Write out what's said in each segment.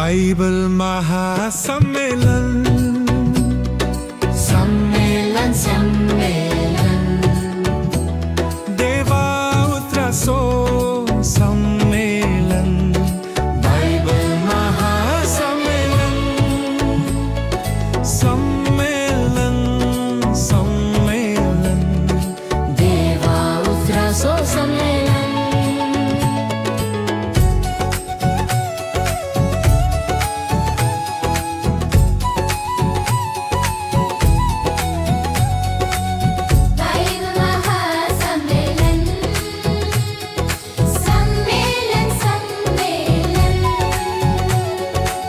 Bible महासंमेलन. संमेलन, संमेलन. देवा उतराचो संमेलन, बायबल महासंमेलन. संमेलन, संमेलन. देवा उतराचो संमेलन. बायबल महासंमेलन, संमेलन, संमेलन.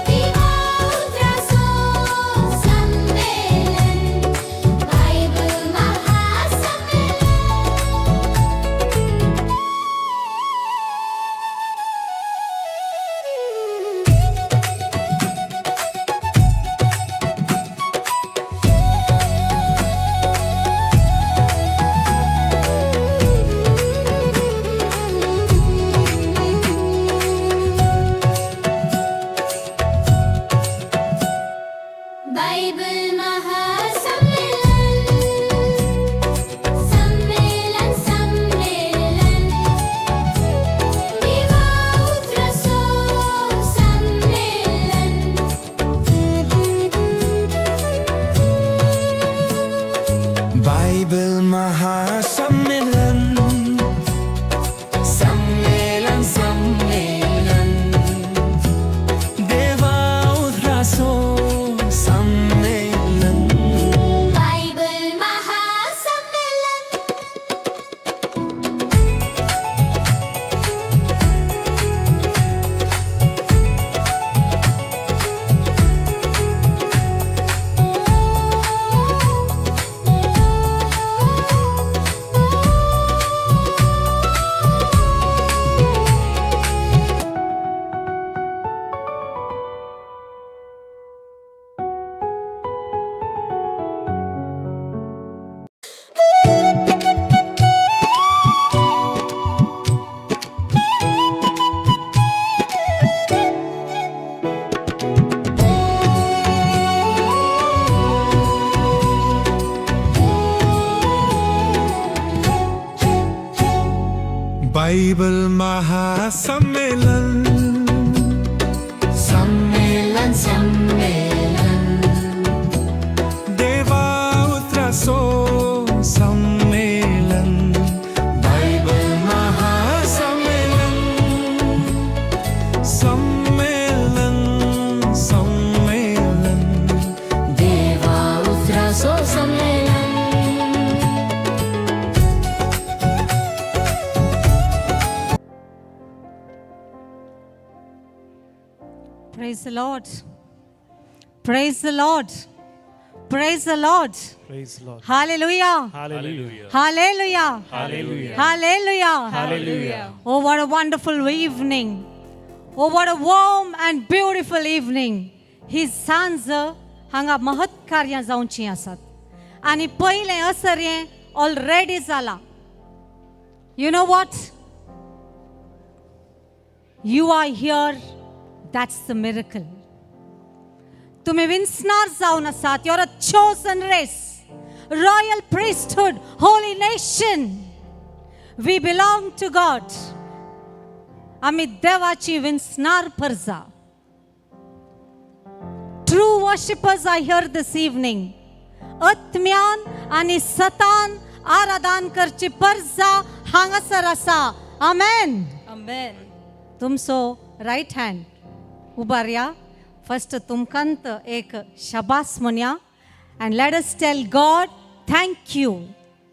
देवा उतराचो संमेलन, बायबल महासंमेलन. बायबल महासंमेलन, संमेलन, संमेलन. देवा उतराचो संमेलन. बायबल महासंमेलन, संमेलन, संमेलन. देवा उतराचो संमेलन. बायबल महासंमेलन. बायबल महासंमेलन. संमेलन, संमेलन. देवा उतराचो संमेलन, बायबल महासंमेलन. संमेलन, संमेलन. देवा उतराचो संमेलन. Praise the Lord. Praise the Lord. Praise the Lord. Praise the Lord. Hallelujah. Hallelujah. Hallelujah. Hallelujah. Hallelujah. Hallelujah. Oh, what a wonderful evening. Oh, what a warm and beautiful evening. ही सांज हांगा महत् कार्यां जावचीं आसात आनी पयलें असरें ऑलरेडी जालां. You know what? You are here, that's the miracle. तुमी विन्सनार जावन आसात. You're a chosen race, royal priesthood, holy nation. We belong to God. आमी देवाची विन्सनार परजा. True worshippers are here this evening. आत्म्यान आनी सतान आराधन करची परजा हांगासर आसा. आमेन. Amen. तुमचो रायट हँड उबारया. फर्स्ट तुमकांत एक शबास म्हणया and let us tell God thank you.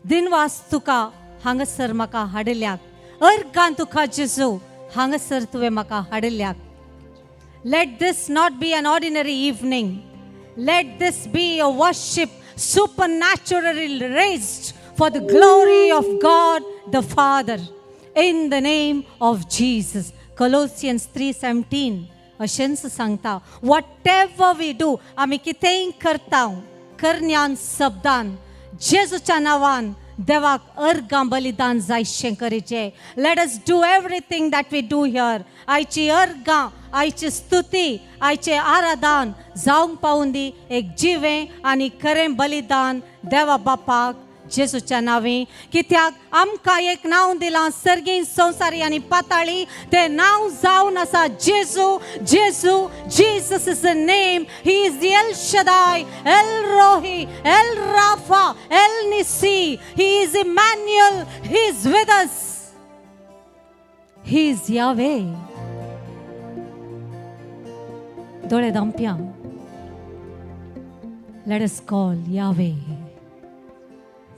दिनवास तुका हांगासर म्हाका हाडल्याक. अर्गान तुका जेजू, हांगासर तुवें म्हाका हाडल्याक. Let this not be an ordinary evening. Let this be a worship supernaturally raised for the glory of God the Father. In the name of Jesus. Colossians 3:17 अशेंच सांगता, whatever we do, आमी कितेंय करता, करण्यान शब्दान, जेजूच्या नांवान. देवाक अर्गां बलिदान जायशें करीचें. Let us do everything that we do here. आयची अर्गां, आयची स्तुती, आयचें आराधन जावंक पावूं दी एक जिवें आनी खरें बलिदान देवा बापाक जेजूच्या नांवी. कित्याक आमकां एक नांव दिलां सर्गी, संवसारी आनी पाताळी. तें नांव जावन आसा जेजू, जेजू. Jesus is the name. He is the El Shaddai, El Roi, El Rapha, El Nissi. He is Emmanuel. He is with us. He is Yahweh. दोळे धांपया. Let us call Yahweh,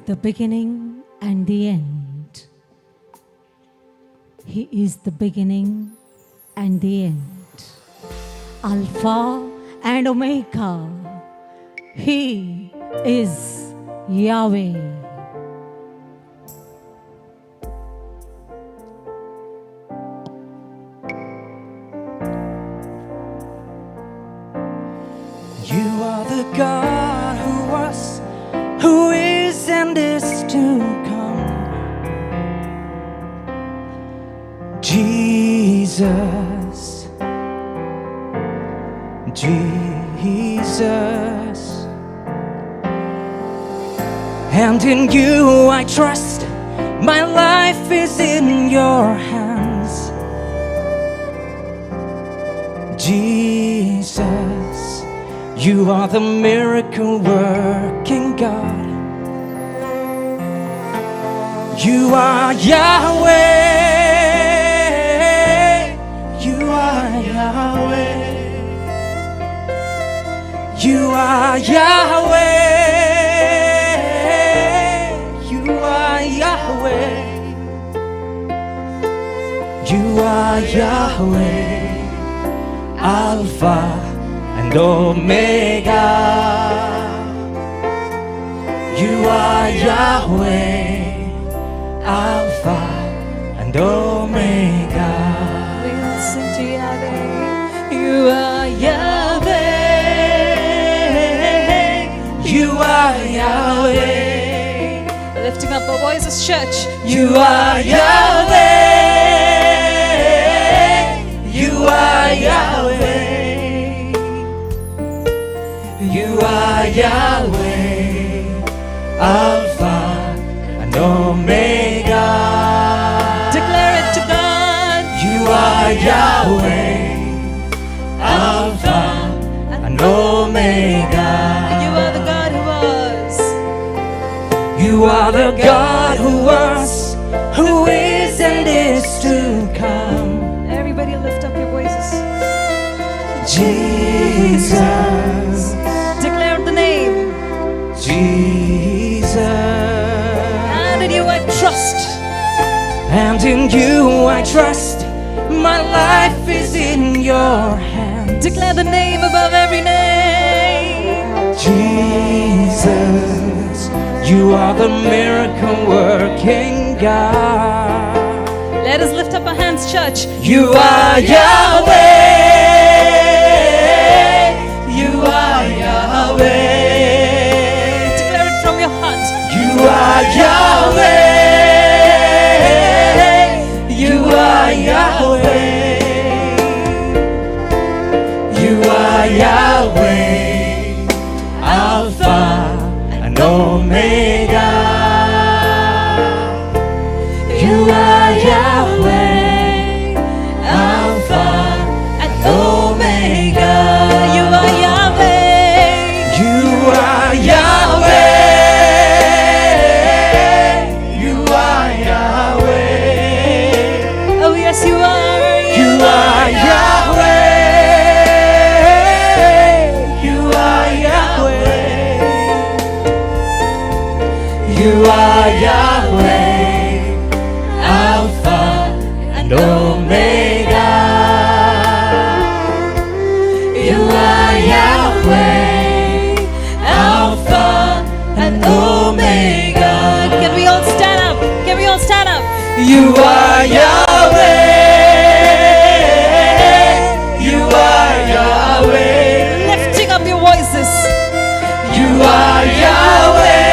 the beginning and the end. He is the beginning and the end, Alpha and Omega. He is Yahweh. You are the God who was, who is, and is to come. Jesus, Jesus. And in you I trust, my life is in your hands. Jesus, you are the miracle working God. You are Yahweh. You are Yahweh. You are Yahweh. You are Yahweh. You are Yahweh. Alpha and Omega. You are Yahweh, Alpha and Omega. We'll sing to Yahweh. You are Yahweh. You are Yahweh. Lifting up our voices, church. You are Yahweh. You are Yahweh. You are Yahweh, Alpha and Omega. Declare it to God. You are Yahweh, Alpha and Omega. You are the God who was. You are the God who was, who is, and is to come. Everybody lift up your voices. Jesus, Declare the name. Jesus. And in you I trust. And in you I trust. My life is in your hands. Declare the name above every name. Jesus, you are the miracle working God. Let us lift up our hands, church. You are Yahweh. You are Yahweh. Declare it from your heart. You are Yahweh. You are Yahweh. You are Yahweh, Alpha and Omega. You are Yahweh, Alpha and Omega. You are Yahweh. You are Yahweh. You are Yahweh. Oh, yes, you are. You are Yahweh. You are Yahweh. You are Yahweh, Alpha and Omega. You are Yahweh, Alpha and Omega. Can we all stand up? Can we all stand up? You are Yahweh. You are Yahweh. Lifting up your voices. You are Yahweh.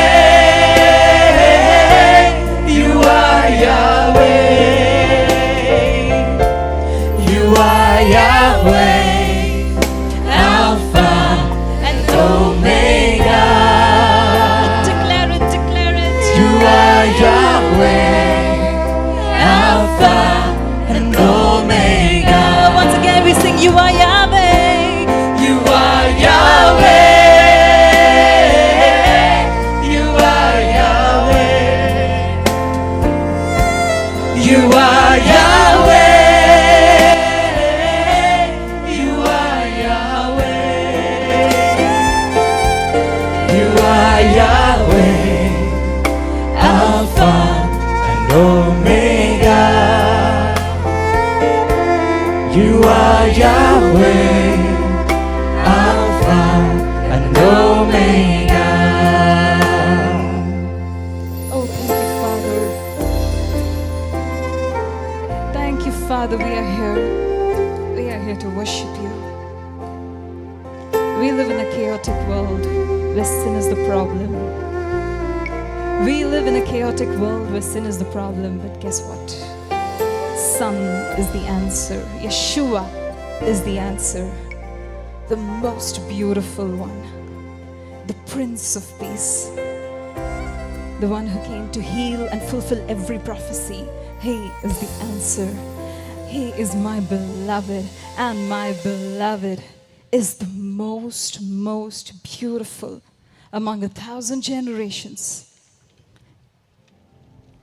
Yahweh, Alpha and Omega. Oh, thank you, Father. Thank you, Father. We are here. We are here to worship you. We live in a chaotic world where sin is the problem. We live in a chaotic world where sin is the problem, but guess what? Son is the answer. Yeshua is the answer. The most beautiful one, the Prince of Peace, the one who came to heal and fulfill every prophecy. He is the answer. He is my beloved, and my beloved is the most, most beautiful among 1,000 generations.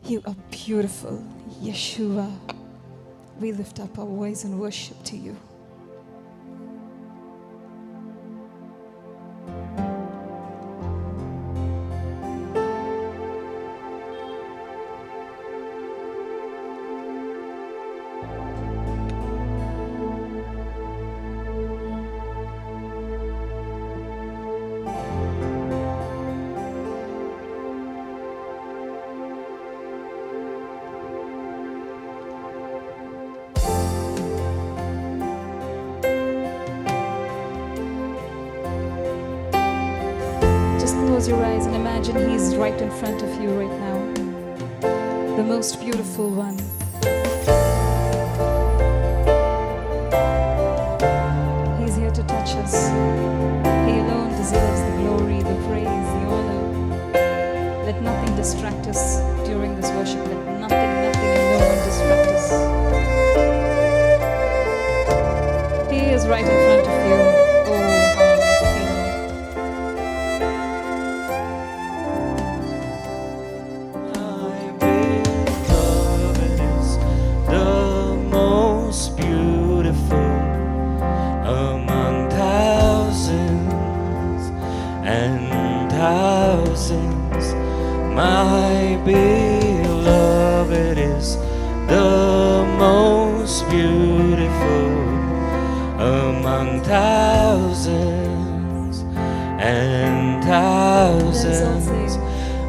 You are beautiful, Yeshua. We lift up our voice in worship to you. Just close your eyes and imagine He's right in front of you right now. The most beautiful one. He's here to touch us. He alone deserves the glory, the praise, the honor. Let nothing distract us during this worship. Let nothing, nothing, and no one distract us. He is right in front of you. Oh, how I feel. My beloved is the most beautiful among thousands and thousands. My beloved is the most beautiful among thousands and thousands.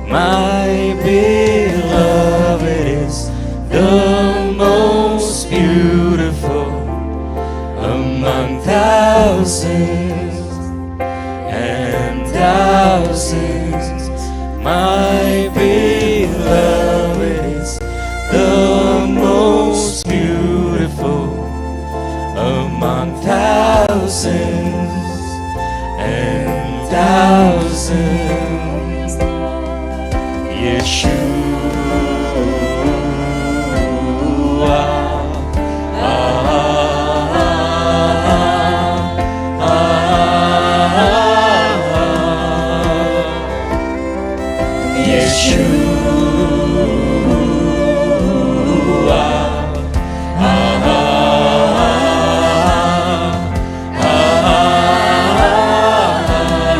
My beloved is the most beautiful among thousands and thousands. My beloved is the most beautiful among thousands and thousands. Yeshua. Ah, ah, ah, Yeshua.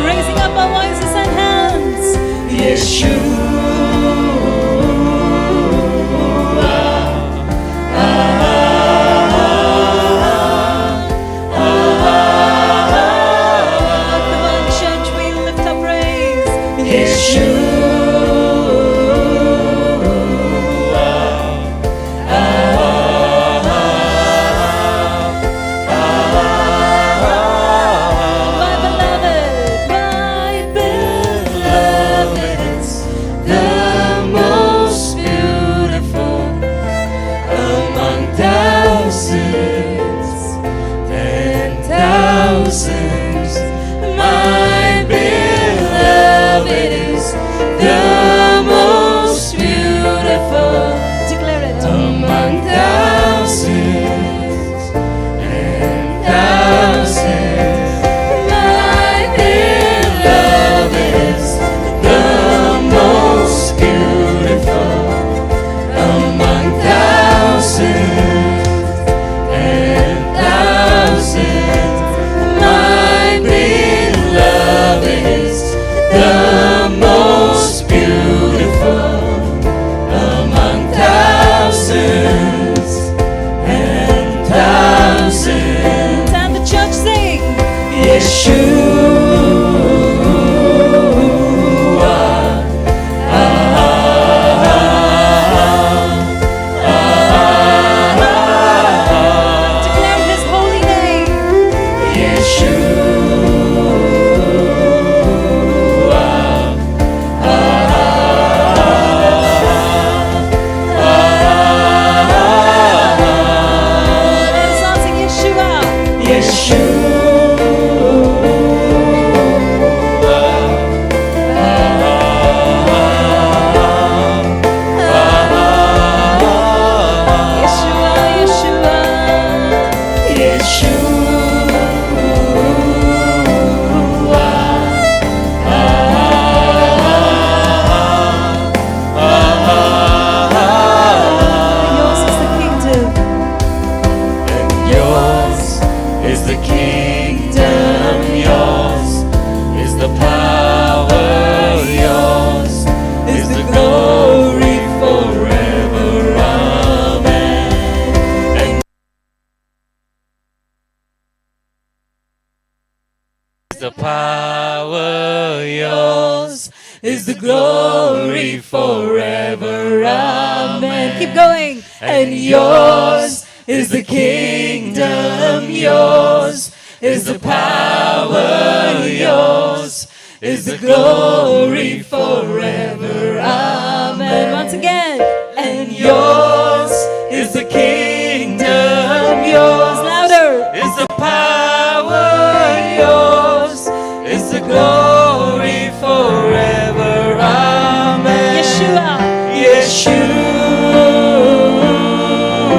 Raising up our voices and hands. Come on, church, we lift our praise. My beloved, my beloved is glory forever. Amen. Keep going. And yours is the kingdom, yours is the power, yours is the glory forever. Amen. Once again. And yours is the kingdom, yours Louder. is the power, yours is the glory forever. Amen. Yeshua.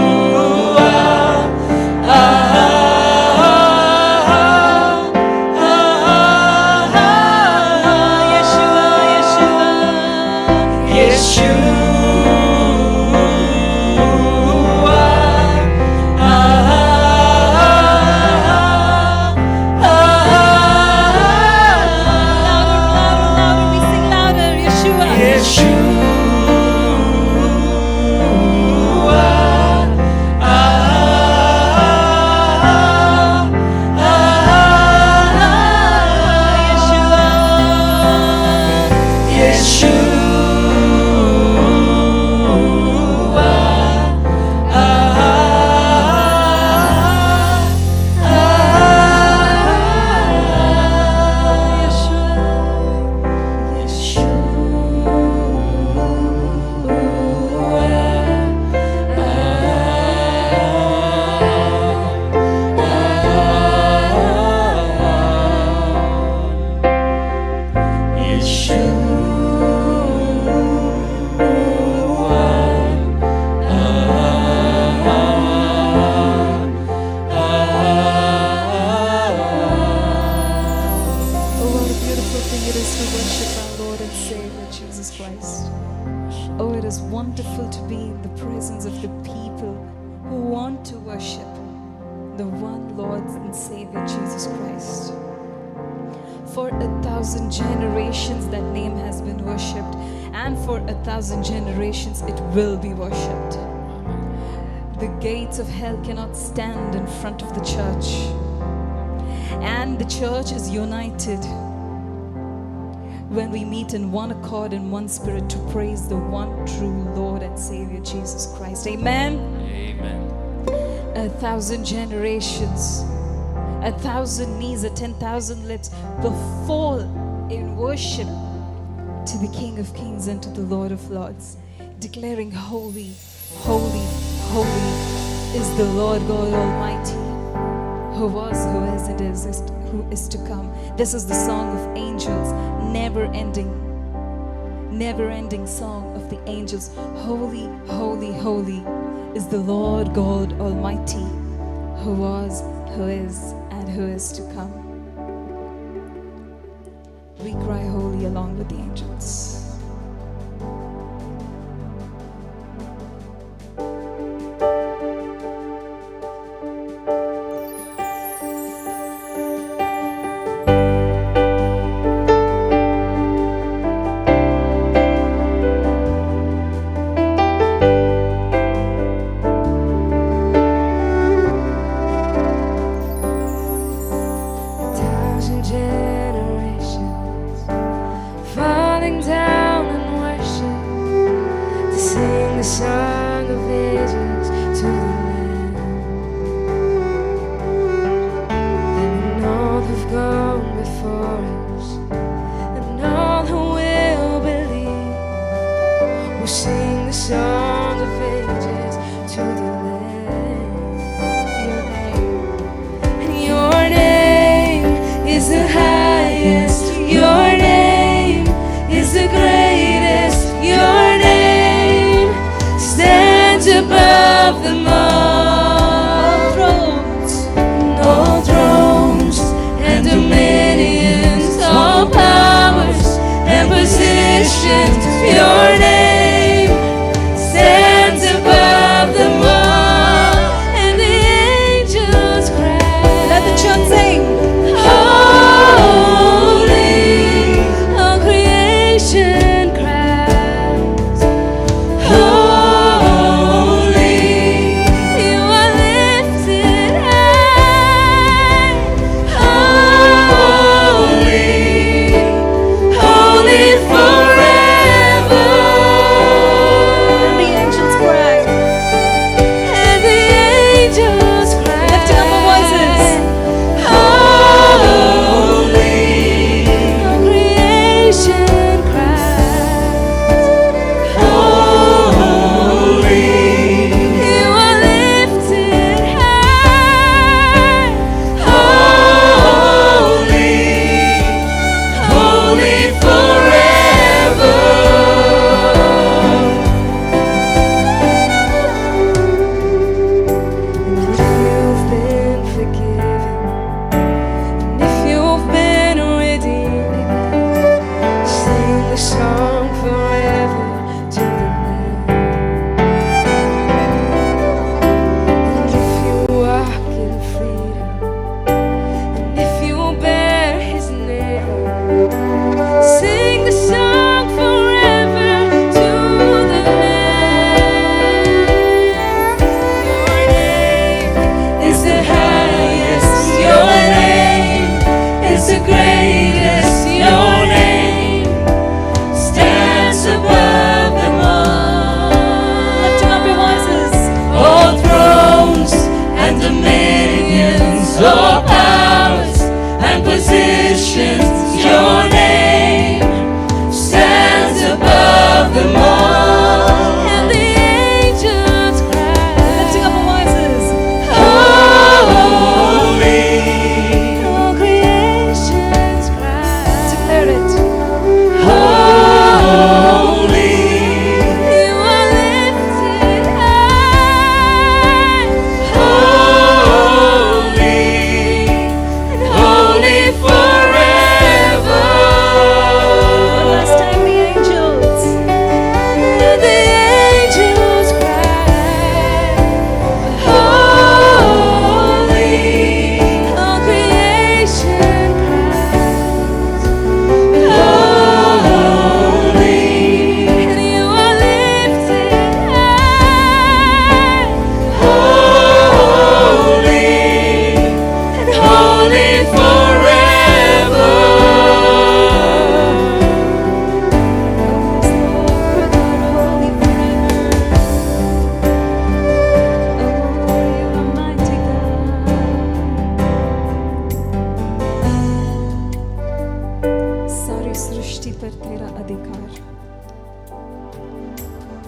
Yeshua. Ah, ah, ah, ah, Yeshua, Yeshua. Yeshua. Ah, ah, Louder, louder, louder. We sing louder. Yeshua. Yeshua. Ah, ah, ah, Yeshua. Yeshua. Ah, ah, Oh, what a beautiful thing it is to worship our Lord and Savior Jesus Christ. Oh, it is wonderful to be in the presence of the people who want to worship the one Lord and Savior Jesus Christ. For 1,000 generations, that name has been worshipped, and for 1,000 generations, it will be worshipped. The gates of hell cannot stand in front of the church, and the church is united when we meet in one accord and one spirit to praise the one true Lord and Savior Jesus Christ. Amen. Amen. 1,000 generations, 1,000 knees, 10,000 lips will fall in worship to the King of Kings and to the Lord of Lords, declaring, holy, holy, holy is the Lord God Almighty, who was, who is, and is who is to come. This is the song of angels, never ending, never ending song of the angels. Holy, holy, holy is the Lord God Almighty, who was, who is, and who is to come. We cry holy along with the angels. Thousand generations falling down in worship to sing the song of ages to the Lamb. And all who've gone before us and all who will believe will sing the song of ages to the Lamb. Your name. And your name is the highest. Your name is the greatest. Your name stands above them all. Thrones, all thrones and dominions, all powers and positions. Your name stands above them all, and the angels cry. Let the church sing. Holy, all creation cries. Holy, you are lifted high. Holy, holy forever.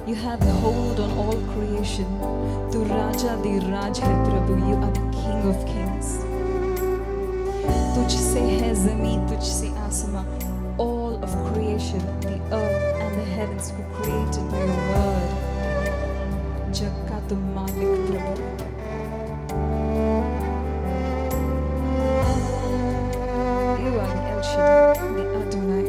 You have the hold on all creation. तू राजाधिराज है प्रभु. You are the King of Kings. तुझसे है ज़मीन, तुझसे आसमां. All of creation, the earth and the heavens were created by your word. जग का तुम मालिक प्रभु. You are the El Shaddai, the Adonai.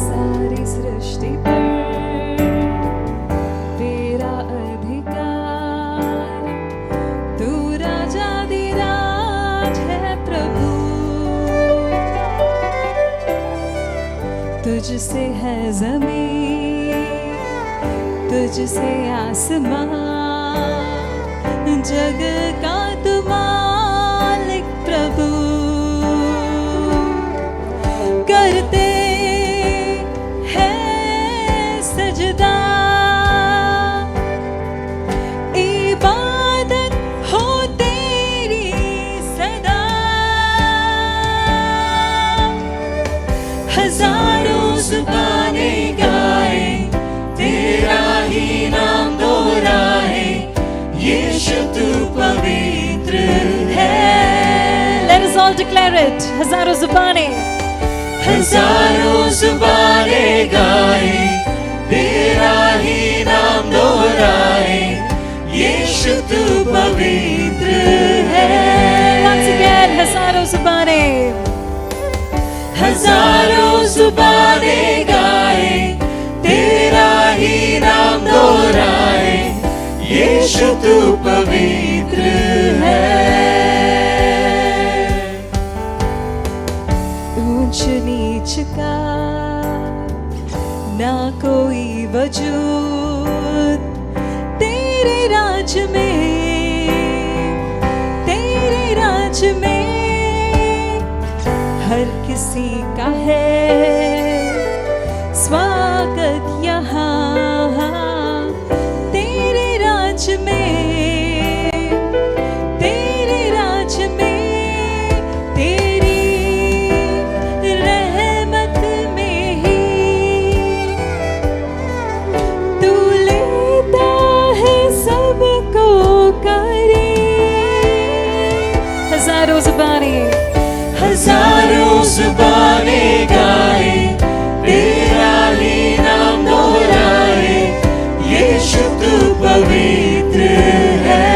सारी सृष्टि पर तेरा अधिकार, तू राजाधिराज है प्रभु. तुझसे है ज़मीन, तुझसे आसमां, जग का तू मालिक प्रभु. करते हैं सजदा, इबादत हो तेरी सदा. हजारों जुबानें गाए, तेरा ही नाम दोहराए, यीशु तू पवित्र है. Let us all declare it. हजारों जुबानें. हजारों जुबानें गाए, तेरा ही नाम दोहराए, यीशु तू पवित्र है. Once again, हजारों जुबानें. हजारों जुबानें गाए, तेरा ही नाम दोहराए, यीशु तू पवित्र है. ऊंच नीच का ना कोई वजूद तेरे राज में, तेरे राज में हर किसी का है स्वागत यहाँ. तेरे राज में, तेरे राज में, तेरी रहमत में ही तू लेता है सबको करीब. हजारों जुबानें. हजारों जुबानें गाए, तेरा ही नाम दोहराए, यीशु तू पवित्र है.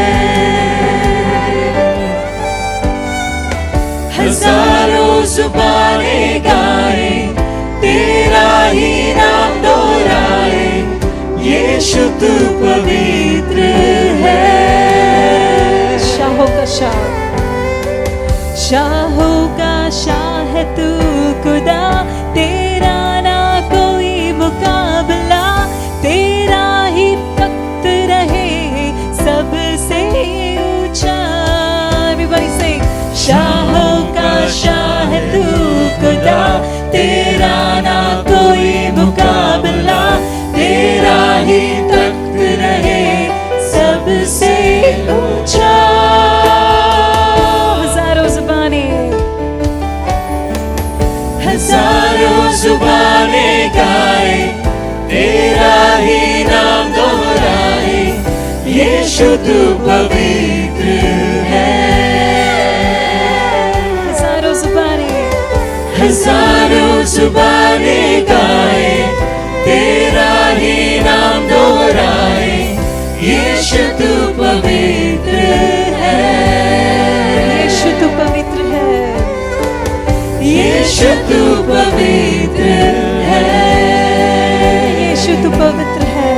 हजारों जुबानें गाए, तेरा ही नाम दोहराए, यीशु तू पवित्र है. शाहों का शाह, शाहों का शाह है तू खुदा. तेरा ना कोई मुकाबला, तेरा ही तख्त रहे सबसे ऊंचा. Everybody sing. शाहों का शाह है तू खुदा, तेरा ना कोई मुकाबला, तेरा ही तख्त रहे सबसे ऊंचा. हजारों जुबानें. हजारों जुबानें गाए, तेरा ही नाम दोहराए, यीशु तू पवित्र है. हजारों जुबानें. हजारों जुबानें गाए, तेरा ही नाम दोहराए, यीशु तू पवित्र है. यीशु तू पवित्र है. यीशु तू पवित्र है. यीशु तू पवित्र है.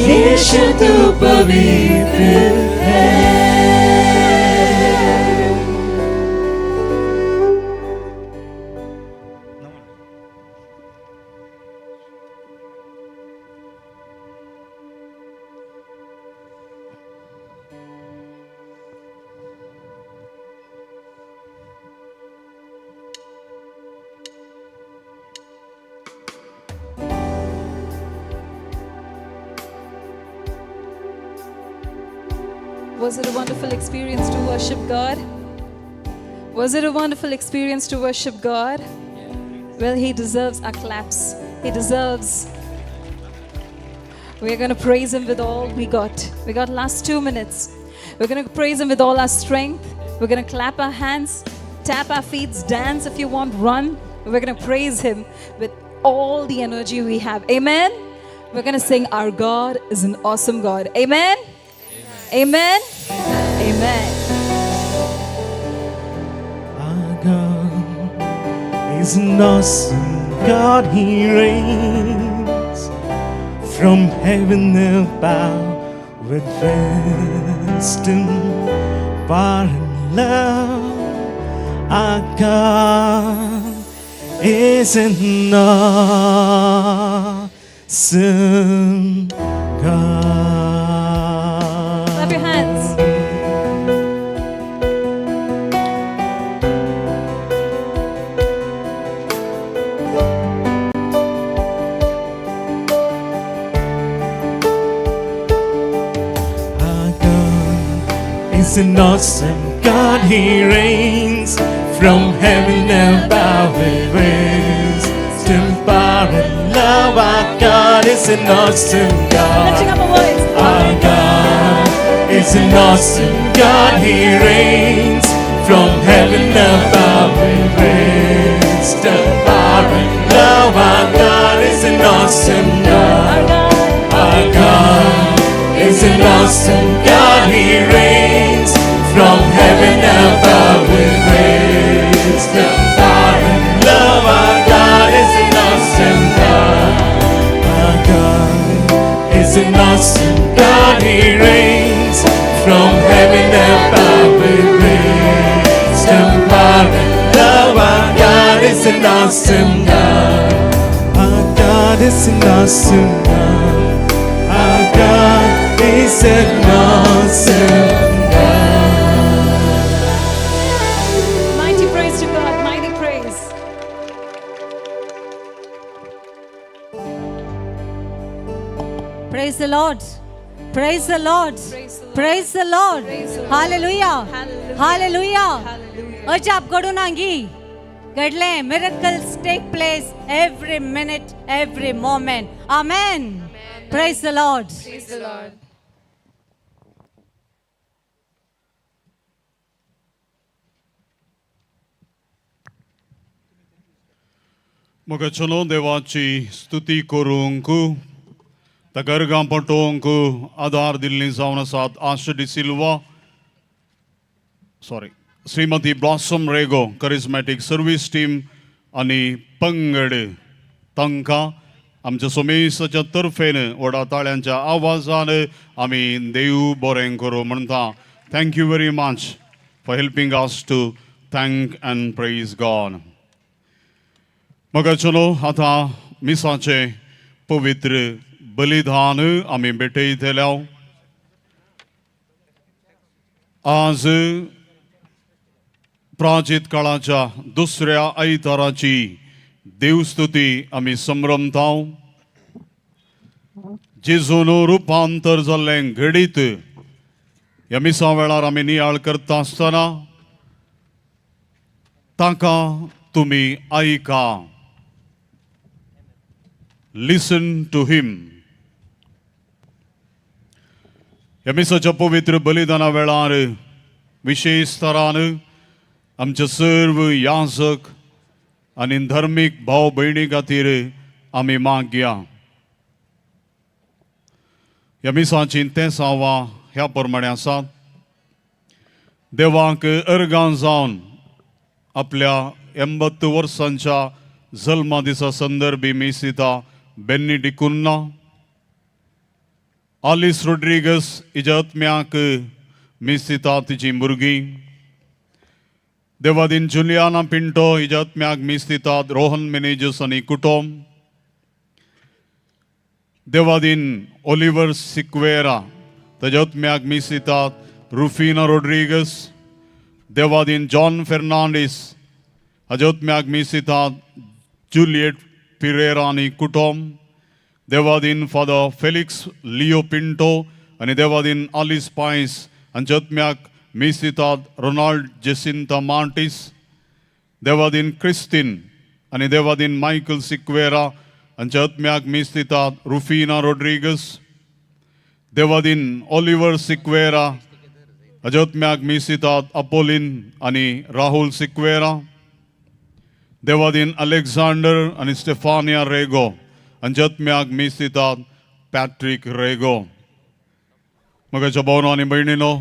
यीशु तू पवित्र है. Was it a wonderful experience to worship God? Was it a wonderful experience to worship God? Well, He deserves our claps. He deserves. We are going to praise Him with all we got. We got last 2 minutes. We're going to praise Him with all our strength. We're going to clap our hands, tap our feet, dance if you want, run. We're going to praise Him with all the energy we have. Amen. We're going to sing, "Our God is an awesome God." Amen. Amen. Amen. Our God is an awesome God, He reigns from heaven above with wisdom, power, and love. Our God is an awesome God. Clap your hands. Our God is an awesome God. He reigns from heaven above with wisdom, power, and love. Our God is an awesome Lifting God. up our voice. Our God is an awesome God. He reigns from heaven above with wisdom, power, and love. Our God is an awesome Our God. God. Our God is an awesome God. He reigns from heaven above with wisdom, power, and love. Our God is an awesome God. Our God is an awesome God. He reigns from heaven above with wisdom, power, and love. Our God is an awesome God. Our God is an awesome God. Our God is an awesome God. Mighty praise to God. Mighty praise. Praise the Lord. Praise the Lord. Praise the Lord. Praise the Lord. Praise the Lord. Hallelujah. Hallelujah. Hallelujah. Hallelujah. अजाप घडून आंगी घडलें. Miracles take place every minute, every moment. Amen. Praise the Lord. Praise the Lord. मोगाचेलो देवाची स्तुती करूंक ताका अर्गां पटोवंक आदार दिल्ली जावन आसात आशा डिसिल्वा, सॉरी, श्रीमती ब्लॉसम रेगो, करिस्मॅटीक सर्वीस टीम आनी पंगड. तांकां आमच्या समेसाच्या तर्फेन व्हडा ताळ्यांच्या आवाजान आमी देव बरें करूं म्हणटा. Thank you very much for helping us to thank and praise God. मोगाचेलो, आतां मिसाचें पवित्र बलिदान आमी भेटयतले. आज प्राचीत काळाच्या दुसऱ्या आयताराची देवस्तुती आमी संभ्रमता. जेजून रुपांतर जाल्लें घडीत ह्या मिसा वेळार आमी नियाळ करता आसतना ताका तुमी आयका. Listen to him. ह्या मिसाच्या पवित्र बलिदाना वेळार विशेश तरान आमचे सर्व याजक आनी धर्मीक भाव भयणी खातीर आमी मागया. ह्या मिसाची तेसांवां ह्या प्रमाणे आसात. देवाक अर्गां जावन आपल्या 80 वर्सांच्या जल्मा दिसा संदर्भी मीस दिता बेन्नी डिकुन्ना. आलिस रोड्रिगस हिज्या आत्म्याक मीस दिता तिची भुरगीं. देवादीन जुलियाना पिंटो हिज्या आत्म्याक मीस दितात रोहन मेनेजस आनी कुटुंब. देवादीन ओलिवर सिक्वेरा ताज्या आत्म्याक मीस दितात रुफिना रोड्रिगस. देवादीन जॉन फेर्नांडीस हाज्या आत्म्याक मीस दितात जुलियट पिरेरा आनी कुटुंब. Devadin father Felix Leo Pinto आनी देवादीन आलिस पायस. हांच्या आत्म्याक मिसिताद रोनाल्ड जेसिंता मार्टीस, देवादीन क्रिस्तीन आनी देवादीन मायकल सिक्वेरा हांच्या आत्म्याक मिस्तितात रुफिना रोड्रिगस, देवादीन ऑलिवर सिक्वेरा हाज्या आत्म्याक मिस्तितात अपोलीन आनी राहुल सिक्वेरा, देवादीन अलेक्झांडर आनी स्टेफानिया रेगो हांच्या आत्म्याक मिस्तितात पॅट्रीक रेगो. मगाच्या भावनो आनी भयणीनो,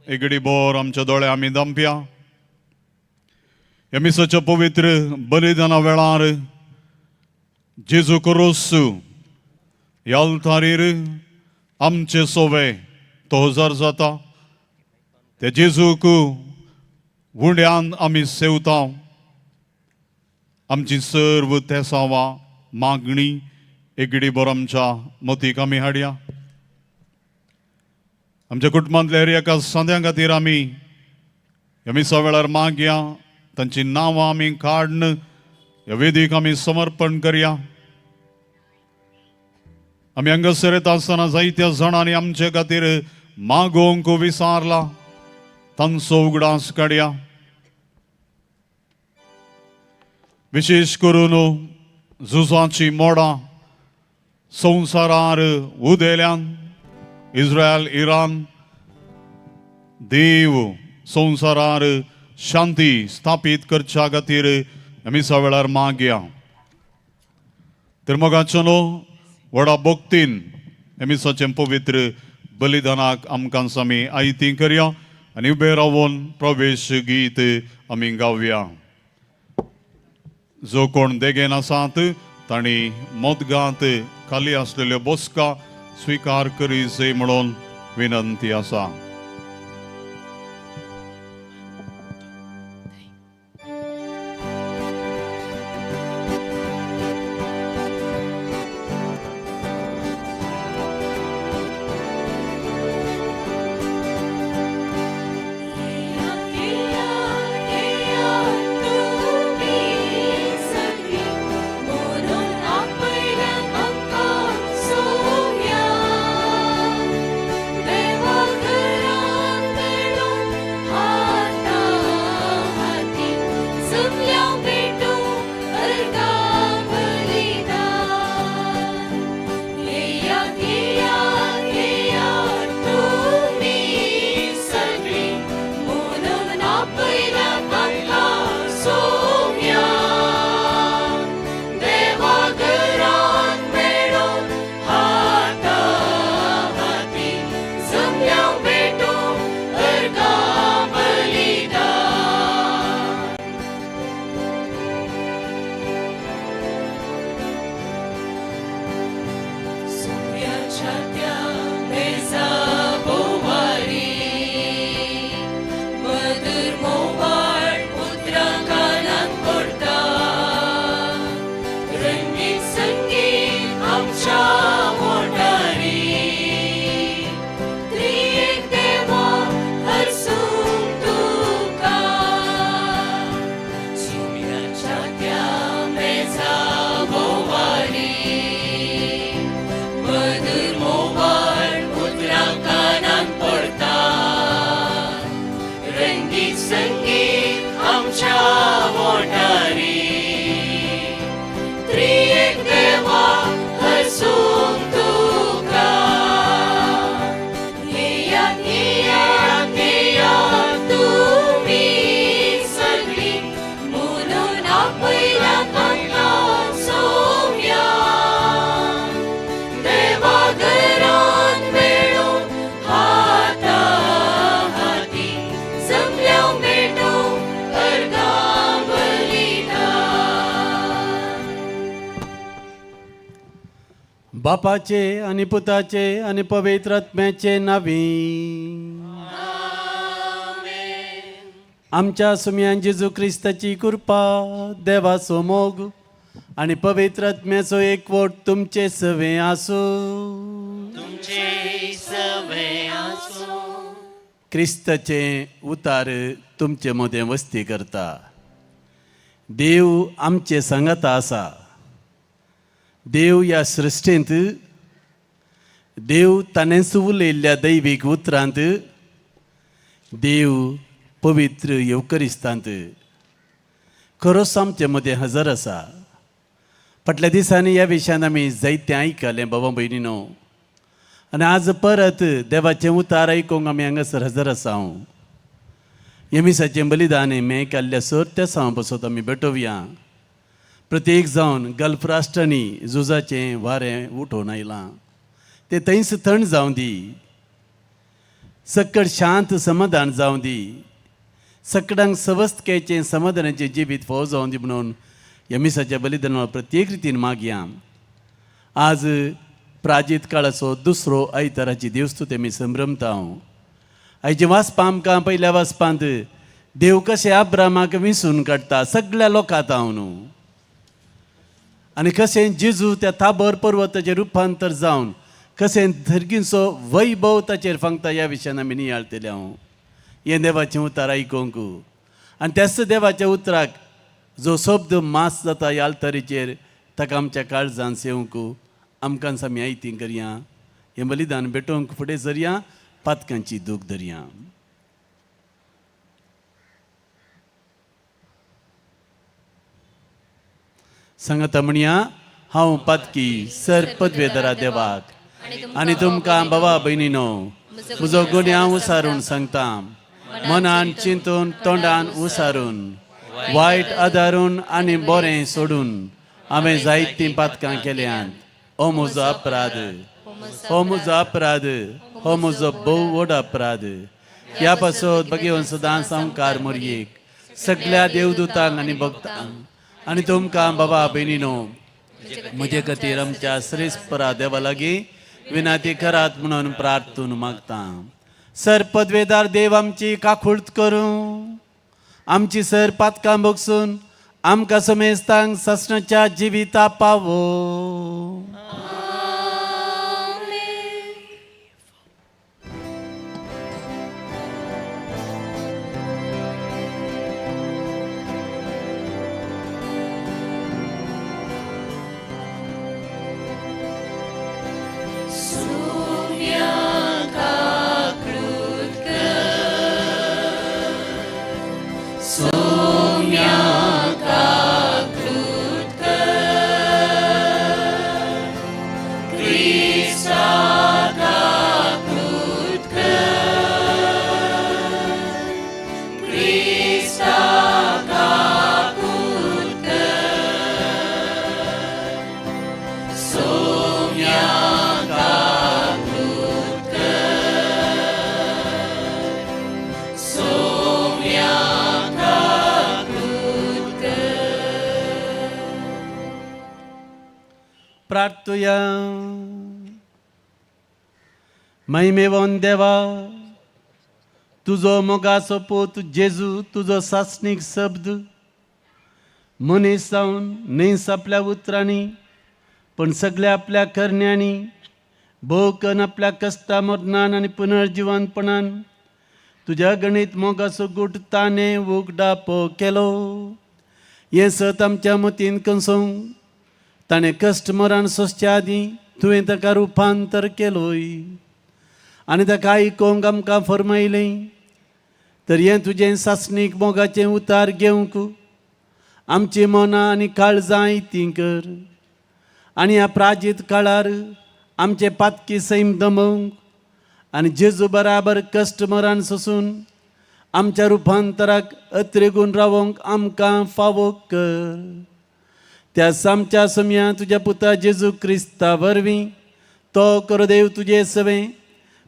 एगडी बोर आमच्या दोळे आमी दांपया. ह्या मिसाच्या पवित्र बलिदाना वेळार जेजू क्रोस ह्या अल्तारीर आमचे सोवे तो हजार जाता. त्या जेजूक उंड्यान आमी सेवता. आमची सर्व तेसावां मागणी एगडी बोर आमच्या मतीक आमी हाडया. आमच्या कुटुंबांतल्या हर एका सांद्यां खातीर आमी ह्या मिसा वेळार मागया. तांची नांवां आमी काडून ह्या वेदीक आमी समर्पण करया. आमी हांगासर येता आसतना जायत्या जाणांनी आमचे खातीर मागोवंक विसारला, तांचो उगडास काडया. विशेश करून झुजाची मोडां संवसारार उदेल्यान, इस्रायल इराण, देव संवसारार शांती स्थापीत करच्या खातीर मिसा वेळार मागया. तर मोगाचो न्हू व्हडा भक्तीन मिसाचें पवित्र बलिदानाक आमकां आमी आयती करया आनी उबे रावन प्रवेश गीत आमी गावया. जो कोण देगेन आसात तांणी मोदगांत खाली आसलेल्यो बसका स्विकार करीचे म्हणून विनंती आसा. बापाचे आनी पुताचे आनी पवित्र आत्म्याचे नावी. आमच्या सुम्यान जेजू क्रिस्ताची कृपा, देवाचो मोग आनी पवित्र आत्म्याचो एकवट तुमचे सवे आसूं. क्रिस्ताचे उतार तुमचे मदें वस्ती करता. देव आमचे सांगाता आसा. देव ह्या सृश्टींत, देव ताणेंच उलयल्ल्या दैवीक उतरांत देव पवित्र येवकरिस्तांत खरोच आमचे मदें हजर आसा. फाटल्या दिसांनी ह्या विशयान आमी जायतें आयकलें बाबा भयणीनो, आनी आज परत देवाचें उतार आयकूंक आमी हांगासर हजर आसा. हे मिसाचें बलिदान मे काडल्या सर त्या सावा पासत आमी भेटोवया. प्रत्येक जावन गल्फ राष्ट्रांनी झुजाचें वारें उठोवन आयलां, तें थंयच थंड जावं दी, सकड शांत समाधान जावं दी, सकडांक सवस्तकायेचें समाधानाचें जिवीत फावो जावं दी म्हणून ह्या मिसाच्या बलिदाना प्रत्येक रितीन मागया. आज प्राजीत काळाचो दुसरो आयताराची देवस्तूत आमी संभ्रमता. आयचे वाचपा आमकां पयल्या वाचपांत देव कशें अब्रामाक विसून काडटा सगळ्या लोकांत हांव न्हू, आनी कशें जेजू त्या ताबर पर्वताचें रुपांतर जावन कशें धर्गींचो वैभव ताचेर फांगता ह्या विशयान आमी नियाळतले. हांव हें देवाचें उतार आयकूंक आनी त्याच देवाच्या उतराक जो शब्द मास जाता ह्या आल्तारीचेर ताका आमच्या काळजान सेवंक आमकां आमी आयती करया. हें बलिदान भेटोवंक फुडें सरया, पातकांची दूख धरया. सांगाता म्हणया, हांव पातकी सर पदवेदरा देवाक आनी तुमकां बाबा भयणीनो म्हजो गुन्यांव उसारून सांगता. मनान चिंतून तोंडान उसारून वायट आदारून आनी बरें सोडून हांवें जायतीं पातकां केल्यांत. हो म्हजो अपराध, हो म्हजो अपराध, हो म्हजो भोव व्हड अपराध. ह्या पासत भगेवन सदां सामकार मोरयेक सगळ्या देवदूतांक आनी भक्तांक आनी तुमकां बाबा भयणीनो म्हजे खातीर आमच्या श्रेष्ठपरा देवा लागीं विनाती करात म्हणून प्रार्थून मागता. सर पदवेदार देव आमची काकुळट करूं, आमची सर पातकां भोगसून आमकां समेस्तांक सासणाच्या जिविता पावो. प्रार्थुया. महिमेवन देवा, तुजो मोगाचो पूत जेजू तुजो सासणीक शब्द मनीस जावन न्हय आपल्या उतरांनी पण सगळ्या आपल्या करण्यांनी भोव कन्न आपल्या कश्टा मरणान आनी पुनर्जिवनपणान तुज्या गणीत मोगाचो गूट ताणें उगडापो केलो. हें सत आमच्या मतीन कंसोवंक ताणें कश्ट मरण सोंसच्या आदीं तुवें ताका रुपांतर केलोय आनी ताका आयकूंक आमकां फरमायलें. तर हें तुजें सासणीक मोगाचें उतार घेवंक आमची मनां आनी काळजां आयतीं कर आनी ह्या प्राजीत काळार आमचें पातकी सैम दमोवंक आनी जेजू बराबर कश्ट मरण सोसून आमच्या रुपांतराक अत्रेगून रावोंक आमकां फावो कर. त्या सामच्या समया तुज्या पुता जेजू क्रिस्ता वरवीं तो कर देव तुजे सवें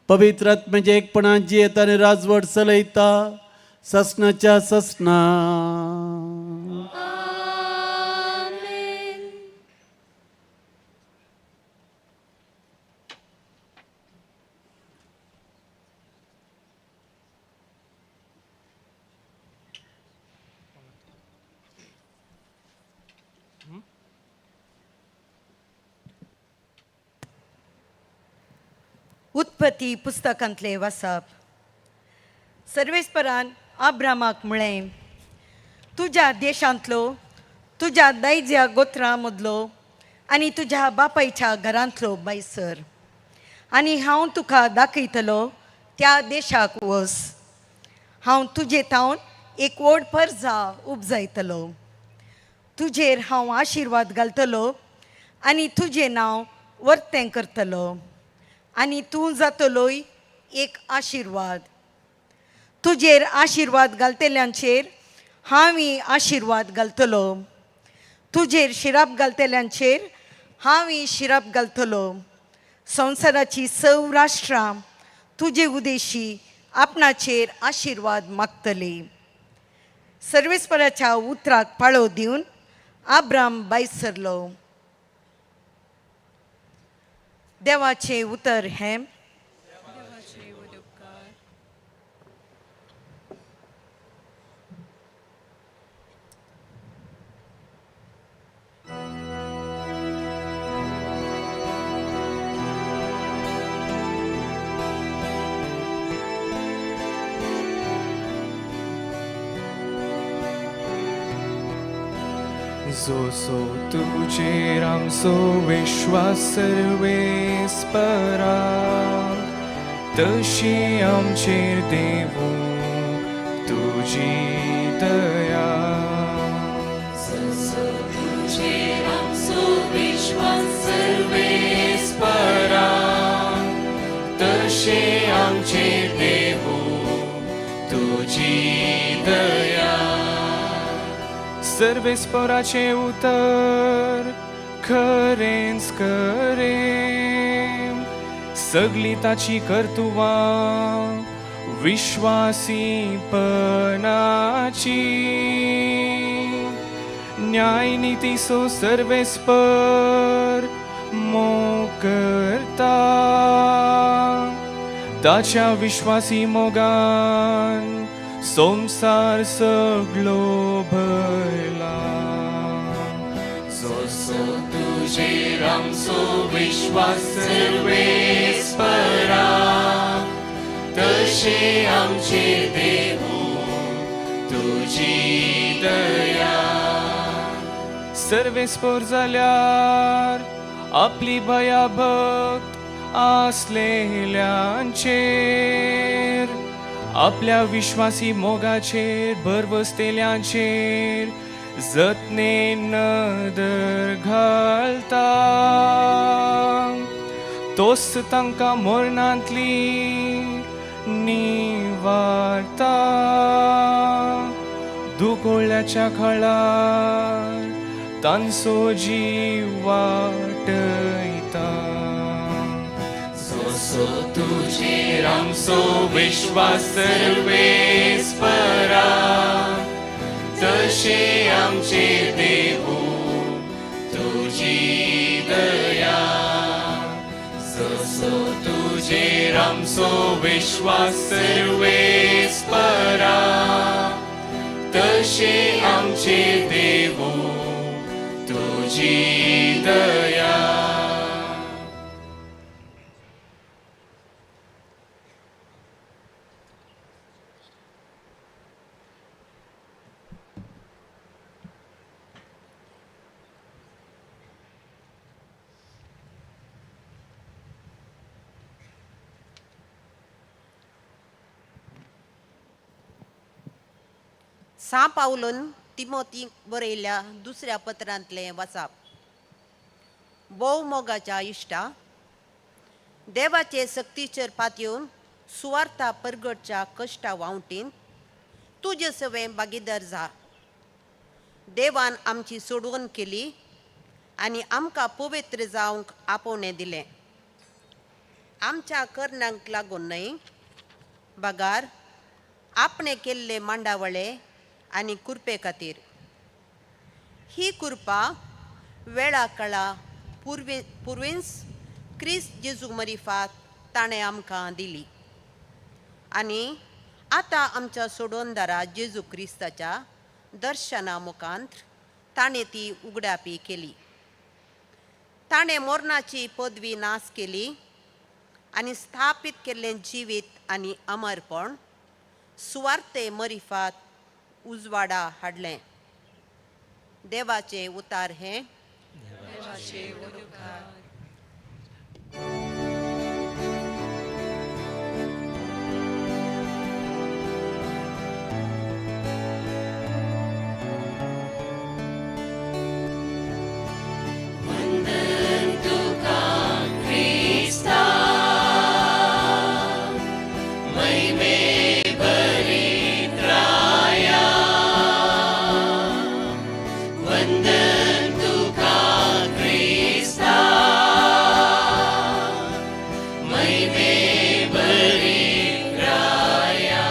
पवित्र आत्म्याचे एकपणान जियेता आनी राजवट चलयता ससनाच्या ससना. उत्पत्ती पुस्तकांतले वाचप. सर्वेस्परान आब्रामाक म्हळें, तुज्या देशांतलो, तुज्या दायज्या गोत्रां मदलो आनी तुज्या बापायच्या घरांतलो बायसर आनी हांव तुका दाखयतलो त्या देशाक वच. हांव तुजे थावन एक व्हड परजा उपजायतलो. तुजेर हांव आशिर्वाद घालतलो आनी तुजें नांव वर्तें करतलो आनी तूं जातलोय एक आशिर्वाद. तुजेर आशिर्वाद घालतल्यांचेर हांवूय आशिर्वाद घालतलो. तुजेर शिराप घालतल्यांचेर हांवूय शिराप घालतलो. संवसाराची सव राष्ट्रां तुजे उदेशी आपणाचेर आशिर्वाद मागतली. सर्वेस्पराच्या उतराक पाळो दिवन आब्राम भायर सरलो. देवाचें उतर हें. जोसो तुजेर आमचो विश्वास सर्वेस्परा तशी आमचेर देवू तुजी दया. जसो तुजेर आमचो विश्वास सर्वेस्परा तशे आमचेर देवू तुजी दया. सर्वेस्पराचें उतर खरेंच खरें, सगळीं ताची कर्तुवां विश्वासीपणाची. न्याय निती सो सर्वेस्पर मोग करता, ताच्या विश्वासी मोगान संवसार सगळो भरला. जसो तुजेर आमचो विश्वास सर्वेस्परा तशे आमचेर देवू तुजी दया. सर्वेस्पर जाल्यार आपली भयाभक्त आसलेल्यांचेर आपल्या विश्वासी मोगाचेर भरवसतेल्यांचेर जतने नदर घालता. तोच तांकां मरणांतली निवारता. दुकोळ्याच्या खळार तांचो जीव वाटयता. जसो तुजेर आमचो विश्वास सर्वेस्परा तशे आमचेर देवू तुजी दया. जसो तुजेर आमचो विश्वास सर्वेस्परा तशे आमचेर देवू तुजी दया. सां पावलून तिमोतीक बरयल्ल्या दुसऱ्या पत्रांतलें वाचप. भोव मोगाच्या इश्टा, देवाचे सक्तीचेर पातयेवन सुवार्था परगटच्या कश्टा वावटीन तुजे सवें भागीदार जा. देवान आमची सोडवण केली आनी आमकां पवित्र जावंक आपोवणें दिलें. आमच्या करणांक लागून न्हय, बगार आपणें केल्ले मांडावळे आनी कुरपे खातीर. ही कुरपा वेळा काळा पुर्वींच क्रिस्त जेजू मरिफात ताणें आमकां दिली आनी आतां आमच्या सोडोनदारा जेजू क्रिस्ताच्या दर्शना मुखांत ताणें ती उगडापी केली. ताणें मोरणाची पदवी नास केली आनी स्थापीत केल्लें जिवीत आनी अमरपण सुवार्ते मरिफात उजवाडा हाडलें. देवाचे उतार हें. महिमे भरीत राया.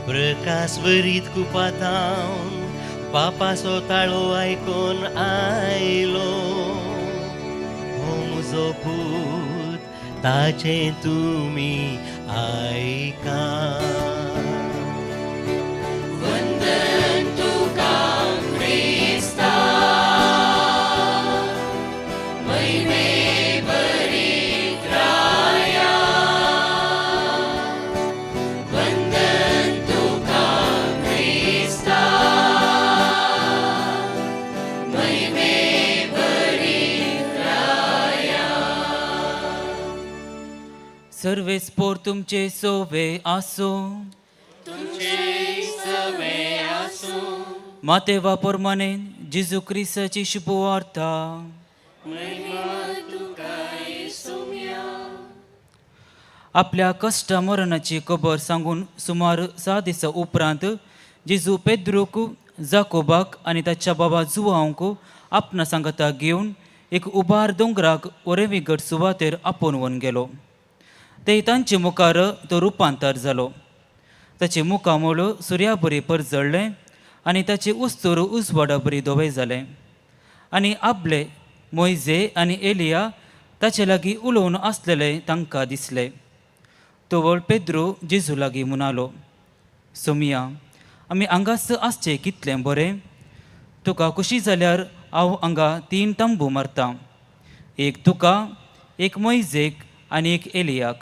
प्रकाश भरीत कुपातावन बापाचो ताळो आयकून आयलो, हो म्हजो पूत ताचें तुमी आयका. वंदन तुका क्रिस्ता, महिमे भरीत राया. वंदन तुका क्रिस्ता, महिमे भरीत राया. सर्वेस्पोर तुमचे सोवे आसूं. तुमचे सवे आसूं. मातेवा प्रमाणे जेजू क्रिस्ताची शुभवार्ता. महिमा तुका येसुम्या. आपल्या कश्टा मरणाची खबर सांगून सुमार 6 दिसां उपरांत जेजू पेद्रूक, जाकोबाक आनी ताच्या बाबा जुवांक आपणा सांगाता घेवन एक उबार दोंगराक वरेविगट सुवातेर आपोवन गेलो. ते तांचे मुखार तो रुपांतर जालो. ताचें मुखामळ सुर्या बरी परजळ्ळें आनी ताचें उस्तूर उजवाडा बरी धवें जालें. आनी आपले मोयजे आनी एलिया ताचे लागीं उलोवन आसलेले तांकां दिसले. तवळ पेद्रू जेजू लागीं म्हणालो, सोमिया, आमी हांगास आसचें कितलें बरें. तुका खुशी जाल्यार हांव हांगा 3 तंबू मारतां, एक तुका, एक मोयजेक आनी एक एलियाक.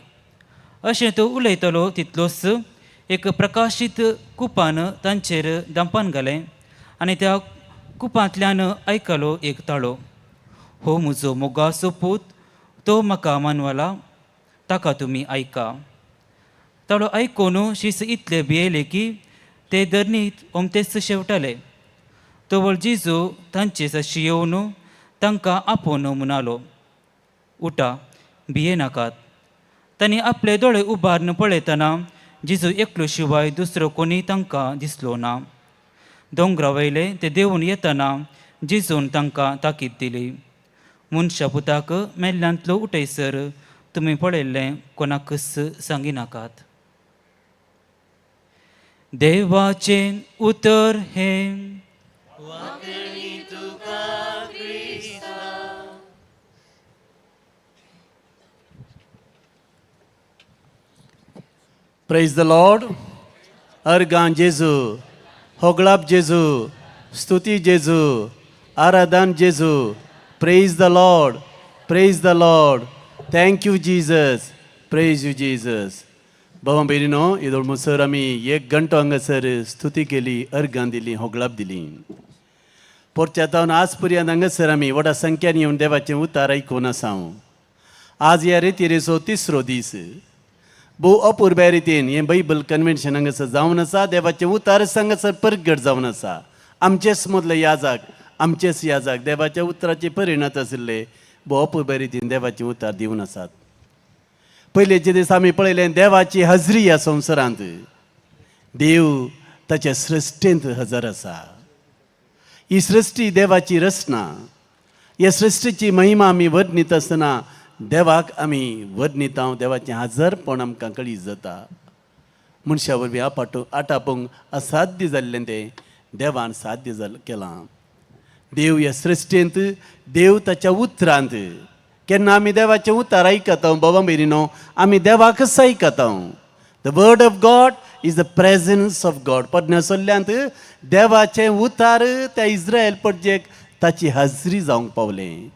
अशें तो उलयतलो तितलोच एक प्रकाशीत कुपान तांचेर दांपान घालें आनी त्या कुपांतल्यान आयकलो एक ताळो, हो म्हजो मोगाचो पूत, तो म्हाका मानवला, ताका तुमी आयका. ताळो आयकून शीस इतले भियेले की ते धरणीत ओमतेच शेवटाले. तवळ जेजू तांचे साशी येवन तांकां आपोवन म्हणालो, उठा, भियेनाकात. तांणी आपले दोळे उबारून पळयतना जेजू एकलो शिवाय दुसरो कोणीय तांकां दिसलो ना. दोंगरा वयले ते देंवून येतना जेजून तांकां ताकीद दिली, मनशा पुताक मेल्ल्यांतलो उठयसर तुमी पळयल्लें कोणाकच सांगिनाकात. देवाचें उतर हें. वाकणी तुका क्रिस्ता. प्रेज the Lord. अर्गां जेजू, होगळाप जेजू, स्तुती जेजू, आराधन जेजू. Praise the Lord, praise the Lord. Thank you Jesus, praise you Jesus. भावा भयणीनो, येदोळ म्हणसर आमी एक घंटो हांगासर स्तुती केली, अर्गां दिली, होगळाप दिली. पोरच्या जावन आज पर्यंत हांगासर आमी व्हडा संख्यान येवन देवाचें उतार आयकून आसा. आज ह्या रितीरेचो तिसरो दीस. भोव अपुरबाय रितीन हें बायबल कन्व्हेन्शन हांगासर जावन आसा. देवाचें उतार हांगासर परगट जावन आसा. आमचेच मदले याजाक, आमचेच याजाक देवाच्या उतराचे परिणात आशिल्ले भोव अपुरबाय रितीन देवाचें उतार दिवन आसात. पयलेचे दीस आमी पळयलें देवाची हजरी ह्या संवसारांत. देव ताच्या सृश्टींत हजर आसा. ही सृश्टी देवाची रचना. ह्या सृश्टीची महिमा आमी वर्णीत आसतना देवाक आमी वर्णिता. देवाचें हजरपण आमकां कळीत जाता. मनशा वरवीं आपाटो आटापूंक असाध्य जाल्लें तें देवान साध्य जाल केलां. देव ह्या सृश्टींत, देव ताच्या उतरांत. केन्ना आमी देवाचें उतार आयकता बाबा भयणीनो, आमी देवाकच आयकता. The word of God is the presence of God. पोरण्या सल्ल्यांत देवाचें उतार त्या इस्रायल परजेक ताची हाजरी जावंक पावलें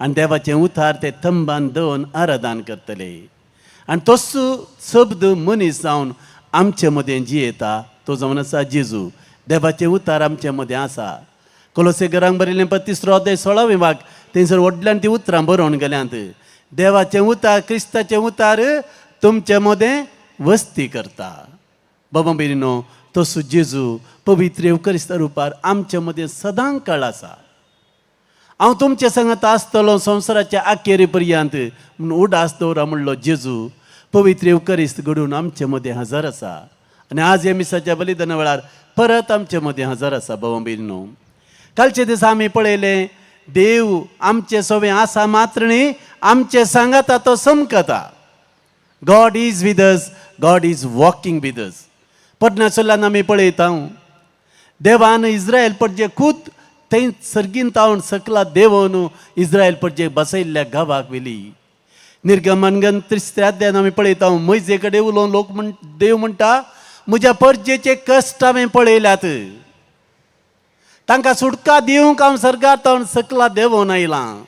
आनी देवाचें उतार ते थंबान दवन आराधन करतले. आनी तोच शब्द मनीस जावन आमचे मदें जियेता, तो जावन आसा जेजू. देवाचें उतार आमचे मदें आसा. कोलोसे घरांक बरयलें पळय 3रो अध्याय 16वें वाक, थंयसर व्हडल्यान ती उतरां बरोवन गेल्यांत. देवाचें उतार, क्रिस्ताचें उतार तुमचे मदें वस्ती करता. बाबा भयणीनो, तसो जेजू पवित्र येवकरिस्ता रुपार आमचे मदें सदां काळ आसा. हांव तुमचे सांगात आसतलो संवसाराच्या आखेरी पर्यंत म्हूण उडास दवरा म्हणलो जेजू पवित्र येवकरिस्त घडून आमचे मदें हजर आसा. आनी आज ह्या मिसाच्या बलिदाना वेळार परत आमचे मदें हजर आसा. बाबा भयणीनो, कालचे दिसा आमी पळयलें देव आमचे सोबें आसा मात्र न्ही, आमचे सांगाता तो समकता. God is with us, God is walking with us. पडनासल्यान आमी पळयता, देवान इस्रायल परजे खूद थंय सर्गीन तावन सकला देवोन इस्रायल परजे बसयल्ल्या गांवाक व्हेली. निर्गमन गन तिसऱ्या अध्यायान आमी पळयता, मोयजे कडेन उलोवन लोक म्हण देव म्हणटा, म्हज्या परजेचे कश्ट हांवें पळयल्यात, तांकां सुटका दिवंक हांव सर्गार तावन सकला देंवोन आयलां.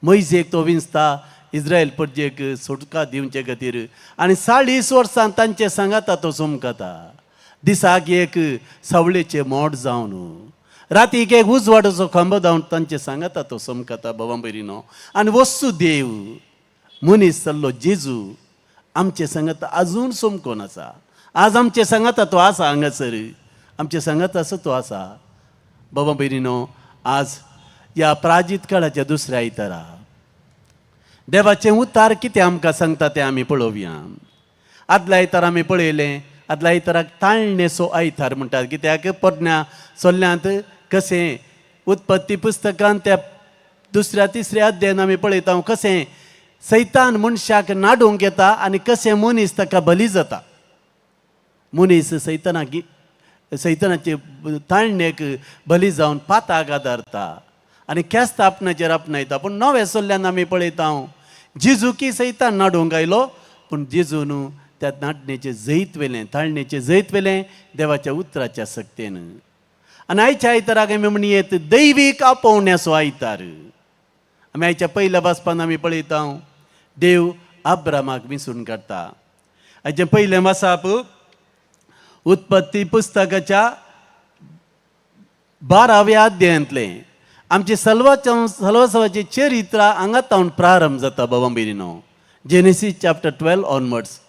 मोयजेक तो विंचता इस्रायल परजेक सुटका दिवचे खातीर आनी 40 वर्सां तांचे सांगाता तो चमकता. दिसाक एक सावळेचे मोड जावन, रातीक एक उजवाडाचो खांबो जावन तांचे सांगाता तो चमकता. बाबा भयणीनो, आनी वस्तू देव मनीस जाल्लो जेजू आमचे सांगाता अजून चमकोन आसा. आज आमचे सांगाता तो आसा, हांगासर आमचे सांगाता आसा तो आसा. बाबा भयणीनो, आज ह्या प्राजीत काळाच्या दुसऱ्या आयतारा देवाचें उतार कितें आमकां सांगता तें आमी पळोवया. आदल्या आयतार आमी पळयलें, आदल्या आयताराक ताळणेचो आयतार म्हणटात, कित्याक पोरण्या सोल्ल्यांत कशें उत्पत्ती पुस्तकान त्या दुसऱ्या तिसऱ्या अध्यायान आमी पळयता कशें सैतान मनशाक नाडूंक येता आनी कशें मनीस ताका बली जाता. मनीस सैतानाक सैतानाचे ताळणेक बली जावन पाताक आदारता आनी केस्त आपणाचेर आपणायता. पूण नव्या सोल्ल्यान आमी पळयता, जेजूकी सैतान नाडूंक आयलो, पूण जेजून त्या नाडणेचें जैत व्हेलें, ताळणेचें जैत व्हेलें देवाच्या उतराच्या सक्तेन. आनी आयच्या आयताराक आमी म्हणयेत दैवीक आपोवण्याचो आयतार. आमी आयच्या पयल्या वाचपान आमी पळयता, देव आब्रामाक विंचून काडटा. आयचें पयलें वाचप उत्पत्ती पुस्तकाच्या 12व्या अध्यायांतलें. आमचे सलवासवाचे चरित्र हांगा तावन प्रारंभ जाता. बाबा भयणीनो, Genesis chapter 12 onwards,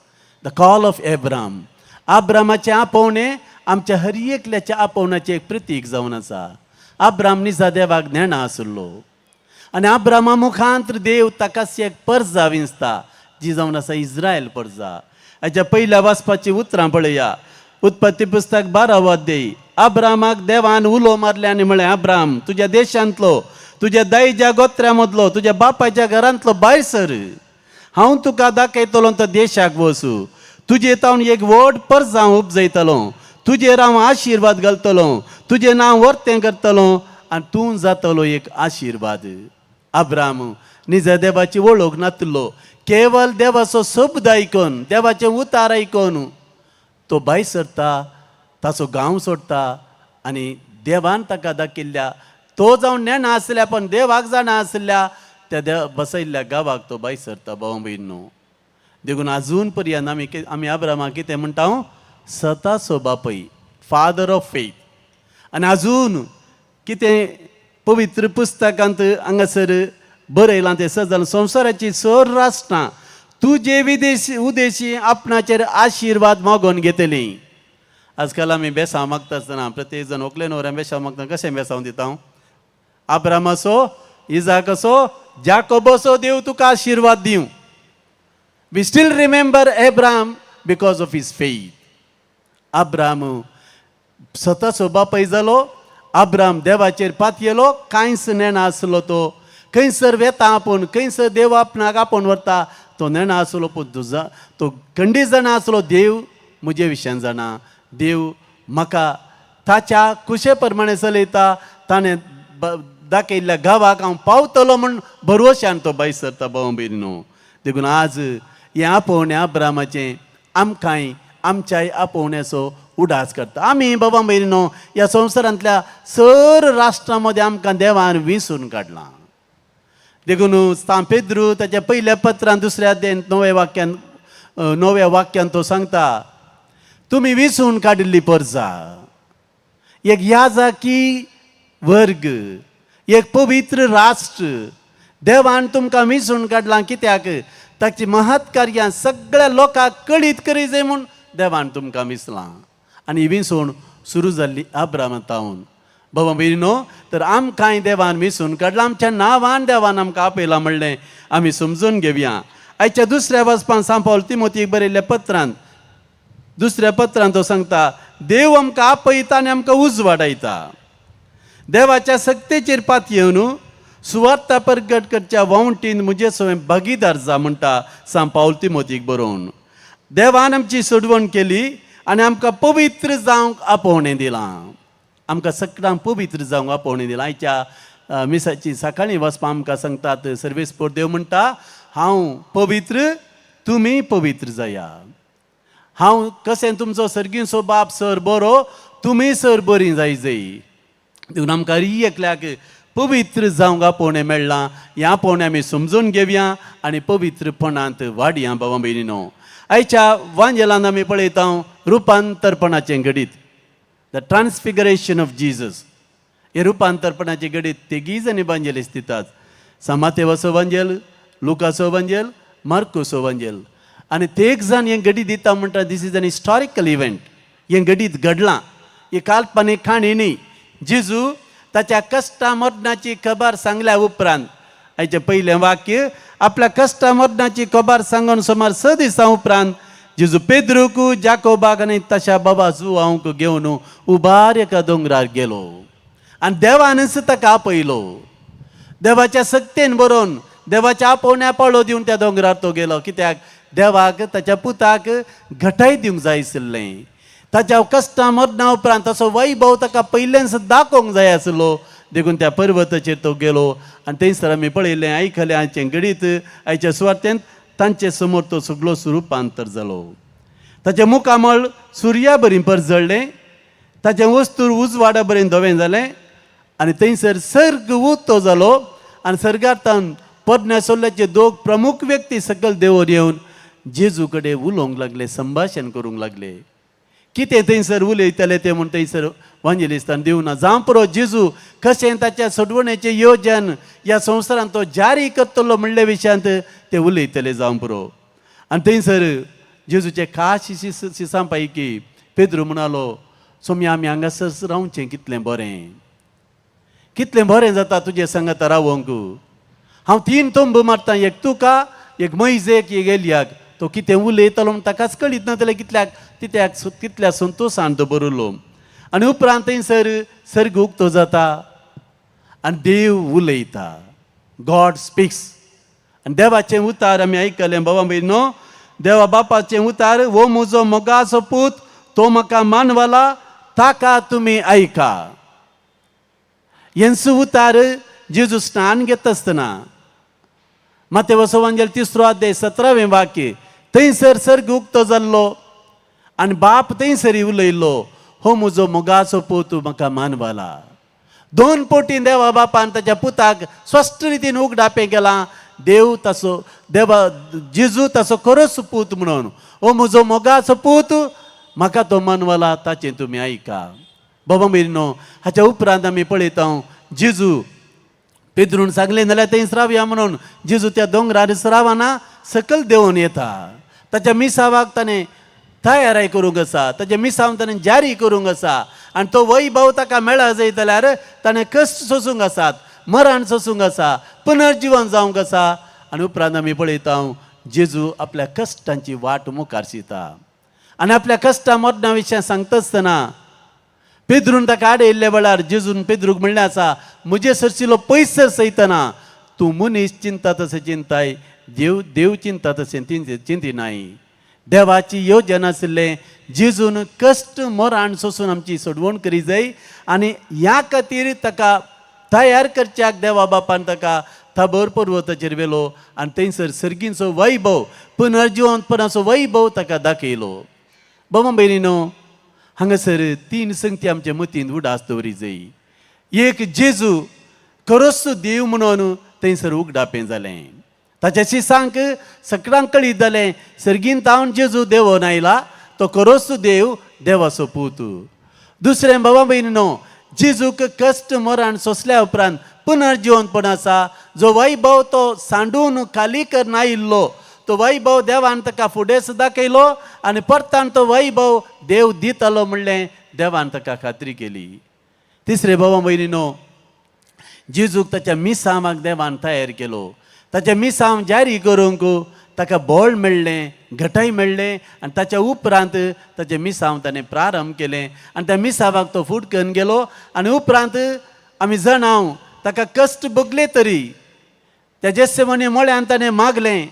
the call of Abraham. आब्रामाचें आपोवणें आमच्या हर एकल्याच्या आपोवण्याचें एक प्रतीक जावन आसा. आब्राम निजा देवाक नेणा आशिल्लो आनी आब्रामा मुखांत देव ताकाच एक परजा विंचता, जी जावन आसा इस्रायल परजा. हाच्या पयल्या वाचपाची उतरां पळया. उत्पत्ती पुस्तक 12वो अध्याय. आब्रामाक देवान उलो मारले आनी म्हळें, आब्राम, तुज्या देशांतलो, तुज्या दायज्या गोत्र्या मदलो, तुज्या बापायच्या घरांतलो भायर सर. हांव तुका दाखयतलो तो देशाक वचू. तुजे तावन एक व्हड परजा हांव उपजयतलो, तुजेर हांव आशिर्वाद घालतलो, तुजें नांव वर्तें करतलो आनी तूं जातलो एक आशिर्वाद. आब्राम निजा देवाची वळख नातलो, केवल देवाचो शब्द आयकून, देवाचें उतार आयकून तो भायर सरता, ताचो गांव सोडटा आनी देवान ताका दाखयल्ल्या, तो जावन नेणा आसल्या पण देवाक जाणा आसल्या त्या देव बसयल्ल्या गांवाक तो भायर सरता. भाव भयणीनो, देखून अजून पर्यंत आमी आमी आब्रामाक कितें म्हणटा? सताचो बापय, फादर ऑफ फेथ. आनी अजून कितें पवित्र पुस्तकांत हांगासर बरयलां तें सजल, संवसाराची सर राष्ट्रां तुजे विदेशी उदेशी आपणाचेर आशिर्वाद मागोवन घेतली. आजकाल आमी बेसांव मागता आसतना प्रत्येक जण व्हंकले न्हवऱ्यान बेसांव मागता. कशें बेसांव दिता? आब्रामाचो, इजाकाचो, जाकोबाचो देव तुका आशिर्वाद दिवं. We still remember Abraham because of his faith. Abram स्वताचो बापय जालो. आब्राम देवाचेर पातयेलो. कांयच नेणा आसलो तो, खंयसर वेता आपूण, खंयसर देव आपणाक आपोवन व्हरता तो नेणा आसलो, पूण तुजा तो खंडीत जाणा आसलो, देव म्हजे विशयान जाणा, देव म्हाका ताच्या कुशे प्रमाणे चलयता, ताणें दाखयल्ल्या गांवाक हांव पावतलो म्हूण भरवशान तो भायर सरता. भाव भयणीनो, देखून आज हें आपोवणें आब्रामाचें आमकांय आमच्याय आपोवण्याचो उडास करता. आमी बाबा भयणीनो, ह्या संवसारांतल्या सर राष्ट्रां मदें आमकां देवान विंचून काडलां. देखून सांत पेद्रू ताच्या पयल्या पत्रान दुसऱ्या अध्यायांत णव्या वाक्यान तो सांगता, तुमी विंचून काडिल्ली परजा, एक याजाकी वर्ग, एक पवित्र राष्ट्र. देवान तुमकां विंचून काडलां कित्याक? ताची महत् कार्यां सगळ्या लोकांक कळीत करी जाय म्हूण देवान तुमकां विंचलां. आनी ही विंचवण सुरू जाल्ली आब्रामा तावन. बाबा भयणीनो, तर आमकांय देवान विंचून काडलां, आमच्या नांवान देवान आमकां आपयलां म्हणलें आमी समजून घेवया. आयच्या दुसऱ्या वाचपान सांत पावल तिमोतीक बरयल्ल्या पत्रान, दुसऱ्या पत्रान तो सांगता, देव आमकां आपयता आनी आमकां उजवाडायता. देवाच्या सक्तेचेर पातयेवन सुवार्ता परगट करच्या वावंटीन म्हजे सवें भागीदार जा म्हणटा सांत पावल तिमोतीक बरोवन. देवान आमची सोडवण केली आनी आमकां पवित्र जावंक आपोवणें दिलां. आमकां सगळ्यांक पवित्र जावंक आपोवणें दिलां. आयच्या मिसाची सकाळीं वचपा आमकां सांगतात सर्वेस्पोर देव म्हणटा हांव पवित्र, तुमी पवित्र जाया. हांव कशें तुमचो सर्गींचो बाप सर बरो, तुमी सर बरी जाय जाय. देखून आमकां एकल्याक पवित्र जावंक आपोवणें मेळ्ळां. ह्या आपोवणें आमी समजून घेवया आनी पवित्रपणांत वाडया. बाबा भयणीनो, आयच्या वांजेलान आमी पळयता रुपांतरपणाचें घडीत, the transfiguration of Jesus. हे रुपांतरपणाचें घडीत तेगीय जाणी वांजेलीस दितात. सांत मातेवाचो वांजेल, लुकाचो वांजेल, मार्कोसो वांजेल. आनी तेग जाण हें घडीत दिता म्हणटा this is an historical event. हें घडीत घडलां, ही काल्पनीक काणी न्ही. जेजू ताच्या कश्टा मरणाची खबर सांगल्या उपरांत, आयचें पयलें वाक्य, आपल्या कश्टा मरणाची खबर सांगून सुमार 6 दिसां उपरांत जेजू पेद्रूक, जाकोबाक आनी ताच्या बाबा जुवांक घेवन उबार एका दोंगरार गेलो आनी देवानच ताका आपयलो. देवाच्या सक्तेन बरोवन देवाच्या आपोवण्या पाळो दिवन त्या दोंगरार तो गेलो. कित्याक? देवाक ताच्या पुताक घटाय दिवंक जाय आशिल्लें. ताच्या कश्टां मरणा उपरांत तसो वैभव ताका पयल्यान दाखोवंक जाय आसलो. देखून त्या पर्वताचेर तो गेलो आनी थंयसर आमी पळयलें, आयकलें आयचें घडीत. आयच्या सुवातेंत तांचे समोर तो सगळो रुपांतर जालो. ताचें मुखामळ सुर्या बरी परजळ्ळें, ताचें वस्तूर उजवाडा बरें धवें जालें आनी थंयसर सर्ग उक्तो जालो आनी सर्गांतान पोरण्या सोल्ल्याचे दोग प्रमुख व्यक्ती सकयल देंवोन येवन जेजू कडेन उलोवंक लागले, संभाशण करूंक लागले. कितें थंयसर उलयताले ते म्हूण थंयसर वांजेलिस्तान दिवना. जावं पुरो, जेजू कशें ताच्या सोडवणेचें योजन ह्या संवसारांत तो जारी करतलो म्हणले विशयांत ते उलयतले जावं पुरो. आनी थंयसर जेजूचे खास शिसां पैकी पेद्रू म्हणालो, सोम्या आमी हांगासर रावचें कितलें बरें, कितलें बरें जाता तुजे संगत रावोंक. हांव 3 तंबू मारता, एक तुका, एक मैजेक, एक एलियाक. तो कितें उलयतालो म्हूण ताकाच कळीत नासलें, कितल्याक तित्याक कितल्या संतोशान तो बरयलो. आनी उपरांत थंयसर सर्ग उक्तो जाता आनी देव उलयता, गॉड स्पिक्स. आनी देवाचें उतार आमी आयकलें बाबा भयणो, देवा बापाचें उतार, हो म्हजो मोगाचो पूत, तो म्हाका मानवला, ताका तुमी आयका. हेंच उतार जेजू स्नान घेता आसतना मातेवसो वांजेल 3रो अध्याय 17वें वाक्य, थंयसर सर्ग उक्तो जाल्लो आनी बाप थंयसर उलयल्लो, हो म्हजो मोगाचो पूत, म्हाका मानवला. 2 पोटी देवा बापान ताच्या पुताक स्पश्ट रितीन उगडापें केलां, देव ताचो, देवा जेजू ताचो खरोच पूत म्हणून. हो म्हजो मोगाचो पूत, म्हाका तो मानवला, ताचें तुमी आयका. बाबा भयणीनो, हाच्या उपरांत आमी पळयता जेजू पेद्रून सांगलें जाल्यार थंय रावया म्हणून जेजू त्या दोंगरार रावना, सकयल देंवून येता. ताच्या मिसावाक ताणें तयाराय करूंक आसा, ताच्या मिसांव ताणें जारी करूंक आसा आनी तो वैभव ताका मेळा जाय जाल्यार ताणें कश्ट सोसूंक आसात, मरण सोसूंक आसा, पुनर्जिवन जावंक आसा. आनी उपरांत आमी पळयता जेजू आपल्या कश्टांची वाट मुखार शिता आनी आपल्या कश्टां मरणा विशय सांगता आसतना पेद्रून ताका आडयल्ल्या वेळार जेजून पेद्रूक म्हणलें आसा, म्हजे सरशिलो पयस सयतना तूं मनीस चिंता तशें चिंताय, देव देव चिंता तशें चिंतिनाय. देवाची योजना आशिल्लें जेजून कश्ट मरण सोसून आमची सोडवण करी जाय आनी ह्या खातीर ताका तयार करच्याक देवा बापान ताका ताबोर पर्वताचेर व्हेलो आनी थंयसर सर्गींचो वैभव, पुनर्जिवंतपणाचो वैभव ताका दाखयलो. बाबा भयणीनो, हांगासर 3 संगती आमच्या मतींत उडास दवरी जाय. एक, जेजू खरोच देव म्हणून थंयसर उगडापें जालें. ताच्या शिसांक सगळ्यांक कळीत जालें सर्गीन तावन जेजू देवोन आयला, तो खरोच देव, देवाचो पूत. दुसरें, बाबा भयणीनो, जेजूक कश्ट मरण सोंसल्या उपरांत पुनर्जिवंतपण आसा. जो वैभव तो सांडून खाली करून आयिल्लो तो वैभव देवान ताका फुडें दाखयलो आनी परतान तो वैभव देव दितलो म्हणलें देवान ताका खात्री केली. तिसरें, बाबा भयणीनो, जेजूक ताच्या मिसांवाक देवान तयार केलो. ताच्या मिसांव जारी करूंक ताका बळ मेळ्ळें, घटाय मेळ्ळें आनी ताच्या उपरांत ताचें मिसांव ताणें प्रारंभ केलें आनी त्या मिसांवाक तो फुटकन गेलो. आनी उपरांत आमी जाणां ताका कश्ट भोगले तरी त्या जेस्सेमनी मळ्यान ताणें मागलें,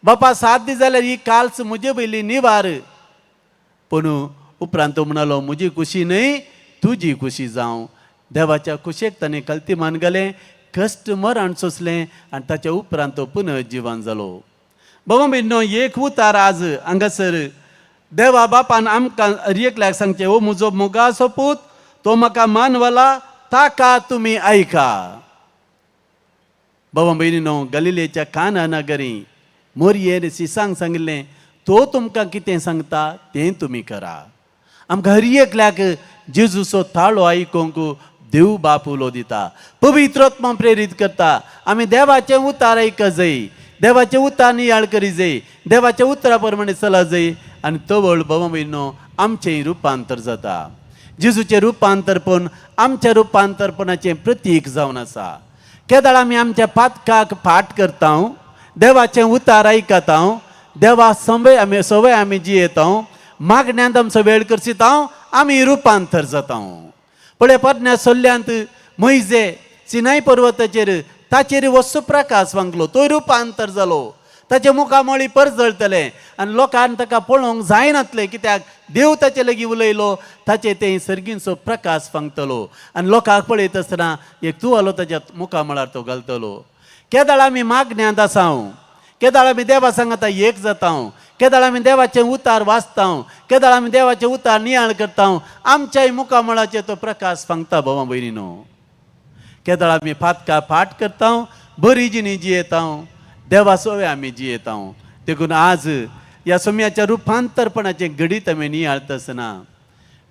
बापा सात दीस जाल्यार ही काल्स म्हजे पयली निवार. पूण उपरांत तो म्हणालो, म्हजी खुशी न्हय तुजी खुशी जावं. देवाच्या खुशेक ताणें कलती मान घालें, कश्ट मरण सोंसलें आनी ताच्या उपरांत तो पुनर्जिवन जालो. बाबा भयणीनो, एक उतार आज हांगासर देवा बापान आमकां हर एकल्याक सांगचें, हो म्हजो मोगाचो पूत, तो म्हाका मानवला, ताका तुमी आयका. बाबा भयणीनो, गलिलेच्या काना नगरी मोरयेर शिसांक सांगिल्लें, तो तुमकां कितें सांगता तें तुमी करा. आमकां हर एकल्याक जेजूचो ताळो आयकूंक देव बाप उलो दिता, पवित्र आत्मा प्रेरीत करता. आमी देवाचें उतार आयक जाय, देवाचें उतार नियाळ करी जाय, देवाच्या उतरा प्रमाणे चला जाय आनी तवळ बाबा भयणीनो आमचें रुपांतर जाता. जेजूचें रुपांतरपण आमच्या रुपांतरपणाचें प्रतीक जावन आसा. केदाळ आमी आमच्या पातकाक फाट करता, देवाचें उतार आयकता, देवा संवय आमी सवय आमी जियेता, मागण्यांत आमचो वेळ करसिता, आमी रुपांतर जाता. पळय परण्या सोल्ल्यांत मोयजे सिनाय पर्वताचेर ताचेर वस्तू प्रकाश वांगलो, तो रुपांतर जालो. ताचे मुखामळी परजळटलें आनी लोकांक ताका पळोवंक जायनातलें, कित्याक देव ताचे लागीं उलयलो, ताचे ते सर्गींचो प्रकाश फांगतलो आनी लोकांक पळयत आसतना एक तुवालो ताच्या मुखामळार तो घालतलो. केदाळ आमी मागण्यांत आसा, केदाळ आमी देवा सांगता एक जाता, केदाळ आमी देवाचें उतार वाचता, केदाळ आमी देवाचें उतार नियाळ करता, आमच्याय मुखामळाचेर तो प्रकाश फांगता. भावा भयणीनो, केदाळ आमी फातका फाट करता, बरी जिणी जियेता, देवा सोवे आमी जियेता. देखून आज ह्या सोम्याच्या रुपांतरपणाचें घडीत आमी नियाळता आसतना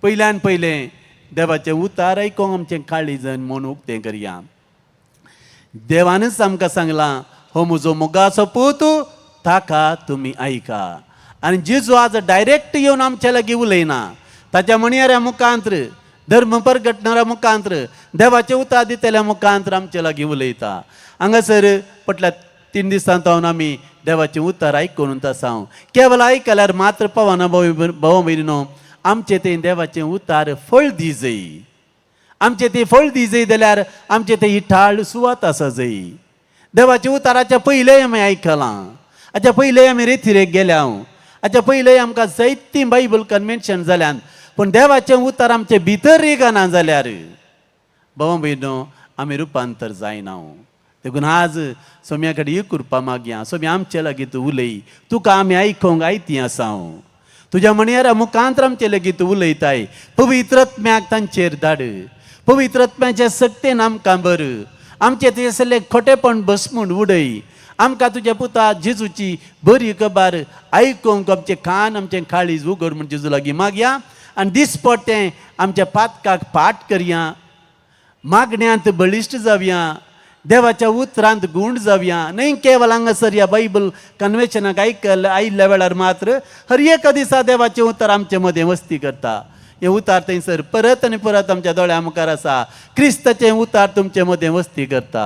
पयल्यान पयलें देवाचें उतार आयकूंक आमचें काळीजन म्हूण उक्तें करया. देवानच आमकां सांगलां, हो म्हजो मोगाचो पूत, ताका तुमी आयका. आनी जेजू आज डायरेक्ट येवन आमच्या लागीं उलयना, ताच्या म्हणयाऱ्या मुखांत्र, धर्म परगटणाऱ्या मुखांत्र, देवाचें उतार दितल्या मुखांत्र आमच्या लागीं उलयता. हांगासर पटल्या 3 दिसां जावन आमी देवाचें उतार आयकून आसा. केवल आयकल्यार मात्र पावना भाव भयणीनो, आमचें तें देवाचें उतार फळ दी जाय. आमचें तें फळ दी जाय जाल्यार आमचें तें इठाळ सुवात आसा जाय. देवाच्या उताराच्या पयलें आमी आयकलां, हाच्या पयलें आमी रेतिरेक गेल्या, हाच्या पयलें आमकां जायतीं बायबल कन्वेन्शन जाल्यान, पूण देवाचें उतार आमचें भितर रिगना जाल्यार भावा भयणो आमी रुपांतर जायना. देखून आज सोम्या कडेन एक कृपा मागया, सोम्या आमचे लागीं तूं उलय, तुका आमी आयकूंक आयती आसा. तुज्या म्हणयारा मुखांत्र आमचे लागीं तूं उलयताय. पवित्र आत्म्याक तांचेर धाड, पवित्र आत्म्याच्या सक्तेन आमकां बर, आमचे थंयसरलें खोटेपण बसमून उडय. आमकां तुज्या पुता जेजूची बरी खबर आयकूंक आमचे कान आमचें काळीज उगड म्हूण जेजू लागीं मागया आनी दिसपट्टें आमच्या पातकाक पाट करया, मागण्यांत बळिश्ट जावया, देवाच्या उतरांत गूंड जावया. न्हय केवल हांगासर ह्या बायबल कन्वेन्शनाक आयकल आयिल्ल्या वेळार मात्र हर एका दिसा देवाचें उतर आमचे मदें वस्ती करता. हें उतार थंयसर परत आनी परत आमच्या दोळ्या मुखार आसा. क्रिस्ताचें उतार तुमचे मदें वस्ती करता.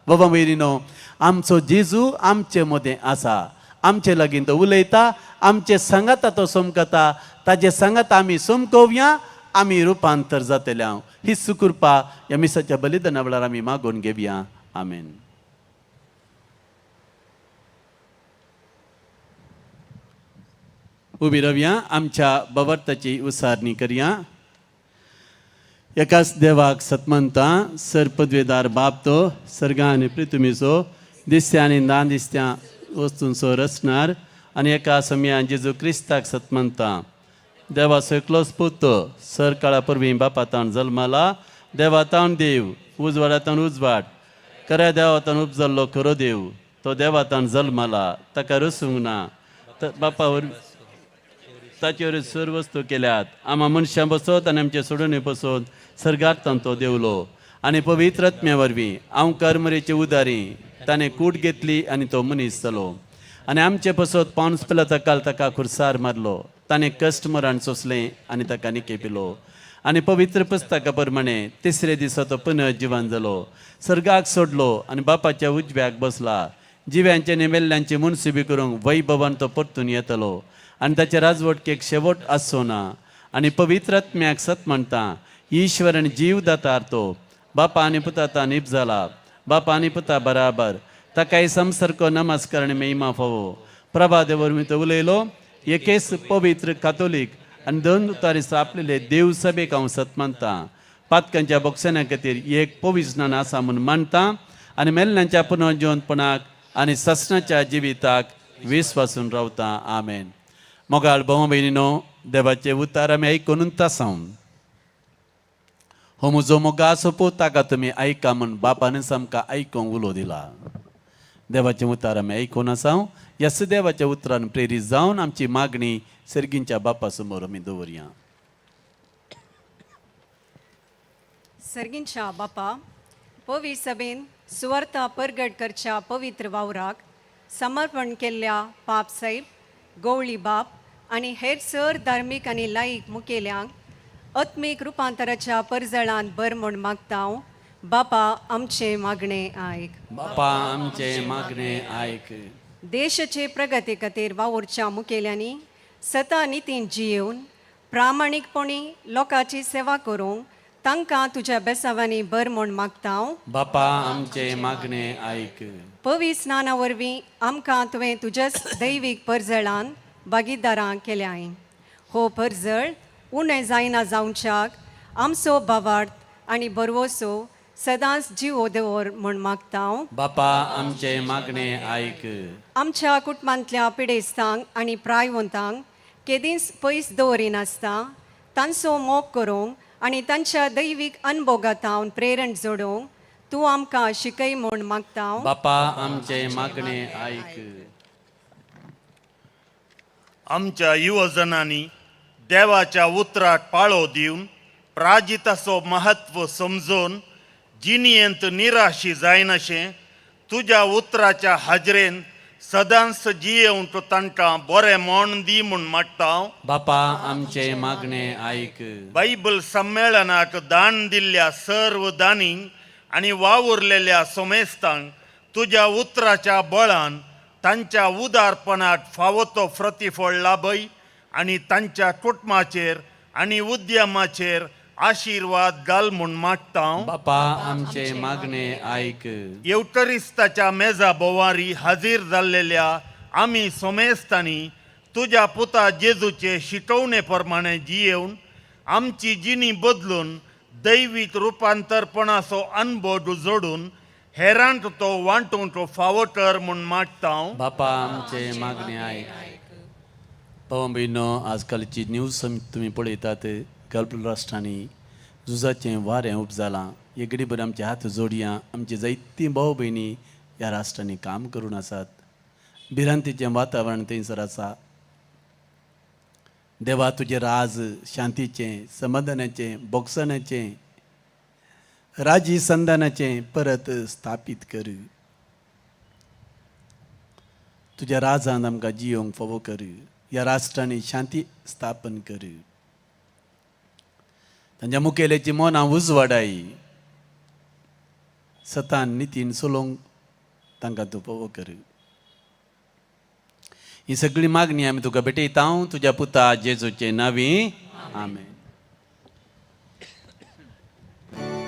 बाबा भयणीनो, आमचो जेजू आमचे मदें आसा, आमचे लागीं तो उलयता, आमचे सांगाता तो समकता, ताजे सांगाता आमी समकोवया, आमी रुपांतर जातले. हांव ही सुकृपा ह्या मिसाच्या बलिदाना वेळार आमी मागून घेवया. आमेन. उबी रावया, आमच्या बवर्ताची उसारणी करया. एकाच देवाक सतमंता सर पदवेदार बाप तो सर्गा आनी पृथ्वीचो दिसत्या आनी ना दिसत्या वस्तूंचो रचणार आनी एका समयान जेजू क्रिस्ताक सतमंता देवाचो एकलोच पूत सर काळा परवीं बापातान जल्माला, देवातान देव, उजवाडातान उजवाड, खऱ्या देवातान उपजल्लो खरो देव, तो देवातान जल्माला, ताका रसूंक ना, बापा वरवीं ताचेर सर वस्तू केल्यात, आमा मनशां बसत आनी आमचे सोडून बसत सर्गांत तो देवलो आनी पवित्र आत्म्या वरवीं हांव करमरेचे उदारी ताणें कूट घेतली आनी तो मनीस जालो आनी आमचे पसत पावस पिला ताका खुर्सार मारलो, ताणें कश्ट मरण सोंसलें आनी ताका निके पिलो आनी पवित्र पुस्तका प्रमाणे तिसरे दिसा तो पुनर्जिवन जालो, सर्गाक सोडलो आनी बापाच्या उजव्याक बसला, जिव्यांचे आनी मेल्ल्यांची मुनसिबी करूंक वैभवान तो परतून येतलो आनी ताचे राजवटकेक शेवट आसचो ना आनी पवित्र आत्म्याक सत म्हणटा, ईश्वर आनी जीव दातार तो बापा आनी पुता निप जाला, बापा आनी पुता बराबर ताकाय संसर्ग नमस्कार आनी महिमा फावो. प्रभा देवर मी तो उलयलो एकेच पवित्र कातोलीक आनी दोन उतारी स्थापलेले देव सभेक हांव सत मानता. पातकांच्या बोक्सण्या खातीर एक पवित्र आसा म्हूण मानता आनी मेल्ल्यांच्या पुनर्जिवनपणाक आनी ससनाच्या जिविताक विस्वासून रावता. आमेन. मोगाळ भाव भयणीनो, देवाचे उतार आमी आयकून आसां. हो म्हजो मोगाचो पूत, ताका तुमी आयका म्हूण बापानच आमकां आयकूंक उलो दिला. देवाचें उतार आमी आयकून आसा. ह्याच देवाच्या उतरान प्रेरीत जावन आमची मागणी सर्गींच्या बापा समोर आमी दवरया. सर्गींच्या बापा, पवी सभेन सुवार्ता परगट करच्या पवित्र वावराक समर्पण केल्ल्या पाप साहेब, गवळी बाप आनी हेर सर धार्मीक आनी लायक मुखेल्यांक आत्मीक रुपांतराच्या परजळान बर म्हूण मागता हांव. बापा आमचें मागणें आयक. बापा आमचें मागणें आयक. देशाचे प्रगती खातीर वावुरच्या मुखेल्यांनी सता नितीन जियेवन प्रामाणीकपणी लोकांची सेवा करूंक तांकां तुज्या बेसावांनी बर म्हूण मागता हांव. बापा आमचें मागणें आयक. पवी स्नाना वरवीं आमकां तुवें तुज्याच दैवीक परजळान भागीदारां केल्याय. हो परजळ उणें जायना जावच्याक आमचो भावार्थ आनी बरवसो सदांच जिवो दवर म्हूण मागता हांव. बापा आमचें मागणें आयक. आमच्या कुटुंबांतल्या पिडेस्तांक आनी प्रायवंतांक केदींच पयस दवरिनासता तांचो मोग करूंक आनी तांच्या दैवीक अनभोगांत प्रेरण जोडूंक तूं आमकां शिकय म्हूण मागता हांव. बापा आमचें मागणें आयक. आमच्या युवजनांनी देवाच्या उतराक पाळो दिवन प्राजिताचो महत्व समजून जिणयेंत निराशी जायनाशें तुज्या उतराच्या हाजरेन सदांच जियेवंक तांकां बरें म्हण दी म्हूण मागता. बापा आमचें मागणें आयक. बायबल संमेळनाक दान दिल्ल्या सर्व दानींक आनी वावुरलेल्या सोमेस्तांक तुज्या उतराच्या बळान तांच्या उदारपणाक फावो तो प्रतिफळ लाभय आनी तांच्या कुटुंबाचेर आनी उद्यमाचेर आशिर्वाद घाल म्हूण मागता. बापा आमचें मागणें आयक. येवकरिस्ताच्या मेजा बोवारी हाजीर जाल्लेल्या आमी सोमेस्तांनी तुज्या पुता जेजूचे शिकवणे प्रमाणे जियेवन आमची जिणी बदलून दैवीक रुपांतरपणाचो अनबोध जोडून हेरांक तो वांटूंक फावो कर म्हूण मागता. बापा आमचें मागणें आयक. भाव भयणो, आजकालची न्यूज तुमी पळयतात. गल्फ राष्ट्रांनी झुजाचें वारें उब जालां. हे घडीभर आमचे हात जोडया. आमची जायतीं भाव भयणी ह्या राष्ट्रांनी काम करून आसात. भिरांतीचें वातावरण थंयसर आसा. देवा तुजें राज शांतीचें, समाधानाचें, बोगसणाचें, राजी संधानाचें परत स्थापीत कर. तुज्या राजान आमकां जियोंक फावो कर. ह्या राष्ट्रांनी शांती स्थापन कर. तांच्या मुखेल्याची मनां उजवाडाय. सतान नितीन चलोवंक तांकां तूं फावो कर. ही सगळी मागणी आमी तुका भेटयता तुज्या पुता जेजूचे नांवी. आमेन. Thank you.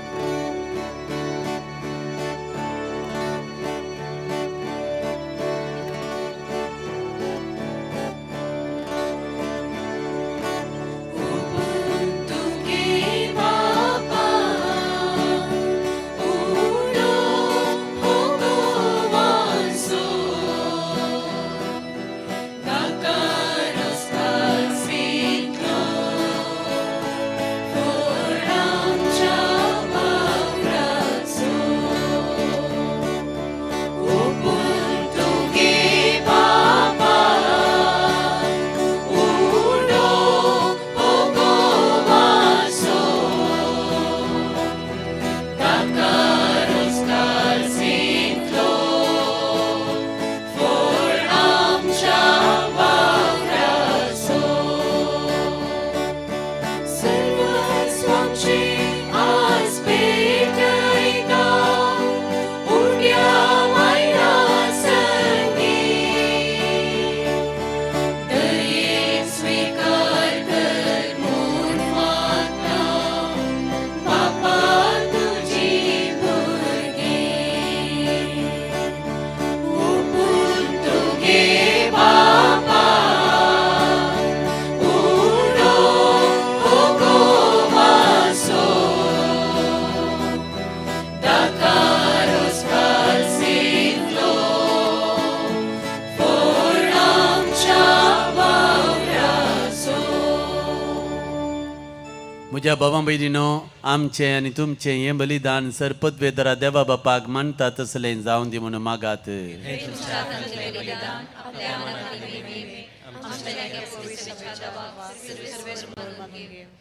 म्हज्या बाबा भयणीनो, आमचें आनी तुमचें हें बलिदान सरपदवेदरा देवा बापाक मानता तसलें जावन दी म्हणून मागात.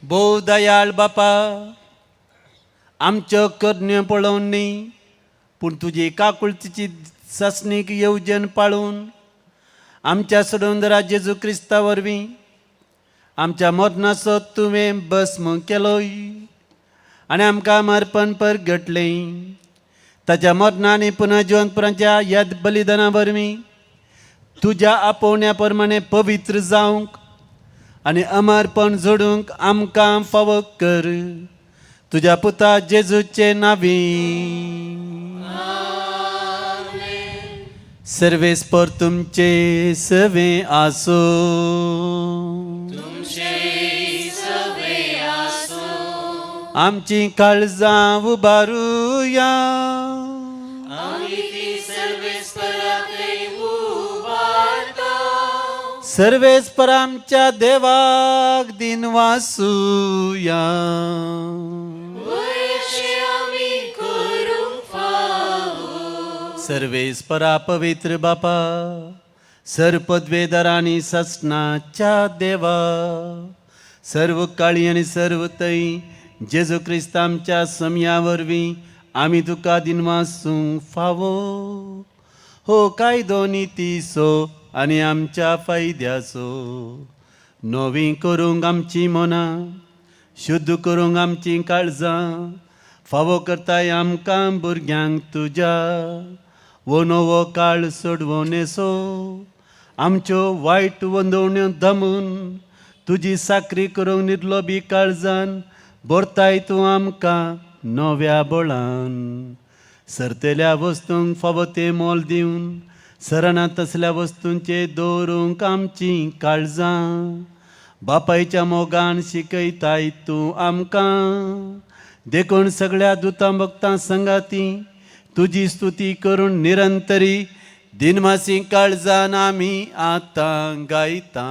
भोव दयाळ बापा, आमच्यो करण्यो पळोवन न्ही पूण तुजी काकुळतीची सासणीक येवजण पाळून आमच्या सोडून जेजू क्रिस्ता वरवीं आमच्या मरणाचो तुवें भस्म केलोय आनी आमकां मरपण परगटलें. ताच्या मरणान आनी पुनर्जिवंतपणाच्या ह्या बलिदाना वरवीं तुज्या आपोवण्या प्रमाणे पवित्र जावंक आनी अमरपण जोडूंक आमकां फावो कर, तुज्या पुता जेजूचे नांवी. सर्वेस्पर तुमचे सवे आसो. आमची काळजां उबारुया. सर्वेस्पर आमच्या देवाक दिनवासुया. सर्वेस्परा पवित्र बापा, सर्पद्वेदर आनी ससनाच्या देवा, सर्व काळी आनी सर्व तै जेजू क्रिस्त आमच्या समया वरवीं आमी तुका दिनवासूंक फावो. हो कायदो नितीचो आनी आमच्या फायद्याचो नवी करूंक आमची मनां, शुद्ध करूंक आमचीं काळजां, फावो करताय आमकां भुरग्यांक तुज्या. वो नवो काळ सोडवणेचो आमच्यो वायट वंदवण्यो दमून तुजी साकरी करूंक निर्लोबी काळजान भरताय तूं आमकां नव्या बळान. सरतेल्या वस्तूंक फावो तें मोल दिवन सरना तसल्या वस्तूंचे दवरूंक आमचीं काळजां बापायच्या मोगान शिकयताय तूं आमकां. देखून सगळ्या दुतां भक्तां संगाती तुजी स्तुती करून निरंतरी दिनवासी काळजान आमी आतां गायता.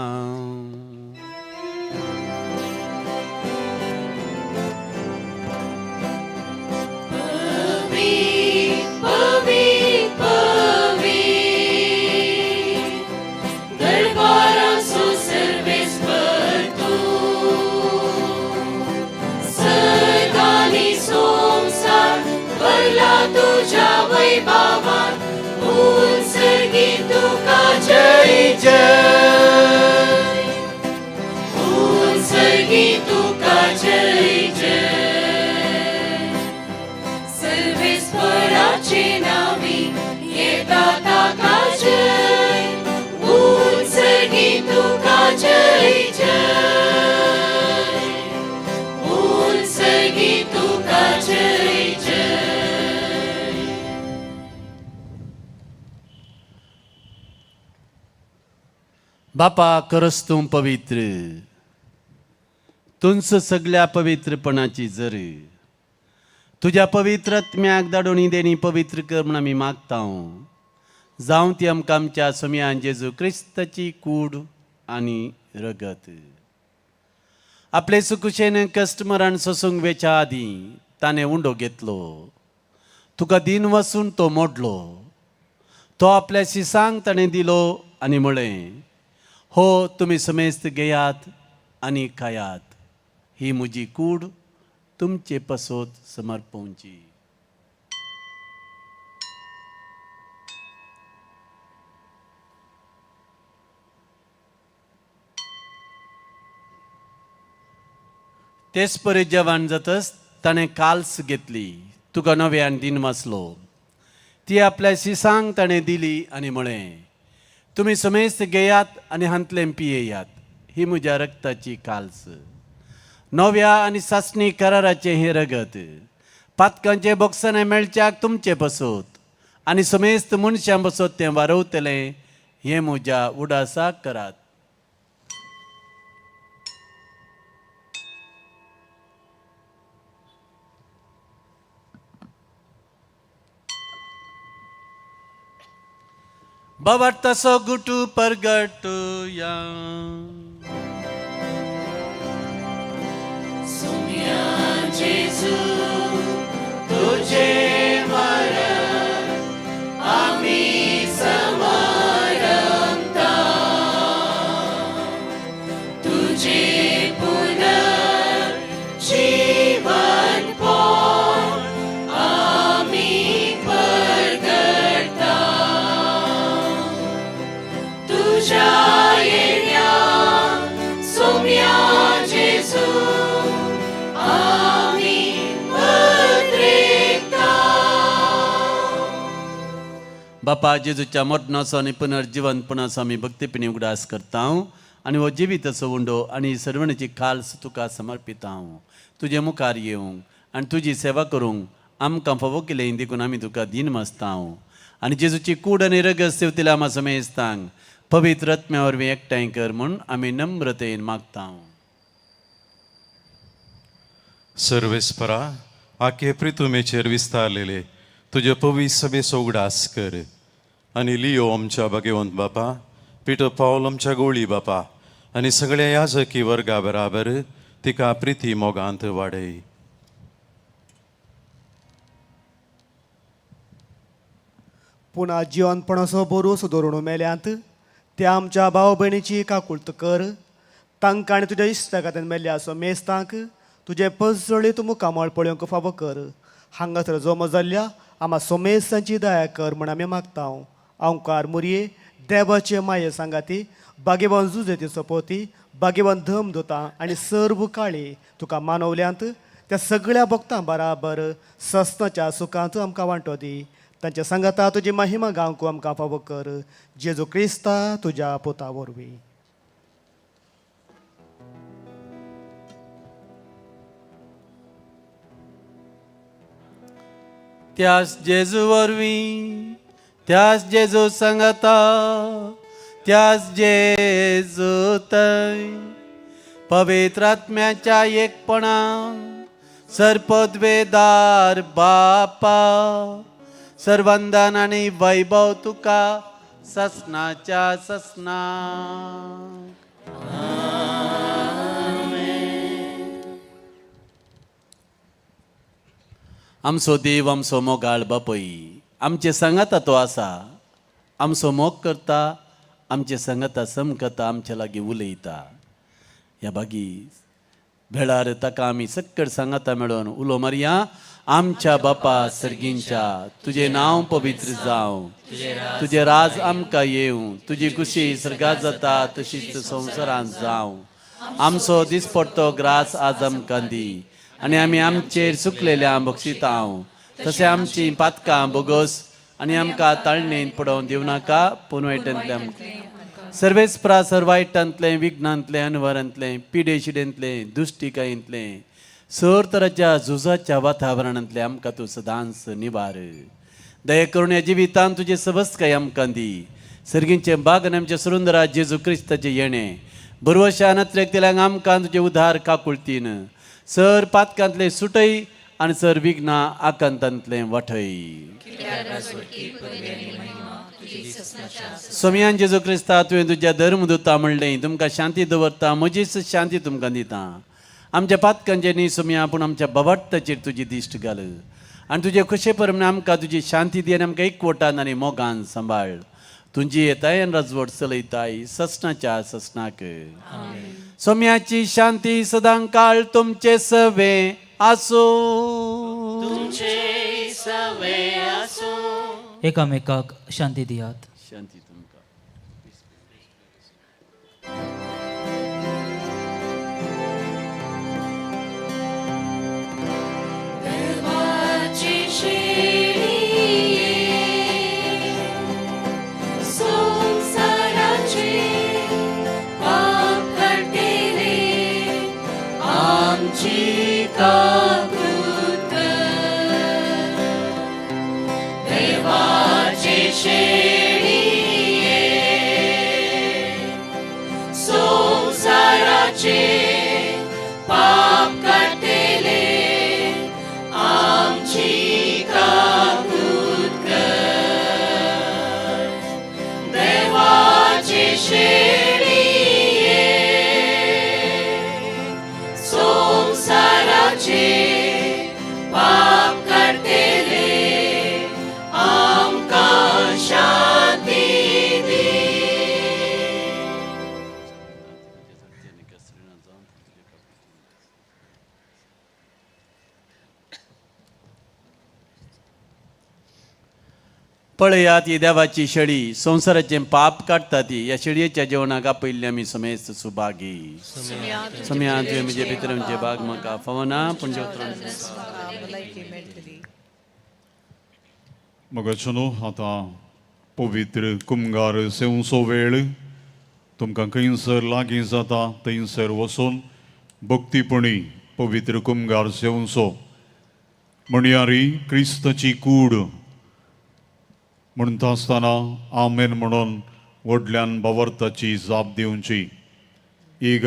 जय जय उत्सर्गी तुका जय जय. सर्वेस्पराचे नावी येता ताका जय, उत्सर्गी तुका जय जय, उत्सर्गी तुका जय जय. बापा करस तूं पवित्र, तुंच सगळ्या पवित्रपणाची जरी तुज्या पवित्र आत्म्याक धाडून देणी पवित्र कर म्हूण आमी मागता. जावं ती आमकां आमच्या सोम्यान जेजू क्रिस्ताची कूड आनी रगत. आपले सुकुशेन कस्टमरान सोसूंक वेच्या आदीं ताणें उंडो घेतलो, तुका दिन वसून तो मोडलो, तो आपल्या शिसांक ताणें दिलो आनी म्हळें, हो तुमी समेस्त घेयात आनी खायात, ही म्हजी कूड तुमचे पसोत समर्पवची. तेच परी जेवण जातच ताणें काल्स घेतली, तुका नव्यान दिन वाचलो, ती आपल्या शिसांक ताणें दिली आनी म्हळें, तुमी समेस्त घेयात आनी हांतलें पियेयात, ही म्हज्या रक्ताची काल्स, नव्या आनी सासणी कराराचें हें रगत, पातकांचें बोगसणें मेळच्याक तुमचें बसोत आनी समेस्त मनशां बसोत तें वारवतलें, हें म्हज्या उडासाक करात. बाबा गुटू परगटुया. सोम्या जेजू तुझे मरण आमी समारंभता तुझे पुनर्जीवनपण आमी परगटता तुझ्या येण्या सोम्या जेजू आमी पत्रेकता. बापा जेजूच्या मरणाचो आनी पुनर्जिवनपणाचो आमी भक्तीपणी उगडास करता आनी हो जिविताचो उंडो आनी सर्वणीची खालस तुका समर्पिता हांव. तुजे मुखार येवंक आनी तुजी सेवा करूंक आमकां फावो केलें देखून आमी तुका दीन मासता हांव. आनी जेजूची कूड आनी रगत सेवतिल्या आमा समेस्तांक पवित्र आत्म्या वरवीं एकठांय कर म्हूण आमी नम्रतेन मागता. सर्वेस्परा आखे प्रितुमेचेर विस्तारलेले तुजे पवित्र सभेचो उगडास कर आनी लियो आमच्या भगवंत बापा, पिटर पावल आमच्या गोळी बापा आनी सगळ्या याजकी वर्गा बराबर तिका प्रिती मोगांत वाडय. पुणा जिवनपणाचो बरोस धरून मेल्यांत त्या आमच्या भाव भयणीची काकुळत कर. तांकां आनी तुज्या इश्टा खातीर मेल्ल्या समेस्तांक तुजें पजळीत मुखामळ पळोवंक फावो कर. हांगासर जमो जाल्ल्या आमा सोमेस्तांची दया कर म्हूण आमी मागता. अंकार मुरये देवाचे माये सांगाती बागेवान जुजेती सोपोती बागेवान धम दोता आनी सर्व काळी तुका मानवल्यांत त्या सगळ्या भक्तां बराबर सस्नाच्या सुखांत आमकां वांटो दी. तांच्या सांगाता तुजी महिमा गावंक आमकां फावो कर. जेजू क्रिस्ता तुज्या पुता वरवीं. त्यास जेजू वरवीं, त्यास जेजू सांगाता, त्यास जेजू थंय पवित्र आत्म्याच्या एकपणान सर्पद्वेदार बापा सर्वंदन आनी वैभव तुका ससनाच्या ससना. आमचो देव आमचो मोगाळ बापय आमचे सांगाता तो आसा, आमचो मोग करता, आमचे सांगाता समकता, आमच्या लागीं उलयता. ह्या बागी वेळार ताका आमी सक्कड सांगाता मेळोन उलो मारया. आमच्या बापा सर्गींच्या तुजें नांव पवित्र जावं, तुजें राज आमकां येवं, तुजी खुशी सर्गात जाता तशीच संवसारांत जावं. आमचो दिसपडतो ग्रास आज आमकां दी आनी आमी आमचेर चुकलेल्या बक्षिता तशें आमची पातकां बोगस आनी आमकां ताळणेन पडोवन दिवं नाका, पूण वायटांतलें आमकां सर्वेस प्रा सर्वायटांतलें विघ्नांतलें अनवरांतलें पिडेशिडेंतलें दुश्टिकायेंतलें सर तराच्या झुजाच्या वातावरणांतलें आमकां तूं सदांच निवार. दया करून ह्या जिवितान तुजें सवस्तकाय आमकां दी. सर्गींचें बाग आनी आमच्या सुरुंदरा जेजू क्रिस्ताचें येणें बरवशा नत्रेक आमकां तुजें उधार काकुळतीन सर पातकांतलें सुटय आनी सर विघ्नां आकांतांतलें वाटय. सोमयान जेजू क्रिस्ता तुवें तुज्या धर्मदुता म्हणलें तुमकां शांती दवरता, म्हजीच शांती तुमकां दिता. आमच्या पातकांचेर न्ही सोमया पूण आमच्या बवाट्टाचेर तुजी दिश्ट घाल आनी तुजे खुशे प्रमाणे आमकां तुजी शांती दी आनी आमकां एकवटान आनी मोगान सांबाळ. तुजी येताय आनी राजवट चलयताय ससनाच्या ससनाक. सोम्याची शांती सदां काळ तुमचे सवे आसूं. तुमचे सवे आसूं. एकामेकाक शांती दियात. शांती तुमकां. देवाची शेळी संसाराचे पाप काडटेले आमची काकूत कर. देवाचे शेळी संसाराचे पाप काडटेले आमची काकूत कर. देवाचे शेळी संसाराचे पळयात ही देवाची शेळी, संवसाराचें पाप काडटा ती. ह्या शेळयेच्या जेवणाक आपयल्ली आमी समेस्त सुभागी. सोम्या, तुवें म्हजे भितर आमचे भाग म्हाका फावना, पूण भलायकी मेळटली. मगाचो न्हू आतां पवित्र कुमगार सेवचो वेळ. तुमकां खंयसर लागीं जाता थंयसर वचून भक्तीपणी पवित्र कुमगार सेवचो. म्हणयारी क्रिस्ताची कूड म्हणटा आसतना आमेन म्हणून व्हडल्यान भावार्थाची जाप दिवची. ಈಗ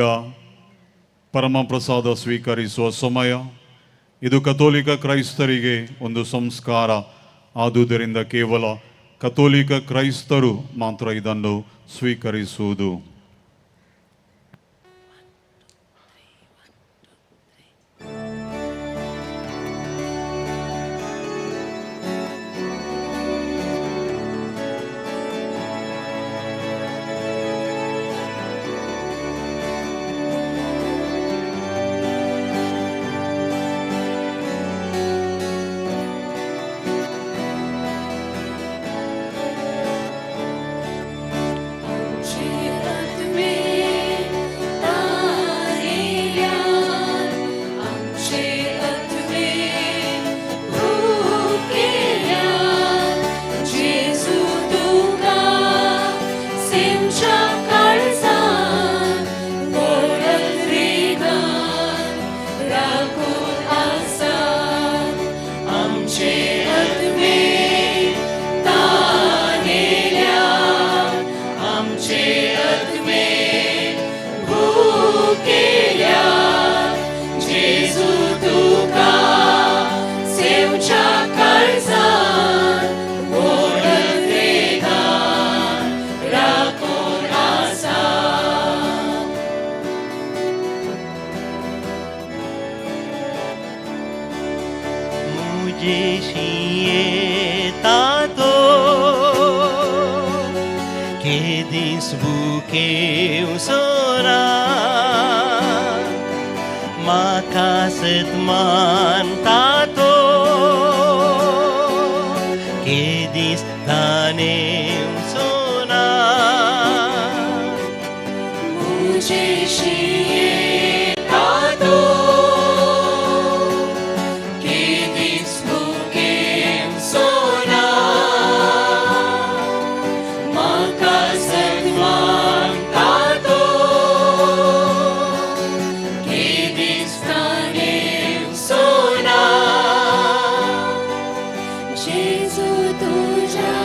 ಪರಮಪ್ರಸಾದ ಸ್ವೀಕರಿಸುವ ಸಮಯ ಇದು. ಕಥೋಲಿಕ ಕ್ರೈಸ್ತರಿಗೆ ಒಂದು ಸಂಸ್ಕಾರ. ಆದುದರಿಂದ ಕೇವಲ ಕಥೋಲಿಕ ಕ್ರೈಸ್ತರು ಮಾತ್ರ ಇದನ್ನು ಸ್ವೀಕರಿಸುವುದು. आमचे आत्मे तारेल्यान, आमचे आत्मे भुकेल्यान, जेजू तुका सेमच्या काळजान व्हडत रेगान राखून आसा. आमचे आत्मे तानेल्यान, आमचे आत्मे भुकेल्यान, जेजू तुका सेवच्या काळजान व्हडत रेगान राखून आसा. मुझेशी येता तो केदीस भुकेवसोना, म्हाका सदमानता तो केदीस तानेवसोना. मुझेशी येता तो केदीस भुकेवसोना, म्हाका सदमानता तो केदीस तानेवसोना. जेजू तुझ्या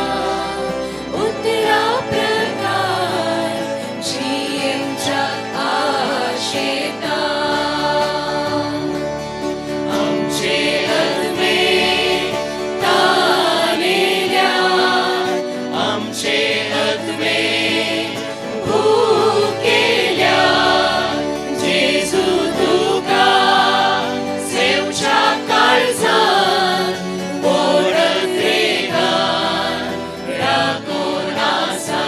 उतरा प्रकार जियेवच्याक आशेता. आमचे आत्मे तानेल्यान, आमचे आत्मे भुकेल्यान, जेजू तुका सेवच्या काळजान व्हडत रेगान राखून आसा.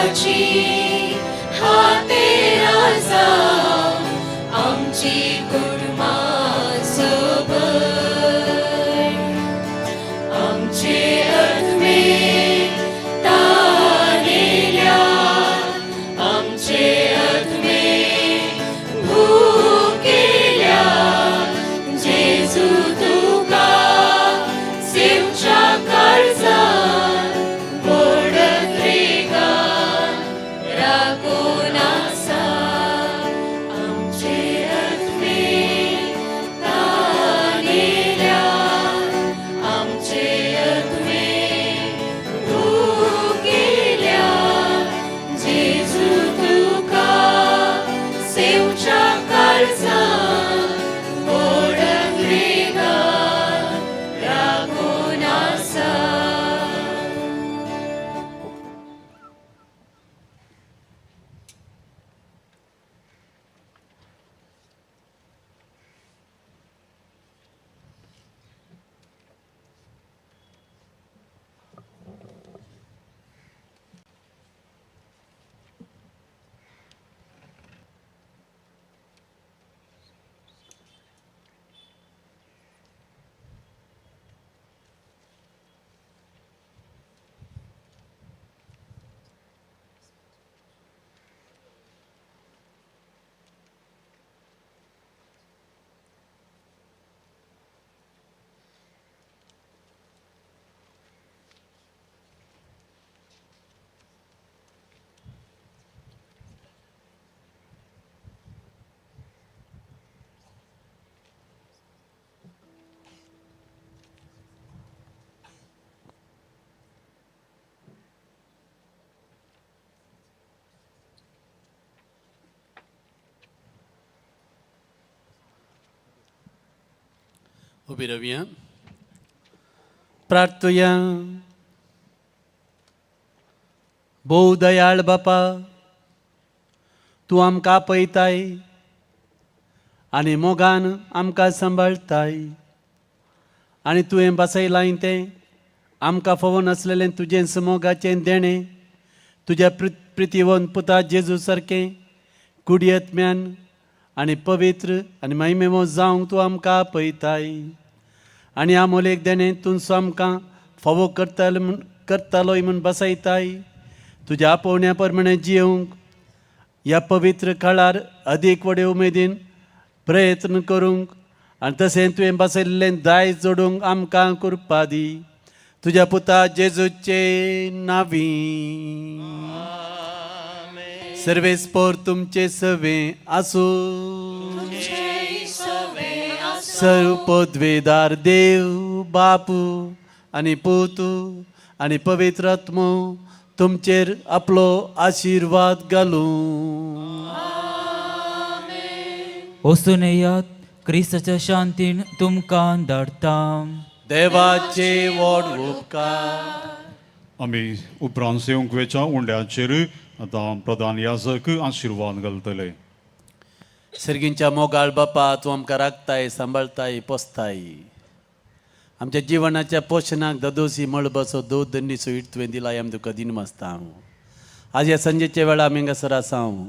देवाची हातेरा जावं आमची कुटुंबां सबर आमचे आत्मे तानेल्या आमचे आत्मे भुकेल्या जेजू तुका सेवच्या काळजान व्हड त्रेगान राखून आसा आमचे आत्मे तानेल्या आमचे आत्मे भुकेल्या जेजू तुका सेवच्या काळजान व्हड त्रेगान राखून आसा. उबी रावया, प्रार्थुया. भोव दयाळ बापा, तूं आमकां आपयताय आनी मोगान आमकां सांबाळटाय आनी तुवें बसयलां तें आमकां फावो नासलेलें तुजें मोगाचें देणें तुज्या प्रितीवंत पुता जेजू सारकें कुडयत्म्यान आनी पवित्र आनी महिमेवो जावंक तूं आमकां आपयताय आनी आमोलेक देणें तूं आमकां फावो करतालो म्हूण करतालोय म्हूण बसयताय. तुज्या आपोवण्या प्रमाणें जियोवंक ह्या पवित्र काळार अदीक व्हडे उमेदीन प्रयत्न करूंक आनी तशें तुवें बसयल्लें दायज जोडूंक आमकां कृपा दी. तुज्या पुता जेजूचे नावी सर्वेस्पोर तुमचे सवे आसूं. सर्व पदवेदार देव बापू आनी पूत आनी पवित्र आत्मो तुमचेर आपलो आशिर्वाद घालूं. वचून येयात, क्रिस्ताच्या शांतीन तुमकां धाडटा. देवाचे व्हड उपकार. आमी उपरांत सेवंक वेच्या उंड्याचेर आतां प्रधान याजक आशिर्वाद घालतले. सर्गींच्या मोगाळ बापा, तूं आमकां राखताय, सांबाळताय, पोसताय. आमच्या जिवनाच्या पोशणाक ददोसी मळबाचो दोद दंडीचो it तुवें दिला, आमी तुका दिनवासता. हांव आज ह्या सांजेच्या वेळा आमी हांगासर आसा. हांव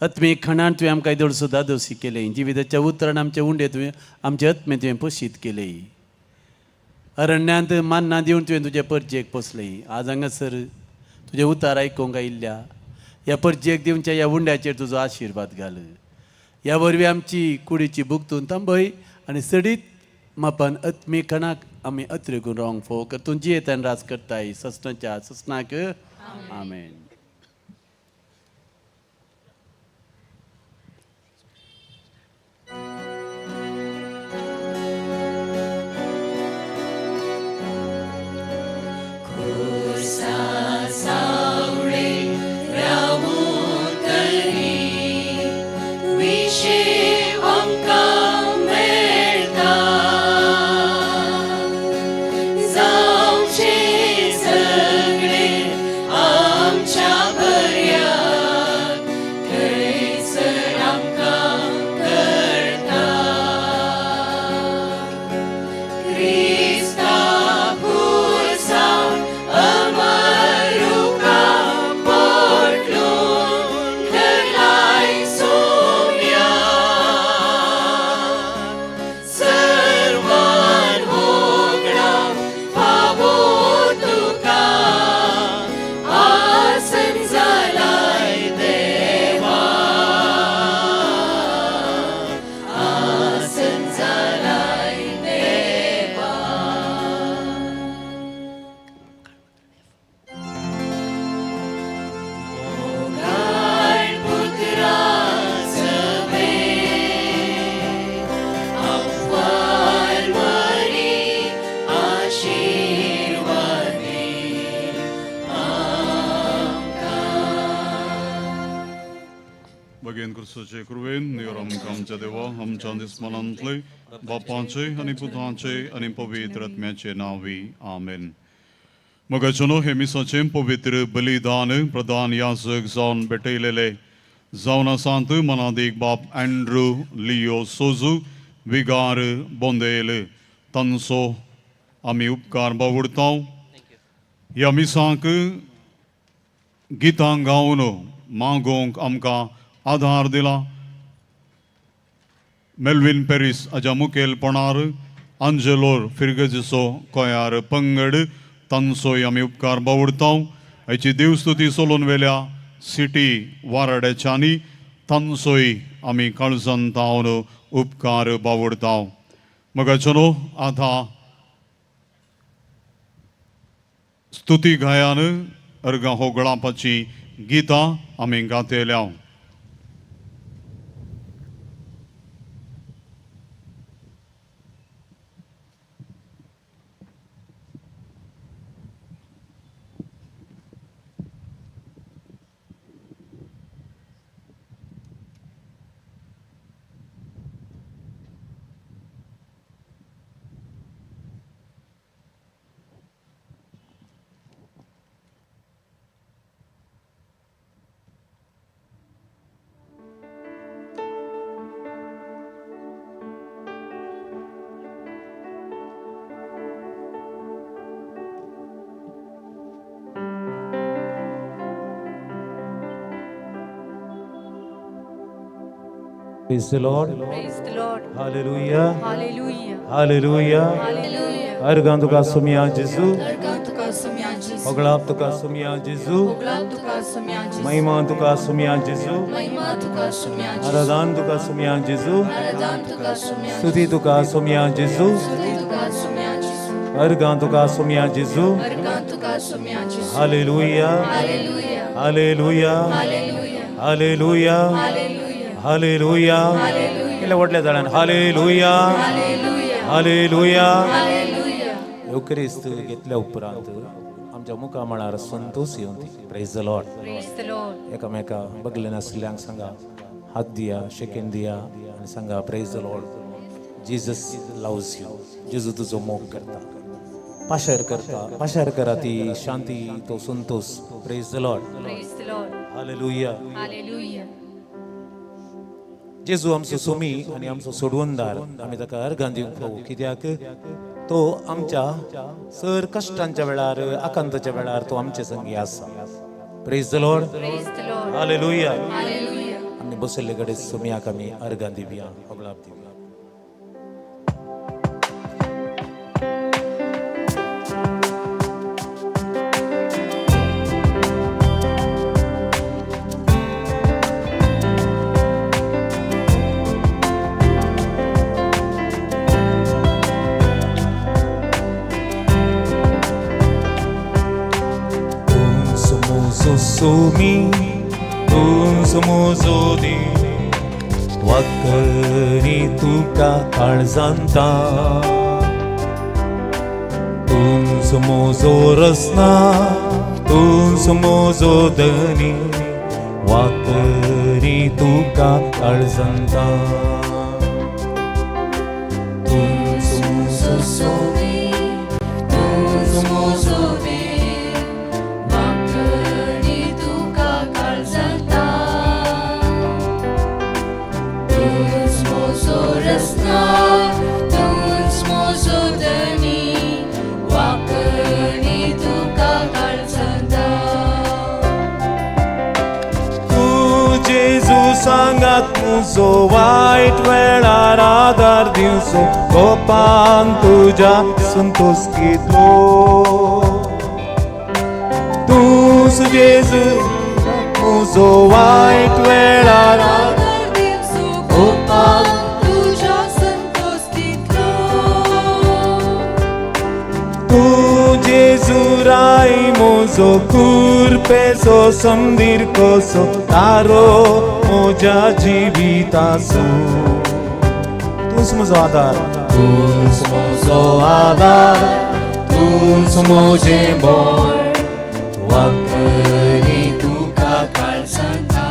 आत्मीक खणान तुवें आमकां येदोळसो दादोसी केलें. जिविताच्या उतरान आमचे उंडे तुवें आमचे आत्मे तुवें पोशीत केले. अरण्यांत मान्नां दिवन तुवें तुजे परजेक पोसलें. आज हांगासर तुजें उतार आयकूंक आयिल्ल्या ह्या परजेक दिवच्या ह्या उंड्याचेर तुजो आशिर्वाद घाल. ह्या वरवीं आमची कुडीची भुगतून तांबय आनी सडीत मापान आत्मीक खणाक आमी अत्रेगून रावंक फोव कर. तूं जियेतान राज करताय ससनाच्या ससनाक. आमेन. खुर्सा सावळे रावूं तरी विशे आमकां मेळटा जावचें सगळें आमच्या. बागेन क्रिस्ताचे कृपेन निवर आमकां आमच्या देवा आमच्या दिसमनांतले बापाचे आनी पुताचे आनी पवित्र आत्म्याचे नांवी आमेन. मगाचनो हे मिसाचें पवित्र बलिदान प्रधान याजक जावन भेटयलेले जावन आसात मनादीक बाप अँड्रू लियो सोजू विगार बोंदेल तांचो आमी उपकार बावुडता. ह्या मिसांक गितां गावन मागोवंक आमकां आधार दिला मेल्विन पेरीस हाज्या मुखेलपणार आंजेलोर फिर्गजीचो कोयार पंगड तांचोय आमी उपकार बावुडता. हाची देवस्तुती सोलून वेल्या सिटी वाराड्याच्यांनी तांचोय आमी काळजान तावन उपकार बावुडता. मगाचनो आतां स्तुती गायान अर्गां होगळापाची गितां आमी गातल्या. Praise the Lord. Praise the Lord. Hallelujah. Hallelujah. Hallelujah. Hallelujah. अर्गां तुका सोमया जेजू. अर्गां तुका सोमया जेजू. होगळाप तुका सोमया जेजू. होगळाप तुका सोमया जेजू. महिमा तुका सोमया जेजू. महिमा तुका सोमया जेजू. आराधन तुका सोमया जेजू. आराधन तुका सोमया जेजू. स्तुती तुका सोमया जेजू. स्तुती तुका सोमया जेजू. अर्गां तुका सोमया जेजू. अर्गां तुका सोमया जेजू. Hallelujah. Hallelujah. Hallelujah. Hallelujah. Hallelujah. Hallelujah. Hallelujah. केले व्हडल्या जाणान हालेलुया. हालेलुया. येवक्रिस्त घेतल्या उपरांत आमच्या मुखामळार संतोष येवन ती. Praise the Lord. Praise the Lord. एकामेका बगले नासल्यांक सांगा हात दिया, शेकेन दिया आनी सांगा praise the Lord. Jesus loves you. जेजू तुजो मोग करता, पाशार करता, पाशार करा ती शांती, तो Santosh. Praise the Lord. Praise the Lord. Hallelujah. Hallelujah. जेजू आमचो सोमी आनी आमचो सोडवणदार, आमी ताका अर्गां दिवंक फावो कित्याक तो आमच्या सर कश्टांच्या वेळार, आकांताच्या वेळार तो आमचे संगी आसा. Praise the Lord. Praise the Lord. Hallelujah. Hallelujah. आमी बसल्ले कडेन सोमयाक आमी अर्गां दिवया, होगळाप दिवया. Sumi, तूंच म्हजो देव, वाकरी तुका काळजांता, तूंच म्हजो रसना, तूंच म्हजो धनी, वाकरी तुका काळजांता, तूंच म्हजो सोमी, तूंच म्हजो देव, सांगात म्हजो वायट वेळार आदार दिवचो, गोपान तुज्या संतोष घेतलो, तूंच जेजू म्हजो वायट वेळार आदार दिवचो, गोपान तुज्या संतोष दितलो, तूं जेजू राय म्हजो कुरपेचो समदीर कसो तारो म्हज्या जिविताचो, तूंच म्हजो आदार, तूंच म्हजो आदार, तूंच म्हजें बळ, वाकरी तुका काळजांता,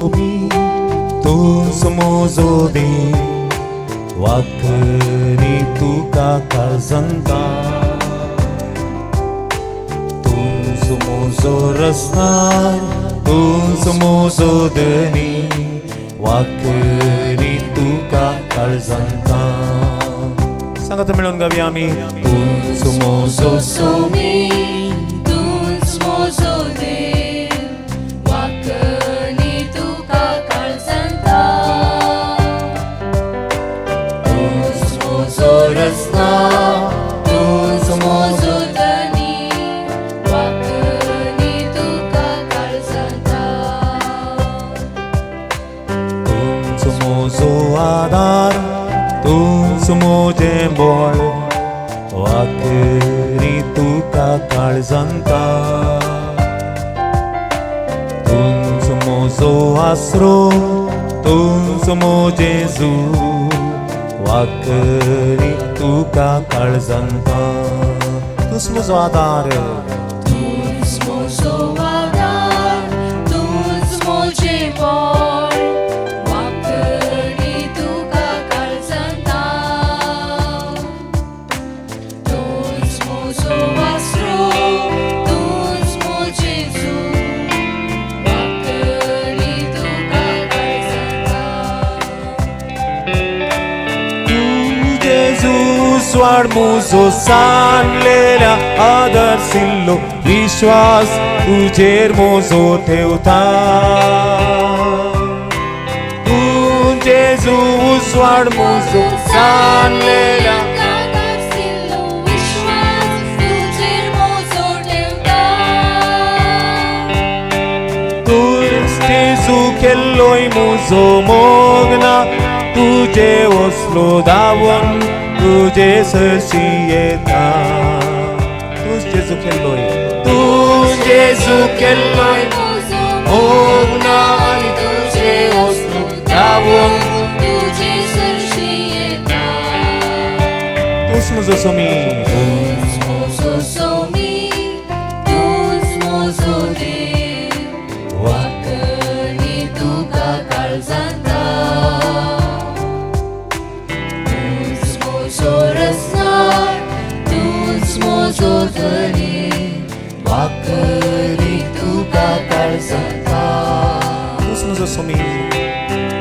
सोमी तूंच म्हजो देव वाकरी तुका काळजांता तूंच म्हजो रसनार तूंच म्हजो धनी वाकरी तुका काळजांता सांगात मेळून गावया आमी तूंच म्हजो सोमी तूंच म्हजो देव वाकणी तुका काळजांता तूंच म्हजो रसना तूंच म्हजो धनी वाकणी तुका काळजांता तूंच म्हजो आदार तूंच म्हजें बळ वाकरी तुका काळजांता तूंच म्हजो आसरो तूंच म्हजें जू वाकरी तुका काळजांता तूंच म्हजो आदार तूंच म्हजो आदार तूंच म्हजें बळ वाकणी तुका काळजांता तूंच म्हजो आसरो तूंच म्हजें जू वाकणी तुका काळजांता जेजू स्वाड म्हजो सांडलेल्या आदर्शिल्लो विश्वास तुजेर म्हजो ठेवता तूं जेजू स्वाड म्हजो सांडलेल्या आदर्शिल्लो विश्वास तुजेर म्हजो ठेवता तूं जेजू केल्लोय म्हजो मोग ना तुजे वसलो धांवन तुजे सरशी येता तूं जेजू केल्लोय तूं जेजू केल्लोय मोग ना आनी तुजे वसलो धांवन तुजे सरशी येता तूंच म्हजो सोमी तूंच म्हजो सोमी तूंच म्हजो देव वाकणी तुका काळजांता तूंच म्हजो रसनार तूंच म्हजो धनी वाकणी तुका काळजांता तूंच म्हजो सोमी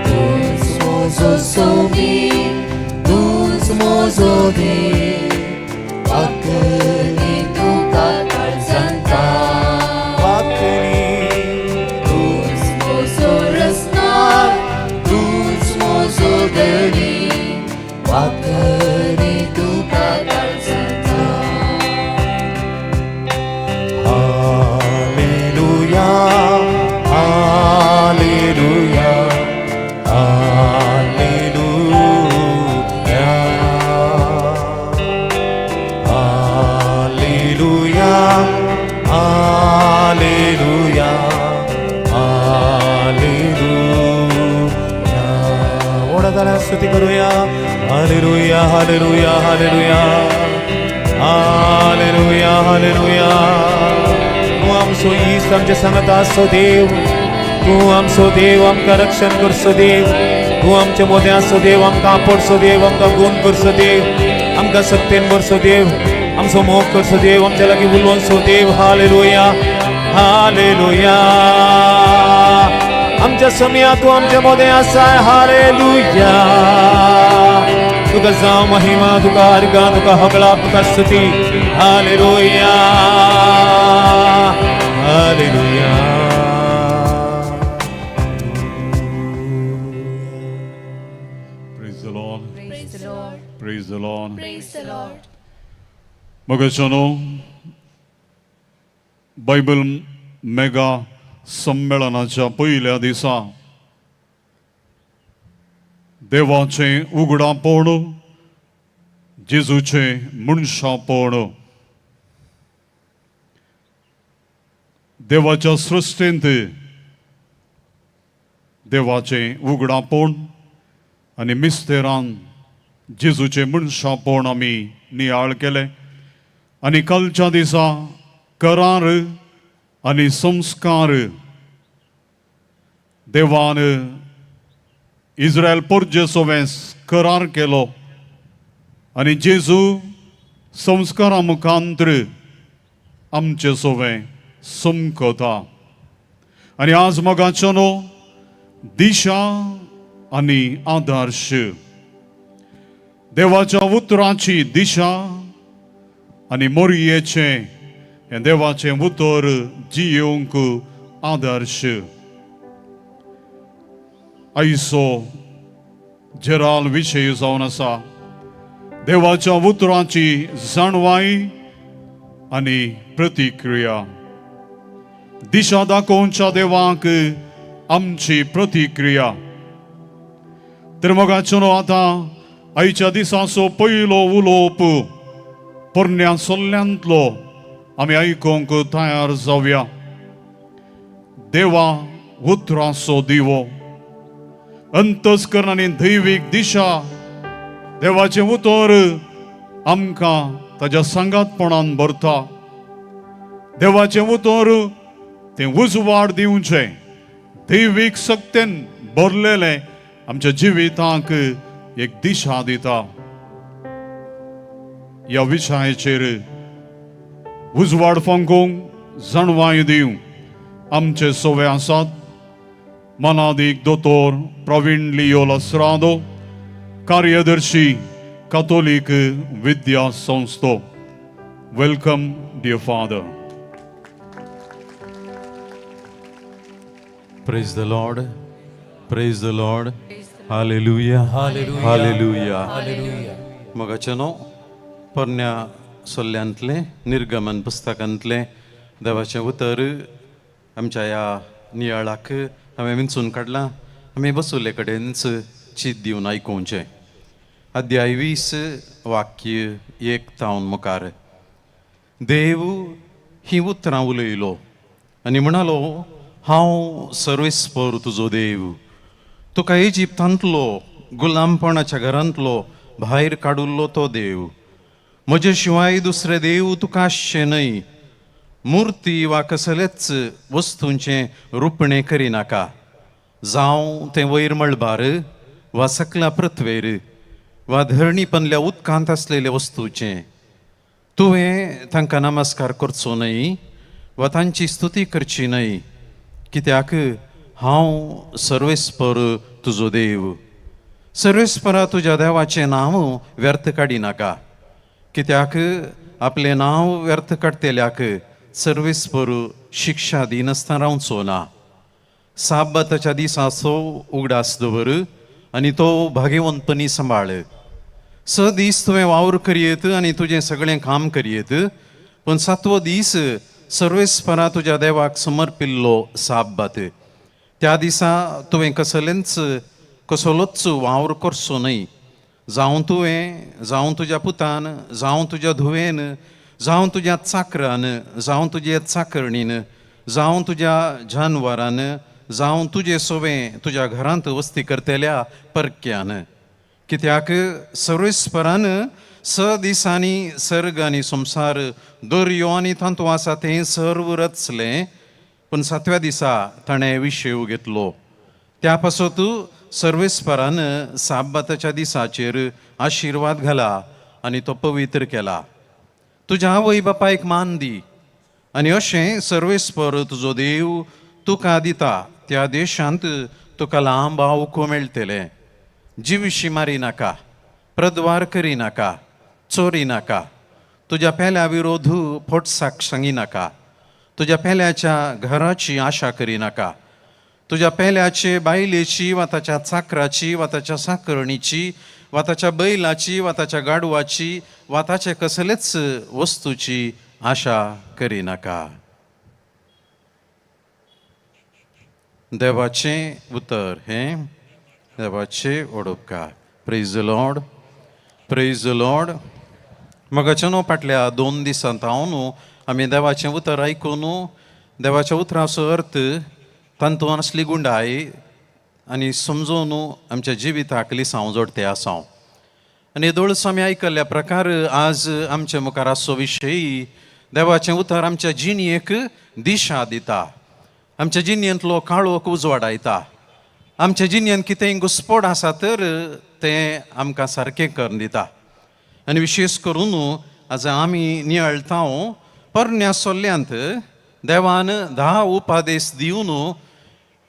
तूंच म्हजो सोमी तूंच म्हजो देव वाकणी तुका काळजांता वाकणी तूंच म्हजो रसनार तूंच म्हजो धनी वाकणी तुका काळजांता हालेलुया हालेलुया हालेलुया हालेलुया हालेलुया हालेलुया ओढा झाल्या स्तुती करूया हालेलुया हालेलुया हालेलुया हालेलुया हालेलुया तूं आमचो इश्ट आमच्या सांगात आसचो देव तूं आमचो देव आमकां रक्षण करचो देव तूं आमच्या मोदें आसचो देव आमकां आपोडचो देव आमकां गुण करचो देव आमकां सत्तेन भरचो देव आमचो मोग करचो देव आमच्या लागीं उलोवचो देव हालेलुया हालेलुया आमच्या समया तूं आमच्या मोदें आसाय हालेलुया तुका जावं महिमा तुका अर्गां तुका हगळाप तुका स्तुती hallelujah hallelujah Praise the Lord. Praise the Lord. Praise the Lord. Praise the Lord. मगजनो Bible mega संमेलनाच्या पयल्या दिसा देवाचें उगडापण जेजूचें मनशापण देवाच्या सृश्टींत देवाचें उगडापण आनी मिस्तेरान जेजूचें मनशापण आमी नियाळ केलें आनी कालच्या दिसा करार आनी संस्कार देवान इस्रायल पोरजे सोवें करार केलो आनी जेजू संस्कारा मुखांत्र आमचे सोवें समकता. आनी आज मोगाचो न्हू दिशा आनी आदर्श, देवाच्या उतराची दिशा आनी मोरयेचें हें देवाचें उतर जियेवंक आदर्श. आयचो जेराल विशय जावन आसा देवाच्या उतराची जाणवाय आनी प्रतिक्रिया. दिशा दाखोवच्या देवाक आमची प्रतिक्रिया. तर मोगाचो न्हू आतां आयच्या दिसाचो पयलो उलोवप पोरण्या सल्ल्यांतलो आमी आयकूंक तयार जावया. देवा उतराचो दिवो, अंतस्करण आनी दैवीक दिशा देवाचें उतर आमकां ताज्या सांगातपणान भरता. देवाचें उतर तें उजवाड दिवचें, दैवीक शक्तेन भरलेलें आमच्या जिविताक एक दिशा दिता. ह्या विशयाचेर उजवाड फांकूंक जाणवाय दिवंक आमचे सोवे आसात मनादीक दोतोर प्रवीण लियो लसरादो, कार्यदर्शी कातोलीक विद्या संस्थो. Welcome dear father. Praise the Lord. Praise the Lord. Hallelujah. Hallelujah. Hallelujah. Hallelujah. मोगाचें न्हू पोरण्या सोल्ल्यांतलें निर्गमन पुस्तकांतलें देवाचें उतर आमच्या ह्या नियाळाक हांवें विंचून काडलां. आमी बसुल्ले कडेनच चीत दिवन आयकुचें. अध्याय 20 वाक्य 1 तावन मुखार. देव ही उतरां उलयलो आनी म्हणालो, हांव सर्वेस्पर तुजो देव, तुका इजिप्तांतलो गुलामपणाच्या घरांतलो भायर काडुल्लो तो देव. म्हजे शिवाय दुसरे देव तुका आसचे न्हय. मुर्ती वा कसलेच वस्तूंचें रुपणें करिनाका, जावं तें वयर मळबार वा सकल्या पृथ्वेर वा धरणी पनल्या उदकांत आसलेल्या वस्तूचें. तुवें तांकां नमस्कार करचो न्हय वा तांची स्तुती करची न्हय, कित्याक हांव सर्वेस्पर तुजो देव. सर्वेस्परा तुज्या देवाचें नांव व्यर्थ काडिनाका, कित्याक आपलें नांव व्यर्थ काडटल्याक सर्वेस्पर शिक्षा दिनासतना रावचो ना. साबाताच्या दिसाचो उगडास दवर आनी तो भागेवंतपणी सांबाळ. 6 दीस तुवें वावर करयेत आनी तुजें सगळें काम करयेत, पूण 7वो दीस सर्वेस्परा तुज्या देवाक समर्पिल्लो साबात. त्या दिसा तुवें कसलेंच कसलोच वावर करचो न्हय, जावं तुवें, जावं तुज्या पुतान, जावं तुज्या धुवेन, जावं तुज्या चाकरान, जावं तुज्या चाकरणीन, जावं तुज्या जानवरान, जावं तुजे सोवें तुज्या घरांत वस्ती करतल्या परक्यान. कित्याक सर्वेस्परान 6 दिसांनी सर्ग आनी संवसार, दर्यो आनी तातूंत आसा तें सर्व रचलें, पूण 7व्या दिसा ताणें विशेव घेतलो. त्या पासत सर्वेस्परान साबाताच्या दिसाचेर आशिर्वाद घाला आनी तो पवित्र केला. तुज्या आवय बापायक मान दी आनी अशें सर्वेस्पर तुजो देव तुका दिता त्या देशांत तुका लांब आवको मेळटलें. जिविशी मारी नाका, प्रद्वार करी नाका, चोरी नाका, तुज्या पेल्या विरोध फोटसाक सांगी नाका, तुज्या पेल्याच्या घराची आशा करी नाका, तुज्या पेल्याचे बायलेची वा ताच्या चाकराची वा ताच्या साकरणीची वा ताच्या बैलाची वा ताच्या गाडवाची वा ताचे कसलेच वस्तूची आशा करी नाका. देवाचें उतर हें देवाचें ओडपकार. Praise the Lord. Praise the Lord. मगाच्या न्हू फाटल्या 2 दिसांत हांव न्हू आमी देवाचें उतर आयकून देवाच्या उतराचो अर्थ तातूंत आसली गुंडाय आनी समजून आमच्या जिविताक लिसांव जोडते आसा. आनी दोळस आमी आयकल्ल्या प्रकार आज आमचे मुखार आसचो विशय देवाचें उतर आमच्या जिणेक दिशा दिता, आमच्या जिणेंतलो काळोख उजवाडायता. आमच्या जिणेंत कितेंय घुस्पड आसा तर तें आमकां सारकें करून दिता. आनी विशेश करून आज आमी नियाळटा पोरण्या सोल्ल्यांत देवान 10 उपादेश दिवन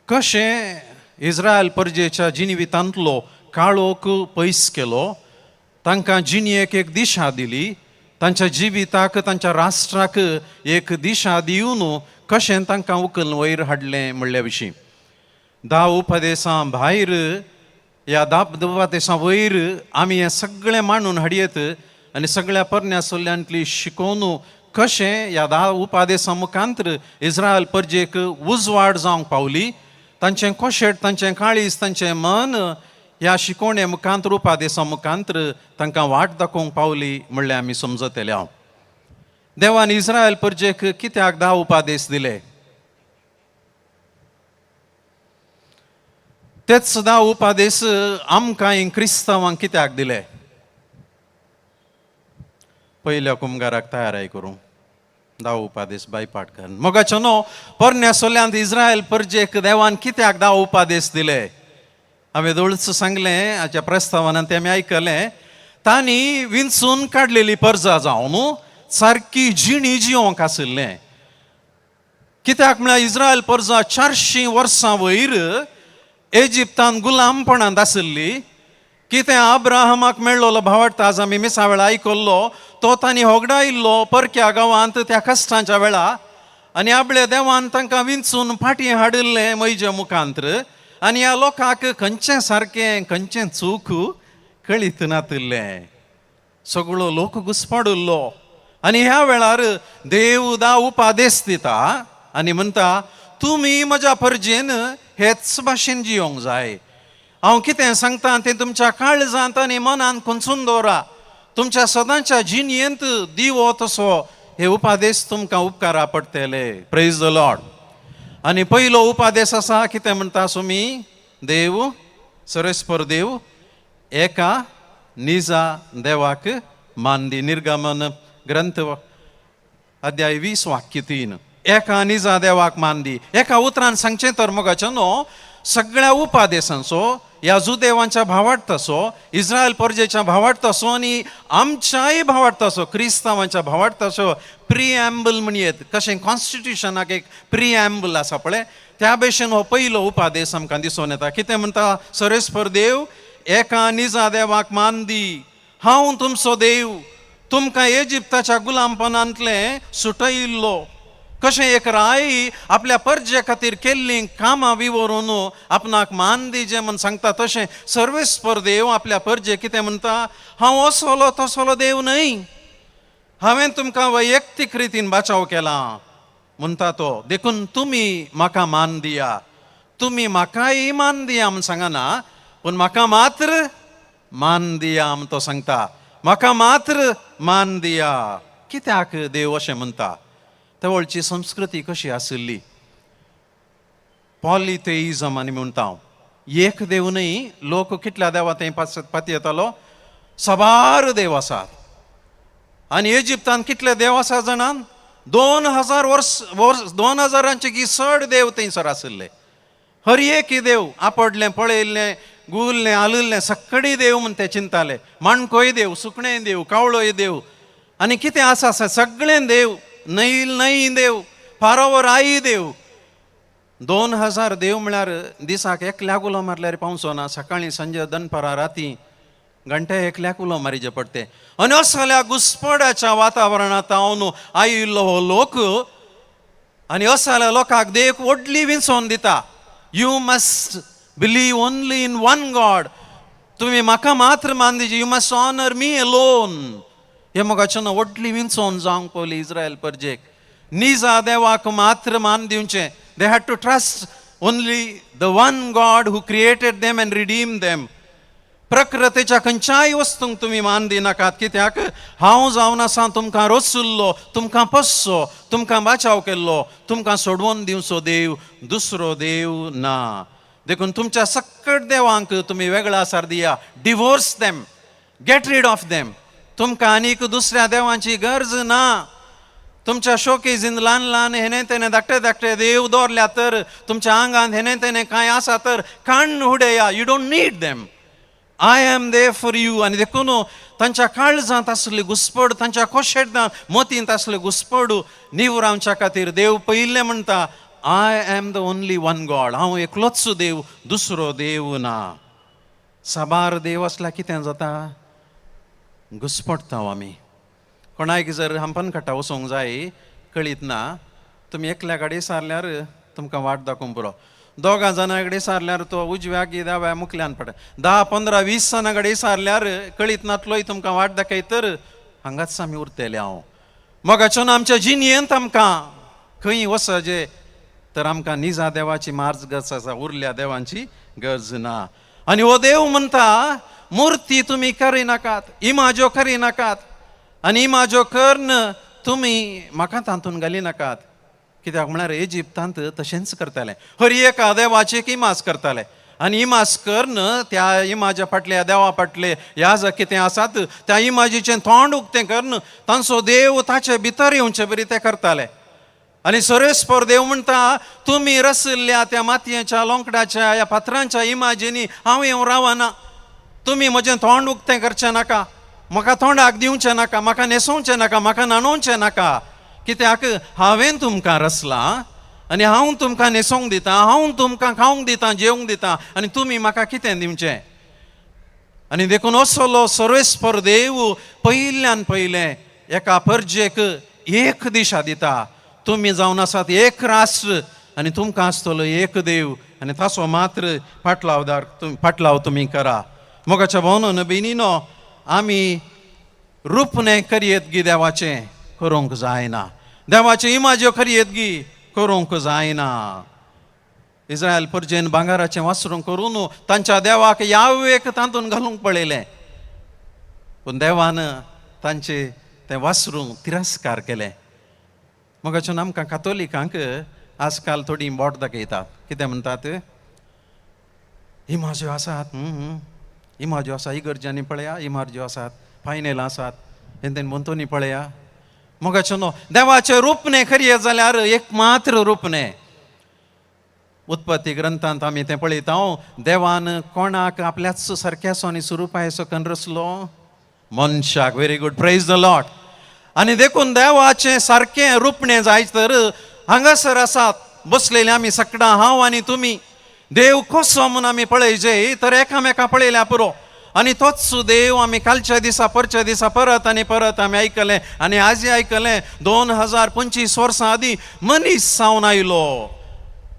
कशें इस्रायल परजेच्या जिणेंतलो काळोख पयस केलो, तांकां जिणेक एक दिशा दिली, तांच्या जिविताक तांच्या राष्ट्राक एक दिशा दिवन कशें तांकां उखल वयर हाडलें म्हणल्या विशीं 10 उपदेसां भायर ह्या 10 उपदेसां वयर आमी हें सगळें मांडून हाडयत आनी सगळ्या पोरण्या सोल्ल्यांतली शिकोवन कशें ह्या 10 उपदेसां मुखांतर इस्रायल परजेक उजवाड जावंक पावली, तांचें कोशेट, तांचें काळीज, तांचें मन ह्या शिकोवणे मुखांतर उपदेसां मुखांतर तांकां वाट दाखोवंक पावली म्हणलें आमी समजतले. हांव देवान इस्रायल परजेक कित्याक 10 उपदेश दिले? तेच 10 उपदेश आमकां क्रिस्तांवांक कित्याक दिले? पयल्या कुमगाराक तयाराय करूं 10 उपदेश बायपाट कर. मोगाचो न्हू पोरण्या सोल्यांत इस्रायल परजेक देवान कित्याक 10 उपदेश दिले? हांवें दोळच सांगलें हाच्या प्रस्तावनान तें आमी आयकलें. तांणी विंचून काडलेली परजा जावन सारकी जिणी जिवंक आशिल्लें. कित्याक म्हळ्यार इस्रायल परजा 400 वर्सां वयर इजिप्तान गुलामपणांत आशिल्ली. कितें अब्राहमाक मेळ्ळो भावार्थ आज आमी मिसा वेळा आयकल्लो तो तांणी होगडायल्लो परक्या गांवांत त्या कश्टांच्या वेळा आनी आपल्या देवान तांकां विंचून फाटीं हाडिल्लें मैजे मुखांतर आनी ह्या लोकांक खंयचें सारकें खंयचें चूक कळीत नातिल्लें, सगळो लोक घुसपडिल्लो. आनी ह्या वेळार देव 10 उपदेश दिता आनी म्हणटा तुमी म्हज्या परजेन हेच भाशेन जियोंक जाय. हांव कितें सांगता तें तुमच्या काळजांत आनी मनांत खुंचून दवरा, तुमच्या सदांच्या जिणेंत दिवो तसो हे उपदेश तुमकां उपकारा पडटले. Praise the Lord. आनी पयलो उपदेश आसा कितें म्हणटा सुमी? देव सर्वेस्पर देव एका निजा देवाक मान दी. निर्गमन ग्रंथ अध्याय 20 वाक्य 3. एका निजा देवाक मान दी. एका उतरान सांगचें तर मोगाचें न्हू सगळ्या उपदेशांचो ह्या जुदेवांच्या भावार्थाचो, इस्रायल परजेच्या भावार्थाचो आनी आमच्याय भावार्थाचो, क्रिस्तांवांच्या भावार्थाचो प्रिएम्बल म्हणयेत. कशें कॉन्स्टिट्युशनाक एक प्रिएम्बल आसा पळय त्या भशेन हो पयलो उपदेश आमकां दिसून येता. कितें म्हणटा? सर्वेस्पर देव एका निजा देवाक मान दी. हांव तुमचो देव, तुमकां इजिप्ताच्या गुलामपणांतलें सुटयिल्लो. कशें एक राय आपल्या परजे खातीर केल्लीं कामां विवरून आपणाक मान दिजे म्हूण सांगता तशें सर्वेस्पर देव आपल्या परजे कितें म्हणटा? हांव असलो तसलो देव न्हय, हांवें तुमकां वैयक्तीक रितीन बाचाव केला म्हणटा तो, देखून तुमी म्हाका मान दिया. तुमी म्हाकाय मान दिया म्हूण सांगना, पूण म्हाका मात्र मान दिया म्हूण तो सांगता. म्हाका मात्र मान दिया. कित्याक देव अशें म्हणटा? तेवळची संस्कृती कशी आशिल्ली? पॉलिथेइजम आनी म्हणटा हांव. एक देव न्हय, लोक कितल्या देवा थंय पातयेतालो, साबार देव आसात. आनी इजिप्तान कितले देव आसा जाणान? 2000 वर्स 2000 की चड देव थंयसर आशिल्ले. हर एक देव आपडलें पळयल्लें गुल्लें आलिल्लें सगळी देव म्हूण ते चिंताले. माणकोय देव, सुकणें देव, कावळोय देव आनी कितें आसा आसा सगळें देव, न्हय न्हय देव, फारोवर आई देव. 2000 देव म्हळ्यार दिसाक एकल्याक उलो मारल्यार पावचो ना. सकाळीं सांजे दनपारां राती घंटे एकल्याक उलो मारीचे पडटे. आनी असल्या घुस्पडाच्या वातावरणांत हांव आयिल्लो हो लोक आनी असल्या लोकांक देव व्हडली विंचोवन दिता. You must believe only in one God. तुमी म्हाका मात्र मान दिजे. You must honour me alone. हे मोगाचें व्हडली विंचोवन जावंक पळयली इस्रायल परजेक. निजा देवाक मात्र मान दिवचें. They had to trust only the one God who created them and redeem them. प्रकृतीच्या खंयच्याय वस्तूंक तुमी मान दिनाकात, कित्याक हांव जावन आसा तुमकां रचुल्लो, तुमकां पोसचो, तुमकां बाचाव केल्लो, तुमकां सोडवून दिवचो देव दुसरो देव ना. देखून तुमच्या सकट देवांक तुमी वेगळा आसार दिया. Divorce them, get rid of them. तुमकां आनीक दुसऱ्या देवांची गरज ना. तुमच्या शोकेजीन ल्हान ल्हान हेने तेने धाकटे धाकटे देव दवरल्या तर, तुमच्या आंगांत हेने तेने कांय आसा तर काण्ण उडया. You don't need them. I am there for you. आनी देखून तांच्या काळजांत आसली घुसपड, तांच्या कोशेटांत मतींत आसले घुसपड निवरावच्या खातीर देव पयिल्लें म्हणटा, I am the only one God. हांव एकलोच देव, दुसरो देव ना. साबार देव आसल्यार कितें जाता? घुसपडटा आमी. कोणाक जर हंपनखट्टा वचूंक जाय कळीत ना, तुमी एकल्या कडेन सारल्यार तुमकां वाट दाखोवंक पुरो. दोगां जाणां कडेन सारल्यार तो उजव्या की दाव्या मुखल्यान पडटा. 10, 15, 20 जाणां कडेन सारल्यार कळीत नातलोय तुमकां वाट दाखयत तर हांगाच आमी उरतले. हांव मोगाच्यान आमच्या जिणेंत आमकां खंय वचजे तर आमकां निजा देवाची मार्ज गरज आसा, उरल्या देवांची गरज ना. आनी हो देव म्हणटा, मुर्ती तुमी करिनाकात, इमाज्यो करिनाकात, आनी इमाज्यो करून तुमी म्हाका तातूंत घालिनाकात. कित्याक म्हळ्यार इजिप्तांत तशेंच करताले, हर एका देवाची एक इमाज करताले आनी इमाज करून त्या इमाज्या फाटल्या देवा फाटले ह्या जर कितें आसात त्या इमाजीचें तोंड उक्तें करून तांचो देव ताचे भितर येवचे बरी ते करताले. आनी सर्वेस्पर देव म्हणटा, तुमी रशिल्ल्या त्या मातयेच्या लोंकडाच्या ह्या फातरांच्या इमाजींनी हांव येवन रावना. तुमी म्हजें तोंड उक्तें करचें नाका, म्हाका तोंडाक दिवचें नाका, म्हाका न्हेसोवचें नाका, म्हाका न्हाणोवचें नाका. कित्याक हांवें तुमकां रचलां आनी हांव तुमकां न्हेसोवंक दितां, हांव तुमकां खावंक दितां, जेवंक दितां, आनी तुमी म्हाका कितें दिवचें? आनी देखून असलो सर्वेस्पर देव पयल्यान पयलें एका परजेक एक दिशा दिता. तुमी जावन आसात एक राष्ट्र आनी तुमकां आसतलो एक देव, आनी ताचो मात्र फाटलावदार फाटलाव तुमी करा. मोगाच्या भोवनो भयणीनो, आमी रूपणें करयेत गी देवाचें करूंक जायना, देवाचें इमाज्यो करयेत गी करूंक जायना. इस्रायल परजेन भांगराचें वासरूं करून तांच्या देवाक यावेक तातूंत घालूंक पळयलें, पूण देवान तांचे तें वासरूं तिरस्कार केलें. मोगाच्यान आमकां कातोलिकांक आजकाल थोडीं बोट दाखयतात. कितें म्हणटात? इमाज्यो आसात, इमाज्यो आसा, इगर्ज्यांनी पळया इमाज्यो आसात, फायनेलां आसात, हें तें भोंवतणी पळया. मोगाच्यानो, देवाचें रूपणें खरी जाल्यार एक मात्र रूपणें. उत्पत्ती ग्रंथांत आमी तें पळयता, देवान कोणाक आपल्याच सारक्याचो आनी सुरुपायचो कन्न रचलो? मनशाक. Very good, praise the Lord. आनी देखून देवाचें सारकें रूपणें जाय तर हांगासर आसात बसलेले आमी सगळां, हांव आनी तुमी. देव कसो म्हूण आमी पळयजे तर एकामेका पळयल्या पुरो. आनी तोच देव आमी कालच्या दिसा परच्या दिसा परत आनी परत आमी आयकलें आनी आजय आयकलें. 2025 वर्सां आदीं मनीस जावन आयलो.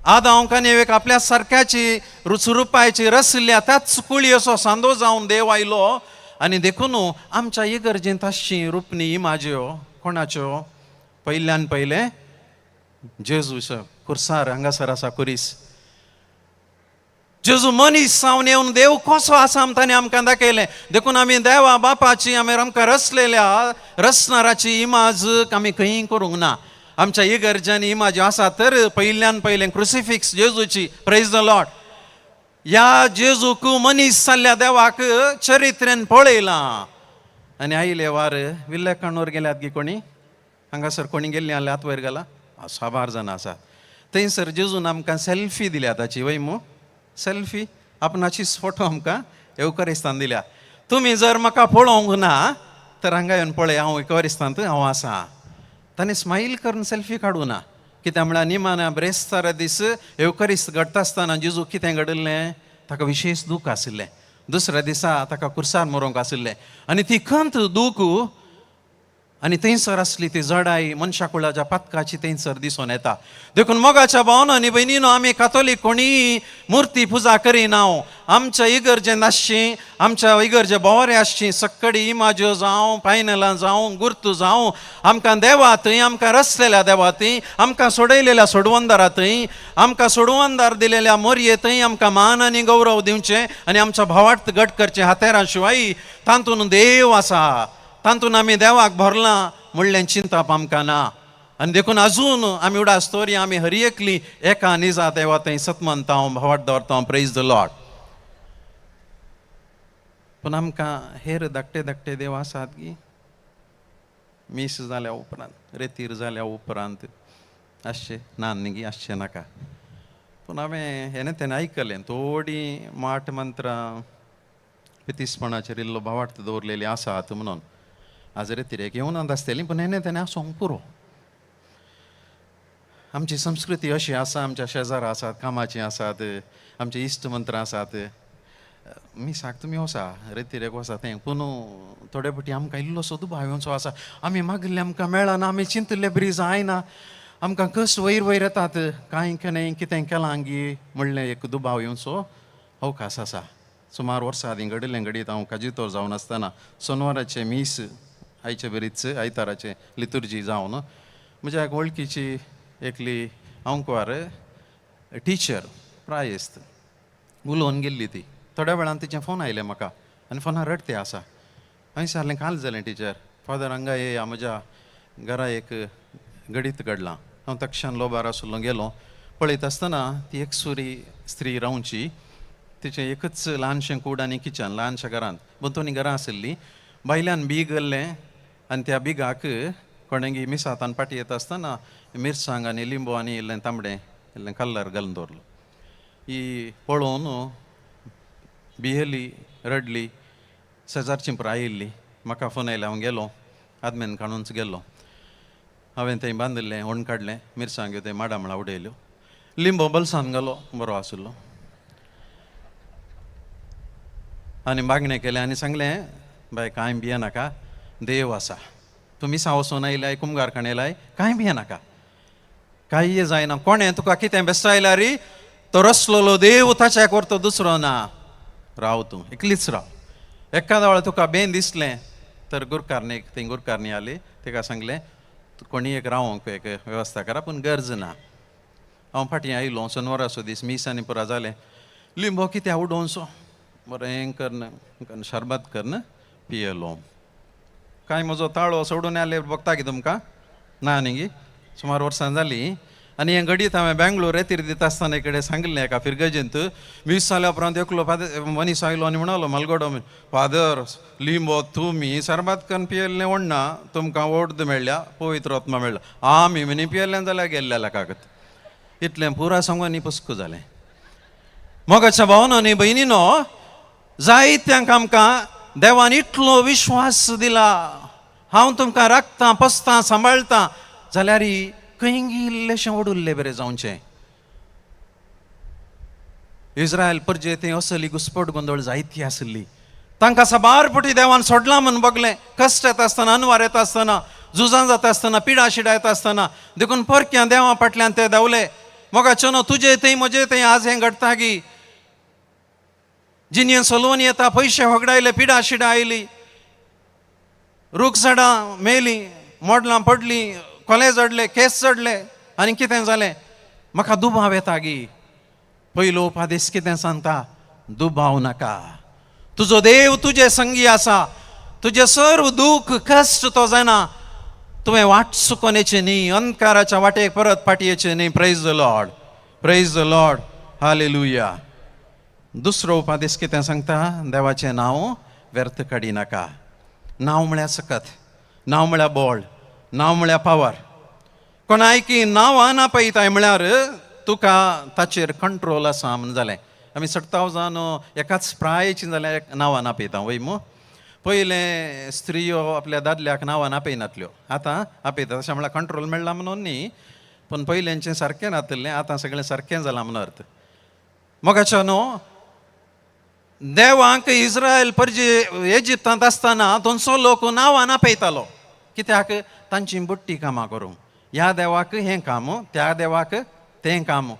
आदांव आनी एक आपल्या सारक्याची रुचरुपायची रसल्या त्याच कुळयेचो सांदो जावन देव आयलो. आनी देखून आमच्या इगर्जेंत आसची रुपणी इमाज्यो कोणाच्यो? पयल्यान पयलें जेजूचो कुर्सार हांगासर आसा कुरीस. जेजू मनीस जावन येवन देव कसो आसा ताणें आमकां दाखयलें. देखून आमी देवा बापाची आमी आमकां रचलेल्या रचणाराची इमाज आमी खंय करूंक ना. आमच्या इगर्जांनी इमाज्यो आसा तर पयल्यान पयलें क्रुसिफिक्स जेजूची. Praise the Lord. ह्या जेजूक मनीस जाल्ल्या देवाक चरित्रेन पळयलां. आनी आयले वार विल्लेकाणूर गेल्यात गी कोणी? हांगासर कोणी गेल्ली आहल्यात वयर गेला? साबार जाणां आसात. थंयसर जेजून आमकां सेल्फी दिल्या ताची, वय मू? सेल्फी आपणाचीच फोटो आमकां येवकरिस्तान दिल्या. तुमी जर म्हाका पळोवंक ना तर हांगा येवन पळय, हांव येवकरिस्तांत हांव आसा. ताणें स्मायल करून सेल्फी काडूं ना. कित्याक म्हळ्यार निमाण्या ब्रेस्तारा दीस येवकरिस्त घडटा आसतना जेजू कितें घडिल्लें? ताका विशेश दूख आशिल्लें. दुसऱ्या दिसा ताका कुर्सार मरोंक आशिल्लें आनी ती खंत दूख आनी थंयसर आसली ती जडाय मनशा कुळाच्या पातकाची थंयसर दिसून येता. देखून मोगाच्या भावना आनी भयणीनो, आमी कातोलीक कोणीय मुर्ती पुजा करिना. आमच्या इगर्जेंत आसची, आमच्या इगर्जे भोंवरे आसची सक्कडी इमाज्यो जावं, पायनलां जावं, गुर्तू जावं, आमकां देवा थंय, आमकां रचलेल्या देवा थंय, आमकां सोडयलेल्या सोडवंदारा थंय, आमकां सोडवंदार दिलेल्या मोरये थंय आमकां मान आनी गौरव दिवचें आनी आमच्या भावार्थ घट करचें. हातेरां शिवाय तातूंत देव आसा, तातूंत आमी देवाक भरलां म्हणलें चिंताप आमकां ना. आनी देखून अजून आमी उडास तोरी आमी हर एकली एका निजा देवा थंय सतमनता, भावार्थ दवरता. Praise the Lord. पूण आमकां हेर धाकटे धाकटे देव आसात गी? मीस जाल्या उपरांत, रेतीर जाल्या उपरांत आसचें ना न्ही, आसचें नाका. पूण हांवें हें तेन्ना आयकलें, थोडीं माठ मंत्रां पितीसपणाचेर इल्लो भावार्थ दवरलेली आसात म्हणून. आज रेतिरेक येवनात आसतली, पूण हें तेन्ना आसूंक पुरो. आमची संस्कृती अशी आसा, आमच्या शेजारा आसात, कामाचीं आसात, आमचे इश्ट मंत्रां आसात. मिसाक तुमी वसा, रेतिरेक वसा तें, पूण थोडे फावटी आमकां इल्लोसो दुबाव येवचो आसा. आमी मागिल्लें आमकां मेळना, आमी चिंतिल्लें बरी जायना, आमकां कस वयर वयर येतात, कांय केन्ना कितें केलां गी म्हणलें एक दुबाव येवचो अवकाश आसा. सुमार वर्सां आदीं घडिल्लें घडीत हांव काजितोर जावन आसतना सोनवाराचें मीस आयचे बरीच आयताराचें लितुर्जी जावन म्हज्या एक वळखीची एकली आंकवार टिचर प्रायस्त उलोवन गेल्ली ती. थोड्या वेळान तिचें फोन आयलें म्हाका आनी फोनार रडते आसा. हांवें विचारलें, काल जालें टिचर? फादर हांगा येया, म्हज्या घरा एक घडीत घडलां. हांव तक्षण लोबार आसलो गेलो. पळयत आसतना ती एकसुरी स्त्री रावची, तिचें एकच ल्हानशें कूड आनी किचन ल्हानशा घरांत, भोंवतणी घरां आशिल्लीं. भायल्यान बीग घाल्लें आनी त्या बिगाक कोणेंगी मिसातान फाटीं येता आसतना मिरसांग आनी लिंबू आनी इल्लें तांबडें इल्लें कल्लर घालून दवरलो. ही पळोवन भियेली, रडली. शेजारची पुराय आयिल्ली, म्हाका फोन आयलो, हांव गेलो, आदमेन काडूनच गेलो. हांवें थंय बांदिल्लें, ओण काडलें, मिरसांग्यो थंय माडा मळा उडयल्यो, लिंबो बलसान घालो, बरो आशिल्लो. आनी मागणें केलें आनी सांगलें, बाय कांय भियेनाका, देव आसा, तूं मिसा वचून आयलाय, कुमगार खाण येयलाय, कांय भियेनाका, कांय जायना. कोणें तुका कितें बेस्टायल्यार तो रसलेलो देव ताच्या व्हरतो, दुसरो ना. राव तूं एकलीच राव. एकादा वेळार तुका बेन दिसलें तर गुरकारणी, थंय गुरकारणी आली, तिका सांगलें कोणी एक रावोंक एक वेवस्था करा, पूण गरज ना. हांव फाटीं आयलो, सोनवाराचो दीस, मीस आनी पुरा जालें. लिंबो कित्याक उडोवचो, बरें करून शरबत करून पियेलो. कांय म्हजो ताळो सोडून आयले बगता की तुमकां ना न्ही, सुमार वर्सां जालीं. आनी हें घडीत हांवें बेंगलोर रेतीर दिता आसतना कडेन सांगिल्लें एका फिरगजेंत. मीस जाल्या उपरांत एकलो फादर मनीस आयलो आनी म्हणलो, मलगोडो, फादर लिंबो तुमी सरबत करून पियेल्लें व्हडना, तुमकां वोर्द मेळ्ळ्या, पवित्र आत्मा मेळ्ळा, आमी मिनी पियेल्लें जाल्यार गेल्ल्या कागद. इतलें पुरा सांगून आनी पुस्कू जालें. मोगाच्या भावनो न्ही भयणीनो, जायत्यांक आमकां देवान इतलो विश्वास दिला, हांव तुमकां राखतां, पोसतां, सांबाळटां, जाल्यार खंय इल्लेशें ओडुल्लें बरें जावचें. इस्रायल परजे थंय असली घुस्पट गोंदळ जायती आसली. तांकां साबार पटी देवान सोडलां म्हूण बगलें. कश्ट येता आसतना, अनवार येता आसतना, झुजां जाता आसतना, पिडा शिडा येता आसतना, देखून परक्यां देवा फाटल्यान ते धांवले. मोगाचो न्हू, तुजे थंय म्हजे थंय आज हें घडटा गी. जिणें चलोवन येता, पयशे होगडायले, पिडा शिडा आयली, रूख झाडां मेलीं, मोडलां पडलीं, कोले जडले, केस चडले, आनी कितें जालें? म्हाका दुबाव येता गी. पयलो उपादेश कितें सांगता? दुबाव नाका, तुजो देव तुजे संगी आसा, तुजें सर्व दूख कश्ट तो जाणा. तुवें वाट चुकोन येचें न्ही, अंधकाराच्या वाटेक परत फाटी येचें न्ही. Praise the Lord, praise the Lord, hallelujah. दुसरो उपादेश कितें सांगता? देवाचें नांव व्यर्थ काडी नाका. नांव म्हळ्यार सकत, नांव म्हळ्यार बोळ, नांव म्हळ्यार पावर. कोणायकी नांवां आपयताय म्हळ्यार तुका ताचेर कंट्रोल आसा म्हण जालें. आमी सट्टाव जावन एकाच प्रायेची जाल्यार नांवां आपयता वय मू. पयलें स्त्रियो आपल्या दादल्याक नांवान आपयनातल्यो, आतां आपयता. तशें म्हळ्यार कंट्रोल मेळ्ळा म्हणून न्ही, पूण पयल्यांचें सारकें नातिल्लें, आतां सगळें सारकें जालां म्हणून अर्थ. मोगाच्या न्हू, देवांक इस्रायल परजे एजिप्तांत आसतना थंयचो लोक नांवान आपयतालो. कित्याक? तांची बुट्टी कामां करूंक. ह्या देवाक हें काम, त्या देवाक तें काम.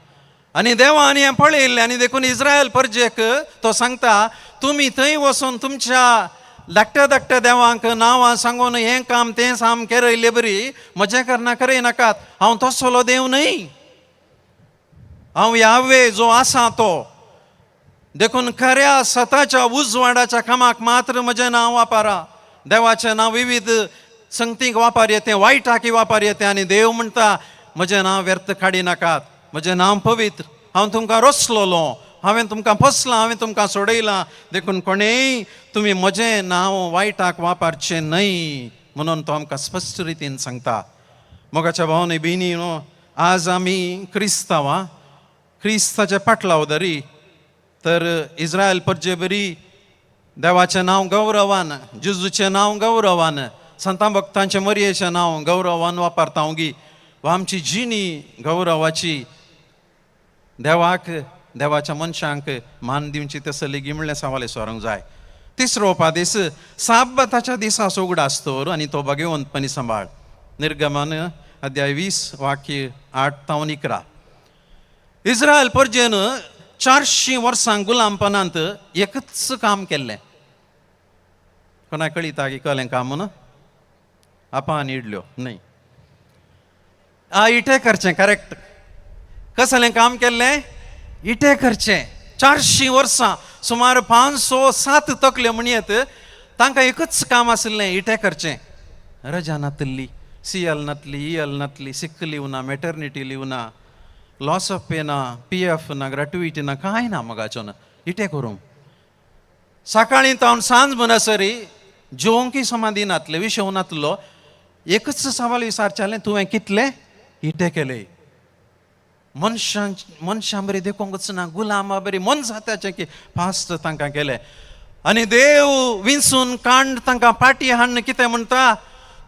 आनी देवान हें पळयल्लें आनी देखून इस्रायल परजेक तो सांगता, तुमी थंय वचून तुमच्या धाकट्या धाकट्या देवांक नांवां सांगून हें काम तें काम केरयल्ले बरी म्हजें करना करय नाकात. हांव तसलो देव न्हय, हांव यावे जो आसा तो. देखून खऱ्या सताच्या उजवाडाच्या कामाक मात्र म्हजें नांव वापरा. देवाचें नांव विविध संगतीक वापर येतें, वायटाकी वापर येतें. आनी देव म्हणटा, म्हजें नांव व्यर्थ काडी नाकात, म्हजें नांव पवित्र, हांव तुमकां रचलोलो, हांवें तुमकां फसलां, हांवें तुमकां सोडयलां, देखून कोणेय तुमी म्हजें नांव वायटाक वापरचें न्हय. म्हणून तो आमकां स्पश्ट रितीन सांगता. मोगाच्या भावने भयणी न्हू, आज आमी क्रिस्तांवां क्रिस्ताच्या पाटलाव धरी तर इस्रायल परजे बरी देवाचें नांव गौरवान, जेजूचें नांव गौरवान, संतां भक्तांचें मरयेचें नांव गौरवान वापरता गी वा आमची जिणी गौरवाची देवाक देवाच्या मनशांक मान दिवची तसली गी म्हणलें सवाले सरूंक जाय. तिसरो उपादेस, साबाताच्या दिसा उगडास दवर आनी तो भगवंतपणी सांबाळ. निर्गमन अध्याय 20 वाक्य 8 तावन 11. इस्रायल परजेन 400 वर्सां गुलामपणांत एकच काम केल्लें. कोणा कळिता की कळ्ळें काम म्हणून? आपान इडल्यो न्हय, आ इटे करचें करेक्ट. कसलें काम केल्लें? इटे करचें. 400 वर्सां सुमार 507 तकल्यो म्हणयेत तांकां एकच काम आशिल्लें, इटे करचें. रजा नातली, सीएल नातली, ईएल नातली, सिक लीव ना, मॅटर्निटी लीव ना, लॉस ऑफ पे ना, पी एफ ना, ग्रॅट्युइटी ना, कांय ना मगाचो ना. इटे करूंक सकाळीं तावन सांज म्हणसरी जेवंकय समाधी नातलें, विशव नातलो. एकच सवाल विचारचें, तुवें कितले इटे केले? मनशां मनशां बरी देखूंकच ना, गुलामा बरी मनजात्याचें की पास्त तांकां केलें. आनी देव विंचून कांड तांकां पाटी हाडून कितें म्हणटा,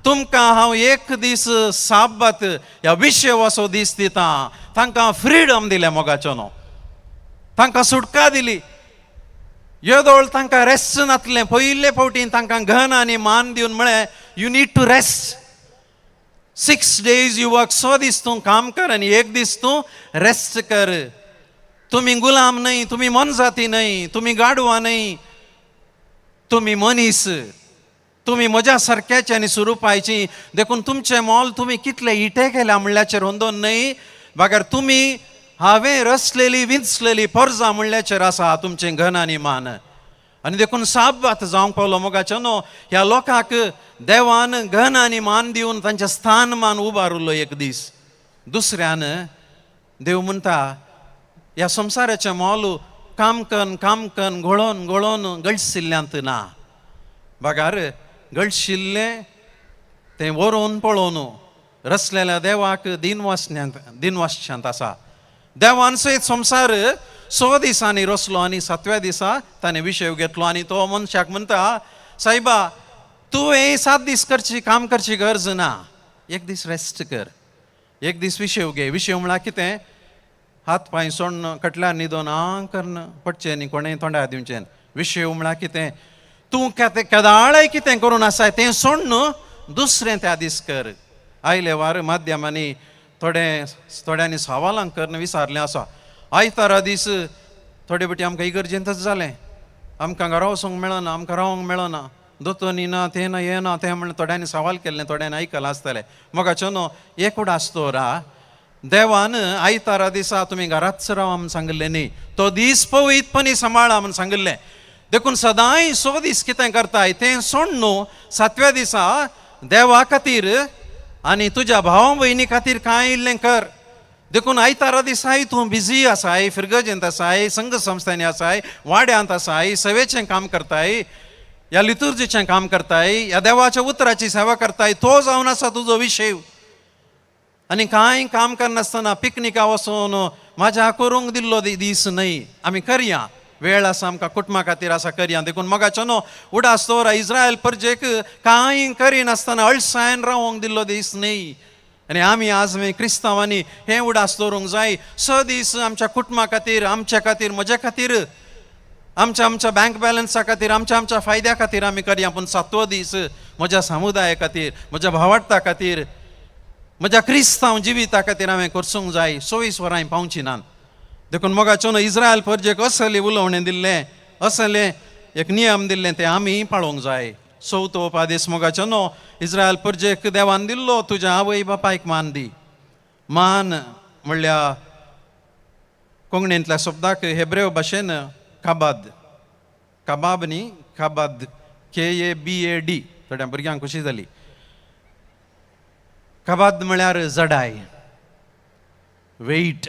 तुमकां हांव एक दीस साबात ह्या विशेवाचो दीस दिता. तांकां फ्रिडम दिलें मोगाचो न्हू, तांकां सुटका दिली. येदोळ तांकां रेस्ट नातलें. पयले फावटी तांकां घन आनी मान दिवन म्हळें, you need to rest. 6 days you work, 6 दीस तूं काम कर आनी एक दीस तूं रेस्ट कर. तुमी गुलाम न्हय, तुमी मनजाती न्हय, तुमी गाडवां न्हय, तुमी मनीस, तुमी म्हज्या सारक्याची आनी स्वरुपायची. देखून तुमचें मोल तुमी कितले इटे केल्या म्हणल्याचेर अंदोन न्हय, बगर तुमी हांवें रचलेली विंचलेली परजा म्हणल्याचेर आसा तुमचें घन आनी मान. आनी देखून साबात जावंक पावलो मोगाचो न्हू, ह्या लोकांक देवान घन आनी मान दिवन तांचें स्थान मान उबारुल्लो एक दीस. दुसऱ्यान देव म्हणटा, ह्या संवसाराचें मोल काम कन्न काम कन्न घोळोन घोळोन गळशिल्ल्यांत ना, बगार गळशिल्लें तें वरोवन पळोवन रचलेल्या देवाक दिनवासण्यांत दिनवासच्यांत आसा. देवान सयत संवसार 6 दिसांनी रचलो आनी 7व्या दिसा ताणें विशय घेतलो आनी तो मनशाक म्हणटा, सायबा तुवें 7 दीस करची काम करची गरज ना, एक दीस रेस्ट कर, एक दीस विशय घे. विशय म्हळ्यार कितें? हात पांय सोडून कटल्यार न्हिदोन आं करून पडचें न्ही, कोणें तोंडार दिवचें. विशय म्हळ्यार कितें? तूं केदाळय कितें करून आसाय तें सोडून दुसरें त्या दीस कर. आयले वार माध्यमांनी थोडे थोड्यांनी सवालां करून विचारलें आसा, आयतारा दीस थोडे फावटी आमकां इगर्जेंतच जालें, आमकां घरा वचूंक मेळना, आमकां रावंक मेळना, दोतोनी ना, तें ना, हें ना, तें म्हणून थोड्यांनी सवाल केल्लें, थोड्यांनी आयकलां आसतलें. मोगाचो न्हू, एक उडास दवरा, देवान आयतारा दिसा तुमी घराच रावा म्हूण सांगिल्लें न्ही, तो दीस पवित्रपणी सांबाळा म्हूण सांगिल्लें. देखून सदांय 6 दीस कितें करताय तें सोड न्हू, 7व्या दिसा देवा खातीर आनी तुज्या भाव भयणी खातीर कांय इल्लें कर. देखून आयतारा दिसाय तूं बिजी आसाय, फिरगजेंत आसाय, संघ संस्थांनी आसाय, वाड्यांत आसाय, सेवेचें काम करताय, ह्या लितुर्जीचें काम करताय, ह्या देवाच्या उतराची सेवा करताय, तो जावन आसा तुजो विशय. आनी कांय काम करनासतना पिकनिका वचून म्हाज्या करूंक दिल्लो दीस न्हय. आमी करया, वेळ आसा आमकां कुटुंबा खातीर आसा, करया. देखून मोगाचो न्हू, उडास दवरा, इस्रायल परजेक कांय करिनासतना अळसायन रावंक दिल्लो दीस न्हय. आनी आमी आज आमी क्रिस्तांवांनी हें उडास दवरूंक जाय. 6 दीस आमच्या कुटुंबा खातीर, आमच्या खातीर, म्हज्या खातीर, आमच्या आमच्या बँक बॅलन्सा खातीर, आमच्या आमच्या फायद्या खातीर आमी करया, पूण 7वो दीस म्हज्या समुदाया खातीर, म्हज्या भावार्था खातीर, म्हज्या क्रिस्तांव जिविता खातीर हांवें करसूंक जाय. 24 वरां पावची नात. देखून मोगाचो न्हू, इस्रायल परजेक असलें उलोवणें दिल्लें, असलें एक नियम दिल्लें, तें आमी पाळोवंक जाय. चवथो उपादेस मोगाचो न्हू, इस्रायल परजेक देवान दिल्लो, तुज्या आवय बापायक मान दी. मान म्हणल्यार कोंकणींतल्या शब्दाक हेब्रेव भाशेन काबाद, काबाब न्ही, काबाद, KABAD. थोड्या भुरग्यांक खुशी जाली. काबाद म्हळ्यार जडाय, वेट,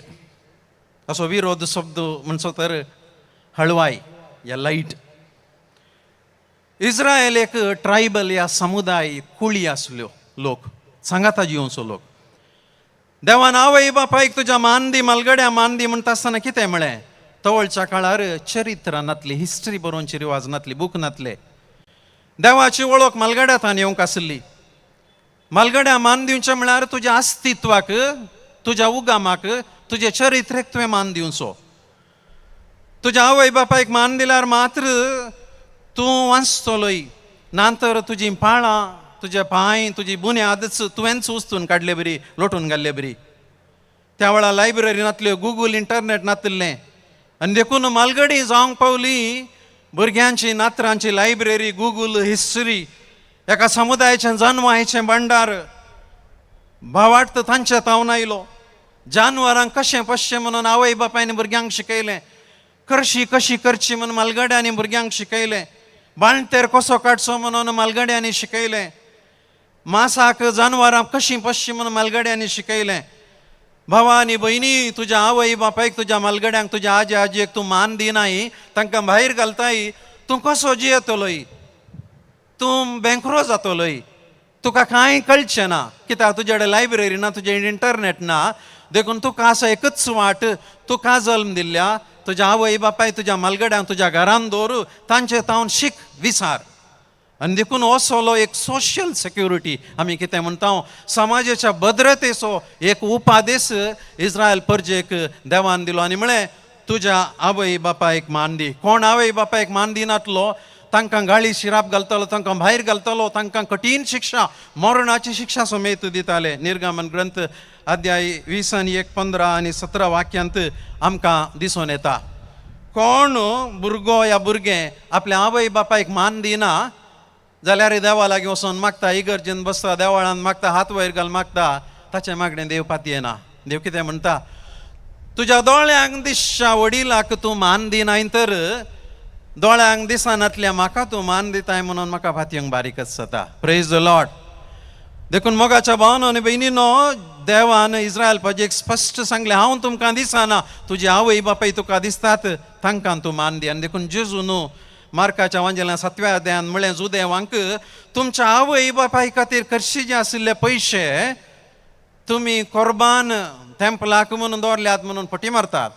असो विरोध शब्द म्हणचो तर हळवाय या लायट. इस्रायल एक ट्रायबल या समुदाय कुळी आसल्यो लोक, सांगाता जिवचो लोक. देवान आवय बापायक तुज्या मान दी, मालगड्या मान दी म्हणटा आसतना कितें म्हळें? तवळच्या काळार चरित्रां नातली, हिस्ट्री बरोवची रिवाज नातली, बूक नातले. देवाची वळख मालगड्या तान येवंक आसली. मालगड्या मान दिवचें म्हळ्यार तुज्या अस्तित्वाक, तुज्या उगामाक, तुजे चरित्रेक तुवें मान दिवचो. तुज्या आवय बापायक मान दिल्यार मात्र तूं वाचतलोय, ना तर तुजी पाळां, तुजे पांय, तुजी बुन्यादच तुवेंच उस्तून काडले बरी, लोटून घाल्ले बरी. त्या वेळार लायब्ररी नातल्यो, गुगल इंटरनेट नातिल्लें, आनी देखून मालगडी जावंक पावली भुरग्यांची नातरांची लायब्ररी, गुगल हिस्ट्री, एका समुदायाचें जनवायचें भांडार. भावार्थ तांच्या तावन आयलो. जानवरांक कशें पोसचें म्हणून आवय बापायन भुरग्यांक शिकयलें, कर्शी कशी करची म्हणून मालगड्यांनी भुरग्यांक शिकयलें, बाळंतेर कसो काडचो म्हणून मालगड्यांनी शिकयलें, मासाक जानवरां कशीं पोसचीं म्हणून मालगड्यांनी शिकयलें. भावा आनी भयणी, तुज्या आवय बापायक, तुज्या मालगड्यांक, तुज्या आजी आजयेक तूं मान दिनाय, तांकां भायर घालताय, तूं कसो जियेतलोय? तूं बेंकरो जातलोय, तुका कांय कळचें ना, कित्याक तुजे कडेन लायब्ररी ना, तुजें इंटरनेट ना. देखून तुका आसा एकच वाट, तुका जल्म दिल्ल्या तुज्या आवय बापाय, तुज्या मालगड्यांक तुज्या घरान दवर, तांचे तावन शीक, विचार. आनी देखून हो सोलो एक सोशल सेक्युरिटी, आमी कितें म्हणटा, समाजाच्या भद्रतेचो एक उपादेश इस्रायल परजेक देवान दिलो. आनी म्हळें तुज्या आवय बापायक मान दी. कोण आवय बापायक मान दिनातलो तांकां गाळी शिराप घालतालो, तांकां भायर घालतालो, तांकां कठीण शिक्षा, मरणाची शिक्षा समेत दिताले. निर्गमन ग्रंथ अध्याय 20 आनी 1, 15 आनी 17 वाक्यांत आमकां दिसून येता. कोण भुरगो या भुरगें आपल्या आवय बापायक मान दिना जाल्यार देवा लागीं वचोन मागता, इगर्जेन बसता, देवळान मागता, हात वयर घाल मागता, ताचें मागणें देव पातयेना. देव कितें म्हणटा? तुज्या दोळ्यांक दिसच्या वडिलाक तूं मान दिनाय तर दोळ्यांक दिसनातल्या म्हाका तूं मान दिताय म्हणून म्हाका पातयेवंक बारीकच जाता. Praise the Lord. देखून मोगाच्या भावानो आनी भयणीनो, देवान इस्रायल प्रजेक स्पश्ट सांगलें, हांव तुमकां दिसना, तुजी आवय बापाय तुका दिसतात, तांकां तूं मान दी. आनी देखून जेजू न्हू मार्काच्या वांजेल्यान 7व्या अध्यायान म्हळें जुदेवांक, तुमच्या आवय बापाय खातीर कर्शी जे आशिल्ले पयशे तुमी कोर्बान तेंपलाक म्हणून दवरल्यात म्हणून फटी मारतात,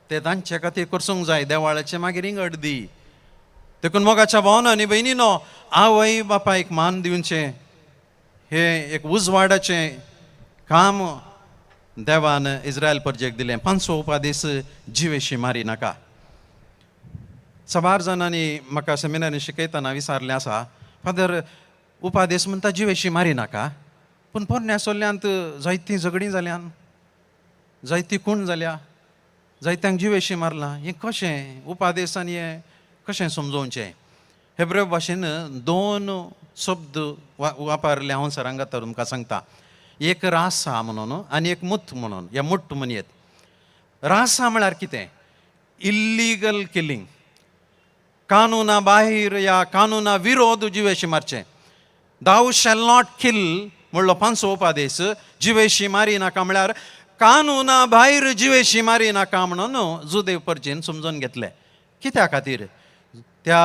ते तांचे खातीर करसूंक जाय, देवाळाचे मागीर इंगड दी. देखून मोगाच्या भावना आनी भयणीनो, आवय बापायक मान दिवचें हें एक उजवाडाचें काम देवान इस्रायल परजेक दिलें. 5वो उपादेश, जिवेशी मारी नाका. साबार जाणांनी म्हाका सेमिनारीन शिकयतना विचारलें आसा, फादर उपादेश म्हणटा जिवेशी मारी नाका, पूण पोरण्या सोल्ल्यांत जायतीं झगडीं जाल्यान, जायती खूण जाल्या, जायत्यांक जिवेशी मारलां, हें कशें उपादेश आनी हें कशें समजोवचें? हेब्रेव भाशेन 2 शब्द वापरले हांव सरांगात तुमकां सांगता. एक रासा म्हणून आनी एक मुत म्हणून, या मुट्ट म्हणयेत. रासा म्हळ्यार कितें? इल्लीगल किलिंग, कानुना बाहेर या कानुना विरोध जिवेशी मारचें. दाव शॅल not kill म्हणलो 5वो उपादेश, जिवेशी मारी नाका म्हळ्यार कानुना भायर जिवेशी मारी नाका म्हणून जुदेव परजेन समजून घेतलें. कित्या खातीर? त्या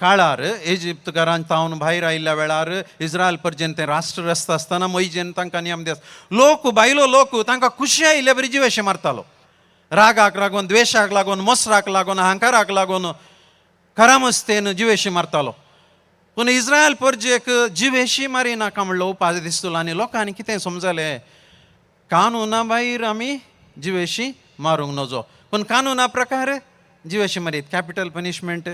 काळार इजिप्तकारान तावन भायर आयिल्ल्या वेळार इस्रायल परजेन तें राष्ट्र रस्ता आसतना मोयजेन तांकां नियम दिस, लोक बायलो लोक तांकां खुशी आयिल्ले बरी जिवेशी मारतालो, रागाक लागून, द्वेशाक लागून, मसराक लागून, अहंकाराक लागून करामस्तेन जिवेशी मारतालो. पूण इस्रायल परजेक जिवेशी मारी नाका म्हणलो उपास दिसतलो. आनी लोकांनी कितें समजलें, कानुना भायर आमी जिवेशी मारूंक नजो, पूण कानुना प्रकार जिवेशी मारीत, कॅपिटल पनिशमेंट,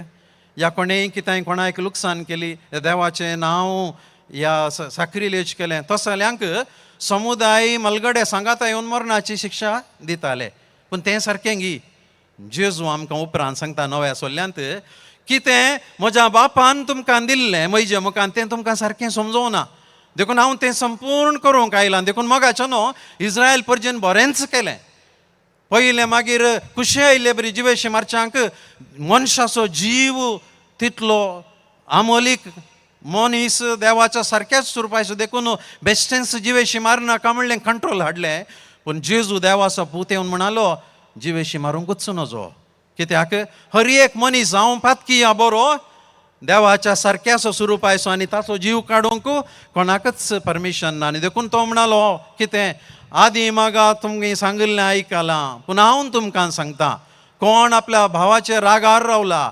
या कोणेय कितेंय कोणाक लुकसाण केली, देवाचें नांव या साक्रिलेज केलें, तसल्यांक समुदाय मलगडे सांगाता येवन मरणाची शिक्षा दिताले. पूण तें सारकें गी जेजू आमकां उपरांत सांगता नव्या सोल्ल्यांत, कितें म्हज्या बापान तुमकां दिल्लें म्हजे मुखान तें तुमकां सारकें समजोवना, देखून हांव तें संपूर्ण करूंक आयलां. देखून मोगाचें न्हू इस्रायल परजेन बरेंच केलें. पयलें मागीर खुशी आयिल्ले बरी जिवेशी मारच्यांक मनशाचो जीव तितलो आमोलीक, मनीस देवाच्या सारक्याच स्वरुपाचो, देखून बेश्टेंच जिवेशी मारनाका म्हणलें, कंट्रोल हाडलें. पूण जेजू देवाचो पूत येवन म्हणालो, जिवेशी मारूंकूच नजो, कित्याक हर एक मनीस हांव पातकी या बरो देवाच्या सारक्याचो स्वरूप आयसो आनी ताचो जीव काडूंक कोणाकच परमिशन ना. आनी देखून तो म्हणालो कितें, आदी मागा तुमगे सांगिल्लें आयकलां, पूण हांव तुमकां सांगता, कोण आपल्या भावाचे रागार रावला,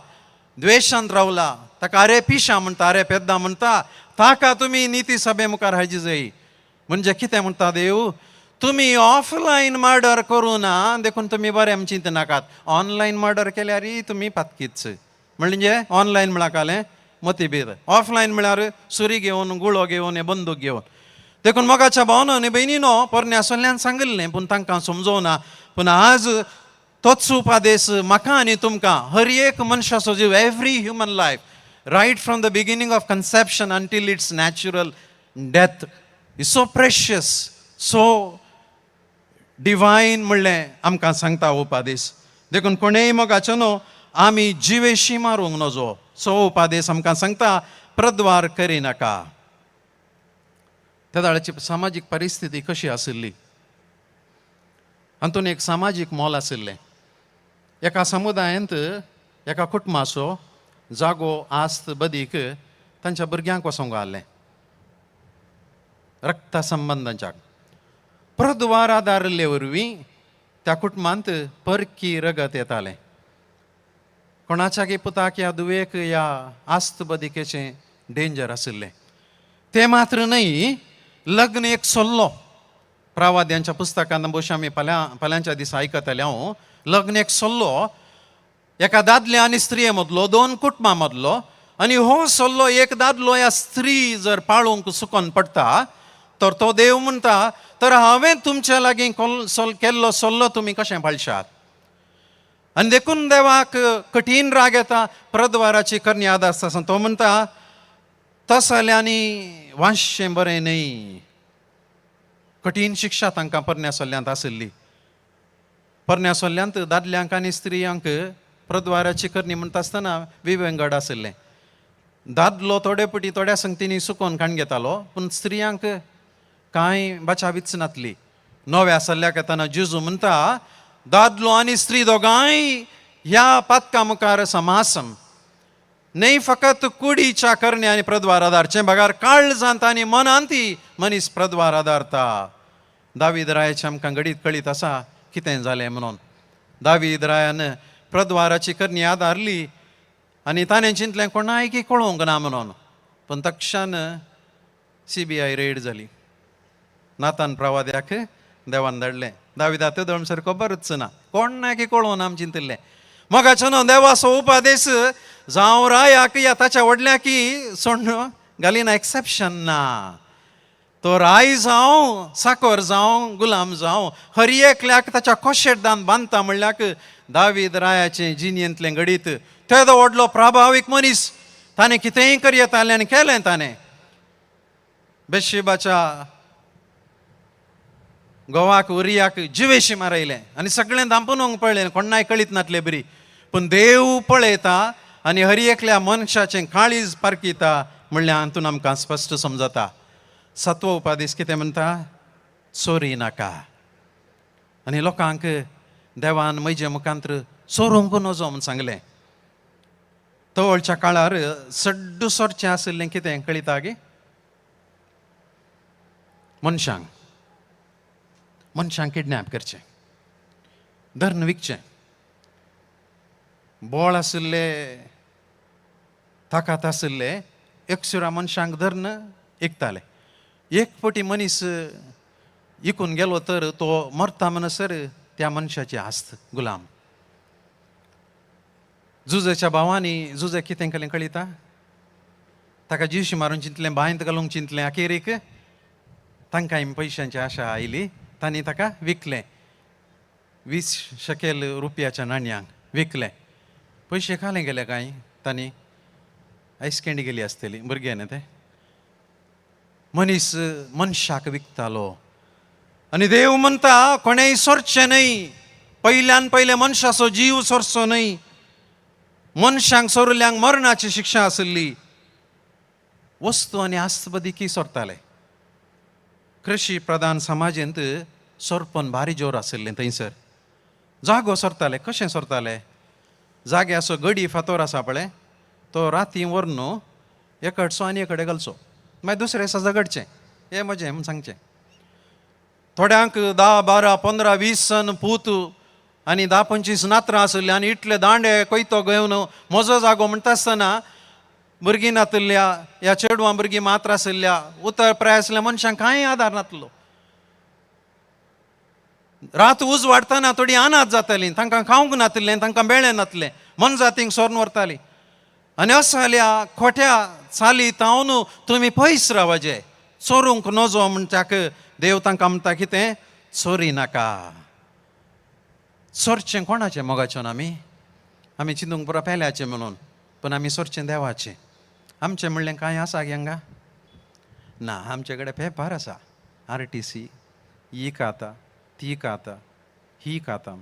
द्वेशांत रावला, ताका अरे पिशा म्हणटा, अरे पेद्दा म्हणटा, ताका तुमी निती सभे मुखार हाडची जाय. म्हणजे कितें म्हणटा देव, तुमी ऑफलायन मर्डर करूं ना देखून तुमी बरें चिंतनाकात, ऑनलायन मर्डर केल्यार तुमी पातकीच. म्हणजे ऑनलायन म्हळ्यार कालें मतीभेद, ऑफलायन म्हळ्यार सुरी घेवन, गुळो घेवन, बंदूक घेवन. देखून मोगाच्या भावनो आनी भयणीनो, पोरण्या सल्ल्यान सांगिल्लें पूण तांकां समजोवना. पूण आज तोच उपादेश म्हाका आनी तुमकां, हर एक मनशाचो जीव, every human life right from the beginning of conception until its natural death is so precious, so divine म्हणलें आमकां सांगता उपादेश. देखून कोणेय मोगाचो न्हू आमी जिवेशी मारूंक नजो, सो उपादेश आमकां सांगता प्रद्वार करिनाका. त्या दाळाची सामाजीक परिस्थिती कशी आशिल्ली, हातूंत एक सामाजीक मोल आशिल्लें. एका समुदायांत एका कुटुंबाचो जागो आस्त बदीक तांच्या भुरग्यांक वचोंक आहलें रक्ता संबंदांच्या. प्रद्वार आदारिल्ले वरवीं त्या कुटुंबांत परकी रगत येतालें. कोणाच्या की पुताक या दुवेक या आस्त बदिकेचें डेंजर आशिल्लें. तें मात्र न्हय, लग्न एक सल्लो, प्रावाद्यांच्या पुस्तकांत भोवशा आमी फाल्यांच्या दिसा आयकतले हांव. लग्न एक सल्लो एका दादल्या आनी स्त्रिये मदलो, दोन कुटुंबां मदलो, आनी हो सल्लो एक दादलो या स्त्री जर पाळूंक चुकोन पडटा तर तो देव म्हणटा, तर हांवें तुमच्या लागीं केल्लो सल्लो तुमी कशें पाळशात. आनी देखून देवाक कठीण राग येता प्रद्वाराची करणी आदार आसा. तो म्हणटा तसल्यांनी वांचचें बरें न्हय. कठीण शिक्षा तांकां पोरण्या सल्ल्यांत आशिल्ली. पोरण्या सल्ल्यांत दादल्यांक आनी स्त्रियांक प्रद्वाराची करणी म्हणटा आसतना विवंगड आशिल्लें. दादलो थोडे पटी थोड्या संगतींनी सुकोवन काण घेतालो, पूण स्त्रियांक कांय बचावीच नातली. नव्या सल्ल्याक येतना जेजू म्हणटा दादलो आनी स्त्री दोगांय ह्या पातका मुखार समासम न्हय, फकत कुडीच्या करणे आनी प्रद्वार आदारचें बगार काळजांत आनी मनांत मनीस प्रद्वार आदारता. दावीद रायाचें आमकां घडीत कळीत आसा कितें जालें म्हणून. दावीद रायान प्रद्वाराची करणी आदारली आनी ताणें चिंतलें कोणाय की कळोवंक ना म्हणून, पूण तक्षण CBI red जाली. नातान प्रवाद्याक देवान धाडलें. दाविदा ते दळमसर खबरूच ना, कोणाक कळोवन आम चिंतिल्लें. मोगाचो न्हू देवाचो उपादेश जावं रायाक या ताच्या व्हडल्याक सोडून घालिना, एक्सेप्शन ना. तो राय जावं, साकर जावं, गुलाम जावं, हर एकल्याक ताच्या कोशेटदान बांदता म्हणल्याक दावीद रायाचें जिणेंतलें घडीत. तेदो व्हडलो प्रभावीक मनीस, ताणें कितेंय करयतालें आनी केलें ताणें. बेशिबाच्या गोवाक उरियाक जिवेशी मारयलें आनी सगळें धांपून पळयलें, कोणाय कळीत नातलें बरी. पूण देव पळयता आनी हर एकल्या मनशाचें काळीज पारखिता म्हणल्यार हातून आमकां स्पश्ट समजता. सातवो उपादेश कितें म्हणटा, चोरी नाका. आनी लोकांक देवान म्हजे मुखांत्र चोरूंक नजो म्हूण सांगलें. तवळच्या काळार सड्डू सोरचें आशिल्लें कितें कळिता गे मनशांक, मनशांक किडनॅप करचें, धरून विकचें. बोळ आशिल्ले, ताकात आशिल्ले एकसुरा मनशांक धरून विकताले. एक पटी मनीस इकून गेलो तर तो मरता म्हणसर त्या मनशाची आस्त गुलाम. जुजेच्या भावांनी जुजे कितें केलें कळिता, ताका जिवशी मारून चिंतलें, बांयंत घालूंक चिंतलें. अखेरीक तांकां पयशांची आशा आयली, तांणी ताका विकलें. 20 शकेल रुपयाच्या नाण्यांक विकलें. पयशे खाले गेले कांय तांणी, आयस कँडी गेली आसतली भुरगे न्ही ते. मनीस मनशाक विकतालो. आनी देव म्हणटा कोणेय सोरचें न्हय, पयल्यान पयले मनशाचो जीव सोरचो न्हय. मनशांक सोरल्यांक मरणाची शिक्षा आशिल्ली. वस्तू आनी आस्तबदिकी सोरताले. कृशी प्रधान समाजेंत सोरपन भारी जोर आशिल्लें थंयसर. जागो सोरताले. कशें सोरताले, जाग्याचो गडी फातोर आसा पळय, तो राती व्हरून एकडचो आनी एकडे घालचो, मागीर दुसरे दिसा झगडचें, हें म्हजें म्हूण सांगचें. थोड्यांक 10, 12, 15, 20 सन पूत आनी 10, 25 नात्रां आशिल्लीं आनी इतले दांडे कोयतो घेवन म्हजो जागो म्हणटा आसतना भुरगीं नातिल्ल्या ह्या चेडवां भुरगीं मात्र आशिल्ल्या उतर प्राय आसल्या मनशांक कांय आदार नातलो. रात उज वाडटना थोडी अनाथ जातालीं, तांकां खावंक नातिल्लें, तांकां मेळ्ळें नातलें, मनजातींक सोरून व्हरतालीं. आनी असल्या खोट्या चाली तावन तुमी पयस रावचे. चोरूंक नजो म्हणच्याक देव तांकां म्हणटा कितें, चोरी नाका. चोरचें कोणाचें मोगाचें आमी आमी चिंतूंक पुरो पेल्याचें म्हणून, पूण आमी चोरचें देवाचें. आमचें म्हणलें कांय आसा हांगा ना, आमचे कडेन पेपर आसा, RTC ही खाता ती खाता ही खाता.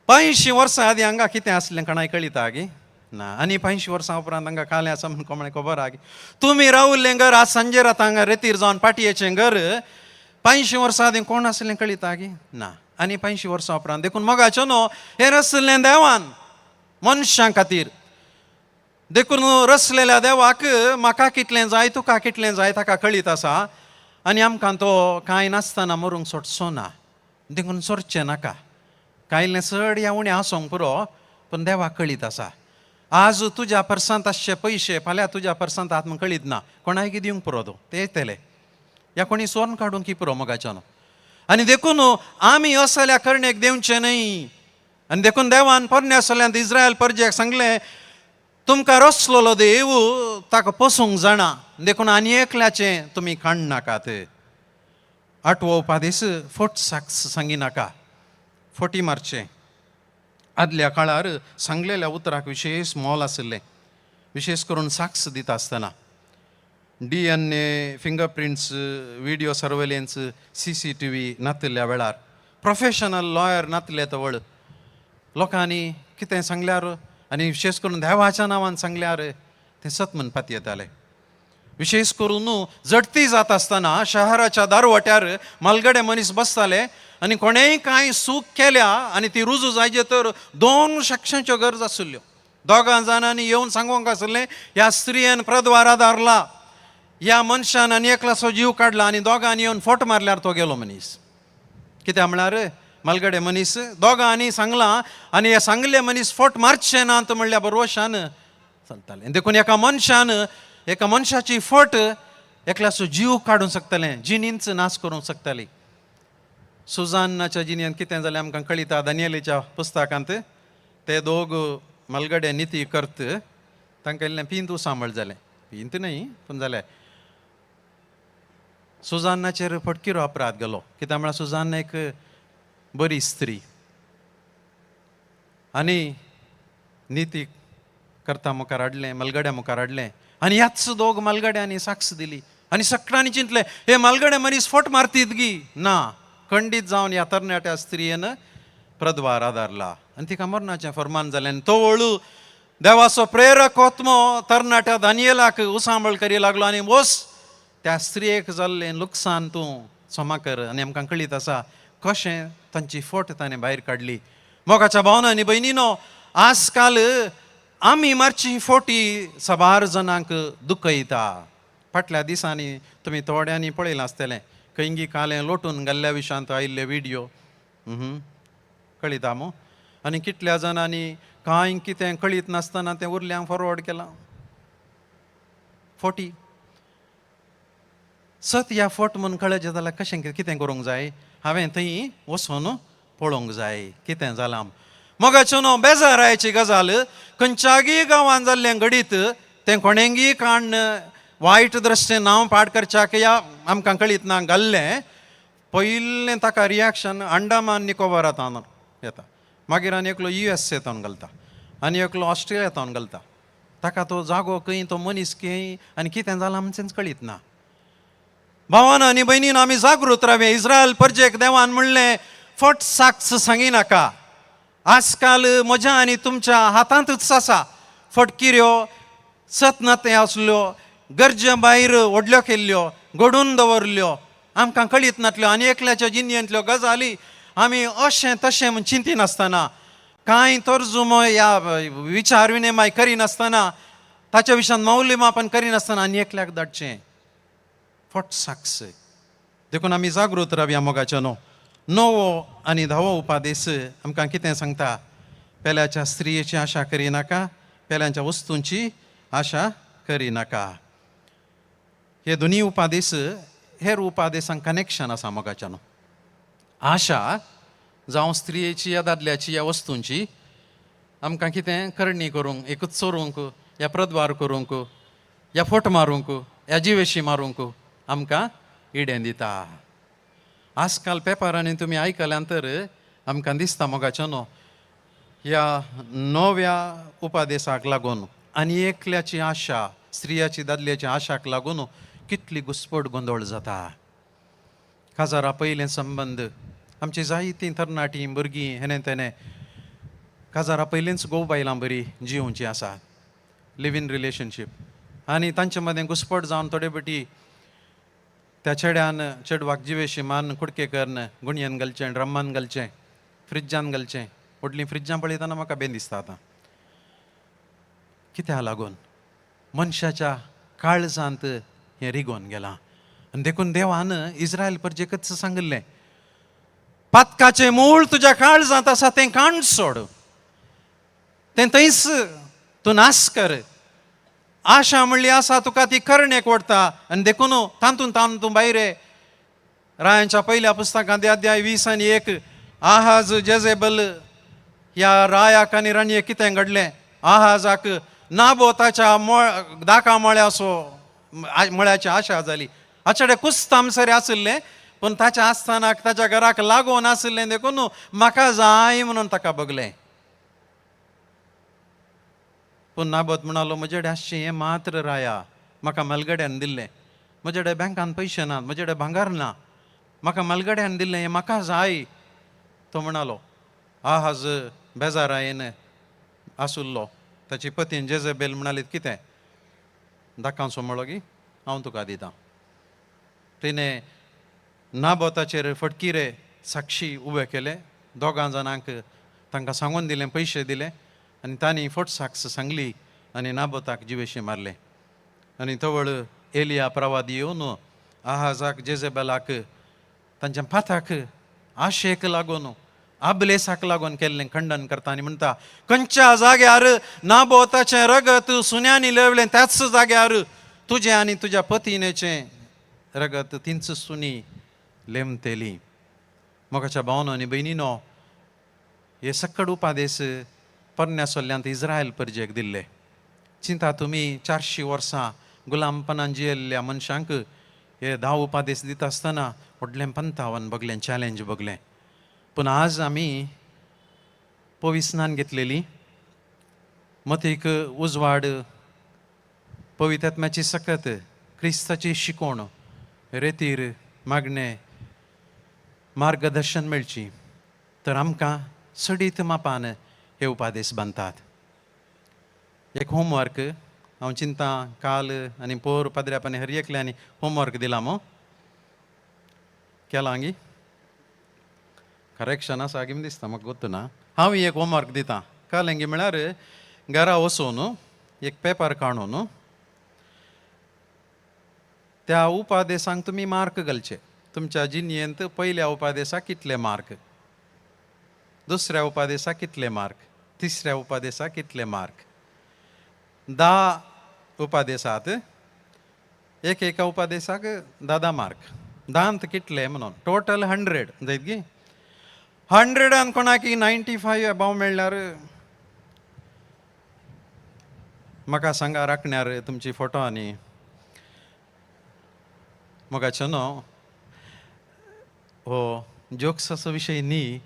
85 वर्सां आदीं हांगा कितें आसलें कोणाय कळिता गी ना, आनी 85 वर्सां उपरांत हांगा कालें आसा म्हूण कोणाय खबर आहा गी. तुमी रावल्लें घर आज सांजेर आतां हांगा रेतीर जावन पाटयेचें घर 85 वर्सां आदीं कोण आसलें कळिता गी ना, आनी 85 वर्सां उपरांत. देखून मोगाचो न्हू हें रसलें देवान मनशां खातीर. देखून रसलेल्या देवाक म्हाका कितलें जाय तुका कितलें जाय ताका कळीत आसा, आनी आमकां तो कांय नासतना मरूंक सोडचो ना. देखून सोडचें नाका, कांयलें चड या उणें आसूंक पुरो, पूण देवाक कळीत आसा. आज तुज्या पर्सांत आसचे पयशे फाल्यां तुज्या पर्सांत आत्म कळीत ना, कोणायकी दिवंक पुरो तो ते येतले या कोणी सोन काडूंक की पुरो मोगाच्यान. आनी देखून आमी असल्या करणेक दिवचें न्हय. आनी देखून देवान पोरण्या सल्यांत इस्रायल परजेक सांगलें, तुमकां रसलेलो देव ताका पोसूंक जाणा, देखून आनी एकल्याचें तुमी काडनाकात. आठवो उपादीस फोट साक्ष सांगिनाका, फोटी मारचें. आदल्या काळार सांगलेल्या उतराक विशेश मोल आशिल्लें, विशेश करून साक्ष दिता आसतना. DNA, fingerprints, video surveillance, CCTV नातिल्ल्या वेळार, प्रोफेशनल लॉयर नातिल्ले तवळ लोकांनी कितें सांगल्यार आनी विशेश करून देवाच्या नांवान सांगल्यार तें सत म्हणपात येतालें. विशेश करून झडती जाता आसतना शहराच्या दारवट्यार मालगडे मनीस बसताले आनी कोणेय कांय चूक केल्या आनी ती रुजू जायचे तर 2 साक्षांच्यो गरज आशिल्ल्यो. 2 जाणांनी येवन सांगूंक आशिल्लें, ह्या स्त्रियेन प्रद्वारा धारला, ह्या मनशान आनी एकल्याचो जीव काडला, आनी दोगांनी येवन फोट मारल्यार तो गेलो मनीस. कित्याक म्हळ्यार मालगडे मनीस दोगांनी सांगलां आनी हे सांगले मनीस फोट मारचे ना म्हणल्या बरोवशान चलतालें. देखून एका मनशान एका मनशाची फोट एकल्याचो जीव काडूंक शकतालें, जिणींच नाश करूंक शकताली. सुजानाच्या जिणेंत कितें जालें आमकां कळिता. दानियेलीच्या पुस्तकांत ते दोग मालगडे निती करत तांकां इल्लें पिंत सांबाळ जालें, पिंत न्हय पूण जालें. सुजानाचेर फटकिरो अपराध गेलो, कित्याक म्हळ्यार सुजान एक बरी स्त्री आनी निती करता मुखार हाडलें, मालगड्या मुखार हाडलें आनी ह्याच दोग मालगड्यांनी साक्ष दिली आनी सगळ्यांनी चिंतलें हे मालगडे मनीस फोट मारतीत गी ना. खंडीत जावन ह्या तरणाट्या स्त्रियेन प्रद्वार आदारला आनी तिका मरणाचें फरमान जालें. आनी तो वळू देवाचो प्रेरक आत्मो तरणाट्या दानियेलाक उसांबळ करी लागलो आनी वस त्या स्त्रियेक जाल्लें लुकसाण तूं क्षमा कर. आनी आमकां कळीत आसा कशें तांची फोट ताणें भायर काडली. मोगाच्या भावना आनी भयणीनो, आजकाल आमी मारची फोटी साबार जाणांक दुखयता. फाटल्या दिसांनी तुमी थोड्यांनी पळयलां आसतलें खंयगी कालें लोटून घाल्ल्या विशांत आयिल्ले व्हिडियो कळिता मू. आनी कितल्या जाणांनी कांय कितें कळीत नासतना तें उरल्यांक फॉरवर्ड केलां. फोटी सत ह्या फोट म्हूण कळचें जाल्यार कशें कितें करूंक जाय, हांवें थंय वचून पळोवंक जाय कितें जालां. मोगाचो न्हू बेजारायची गजाल खंयच्यागी गांवांत जाल्लें घडीत तें कोणेंगी काण वायट दृश्टेन नांव पाड करच्याक या आमकां कळीत ना घाल्लें, पयलें ताका रिएक्शन अंडमान निकोबारांत येता, मागीर आनी एकलो USA तावन घालता आनी एकलो ऑस्ट्रेलिया तावन घालता. ताका तो जागो खंय, तो मनीस खंय आनी कितें जालां आमचेंच कळीत ना. भावान आनी भयणीन आमी जागृत रावया. इस्रायल परजेक देवान म्हणलें फट साक्ष सांगिनाका. आजकाल म्हज्या आनी तुमच्या हातांतूच आसा फटकिऱ्यो सत नातें आसल्यो, गरजे भायर व्हडल्यो केल्ल्यो, घडून दवरल्यो, आमकां कळीत नातल्यो आनी एकल्याच्या जिणेंतल्यो गजाली आमी अशें तशें म्हूण चिंतिनासतना कांय तर्जुमो या विचार विनिमय करिनासतना, ताच्या विशयान मौल्यमापन करिनासतना आनी एकल्याक धाडचें फट साक्स. देखून आमी जागृत रावया मोगाच्या न्हू. णवो आनी धावो उपादेस आमकां कितें सांगता? पेल्याच्या स्त्रियेची आशा करिनाका, पेल्यांच्या वस्तूंची आशा करिनाका. हे दोनी उपादेस हेर उपादेसांक कनेक्शन आसा मोगाच्या न्हू. आशा जावं स्त्रियेची या दादल्याची या वस्तूंची आमकां कितें करणी करूंक, एकूच चोरूंक या प्रद्वार करूंक या फोट मारूंक या जिवेशी मारूंक आमकां इडें दिता. आजकाल पेपरांनी तुमी आयकल्यान तर आमकां दिसता मोगाच्या न्हू, ह्या नव्या उपादेसाक लागून आनी एकल्याची आशा, स्त्रियाची दादल्याची आशाक लागून कितली घुस्पट गोंदळ जाता. काजारा पयलें संबंद आमची जायतीं तरणाटीं भुरगीं हेणे तेणे काजारा पयलींच घोव बायलां बरी जियोवची आसा, लिव इन रिलेशनशीप, आनी तांचे मदें घुस्पट जावन थोडे बेटी त्या चेड्यान चेडवाक जिवेशी मान कुडके करून गुणयेन घालचें, ड्रमान घालचें, फ्रिज्जान घालचें. व्हडलीं फ्रिज्जां पळयतना म्हाका बेन दिसता आतां. कित्याक लागून मनशाच्या काळजांत हें रिगोवन गेलां. आनी देखून देवान इस्रायल परजेकच सांगिल्लें, पातकाचें मूळ तुज्या काळजांत आसा तें काण सोड, तें थंयच तूं नाश कर. आशा म्हणली आसा तुका ती करणेक ओडटा आनी देखून तातूंत तावन तूं भायर. रायांच्या पयल्या पुस्तकांत अध्याय 20 आनी 1, आहाज जेजेबल ह्या रायाक आनी राणयेक कितें घडलें? आहाजाक नाबोताच्या दाका मळ्याचो मळ्याची आशा जाली. आचडे कुस्ताम सरी आशिल्लें पूण ताच्या आस्थानाक ताच्या घराक लागून आशिल्लें देखून म्हाका जाय म्हणून ताका बगलें. पूण नाबोत म्हणालो, म्हजे कडेन आसचें हें मात्र राया, म्हाका मलगड्यान दिल्लें, म्हजे कडेन बँकान पयशे नात, म्हजे कडेन भांगर ना, म्हाका मलगड्यान दिल्लें हें म्हाका जाय. तो म्हणालो. आहाज बेजारायेन आसुल्लो. ताची पतीन जेजेबेल म्हणाली, कितें दाकांचो म्हळो की हांव तुका दितां. तिणें नाबोताचेर फटकिरे साक्षी उबे केले, दोगां जाणांक तांकां सांगून दिलें, पयशे दिले आनी तांणी फट साक्ष सांगली आनी नाबोताक जिवेशी मारलें. आनी तवळ एलिया प्रवादी येवन आहाजाक जेजेबेलाक तांच्या पाथाक आशेक लागून आबलेसाक लागून केल्लें खंडन करता आनी म्हणटा, खंयच्या जाग्यार नाबोताचें रगत सुन्यांनी लेवलें त्याच जाग्यार तुजें आनी तुज्या पतिनेचें रगत तींच सुनी लेमतेली. मोगाच्या भावनो आनी भयणीनो, हे सकड उपादेस पोरण्या सोल्ल्यांत इस्रायल परजेक दिल्ले. चिंता तुमी 400 वर्सां गुलामपणान जियेल्ल्या मनशांक हे 10 उपादेस दिता आसतना व्हडलें पंथावन बगलें, चॅलेंज बगलें. पूण आज आमी पविस्नान घेतलेली मतीक उजवाड, पवित्यात्म्याची सकत, क्रिस्ताची शिकवण, रेतीर मागणें मार्गदर्शन मेळची तर आमकां सडीत मापान हे उपादेस बांदतात. एक होमवर्क हांव चिंता काल आनी पोर पाद्र्यापानी हर एकल्यांनी होमवर्क दिला मो केलां गी करेक्शन आसा गी दिसता म्हाका गोत्तू ना. हांव एक होमवर्क दितां कळ्ळें गी, म्हळ्यार घरा वचून एक पेपर काडून त्या उपादेसांक तुमी मार्क घालचे. तुमच्या जिणेंत पयल्या उपादेसाक कितले मार्क, दुसऱ्या उपादेसाक कितले मार्क, तिसऱ्या उपादेसाक कितले मार्क, 10 उपादेसात एक एका उपादेसाक 10 मार्क, 10 कितले म्हणून टोटल 100 जायत गी. 100 कोणाक 95 अबाव मेळ्ळ्यार म्हाका सांगा राखण्यार तुमची फोटो आनी मोगाचो न्हू हो जोक्साचो विशय न्ही,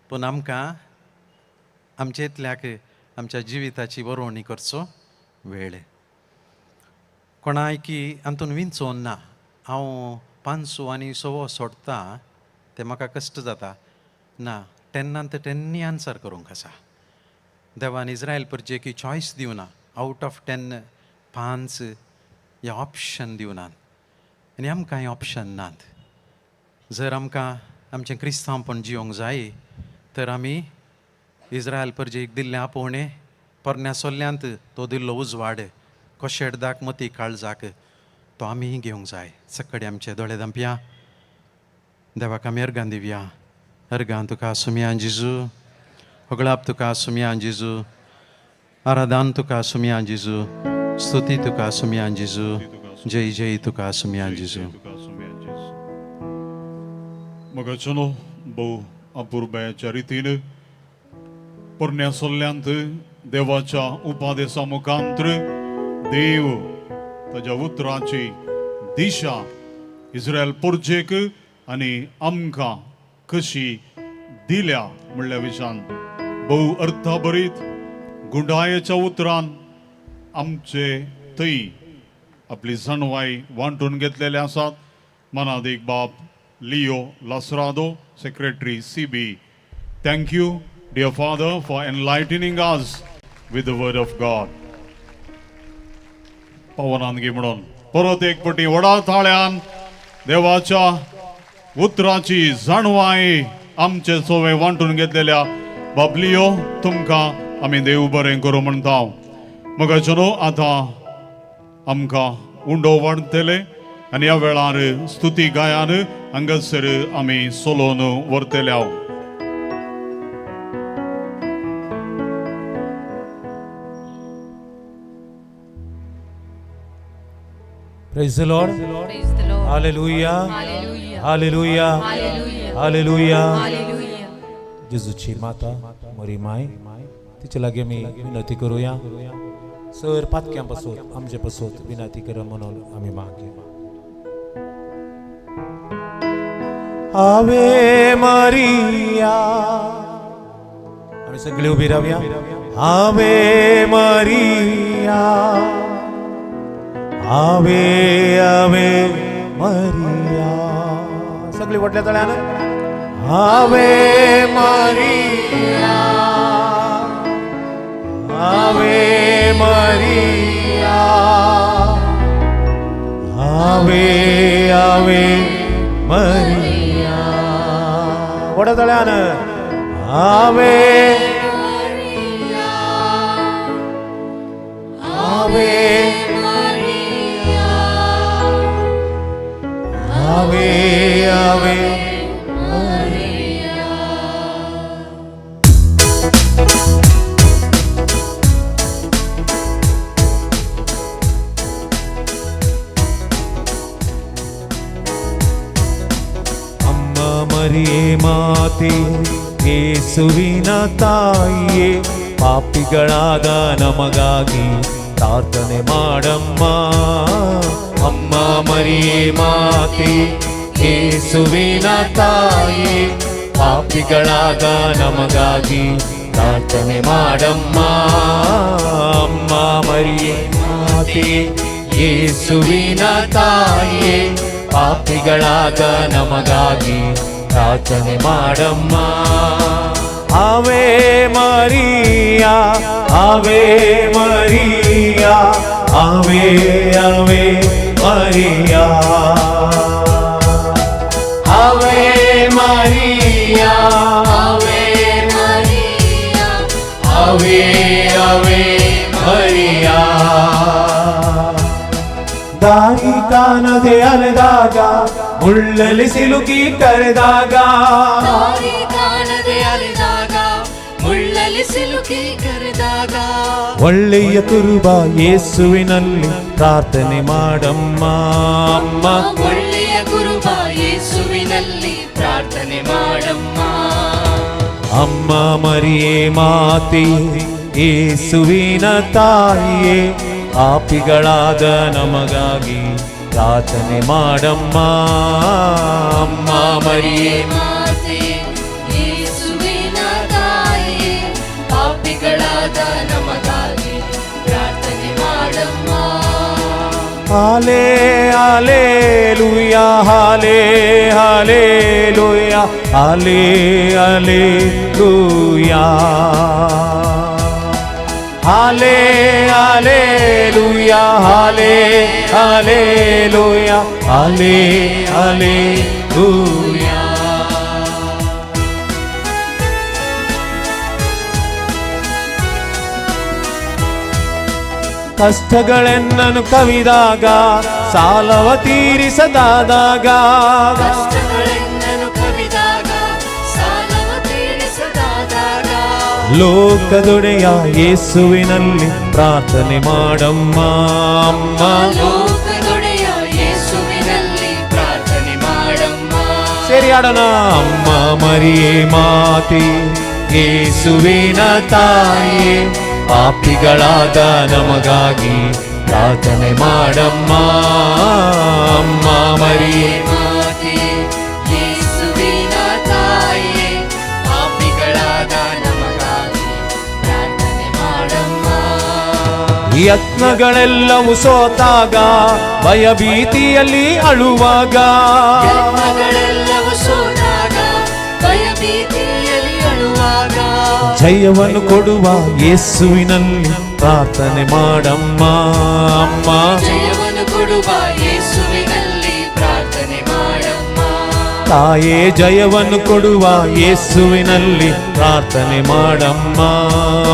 पूण आमकां आमचे इतल्याक आमच्या जिविताची बरोवणी करचो वेळ. कोणायकी हातून विंचोन ना, हांव 5 आनी 6 सोडटा तें म्हाका कश्ट जाता ना, 10 10 आन्सर करूंक आसा. देवान इस्रायल परजेकी चॉयस दिवना, आवट ऑफ 10 5 या ऑप्शन दिवनात आनी आमकां हें ऑप्शन नात. जर आमकां आमचें क्रिस्तांवपण जियोंक जाय तर आमी इस्रायल परजेक दिल्लें आपोवणें पोरण्या सोल्ल्यांत तो दिल्लो उजवाड कोशेडदाक मती काळजाक तो आमी घेवंक जाय. सकाळी आमचे दोळे धांपया, देवाक आमी अर्गां दिवया. अर्गां तुका सुमया जेजू, होगळाप तुका सुमया जेजू, आराधान तुका सुमया जेजू, स्तुती तुका सुमया जेजू, जय जय तुका सुमया जेजू. मगाचनो भोव अपुरबायाच्या रितीन पोरण्या सोल्ल्यांत देवाच्या उपादेसा मुखांत्र देव ताज्या उतराची दिशा इस्रायल पोरजेक आनी आमकां कशी दिल्या म्हणल्या विशान भोव अर्थभरीत गुंडायेच्या उतरान आमचे थंय आपली जाणवाय वांटून घेतलेले आसात. मनादीक बाप Leo Lasrado, secretary CB. Thank you dear father for enlightening us with the word of God. पवनान गे म्हणून परत एक पटी व्हडा ताळ्यान देवाच्या उतराची जाणवाय आमचे सोवे वांटून घेतलेल्या बाप लियो तुमकां आमी देव बरें करूं म्हणटा. मगाचनो आतां आमकां उंडो वाडटले आनी ह्या वेळार स्तुती गायान हांगासर आमी सोलोन व्हरतले. Praise the Lord. Praise the Lord. Hallelujah. Hallelujah. Hallelujah. Hallelujah. Hallelujah. Hallelujah. जेजूची माता मरी माय तिचे लागीं आमी विनंती करुया. सर पातक्यां पासत आमचे पासत विनंती कर म्हणून आमी मागया. आवे मारिया, आमी सगळी उबी रावया. आवे मारिया, आवे आवे मारिया, सगळी व्हडल्या तळ्यान आवे मारिया, आवे मारिया, आवे आवे मारिया, व्हडल्या तळ्यान आवे आवे आवे आवे मारिया. ಅಮ್ಮ ಮರಿಯೇ ಮಾತೆ, ಯೇಸುವಿನ ತಾಯಿಯೇ, ಪಾಪಿಗಳಾದ ನಮಗಾಗಿ ಪ್ರಾರ್ಥನೆ ಮಾಡಮ್ಮ. ಅಮ್ಮ ಮರಿಯೇ ಮಾತೆ, ಯೇಸುವಿನ ತಾಯಿಯೇ, ಪಾಪಿಗಳಾದ ನಮಗಾಗಿ ಪ್ರಾರ್ಥನೆ ಮಾಡಮ್ಮ. ಅಮ್ಮ ಮರಿಯೇ ಮಾತೆ, ಯೇಸುವಿನ ತಾಯಿಯೇ, ಪಾಪಿಗಳಾದ ನಮಗಾಗಿ ಪ್ರಾರ್ಥನೆ ಮಾಡಮ್ಮ. ಆವೆ ಮರಿಯಾ, ಆವೆ ಮರಿಯಾ, ಆವೆ ಆವೆ ಮರಿಯಾ, ಆವೆ ಮರಿಯಾ, ಆವೆ ಮರಿಯಾ, ಆವೆ ಆವೆ ಮರಿಯಾ. ದಾರಿ ಕಾಣದೆ ಅಲೆದಾಗ, ಮುಳ್ಳಲ್ಲಿ ಸಿಲುಕಿ ಕರೆದಾಗ, ದಾರಿ ಕಾಣದೆ ಅಲೆದಾಗ, ಮುಳ್ಳಲ್ಲಿ ಸಿಲುಕಿ ಕರೆದಾಗ, ಒಳ್ಳೆಯ ಕುರುಬ ಯೇಸುವಿನಲ್ಲಿ ಪ್ರಾರ್ಥನೆ ಮಾಡಮ್ಮ. ಅಮ್ಮ ಒಳ್ಳೆಯ ಕುರುಬ ಯೇಸುವಿನಲ್ಲಿ ಪ್ರಾರ್ಥನೆ ಮಾಡಮ್ಮ. ಅಮ್ಮ ಮರಿಯೇ ಮಾತೆ, ಯೇಸುವಿನ ತಾಯಿಯೇ, ಪಾಪಿಗಳಾದ ನಮಗಾಗಿ ಪ್ರಾರ್ಥನೆ ಮಾಡಮ್ಮ. ಅಮ್ಮ ಮರಿಯೇ ಮಾತೆ, ಯೇಸುವಿನ ತಾಯಿಯೇ, ಪಾಪಿಗಳಾದ ನಮಗಾಗಿ ಪ್ರಾರ್ಥನೆ ಮಾಡಮ್ಮ. ಹಾಲೆ ಹಾಲೆಲೂಯಾ, ಹಾಲೆ ಹಾಲೆಲೂಯಾ, ಹಾಲೆ ಹಾಲೆಲೂಯಾ, ಹಾಲೆ ಹಾಲೆಲೂಯಾ, ಹಾಲೆ ಹಾಲೆಲೂಯಾ, ಹಾಲೆ ಹಾಲೆಲೂಯಾ. ಕಷ್ಟಗಳೆನ್ನನು ಕವಿದಾಗ, ಸಾಲವ ತೀರಿಸದಾದಾಗ, ಕಷ್ಟಗಳೆನ್ನನು ಕವಿದಾಗ, ಸಾಲವ ತೀರಿಸದಾದಾಗ, ಲೋಕದೊಡೆಯ ಯೇಸುವಿನಲ್ಲಿ ಪ್ರಾರ್ಥನೆ ಮಾಡಮ್ಮ ಅಮ್ಮ. ಲೋಕದೊಡೆಯ ಯೇಸುವಿನಲ್ಲಿ ಪ್ರಾರ್ಥನೆ ಮಾಡಮ್ಮ. ಸೇರಿ ಆಡೋಣ. ಅಮ್ಮ ಮರಿಯೇ ಮಾತೆ, ಯೇಸುವಿನ ತಾಯೇ, ಪಾಪಿಗಳಾದ ನಮಗಾಗಿ ಪ್ರಾರ್ಥನೆ ಮಾಡಮ್ಮ. ಅಮ್ಮ ಮರಿಯೇ ಮಾತೆ, ಯೇಸುವಿನ ತಾಯೇ, ಪಾಪಿಗಳಾದ ನಮಗಾಗಿ ಪ್ರಾರ್ಥನೆ ಮಾಡಮ್ಮ. ಯತ್ನಗಳೆಲ್ಲವೂ ಸೋತಾಗ, ಭಯಭೀತಿಯಲ್ಲಿ ಅಳುವಾಗ, ಯತ್ನಗಳೆಲ್ಲವೂ ಸೋತಾಗ, ಭಯಭೀತಿಯಲ್ಲಿ ಅಳುವಾಗ, ಜಯವನ್ನು ಕೊಡುವ ಯೇಸುವಿನಲ್ಲಿ ಪ್ರಾರ್ಥನೆ ಮಾಡಮ್ಮ ಅಮ್ಮ. ಜಯವನ್ನು ಕೊಡುವ ಯೇಸುವಿನಲ್ಲಿ ಪ್ರಾರ್ಥನೆ ಮಾಡಮ್ಮ. ತಾಯೇ ಜಯವನ್ನು ಕೊಡುವ ಯೇಸುವಿನಲ್ಲಿ ಪ್ರಾರ್ಥನೆ ಮಾಡಮ್ಮ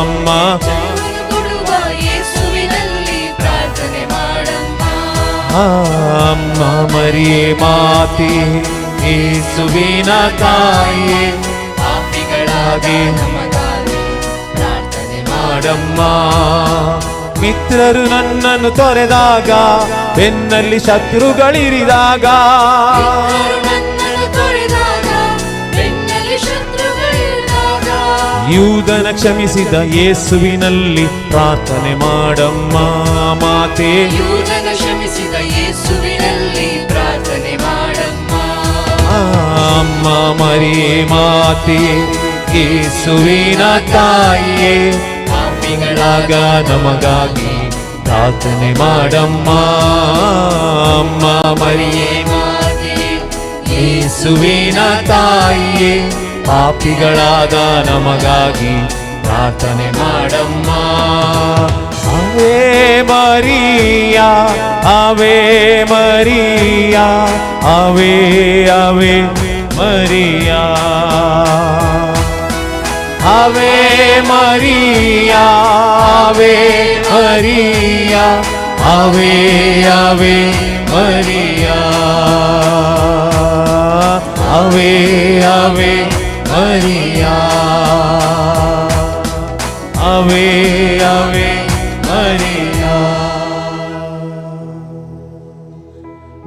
ಅಮ್ಮ. ಜಯವನ್ನು ಕೊಡುವ ಯೇಸುವಿನಲ್ಲಿ ಪ್ರಾರ್ಥನೆ ಮಾಡಮ್ಮ. ಅಮ್ಮ ಮರಿಯೇ ಮಾತೆ, ಯೇಸುವಿನ ತಾಯೇ, ಪಾಪಿಗಳಾದ ನಮಗಾಗಿ ಪ್ರಾರ್ಥನೆ ಮಾಡಮ್ಮ. ಮಿತ್ರರು ನನ್ನನ್ನು ತೊರೆದಾಗ, ಬೆನ್ನಲ್ಲಿ ಶತ್ರುಗಳಿರಿದಾಗ, ಮಿತ್ರರು ನನ್ನನ್ನು ತೊರೆದಾಗ, ಬೆನ್ನಲ್ಲಿ ಶತ್ರುಗಳಿರಿದಾಗ, ಯೂದನ ಕ್ಷಮಿಸಿದ ಯೇಸುವಿನಲ್ಲಿ ಪ್ರಾರ್ಥನೆ ಮಾಡಮ್ಮ ಮಾತೆ. ಯೂದನ ಕ್ಷಮಿಸಿದ ಯೇಸುವಿನಲ್ಲಿ ಪ್ರಾರ್ಥನೆ ಮಾಡಮ್ಮ. ಅಮ್ಮ ಮರಿಯೇ ಮಾತೆ, ಯೇಸುವಿನ ತಾಯಿಯೇ, ಪಾಪಿಗಳಾಗ ನಮಗಾಗಿ ಪ್ರಾರ್ಥನೆ ಮಾಡಮ್ಮ. ಅಮ್ಮ ಮರಿಯೇ ಮಾತೆ, ಯೇಸುವಿನ ತಾಯಿಯೇ, ಪಾಪಿಗಳಾದ ನಮಗಾಗಿ ಪ್ರಾರ್ಥನೆ ಮಾಡಮ್ಮ. Ave Maria, Ave Maria, Ave Ave Maria, Ave Maria, Ave Maria, Ave Ave Maria, Ave Ave Maria, Ave Ave Maria.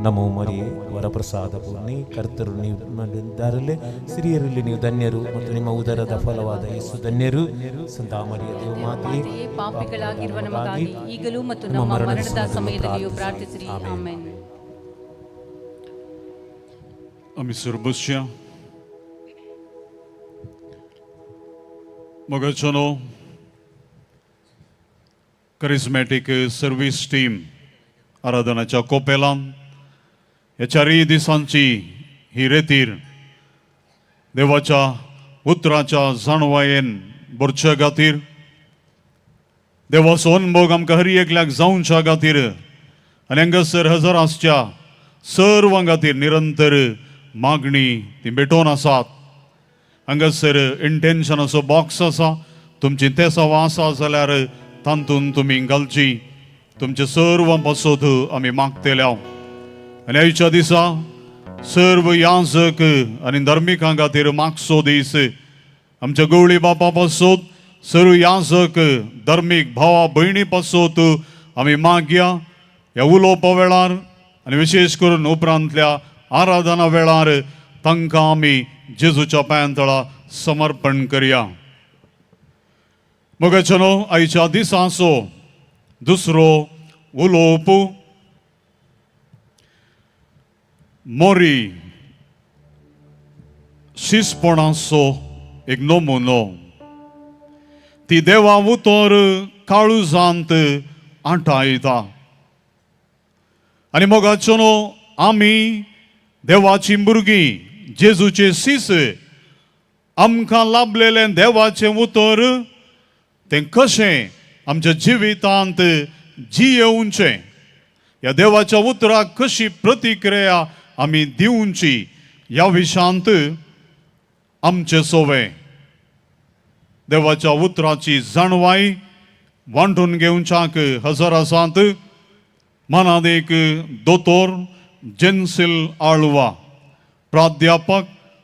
ನಮೋ ಮರಿಯೇ, ವರಪ್ರಸಾದ ಪೂರ್ಣಿ, ಕರ್ತರು ನಿಮ್ಮಲ್ಲಿದ್ದಾರಲ್ಲೇ, ಸ್ತ್ರೀಯರಲ್ಲಿ ನೀವು ಧನ್ಯರು ಮತ್ತು ನಿಮ್ಮ ಉದರದ ಫಲವಾದ ಯೇಸು ಧನ್ಯರು. ಸಂತ ಮರಿಯ ದೇವಮಾತೆಯೇ, ಪಾಪಿಗಳಾಗಿರುವ ನಮಗಾಗಿ ಈಗಲೂ ಮತ್ತು ನಮ್ಮ ಮರಣದ ಸಮಯದಲ್ಲಿಯೂ ಪ್ರಾರ್ಥಿಸಿರಿ. ಆಮೆನ್. आमी सुरबुसया मोगाचनो करिस्मॅटीक सर्वीस टीम आराधनाच्या कोपेलान ह्या चारय दिसांची ही रेतीर देवाच्या उतराच्या जाणवायेन भरच्या खातीर, देवाचो अनभोग आमकां हर एकल्याक जावच्या खातीर आनी हांगासर हजर आसच्या सर्वां खातीर निरंतर मागणी ती भेटोवन आसात. हांगासर इंटेन्शनाचो बॉक्स आसा, तुमची तेसांवां आसा जाल्यार तातूंत तुमी घालची. तुमचे सर्वां पासत आमी मागतले. आनी आयच्या दिसा सर्व याजक आनी धर्मिकां खातीर मागचो दीस. आमच्या गवळी बापा पासत, सर्व याजक धर्मीक भावा भयणी पासत आमी मागया. ह्या उलोवपा वेळार आनी विशेश करून उपरांतल्या आराधना वेळार तांकां आमी जेजूच्या पांयांतळा समर्पण करया. मोगाचेनो, आयच्या दिसाचो दुसरो उलोवप मोरी शिसपणाचो एक नमुनो. ती देवा उतर काळूजांत आटायता. आनी मोगाचेनो, आमी देवाची भुरगीं, जेजूचे सीस, आमकां लाभलेलें देवाचें उतर तें कशें आमच्या जिवितांत जियेवचें, ह्या देवाच्या उतराक कशी प्रतिक्रिया आमी दिवची ह्या विशांत आमचें सोवें देवाच्या उतराची जाणवाय वांटून घेवच्याक हजर आसात मानादीक दोतोर जेन्सील आळवा, प्राध्यापक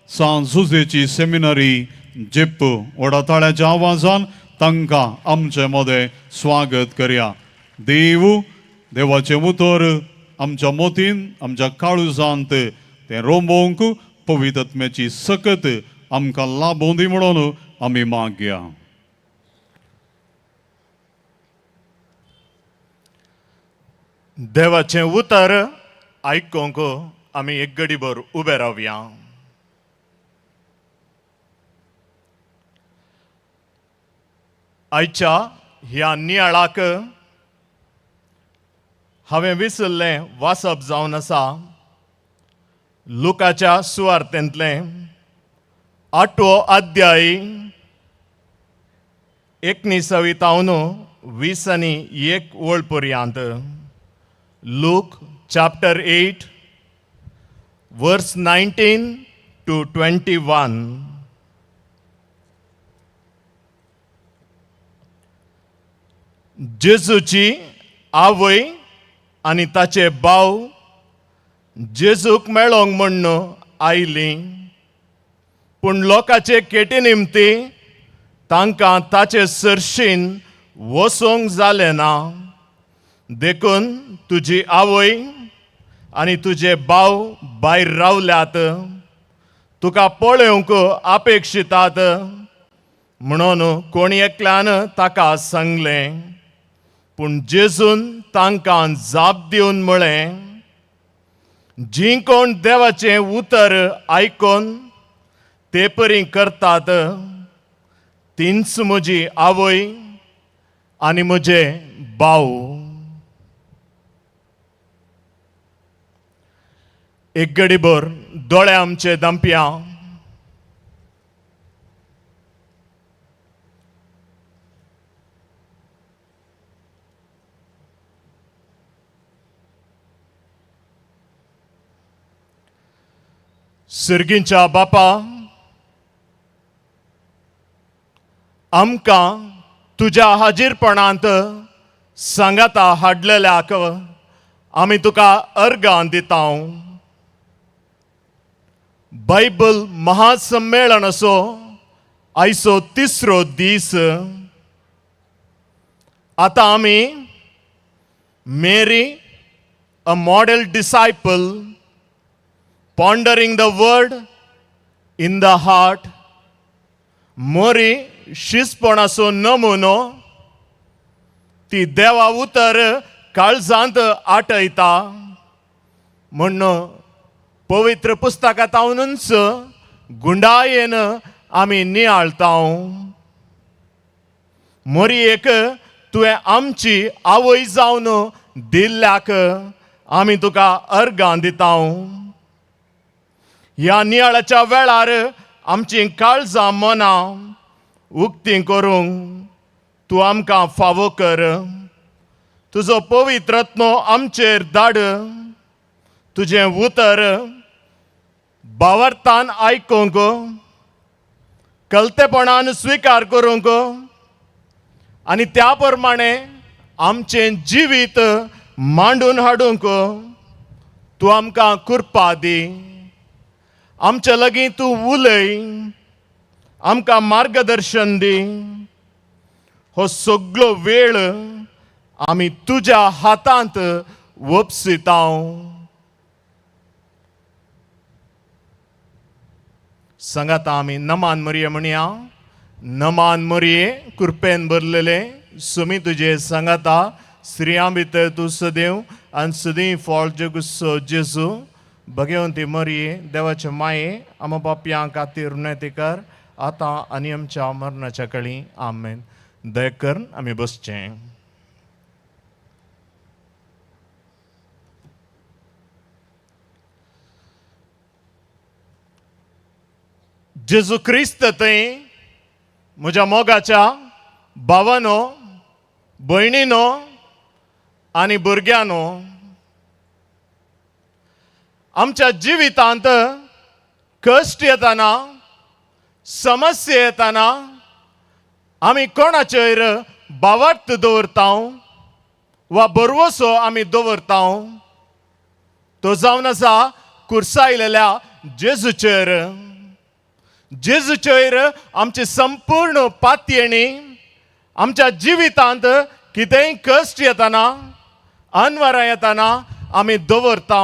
सांत जुजेची सेमिनरी जेप्प. व्हडा ताळ्याच्या आवाजान तांकां आमचे मदें स्वागत करया. देव देवाचें उतर आमच्या मोतीन आमच्या काळजांत तें रोंबोवंक पवित्रत्म्याची सकत आमकां लाभोवं दी म्हणून आमी मागया. देवाचें उतर आयकूंक आमी एक गडीभर उबे रावया. आयच्या ह्या नियाळाक हांवें विसरलें वाचप जावन आसा लुकाच्या सुवार्तेंतलें 8वो अध्याय 19 तावन 21 वळ पर्यंत. Luke chapter 8 verse 19 to 21. जेजूची आवय आनी ताचे भाव जेजूक मेळोंक म्हण्ण आयलीं, पूण लोकांचे केटी निमती तांकां ताचे सरशीन वचोंक जालें ना. देखून तुजी आवय आनी तुजे भाव भायर रावल्यात, तुका पळोवंक अपेक्षितात म्हणून कोणी एकल्यान ताका सांगलें. पूण जेजून तांकां जाप दिवन म्हळें, जीं कोण देवाचें उतर आयकून ते परी करतात तींच म्हजी आवय आनी म्हजे भाव. एक गडीभर दोळे आमचे दांपया. सर्गींच्या बापा, आमकां तुज्या हाजीरपणांत सांगाता हाडलेल्याक आमी तुका अर्गां दिता. बायबल महासम्मेळन असो आयचो तिसरो दीस. आतां आमी Mary a model disciple pondering the word in the heart, Mary शिसपणाचो नमुनो ती देवा उतर काळजांत आटयता म्हण पवित्र पुस्तकांतूनच गुंडायेन आमी नियाळता. मोरी एक तुवें आमची आवय जावन दिल्ल्याक आमी तुका अर्गां दिता. ह्या नियाळाच्या वेळार आमची काळजां मनां उक्ती करूंक तूं आमकां फावो कर. तुजो पवित्र आत्मो आमचेर धाड. तुजें उतर भावार्थान आयकूंक, कलतेपणान स्विकार करूंक आनी त्या प्रमाणे आमचें जिवीत मांडून हाडूंक तूं आमकां कृपा दी. आमचे लागीं तूं उलय, आमकां मार्गदर्शन दी. हो सगळो वेळ आमी तुज्या हातांत वपसिता. सांगाता आमी नमान मरिये म्हणया. नमान मरिये, कृपेन भरलेले, सुमी तुजे सांगाता. स्त्रियां भितर तूं सदैव आनी सदीं फळ जगुसो जेजू. भगवंती मरिये, देवाचे माये, आमा पापयां खातीर विनंती कर आतां आनी आमच्या मरणाच्या कळी. आमेन. दया करून आमी बसचें. जेजू क्रिस्त थंय म्हज्या मोगाच्या भावानो, भयणीनो आनी भुरग्यांनो, आमच्या जिवितांत कश्ट येताना, समस्या येताना आमी कोणाचेर भावार्थ दवरता वा बरवसो आमी दवरता तो जावन आसा कुर्सायलेल्या जेजूचेर. जेजूचेर आमची संपूर्ण पातयेणी आमच्या जिवितांत कितेंय कश्ट येतना अनवरां येतना आमी दवरता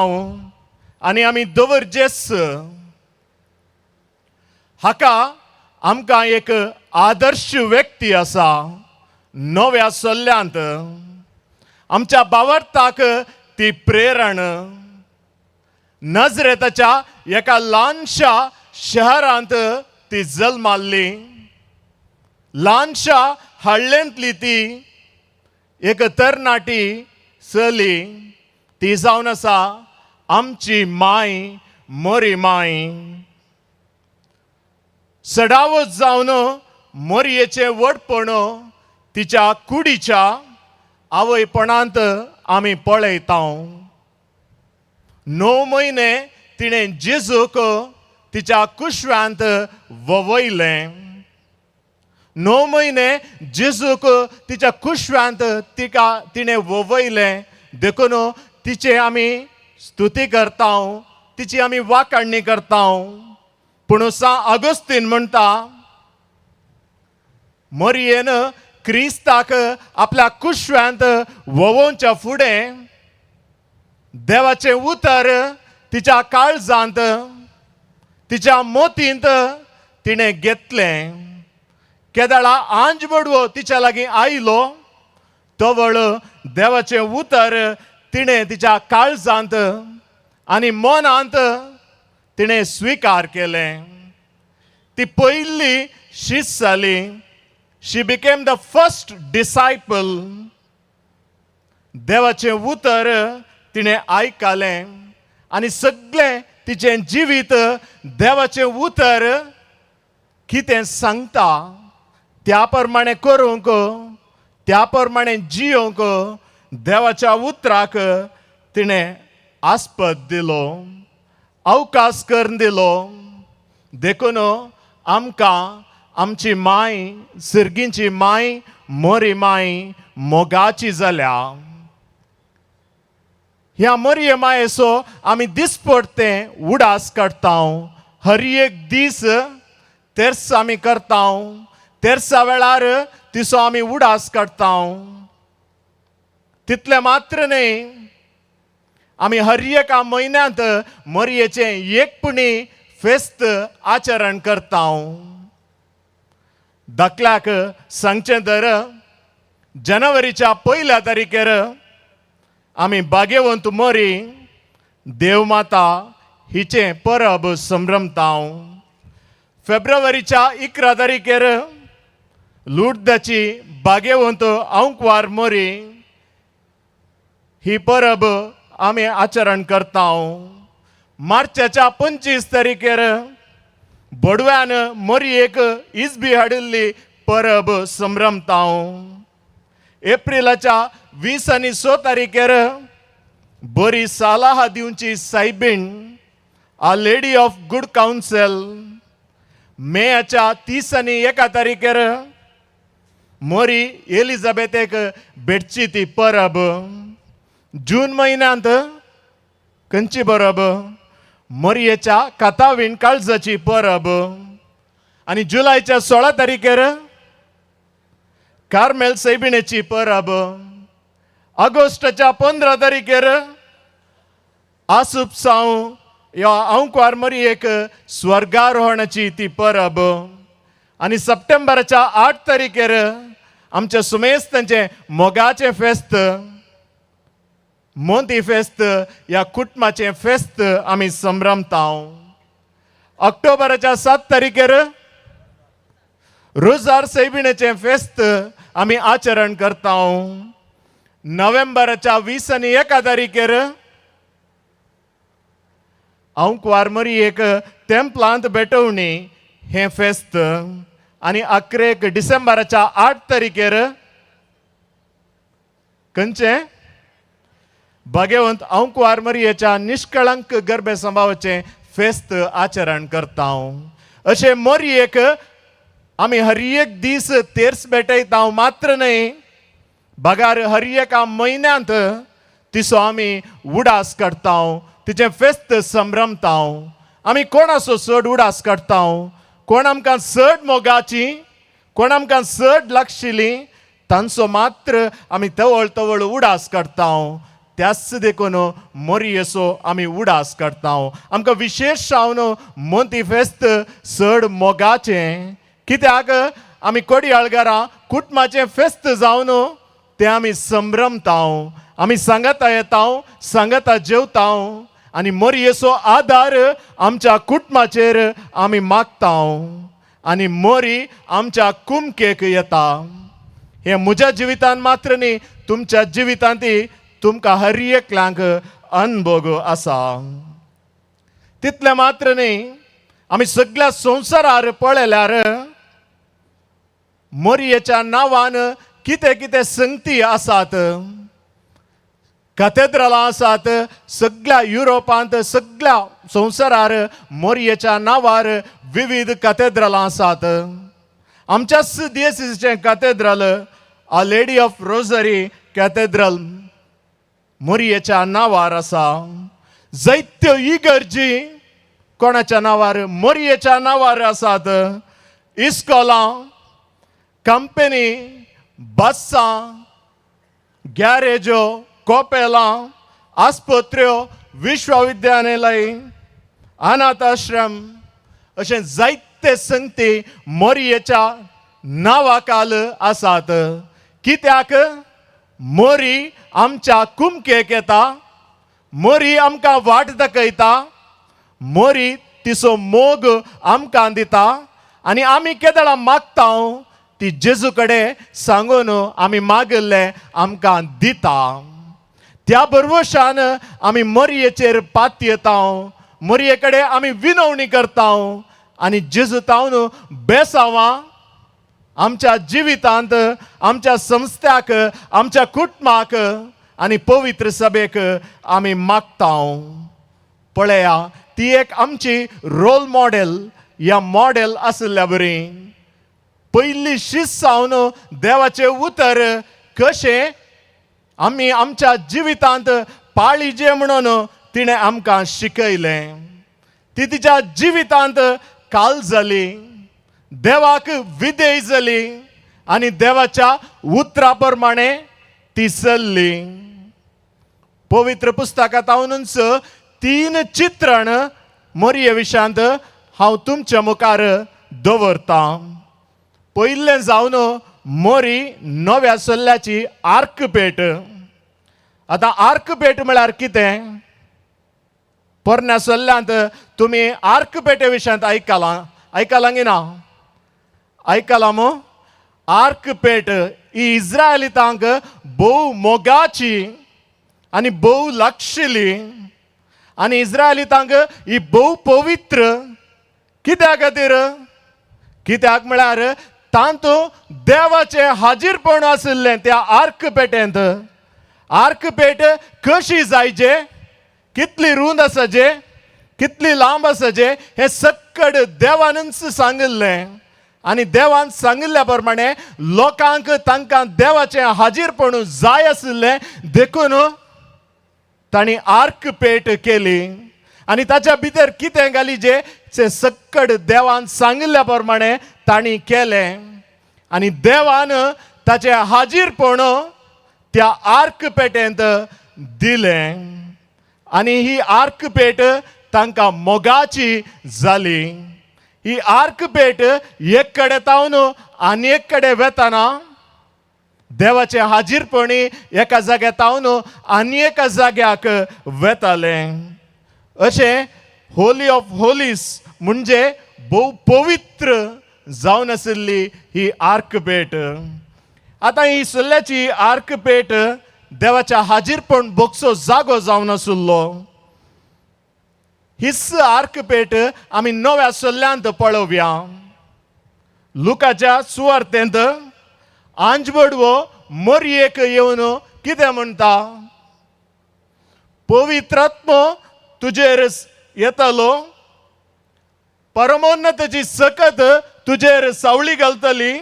आनी आमी दवरचेच. हाका आमकां एक आदर्श व्यक्ती आसा नव्या सल्ल्यांत आमच्या बावडताक ती प्रेरण. नजरेताच्या एका ल्हानशा शहरांत ती जल्माल्ली, ल्हानशा हळ्ळेंतली ती एक तरणाटी चली, ती जावन आसा आमची माय मोरी माय. सडावत जावन मोरयेचें व्हडपण तिच्या कुडीच्या आवयपणांत आमी पळयता. 9 म्हयने तिणें जेजूक तिच्या कुशव्यांत ववयलें. 9 म्हयने जेजूक तिच्या कुशव्यांत तिका तिणें ववयलें. देखून तिचे आमी स्तुती करता, तिची आमी वाखाणणी करता. पूण सां आगोस्तीन म्हणटा मोरयेन क्रिस्ताक आपल्या कुशव्यांत वोवोवच्या फुडें देवाचें उतर तिच्या काळजांत तिच्या मोतींत तिणें घेतलें. केदळा आंज बडवो तिच्या लागीं आयलो तवळ देवाचें उतर तिणें तिच्या काळजांत आनी मनांत तिणें स्विकार केलें. ती पयली शीस जाली. She became the first disciple. देवाचें उतर तिणें आयकलें आनी सगळें तिचें जिवीत देवाचें उतर कितें सांगता त्या प्रमाणें करूंक, त्या प्रमाणें जियोंक देवाच्या उतराक तिणें आस्पद दिलो, अवकाश करून दिलो. देखून आमकां आमची माय सिर्गींची माय मोरी माय मोगाची जाल्या. ह्या मोरये मायेचो आमी दिसपडते उडास काडटा. हर एक दीस तेर्स आमी करता, तेर्सा वेळार तिचो आमी उडास काडटा. तितलें मात्र न्हय, आमी हर एका म्हयन्यांत मोरयेचें एकपणी फेस्त आचरण करता. धाकल्याक सांगचें तर जानेवारीच्या 1 तारखेर आमी बागेवंत मोरी देवमाता हिचें परब संभ्रमता. फेब्रुवारीच्या 11 तारखेर लुडदाची बागेवंत आंकवार मोरी ही परब आमी आचरण करता. मार्चाच्या 25 तारखेर बडव्यान मोरयेक इजबी हाडिल्ली परब संभ्रमता. एप्रिलाच्या 20 आनी 6 तारखेर बरी सालाहा दिवची सायबीण a lady of good counsel. मेयाच्या 30 आनी 1 तारखेर मोरी एलिझाबेथेक भेटची ती परब. जून म्हयन्यांत खंयची परब? मोरयेच्या कातावीण काळजाची परब. आनी जुलयच्या 16 तारखेर कार्मेल सैबिणेची परब. ऑगस्टाच्या 15 तारखेर आसूप साव ह्या आंकवार मोरयेक स्वर्गारोहणाची ती परब. आनी सप्टेंबराच्या 8 तारखेर आमच्या सुमेस्तांचें मोगाचें फेस्त, मोंती फेस्त ह्या कुटुंबाचें फेस्त आमी संभ्रमता. ऑक्टोबराच्या 7 तारखेर रोजार सैबिणेचें फेस्त आमी आचरण करता. नोव्हेंबराच्या 20 आनी 1 तारखेर आंकवार मोरयेक तेंपलांत भेटवणी हें फेस्त. आनी अकरेक डिसेंबराच्या 8 तारखेर खंयचें भाग्यवंत आंकवार मोरयेच्या निष्कळंक गर्भे संभावाचें फेस्त आचरण करता. अशें मोरयेक आमी हर एक दीस तेर्स भेटयता मात्र न्हय, बगार हर एका म्हयन्यांत तिचो आमी उडास काडटा, तिचें फेस्त संभ्रमता. आमी कोणाचो चड उडास काडटा? कोण आमकां चड मोगाची, कोण आमकां चड लागशिल्ली, तांचो मात्र आमी तवळ तवळ उडास काडटा. त्याच देखून मोरयेचो आमी उडास काडटा. आमकां विशेश जावन मोंती फेस्त चड मोगाचें, कित्याक आमी कोडयाळगारां कुटुंबाचें फेस्त जावन तें आमी संभ्रमता. आमी सांगाता येता, सांगाता जेवता आनी मोरयेचो आदार आमच्या कुटुंबाचेर आमी मागता आनी मोरी आमच्या कुमकेक येता. हें म्हज्या जिवितान मात्र न्ही, तुमच्या जिवितांत तुमकां हर एकल्यांक अनभोग आसा. तितलें मात्र न्ही, आमी सगळ्या संवसारार पळयल्यार मोरयेच्या नांवान कितें कितें संगती आसात, कथेद्रलां आसात. सगळ्या युरोपांत, सगळ्या संवसारार मोरयेच्या नांवार विविध कथेद्रलां आसात. आमच्याच दियसीचें cathedral, a lady of rosary cathedral मोरयेच्या नांवार आसा. जैत्य इगर्जी कोणाच्या नांवार? मोरयेच्या नांवार आसात. इस्कोलां, कंपनी, बसां, गॅरेजो, कोपेलां, आस्पत्र्यो, विश्वविद्यालय, अनाथ आश्रम अशें जायते संगती मोरयेच्या नांवाखाल आसात. कित्याक मोरी आमच्या कुमकेक येता, मोरी आमकां वाट दाखयता, मोरी तिचो मोग आमकां दिता आनी आमी केदळां मागता ती जेजू कडेन सांगून आमी मागिल्लें आमकां दिता. त्या बरवशान आमी मोरयेचेर पातयेता, मोरये कडेन आमी विनवणी करता आनी जेजू तावन बेसांवां आमच्या जिवितांत, आमच्या संस्थ्याक, आमच्या कुटुंबाक आनी पवित्र सभेक आमी मागता. पळया, ती एक आमची रोल मॉडेल या मॉडेल आशिल्ल्या बरी. पयली शिस्त जावन देवाचें उतर कशें आमी आमच्या जिवितांत पाळीजे म्हणून तिणें आमकां शिकयलें. ती तिच्या जिवितांत काल जाली, देवाक विधेय जाली आनी देवाच्या उतरा प्रमाणे ती चल्ली. पवित्र पुस्तकांत हांवूच तीन चित्रण मोरये विशयांत हांव तुमच्या मुखार दवरतां. पयलें जावन मोरी नव्या सल्ल्याची आर्कपेट. आतां आर्कपेट म्हळ्यार कितें? पोरण्या सल्ल्यांत तुमी आर्कपेटे विशयांत आयकलां, आयकलां ना? आयकलां मू? आर्कपेट ही इस्रायलितांक भोव मोगाची आनी भोव लागशिल्ली आनी इस्रायलितांक ही भोव पवित्र. कित्या खातीर? कित्याक म्हळ्यार तांतू देवाचें हाजीरपण आशिल्लें त्या आर्कपेटेंत. आर्कपेट कशी जायचे, कितली रूंद आसाचे, कितली लांब आसाचे हें सक्कड देवानूच सांगिल्लें आनी देवान सांगिल्ल्या प्रमाणे लोकांक तांकां देवाचें हाजीरपण जाय आशिल्लें, देखून तांणी आर्कपेट केली आनी ताच्या भितर कितें घाली जे ते सक्कड देवान सांगिल्ल्या प्रमाणे तांणी केलें आनी देवान ताचें हाजीरपण त्या आर्कपेटेंत दिलें आनी ही आर्कपेट तांकां मोगाची जाली. ही आर्कपेट एक कडेन तावन आनी एक कडेन वेताना देवाचें हाजीरपणी एका जाग्यार तावन आनी एका जाग्याक वेतालें. अशें होली ऑफ होलीस म्हणजे भोव पवित्र जावन आशिल्ली ही आर्कपेट. आतां ही सल्ल्याची आर्कपेट देवाच्या हाजीरपण भोगचो जागो जावन आशिल्लो. हीच आर्कपेट आमी नव्या सल्ल्यांत पळोवया. लुकाच्या सुवार्तेंत आंजबडवो मोरयेक येवन कितें म्हणटा? पवित्रात्मो तुजेर येतलो, परमोन्नताची सकत तुजेर सावळी घालतली,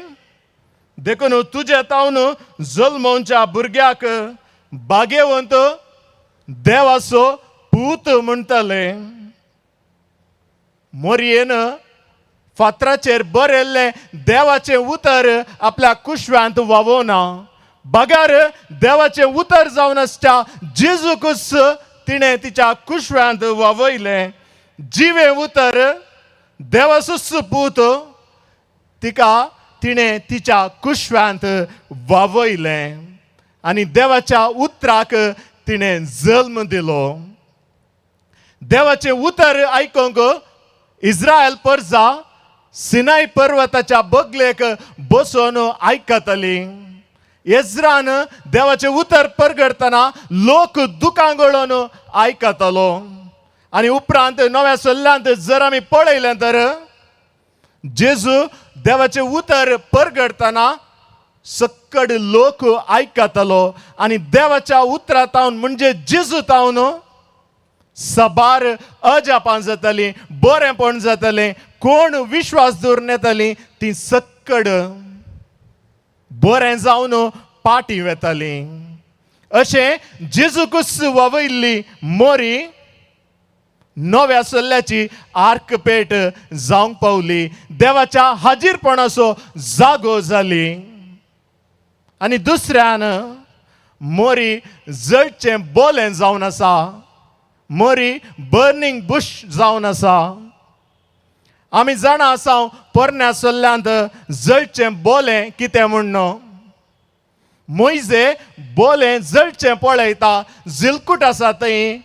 देखून तुजे तावन जल्मोवच्या भुरग्याक भाग्यवंत देवाचो पूत म्हणटले. मोरयेन फातराचेर बरयल्लें देवाचें उतर आपल्या कुशव्यांत वावोना, बगर देवाचें उतर जावन आसच्या जेजूकूच तिणें तिच्या कुशव्यांत वावयलें. जिवें उतर देवाचोच पूत तिका तिणें तिच्या कुशव्यांत वावयलें आनी देवाच्या उतराक तिणें जल्म दिलो. देवाचें उतर आयकूंक इस्रायल परजा सिनाय पर्वताच्या बगलेक बसून आयकतली. एज्रान देवाचें उतर परगडतना लोक दुकां गळोवन आयकतलो. आनी उपरांत नव्या सल्ल्यांत जर आमी पळयलें तर जेजू देवाचें उतर परगडतना सक्कड लोक आयकतलो आनी देवाच्या उतरा तावन म्हणजे जेजू तावन सबार अजापां जातालीं, बरेंपण जातालें, कोण विश्वास दवरून येतालीं ती सक्कड बरें जावन पाटी वेतालीं. अशें जेजूकूच वावयल्ली मोरी नव्या सल्ल्याची आर्कपेट जावंक पावली, देवाच्या हाजीरपणाचो जागो जाली. आनी दुसऱ्यान मोरी जळचें बोलें जावन आसा, मोरी बर्निंग बुश जावन आसा. आमी जाणा आसा पोरण्या सल्ल्यांत जळचें बोलें कितें म्हण्ण. मोयजे बोलें जळचें पळयता, झिलकूट आसा थंय,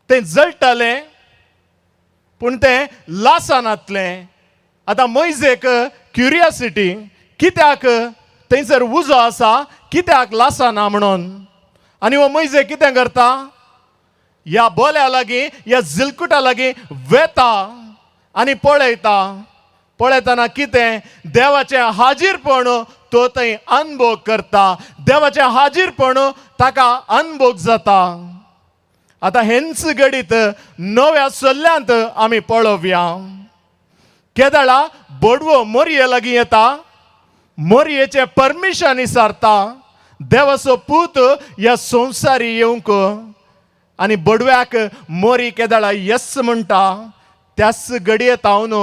तें जळटालें पूण तें लासनातलें. आतां मोयजेक क्युरियोसिटी, कित्याक थंयसर उजो आसा कित्याक लासना म्हणून. आनी हो मोयजे कितें करता, ह्या बोल्या लागीं ह्या झिलकुटा लागीं वेता आनी पळयता. पळयतना कितें देवाचें हाजीरपण तो थंय अनभोग करता, देवाचें हाजीरपण ताका अनभोग जाता. आतां हेंच घडीत नव्या सल्ल्यांत आमी पळोवया. केदळा बोडवो मोरये लागीं येता, मोरयेचें परमिशन विचारता देवाचो पूत ह्या संवसारी येवंक. आनी बोडव्याक मोरी केदळा येस म्हणटा, त्याच घडये तावन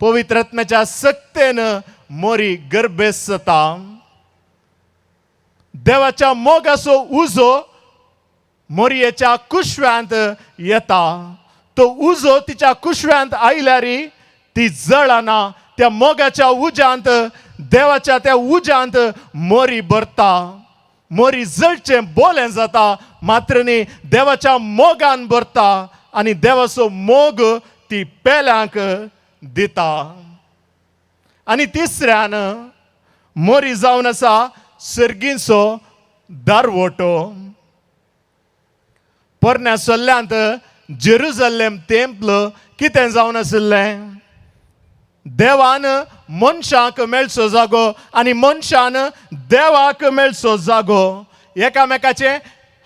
पवित्र आत्म्याच्या सक्तेन मोरी गर्भेस जाता. देवाच्या मोगाचो उजो मोरयेच्या कुशव्यांत येता. तो उजो तिच्या कुशव्यांत आयल्यार ती जळना, त्या मोगाच्या उज्यांत देवाच्या त्या उज्यांत मोरी भरता, मोरी जळचें बोलें जाता, मात्र न्ही देवाच्या मोगान भरता आनी देवाचो मोग ती पेल्यांक दिता. आनी तिसऱ्यान मोरी जावन आसा सर्गींचो दारवटो. पोरण्या सल्ल्यांत जेरुजलेम तेंपल कितें जावन आशिल्लें, देवान मनशाक मेळचो जागो आनी मनशान देवाक मेळचो जागो, एकामेकाचें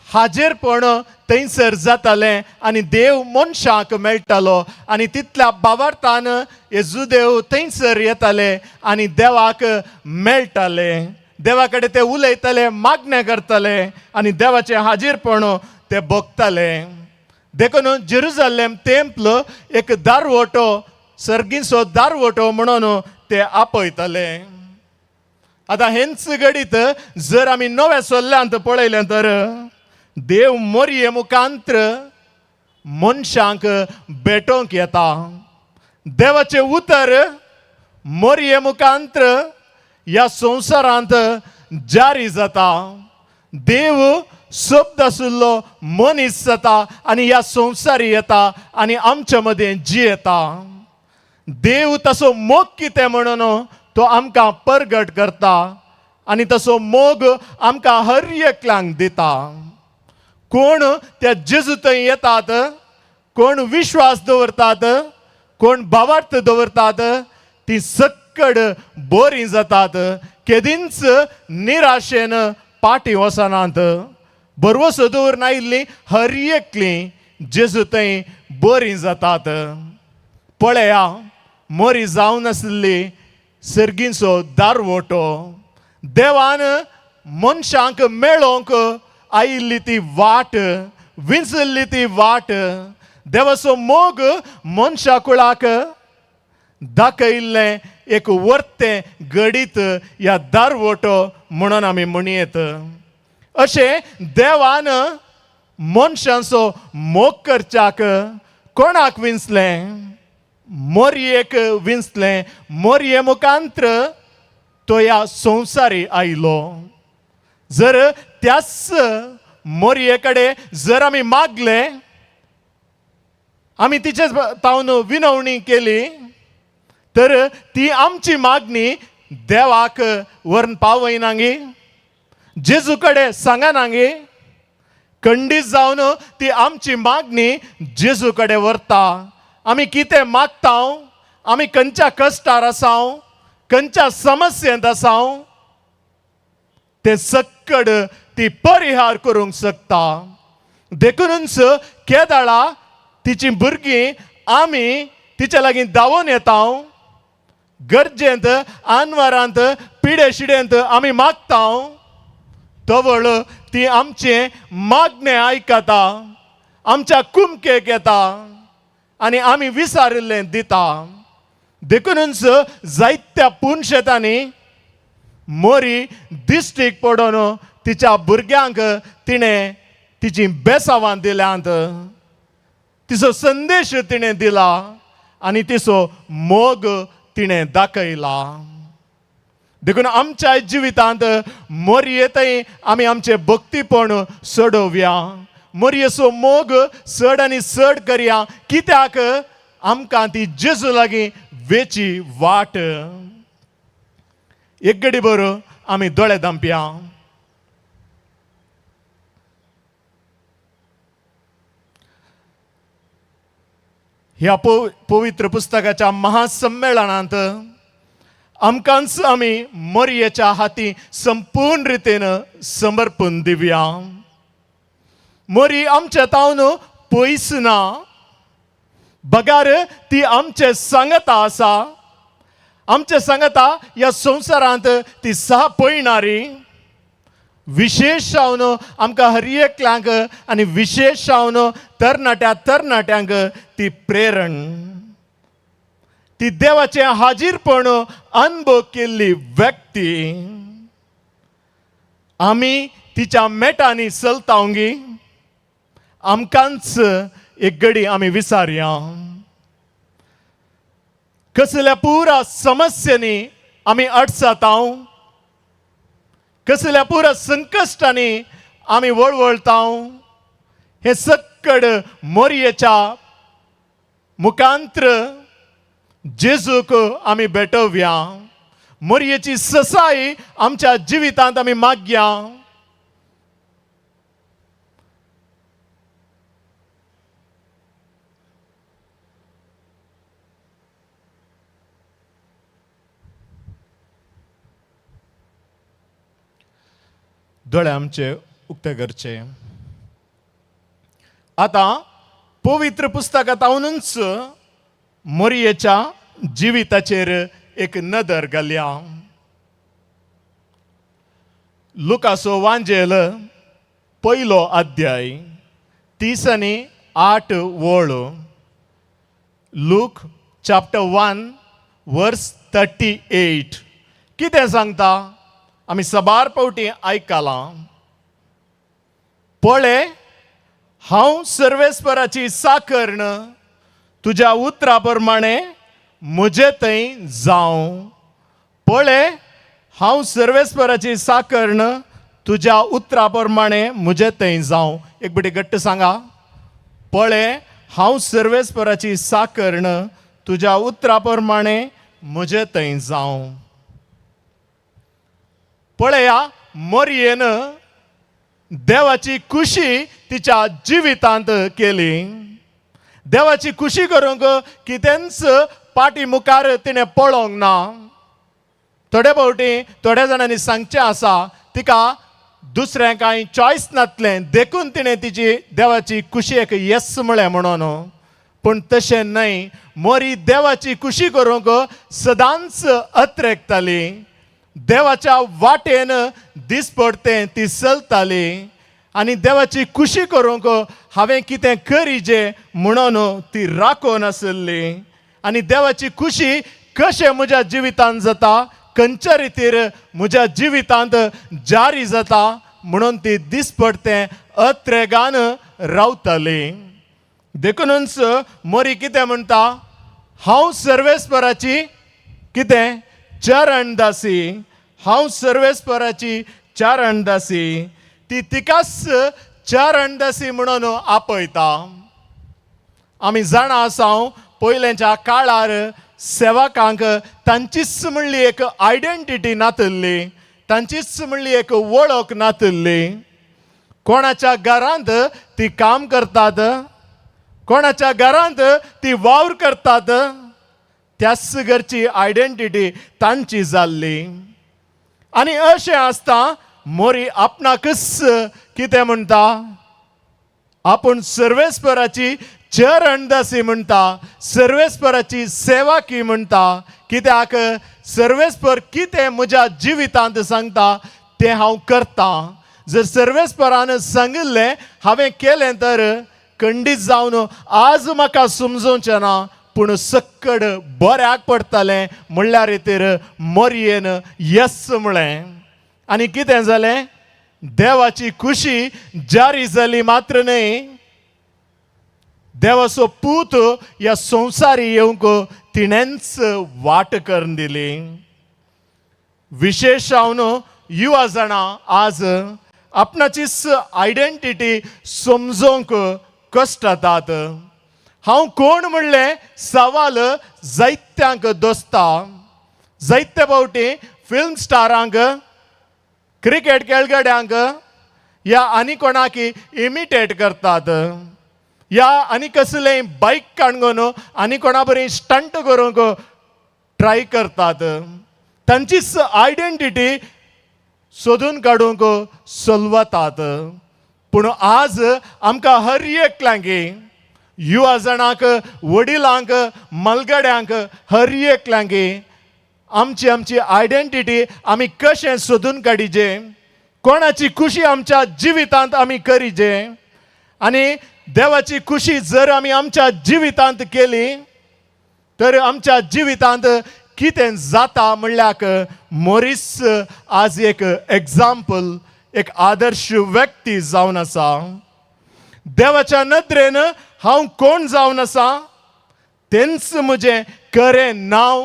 हाजीरपण थंयसर जातालें आनी देव मनशाक मेळटालो. आनी तितल्या बावार्थान हे जुदेव थंयसर येताले आनी देवाक मेळटाले, देवा कडेन ते उलयताले, मागणें करताले आनी देवाचें हाजीरपण ते भोगताले. देखून जेरुजलेम तेंपल एक दारवटो, सर्गीचो दारवटो म्हणून ते आपयताले. आतां हेंच घडीत जर आमी नव्या सल्ल्यांत पळयलें तर देव मोरये मुखांत्र मनशांक भेटोवंक येता. देवाचें उतर मोरये मुखांत्र ह्या संवसारांत जारी जाता. देव शब्द आशिल्लो मनीस जाता आनी ह्या संवसारी येता आनी आमच्या मदें जियेता. देव तसो मोग कितें म्हणून तो आमकां परगट करता आनी तसो मोग आमकां हर एकल्यांक दिता. कोण त्या जेजू थंय येतात, कोण विश्वास दवरतात, कोण भावार्थ दवरतात, ती सक्कड बरीं जातात, केदींच निराशेन पाटी वचनात. बरवसो दवरून आयिल्लीं हर एकलीं जेजू थंय बरीं जातात. पळया मोरी जावन आशिल्ली सर्गींचो दारवटो. देवान मनशांक मेळोवंक आयिल्ली ती वाट, विंचल्ली ती वाट. देवाचो मोग मनशा कुळाक दाखयल्लें एक वर्तें घडीत ह्या दारवटो म्हणून आमी म्हणयेत. अशें देवान मनशांचो मोग करच्याक कोणाक विंचलें? मोरयेक विंचलें. मोरये मुखांत्र तो ह्या संवसारी आयलो. जर त्याच मोरये कडेन जर आमी मागले, आमी तिचे तावन विनवणी केली तर ती आमची मागणी देवाक व्हरून पावयनागी, जेजू कडेन सांगनागी. खंडीत जावन ती आमची मागणी जेजू कडेन व्हरता. आमी कितें मागता, आमी खंयच्या कश्टार आसा, खंयच्या समस्येंत आसा, तें सक्कड ती परिहार करूंक शकता. देखूनच केदाळा तिची भुरगीं आमी तिच्या लागीं धांवून येता. गरजेंत, आनवारांत, पिडे शिडेंत आमी मागता, तवळ ती आमचें मागणें आयकता, आमच्या कुमकेक येता आनी आमी विसारिल्लें दिता. देखूनच जायत्या पुनशेतांनी मोरी दिश्टीक पडून तिच्या भुरग्यांक तिणें तिचीं बेसावां दिल्यांत, तिचो संदेश तिणें दिला आनी तिचो मोग तिणें दाखयला. देखून आमच्या जिवितांत मोरयेतय आमी आमचें भक्तीपण चडोवया, मोरयेचो मोग चड आनी चड करया. कित्याक आमकां ती जेजू लागीं वेची वाट. एक घडी बरो आमी दोळे धांपया. ह्या पवित्र पुस्तकाच्या महासंमेळनांत आमकांच आमी मोरयेच्या हाती संपूर्ण रितीन समर्पण दिवया. मोरी आमच्या तावन पयस ना, बगार ती आमचे सांगता आसा. आमचे सांगता ह्या संवसारांत ती सहा पळयणारी. विशेश जावन आमकां हर एकल्यांक आनी विशेश जावन तरणाट्या तरणाट्यांक ती प्रेरण, ती देवाचें हाजीरपण अनुभव केल्ली व्यक्ती. आमी तिच्या मेटांनी चलतावंगी, आमकांच एक घडी आमी विसारया. कसल्या पुरा समस्यांनी आमी अडचताव, कसल्या पुरा संकश्टांनी आमी वळवळताव, हे सक्कड मोरयेच्या मुखांत्र जेजूक आमी भेटोवया. मोरयेची ससाई आमच्या जिवितांत आमी मागया. दोळे आमचे उक्ते करचे. आतां पवित्र पुस्तकांतूनच मोरयेच्या जिविताचेर एक नदर घालया. लुकासो वांजेल पयलो अध्याय 38 ओळ. लूक चॅप्टर 1 वर्स 38 कितें सांगता आमी सबार पावटी आयकलां. पळय, हांव सर्वेस्पराची साकर्ण, तुज्या उतरा प्रमाणे म्हजे थंय जावं. पळय, हांव सर्वेस्पराची साकर्ण, तुज्या उतरा प्रमाणे म्हजे थंय जावं. एक बटी घट्ट सांगा. पळय, हांव सर्वेस्पराची साकर्ण, तुज्या उतरा प्रमाणे म्हजे थंय जावं. पळया, मोरयेन देवाची खुशी तिच्या जिवितांत केली. देवाची खुशी करूंक कितेंच पाटी मुखार तिणें पळोवंक ना. थोडे फावटी थोड्या जाणांनी सांगचें आसा तिका दुसरें कांय चॉयस नातलें, देखून तिणें तिची देवाची खुशी एक येस म्हळें म्हणून. पूण तशें न्हय. मोरी देवाची खुशी करूंक सदांच अत्रेकताली. देवाच्या वाटेन दिसपडतें ती चलताली आनी देवाची खुशी करूंक हांवें कितें करीजे म्हणून ती राखून आशिल्ली. आनी देवाची खुशी कशें म्हज्या जिवितांत जाता, खंयच्या रितीर म्हज्या जिवितांत जारी जाता म्हणून ती दिसपडतें अत्रेगान रावताली. देखूनच मोरी कितें म्हणटा, हांव सर्वेस्पराची कितें चरणदासी, हांव सर्वेस्पराची चरणदासी. ती तिकाच चरणदासी म्हणून आपयता. आमी जाणा आसा पयल्याच्या काळार सेवकांक तांचीच म्हणली एक आयडेंटिटी नातिल्ली, तांचीच म्हणली एक वळख नातिल्ली. कोणाच्या घरांत ती काम करतात, कोणाच्या घरांत ती वावर करतात, त्याच घरची आयडेंटिटी तांची जाल्ली. आनी अशें आसता मोरी आपणाकच कितें म्हणटा, आपूण सर्वेस्पराची चरणदासी म्हणटा, सर्वेस्पराची सेवाकी म्हणटा. कित्याक सर्वेस्पर कितें म्हज्या जिवितांत सांगता तें हांव करतां. जर सर्वेस्परान सांगिल्लें हांवें केलें तर खंडीत जावन आज म्हाका समजोवचें ना, पूण सक्कड बऱ्याक पडटलें म्हणल्यार तर मोरयेन येस म्हळें. आनी कितें जालें, देवाची खुशी जारी जाली मात्र न्हय, देवाचो पूत ह्या संवसारी येवंक तिणेंच वाट करून दिली. विशेश जावन युवा जाणां आज आपणाचीच आयडेंटिटी समजोवंक कश्ट जातात. हांव कोण म्हणलें सवाल जायत्यांक दोसता. जायते फावटी फिल्म स्टारांक, क्रिकेट खेळगड्यांक या आनी कोणाक इमिटेट करतात, या आनी कसलें बायक काणगोन आनी कोणा बरी स्टंट करूंक ट्राय करतात. तांचीच आयडेंटिटी सोदून काडूंक सलवतात. पूण आज आमकां हर एकल्यांक, युवा जाणांक, वडिलांक, मलगड्यांक, हर एकल्यांक आमची आमची आयडेंटिटी आमी कशें सोदून काडिजे, कोणाची खुशी आमच्या जिवितांत आमी करिजे. आनी देवाची खुशी जर आमी आमच्या जिवितांत केली तर आमच्या जिवितांत कितें जाता म्हणल्याक मोरीस आज एक एग्जाम्पल, एक आदर्श व्यक्ती जावन आसा. देवाच्या नदरेन हांव कोण जावन आसा तेंच म्हजें खरें नांव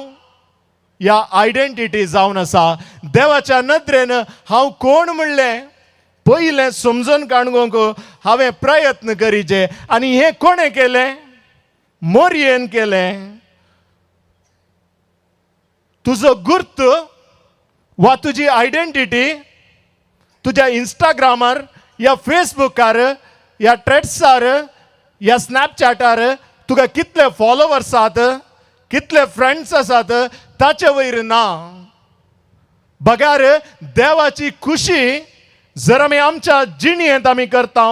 या आयडेंटिटी जावन आसा. देवाच्या नदरेन हांव कोण म्हणलें पयलें समजून काडूंक हांवें प्रयत्न करीचे. आनी हें कोणें केलें, मोरयेन केलें. तुजो गुर्त वा तुजी आयडेंटिटी तुज्या इंस्टाग्रामार या फेसबुकार या ट्रेड्सार या स्नॅपचॅटार तुका कितले फॉलोवर्स आसात, कितले फ्रेंड्स आसात ताचे वयर ना. बगार देवाची खुशी जर आमी आमच्या जिणेंत आमी करता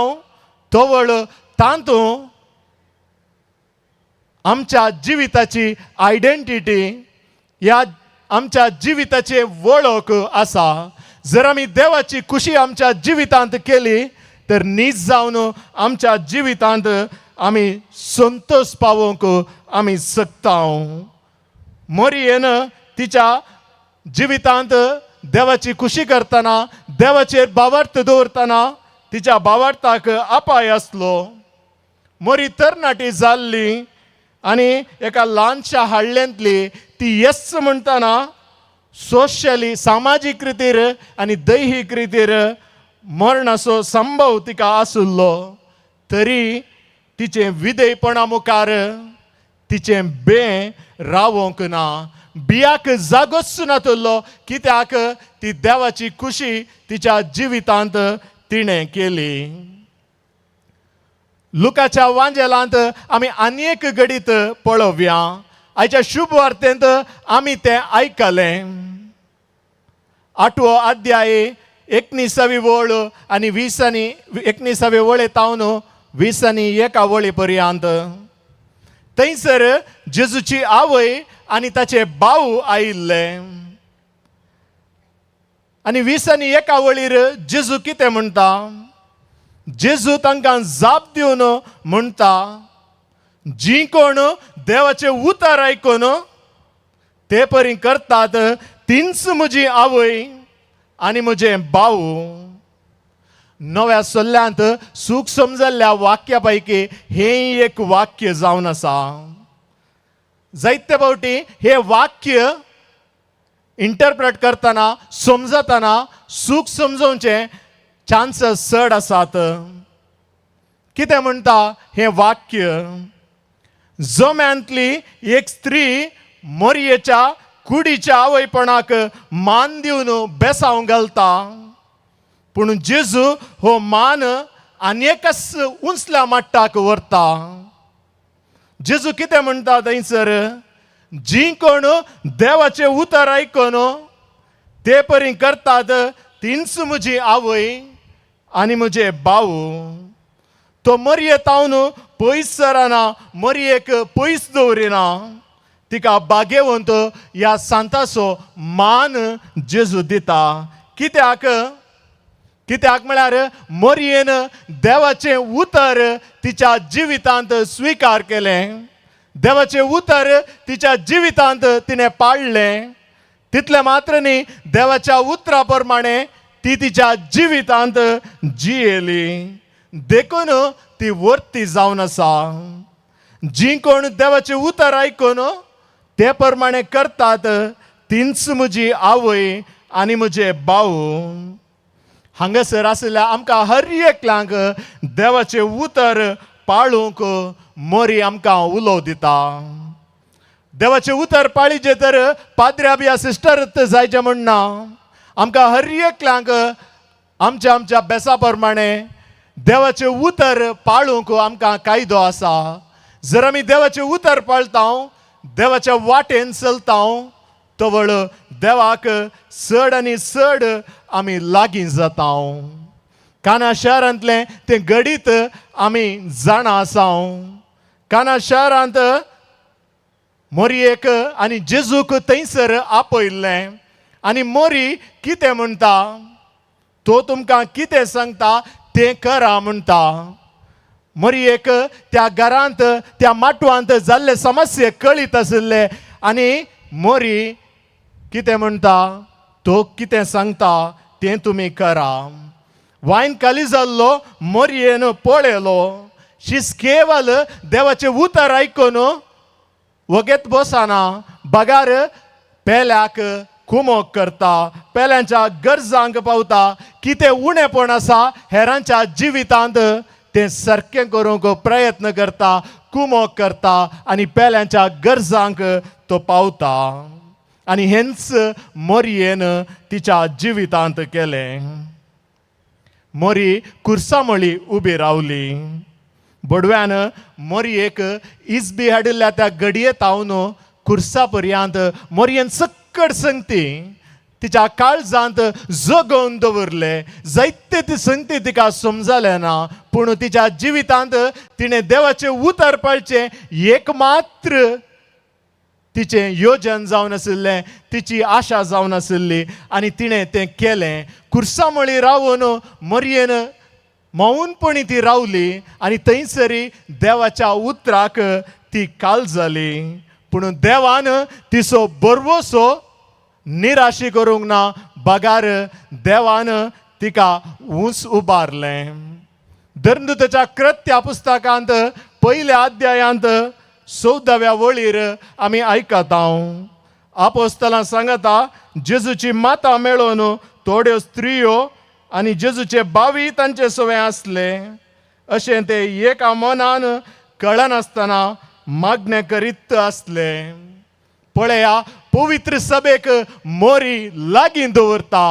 तवळ तातूंत आमच्या जिविताची आयडेंटिटी ह्या आमच्या जिविताची वळख आसा. जर आमी देवाची खुशी आमच्या जिवितांत केली तर नीज जावन आमच्या जिवितांत आमी संतोश पावोवंक आमी शकता. मोरयेन तिच्या जिवितांत देवाची खुशी करतना, देवाचेर भावार्थ दवरतना तिच्या भावार्थाक अपाय आसलो. मोरी तरणाटी जाल्ली आनी एका ल्हानशा हाडल्यांतली ती येस म्हणटना सोशली सामाजीक रितीर आनी दैहीक रितीर मरणाचो संभव तिका आशिल्लो, तरी तिचें विधेयपणा मुखार तिचें बें रावोंक ना. बियाक जागोच नातलो, कित्याक ती देवाची खुशी तिच्या जिवितांत तिणें केली. लुकाच्या वांजेलांत आमी आनी एक घडीत पळोवया. आयच्या शुभ वार्तेंत आमी तें आयकलें. 8वो अध्याय 19वी वळ आनी 20 आनी 19वी वळे तावन 20 आनी 1 वळी पर्यंत. थंयसर जेजूची आवय आनी ताचे भाव आयिल्ले. आनी 21 वळीर जेजू कितें म्हणटा? जेजू तांकां जाप दिवन म्हणटा, जी कोण देवाचें उतर आयकून ते परी करतात तींच म्हजी आवय आनी म्हजे भाव. नव्या सल्ल्यांत सूख समजल्ल्या वाक्या पैकी हें एक वाक्य जावन आसा. जायते फावटी हें वाक्य इंटरप्रेट करतना समजतना सूख समजोवचें चान्सस चड आसात. कितें म्हणटा हें वाक्य? जम्यांतली एक स्त्री मोरयेच्या कुडीच्या आवयपणाक मान दिवन बेसांव घालता, पूण जेजू हो मान आनी एकच उंचल्या माट्टाक व्हरता. जेजू कितें म्हणटा थंयसर? जी कोण देवाचें उतर आयकून ते परी करतात तींच म्हजी आवय आनी म्हजे भाव. तो मरये तावन पयस सरना, मरयेक पयस दवरिना, तिका बागेवंत ह्या सांताचो मान जेजू दिता. कित्याक? कित्याक म्हळ्यार मरयेन देवाचें उतर तिच्या जिवितांत स्विकार केलें, देवाचें उतर तिच्या जिवितांत तिणें पाळ्ळें. तितलें मात्र न्ही, देवाच्या उतरा प्रमाणे ती तिच्या जिवितांत जियेली, देखून ती वर्ती जावन आसा. जी कोण देवाचें उतर आयकून ते प्रमाणे करतात तींच म्हजी आवय आनी म्हजे भाव. हांगासर आशिल्ल्या आमकां हर एकल्यांक देवाचें उतर पाळूंक मोरी आमकां उलोव दिता. देवाचें उतर पाळीचें तर पाद्र्या बिया सिस्टर जायचें म्हण ना, आमकां हर एकल्यांक आमच्या आमच्या बेसा प्रमाणे देवाचें उतर पाळूंक आमकां कायदो आसा. जर आमी देवाचें उतर पाळता, देवाच्या वाटेन चलता, तवळ देवाक चड आनी चड आमी लागीं जाता. काना शहरांतलें तें घडीत आमी जाणा आसा. काना शहरांत मोरयेक आनी जेजूक थंयसर आपयल्लें आनी मोरी कितें म्हणटा? तो तुमकां कितें सांगता तें करा म्हणटा. मोरयेक त्या घरांत त्या माटवांत जाल्ले समस्ये कळीत आशिल्ले आनी मोरी कितें म्हणटा? तो कितें सांगता तें तुमी करा. वायन खाली जाल्लो मोरयेन पळयलो. शीस केवल देवाचें उतर आयकून वगेत बसना, बगार पेल्याक कुमोक करता, पेल्यांच्या गरजांक पावता. कितें उणेपण आसा हेरांच्या जिवितांत तें सारकें करूंक प्रयत्न करता, कुमोक करता आनी पेल्यांच्या गरजांक तो पावता. आनी हेंच मोरयेन तिच्या जिवितांत केलें. मोरी कुर्सामळी उबी रावली. बडव्यान मोरयेक इजबी हाडिल्ल्या त्या गडये तावन कुर्सा पर्यंत मोरयेन सक्कड संगती तिच्या काळजांत जगोवन दवरले. जायते ती संगती तिका समजलें ना, पूण तिच्या जिवितांत तिणें देवाचें उतर पाळचें एक मात्र तिचें योजन जावन आशिल्लें, तिची आशा जावन आशिल्ली आनी तिणें तें केलें. कुर्सामळी रावून मोरयेन मौनपणी ती रावली आनी थंयसरी देवाच्या उतराक ती काल जाली. पूण देवान तिचो बरवसो निराशी करूंक ना, बगार देवान तिका ऊंच उबारलें. धर्मदूताच्या कृत्या पुस्तकांत पयल्या अध्यायांत 14व्या वळीर आमी आयकता. आपोस्तलां सांगता जेजूची माता मेळोवन थोड्यो स्त्रियो आनी जेजूचे भावी तांचे सवे आसले. अशें ते एका मनान कळनासतना मागणें करीत आसले. पळया, पवित्र सभेक मोरी लागीं दवरता,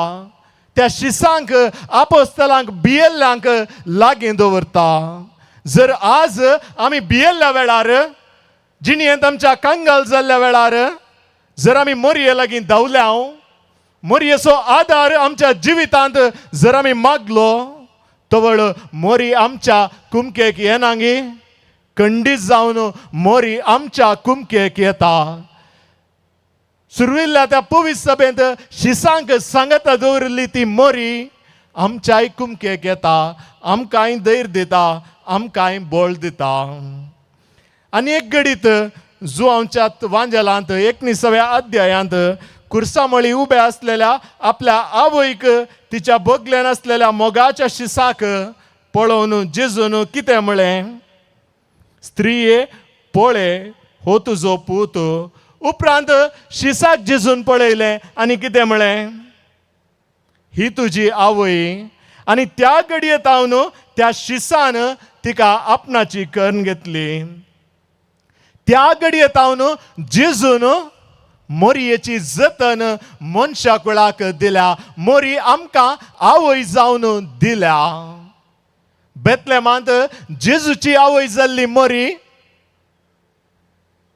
त्या शिसांक आपोस्तलांक भियेल्ल्यांक लागीं दवरता. जर आज आमी भियेल्ल्या वेळार, जिणेंत आमच्या कंगाल जाल्ल्या वेळार जर आमी मोरये लागीं धांवल्या, मोरयेचो आदार आमच्या जिवितांत जर आमी मागलो, तवळ मोरी आमच्या कुमकेक येनांगी खंडीत जावन मोरी आमच्या कुमकेक येता. सुरविल्ल्या त्या पवित्र सभेंत शिसांक सांगता दवरिल्ली ती मोरी आमच्याय कुमकेक येता, आमकांय धैर्य दिता, आमकांय बळ दिता. आनी एक घडीत जुवांच्या वांजेलांत 19व्या अध्यायांत कुर्सामळी उबे आसलेल्या आपल्या आवयक तिच्या बगल्यान आसलेल्या मोगाच्या शिसाक पळोवन जेजून कितें म्हळें, स्त्रिये पळय हो तुजो पूत. उपरांत शिसाक जेजून पळयलें आनी कितें म्हळें, ही तुजी आवय. आनी त्या घडये तावन त्या शिसान तिका आपणाची करून घेतली. त्या घडये तावन जेजून मोरयेची जतन मनशा कुळाक दिल्या, मोरी आमकां आवय जावन दिल्या. बेतलेमांत जेजूची आवय जाल्ली मोरी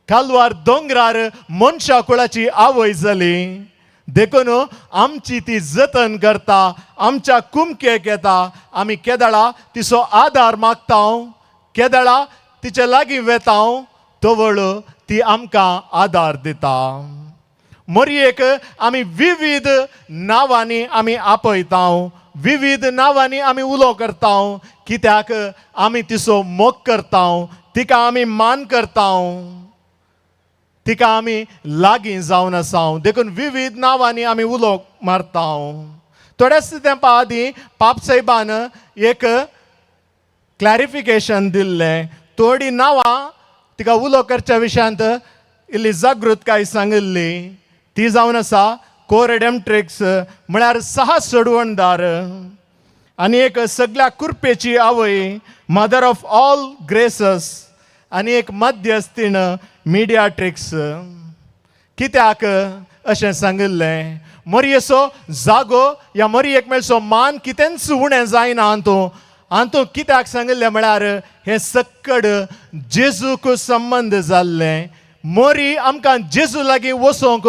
कालवार दोंगरार मनशा कुळाची आवय जाली. देखून आमची ती जतन करता, आमच्या कुमकेक येता. आमी केदळा तिचो आदार मागता, केदळा तिचे लागीं वेता, तवळ ती आमकां आदार दिता. मोरयेक आमी विविध नांवांनी आमी आपयता, विविध नांवांनी आमी उलो करता, कित्याक आमी तिचो मोग करता, तिका आमी मान करता, तिका आमी लागीं जावन आसा. देखून विविध नांवांनी आमी उलो मारता. थोड्याच तेंपा आदीं पापसाहेबान एक क्लॅरिफिकेशन दिल्लें. थोडीं नांवां तिका उलो करच्या विशयांत इल्ली जागृतकाय सांगिल्ली. ती जावन आसा कोरेडेमट्रिक्स म्हळ्यार सहा सोडवणदार, आनी एक सगळ्या कुरपेची आवय, मदर ऑफ ऑल ग्रेसस, आनी एक मध्यस्थीण मिडियाट्रिक्स. कित्याक अशें सांगिल्लें, मोरयेचो जागो या मोरयेक मेळचो मान कितेंच उणें जायना. हातूं हातूं कित्याक सांगिल्लें म्हळ्यार हें सक्कड जेजूक संबंद जाल्लें. मोरी आमकां जेजू लागीं वचोंक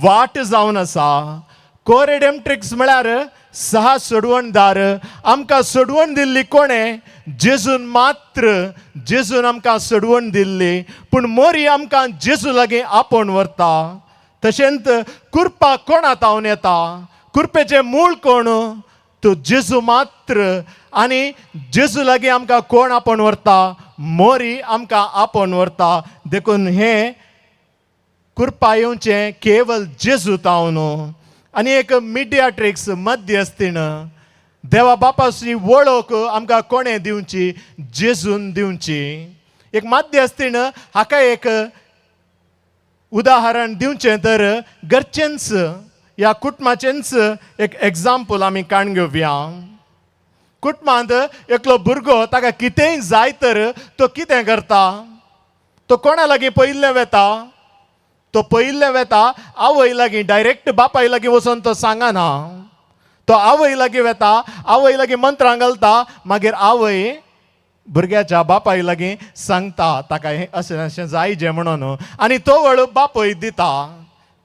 वाट जावन आसा. कोरेडेमट्रिक्स म्हळ्यार सहा सोडवणदार. आमकां सोडवण दिल्ली कोणें? जेजून मात्र. जेजून आमकां सोडवण दिल्ली, पूण मोरी आमकां जेजू लागीं आपोवन व्हरता. तशेंच कुरपा कोणा तावन येता? कुरपेचें मूळ कोण? तो जेजू मात्र. आनी जेजू लागीं आमकां कोण आपोवन व्हरता? मोरी आमकां आपोवन व्हरता. देखून हें कुरपा येवचें केवल जेजू तावन. आनी एक मिडियाट्रिक्स मध्यस्थीण, देवा बापाची वळख आमकां कोणें दिवची? जेजून दिवची. एक मध्यस्थीण हाका एक उदाहरण दिवचें तर घरचेंच ह्या कुटुंबाचेंच एक एग्जाम्पल आमी काडून घेवया. कुटुंबांत एकलो भुरगो ताका कितेंय जाय तर तो कितें करता? तो कोणा लागीं पयिल्लें वेता? तो पयिल्लें वेता आवय लागीं, डायरेक्ट बापाय लागीं वचोन तो सांगना. तो आवय लागीं वेता, आवय लागीं मंत्रां घालता, मागीर आवय भुरग्याच्या बापाय लागीं सांगता ताका हें अशें अशें जाय जें म्हणून, आनी तो वळ बापय दिता.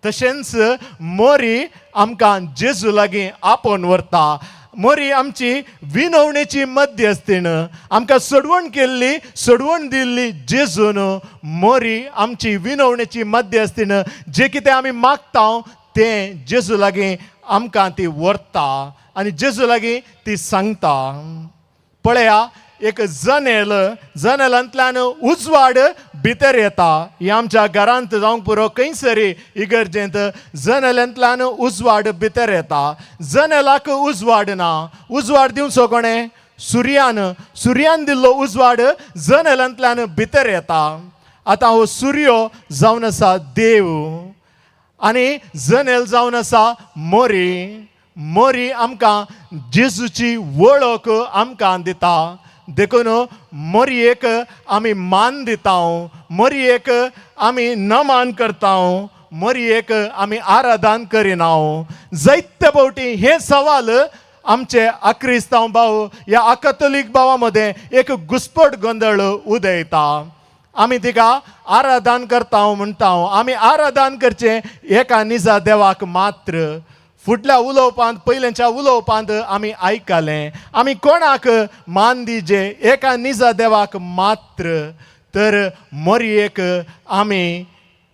तशेंच मोरी आमकां जेजू लागीं आपोवन व्हरता. मोरी आमची विनवणेची मध्यस्थीण, आमकां सोडवण केल्ली, सोडवण दिल्ली जेजून. मोरी आमची विनवणेची मध्यस्थीण, जें कितें आमी मागता तें जेजू लागीं आमकां ती व्हरता आनी जेजू लागीं ती सांगता. पळया, एक जनेल, जनेलांतल्यान उजवाड भितर येता. ही आमच्या घरांत जावंक पुरो, खंयसरी इगर्जेंत जनेलांतल्यान उजवाड भितर येता. जनेलाक उजवाड ना. उजवाड दिवचो कोणें? सुर्यान. सुर्यान दिल्लो उजवाड जनेलांतल्यान भितर येता. आतां हो सुर्यो जावन आसा देव आनी जनेल जावन आसा मोरी. मोरी आमकां जेजूची वळख आमकां दिता. देखून मोरयेक आमी मान दिता, मोरयेक आमी नमान करता, मोरयेक आमी आराधन करिना. जायते फावटी हें सवाल आमचे अक्रिस्तांव भाव ह्या अकतोलीक भावा मदें एक घुस्पट गोंदळ उदयता. आमी तिका आराधन करता म्हणटा. आमी आराधन करचें एका निजा देवाक मात्र. फुडल्या उलोवपांत, पयल्याच्या उलोवपांत आमी आयकलें, आमी कोणाक मान दिजे? एका निजा देवाक मात्र. तर मोरयेक आमी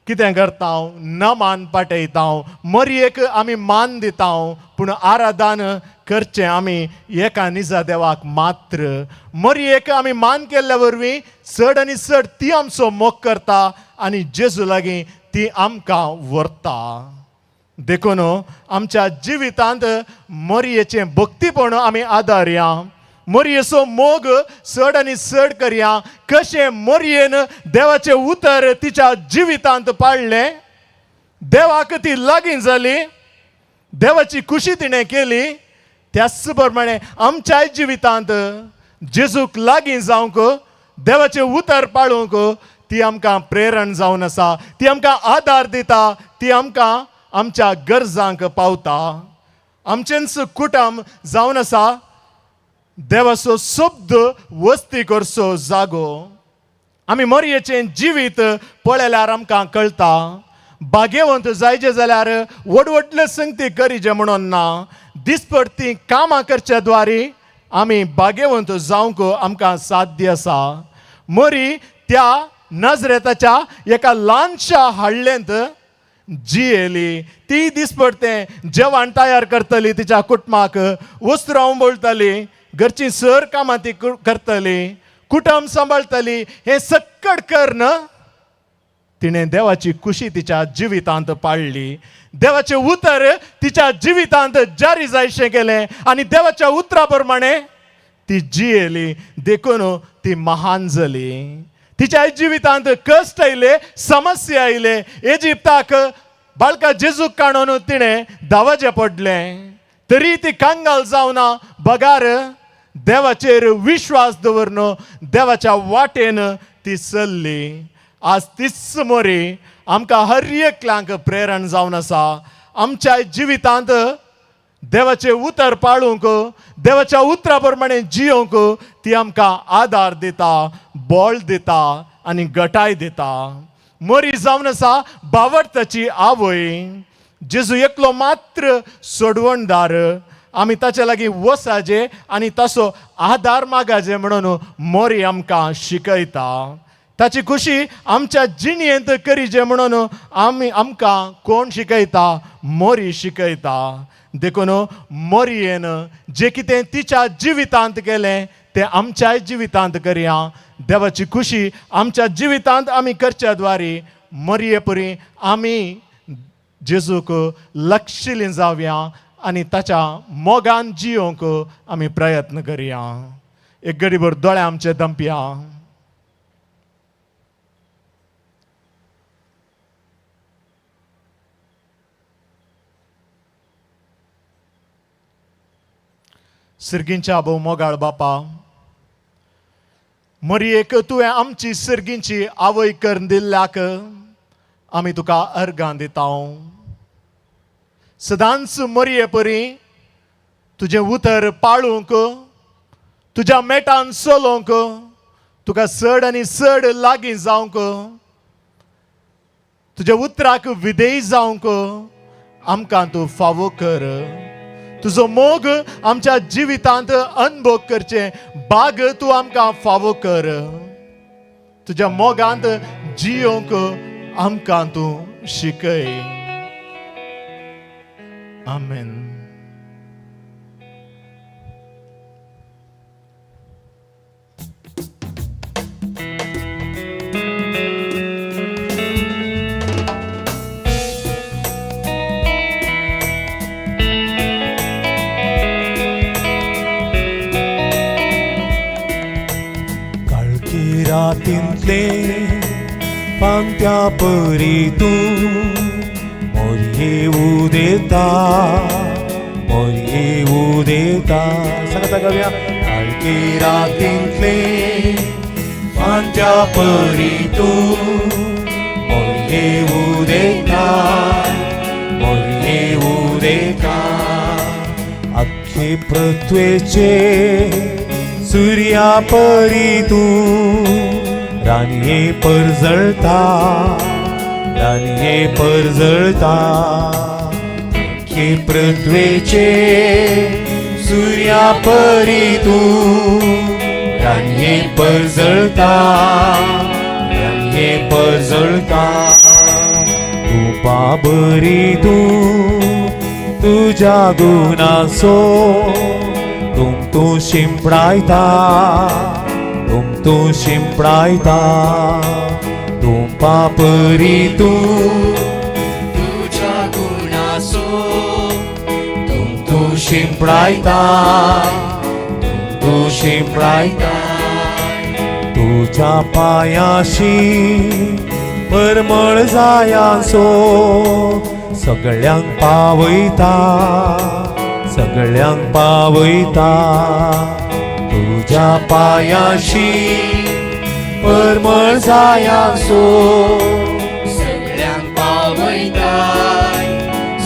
कितें करता, नमान पाटयता, मोरयेक आमी मान दिता, पूण आराधन करचें आमी एका निजा देवाक मात्र। मोरयेक आमी मान केल्ल्या वरवीं चड आनी चड ती आमचो मोग करता आनी जेजू लागीं ती आमकां व्हरता। देखून आमच्या जिवितांत मोरयेचें भक्तीपण आमी आदारया, मोरयेचो मोग चड आनी चड करया। कशें मोरयेन देवाचें उतर तिच्या जिवितांत पाळ्ळें, देवाक ती लागीं जाली, देवाची खुशी तिणें केली, त्याच प्रमाणे आमच्याय जिवितांत जेजूक लागीं जावंक, देवाचें उतर पाळूंक ती आमकां प्रेरण जावन आसा, ती आमकां आदार दिता, ती आमकां आमच्या गरजांक पावता। आमचेंच कुटुंब जावन आसा देवाचो शब्द वस्ती करचो जागो। आमी मोरयेचें जिवीत पळयल्यार आमकां कळटा, भाग्यवंत जायचे जाल्यार व्हड व्हडले संगती करीचे म्हणून ना, दिसपडती कामां करच्या द्वारे आमी भाग्यवंत जावंक आमकां साध्य आसा। मोरी त्या नजरेताच्या एका ल्हानशा हाडलेंत जियेली, ती दिसपडतें जेवण तयार करतली, तिच्या कुटुंबाक वस्त्रां उंबळटली, घरची सर कामां ती करतली, कुटुंब सांबाळटली। हें सक्कड करून तिणें देवाची खुशी तिच्या जिवितांत पाळ्ळी, देवाचें उतर तिच्या जिवितांत जारी जायशें केलें आनी देवाच्या उतरा प्रमाणे ती जियेली। देखून ती महान जाली। तिच्या जिवितांत कश्ट आयले, समस्या आयले, इजिप्ताक बाळका जेजूक काडून तिणें धांवचें पडलें, तरी ती कंगाल जावना, बगार देवाचेर विश्वास दवरून देवाच्या वाटेन ती चल्ली। आज तीच मोरी आमकां हर एकल्यांक प्रेरण जावन आसा। आमच्या जिवितांत देवाचें उतर पाळूंक, देवाच्या उतरा प्रमाणे जियोंक ती आमकां आदार दिता, बळ दिता आनी गटाय दिता। मोरी जावन आसा बावडताची आवय, जेजू एकलो मात्र सोडवणदार, आमी ताचे लागीं वसाजे आनी ताचो आदार मागाजे म्हणून मोरी आमकां शिकयता। ताची खुशी आमच्या जिणेंत करीचे म्हणून आमी आमकां कोण शिकयता, मोरी शिकयता। देखून मोरयेन जें कितें तिच्या जिवितांत केलें तें आमच्याय जिवितांत करया। देवाची खुशी आमच्या जिवितांत आमी करच्या द्वारे मोरये परी आमी जेजूक लक्षिली जावया आनी ताच्या मोगान जियोंक आमी प्रयत्न करया। एक गडीभर दोळे आमचे दंपया। सिर्गींच्या भोव मोगाळ बापा, मोरयेक तुवें आमची सिर्गींची आवय करून दिल्ल्याक आमी तुका अर्गां दिता। सदांच मोरये परी तुजें उतर पाळूंक, तुज्या मेटान चलोवंक, तुका चड आनी चड लागीं जावंक, तुज्या उतराक विधेय जावंक आमकां तूं फावो कर। तुजो मोग आमच्या जिवितांत अनुभव करचें बाग तूं आमकां फावो कर। तुज्या मोगांत जियोंक आमकां तूं शिकय। आमेन। काळखी रातींतले पांत्या परी तूं मोरये उदेता, मोरये उदेता। सांगता गावया। काळखी रातींतले पांत्या परी तूं मोरये उदेता, मोरये उदेता। अख्खे पृथ्वेचे सुर्या परी तूं रानये परजळता, रानये परजळता। अख्खे पृथ्वेचे सुर्या परी तूं रानये परजळता, हे पजळता तूं पाबरी तूं तुज्या गुणाचो तुम तूं शिंपडायता तुम तूं शिंपडायता तूं पापरी तूं तुज्या गुणाचो तुम तूं शिंपडायता तुम तूं शिंपडायता तुज्या पांयाशी परमळ जायांचो सगळ्यांक पावयता सगळ्यांक पावयता तुज्या पांयाशी परमळ जायांचो सगळ्यांक पावयताय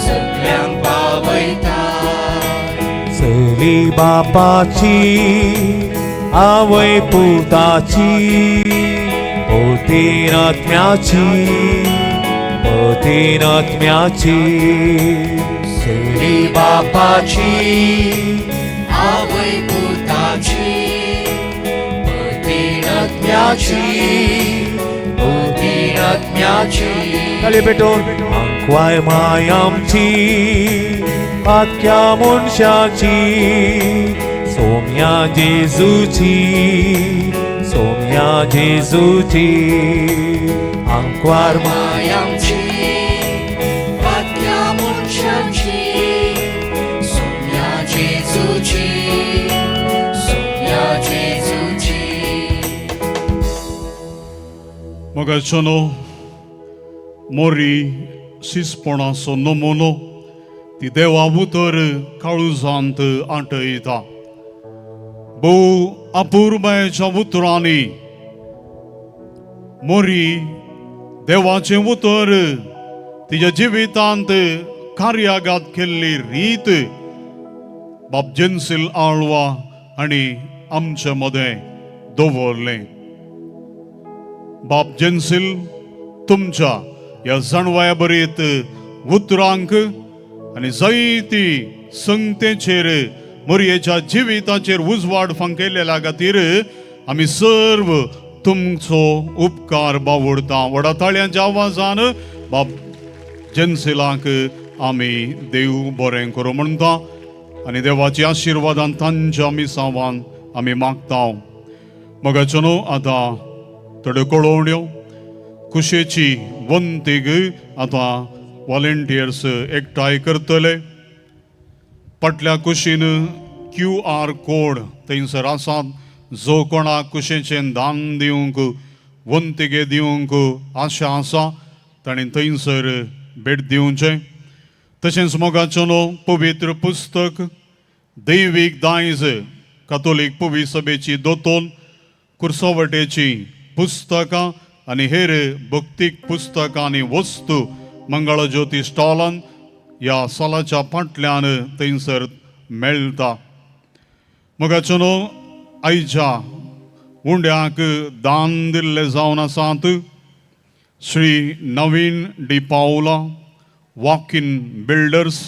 सगळ्यांक पावयताय चली बापाची आवय पुताची पोतीन आत्म्याची पोतीन आत्म्याची चली बापाची आवय पुताची पतीन आत्म्याची पतीन आत्म्याची ताळयो पेटोवन आंकवाय माय आमची आख्या मनशाची सोम्या जेजूची सोम्या जेजूची आंकवार माय आमची पातक्या मनशाची सोम्या जेजूची सोम्या जेजूची. मोगाचनो, मोरी शिसपणाचो नमुनो ती देवा उतर काळुजांत आटयता. भोव अपुरबायेच्या उतरांनी मोरी देवाचें उतर तिच्या जिवितांत कार्यागात केल्ली रीत बाब जेन्सील आळवा आनी आमचे मदें दवरलें. बाब जेन्सील, तुमच्या ह्या जाणवाया बरीत उतरांक आनी जायती संगतेचेर मोरयेच्या जिविताचेर उजवाड फांकयलेल्या खातीर आमी सर्व तुमचो उपकार बावडता. व्हडा ताळयांच्या आवाजान बाब जेन्सिलाक आमी देव बरें करूं म्हणटा आनी देवाची आशिर्वादान तांच्या मिसावान आमी मागता. मोगाचो न्हू, आतां थोड्यो कळोवण्यो. कुशेची वंतीक आतां वॉलेंटियर्स एकठांय करतले. फाटल्या कुशीन क्यू आर कोड थंयसर आसात. जो कोणाक कुशेचें दान दिवंक वंतिगे दिवंक आशा आसा ताणें थंयसर भेट दिवचें. तशेंच मोगाचो न्हू, पवित्र पुस्तक दैवीक दायज कातोलीक पवी सभेची दोतोन कुर्सोवटेची पुस्तकां आनी हेर भक्तीक पुस्तकां आनी वस्तू मंगळज्योती स्टॉलान ह्या सालाच्या फाटल्यान थंयसर मेळटा. मोगाचो न्हू, आयच्या उंड्याक दान दिल्ले जावन आसात श्री नवीन डी पावला वॉक इन बिल्डर्स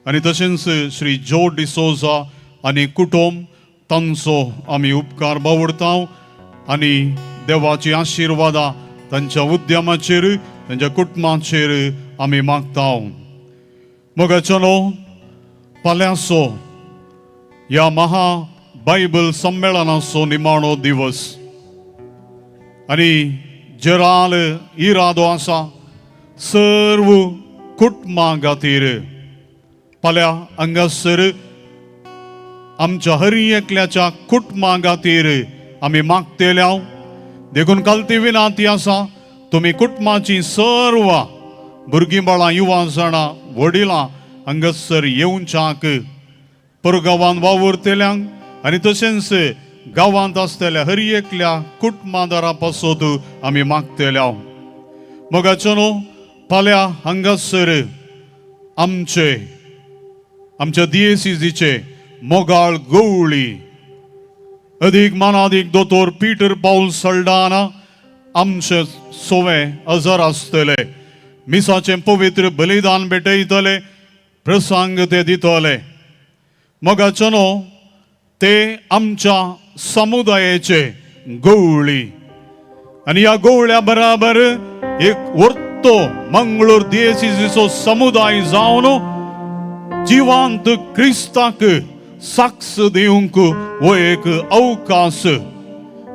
आनी तशेंच श्री जो डिसोजा आनी कुटुंब. तांचो आमी उपकार बावडता आनी देवाची आशिर्वादां तांच्या उद्यमाचेर तांच्या कुटुंबाचेर आमी मागता. मोगाचो न्हू, फाल्यांचो ह्या महा बायबल संमेळनाचो निमाणो दिवस आनी जराल इरादो आसा सर्व कुटुंबां खातीर. फाल्यां हांगासर आमच्या हर एकल्याच्या कुटुंबां खातीर आमी मागतले. देखून कालती विनंती आसा, तुमी कुटुंबाची सर्व भुरगीं बाळां युवा जाणां वडिलां हांगासर येवच्याक परगांवान वावुरतल्यांक आनी तशेंच गांवांत आसतल्या हर एकल्या कुटुंबादारा पासत आमी मागतले. मोगाचो न्हू, फाल्यां हांगासर आमचे आमच्या दियेसीजीचे मोगाळ गवळी अदीक मानादीक दोतोर पीटर पावल सल्डाना आमचे सोवे हजर आसतले. मिसाचें पवित्र बलिदान भेटयतले, प्रसंग ते दितले. मोगाचो न्हू, ते आमच्या समुदायाचे गवळी आनी ह्या गोवळ्या बराबर एक वर्तो मंगळूर दियेसीचो समुदाय जावन जिवांत क्रिस्ताक साक्ष दिवंक हो एक अवकाश.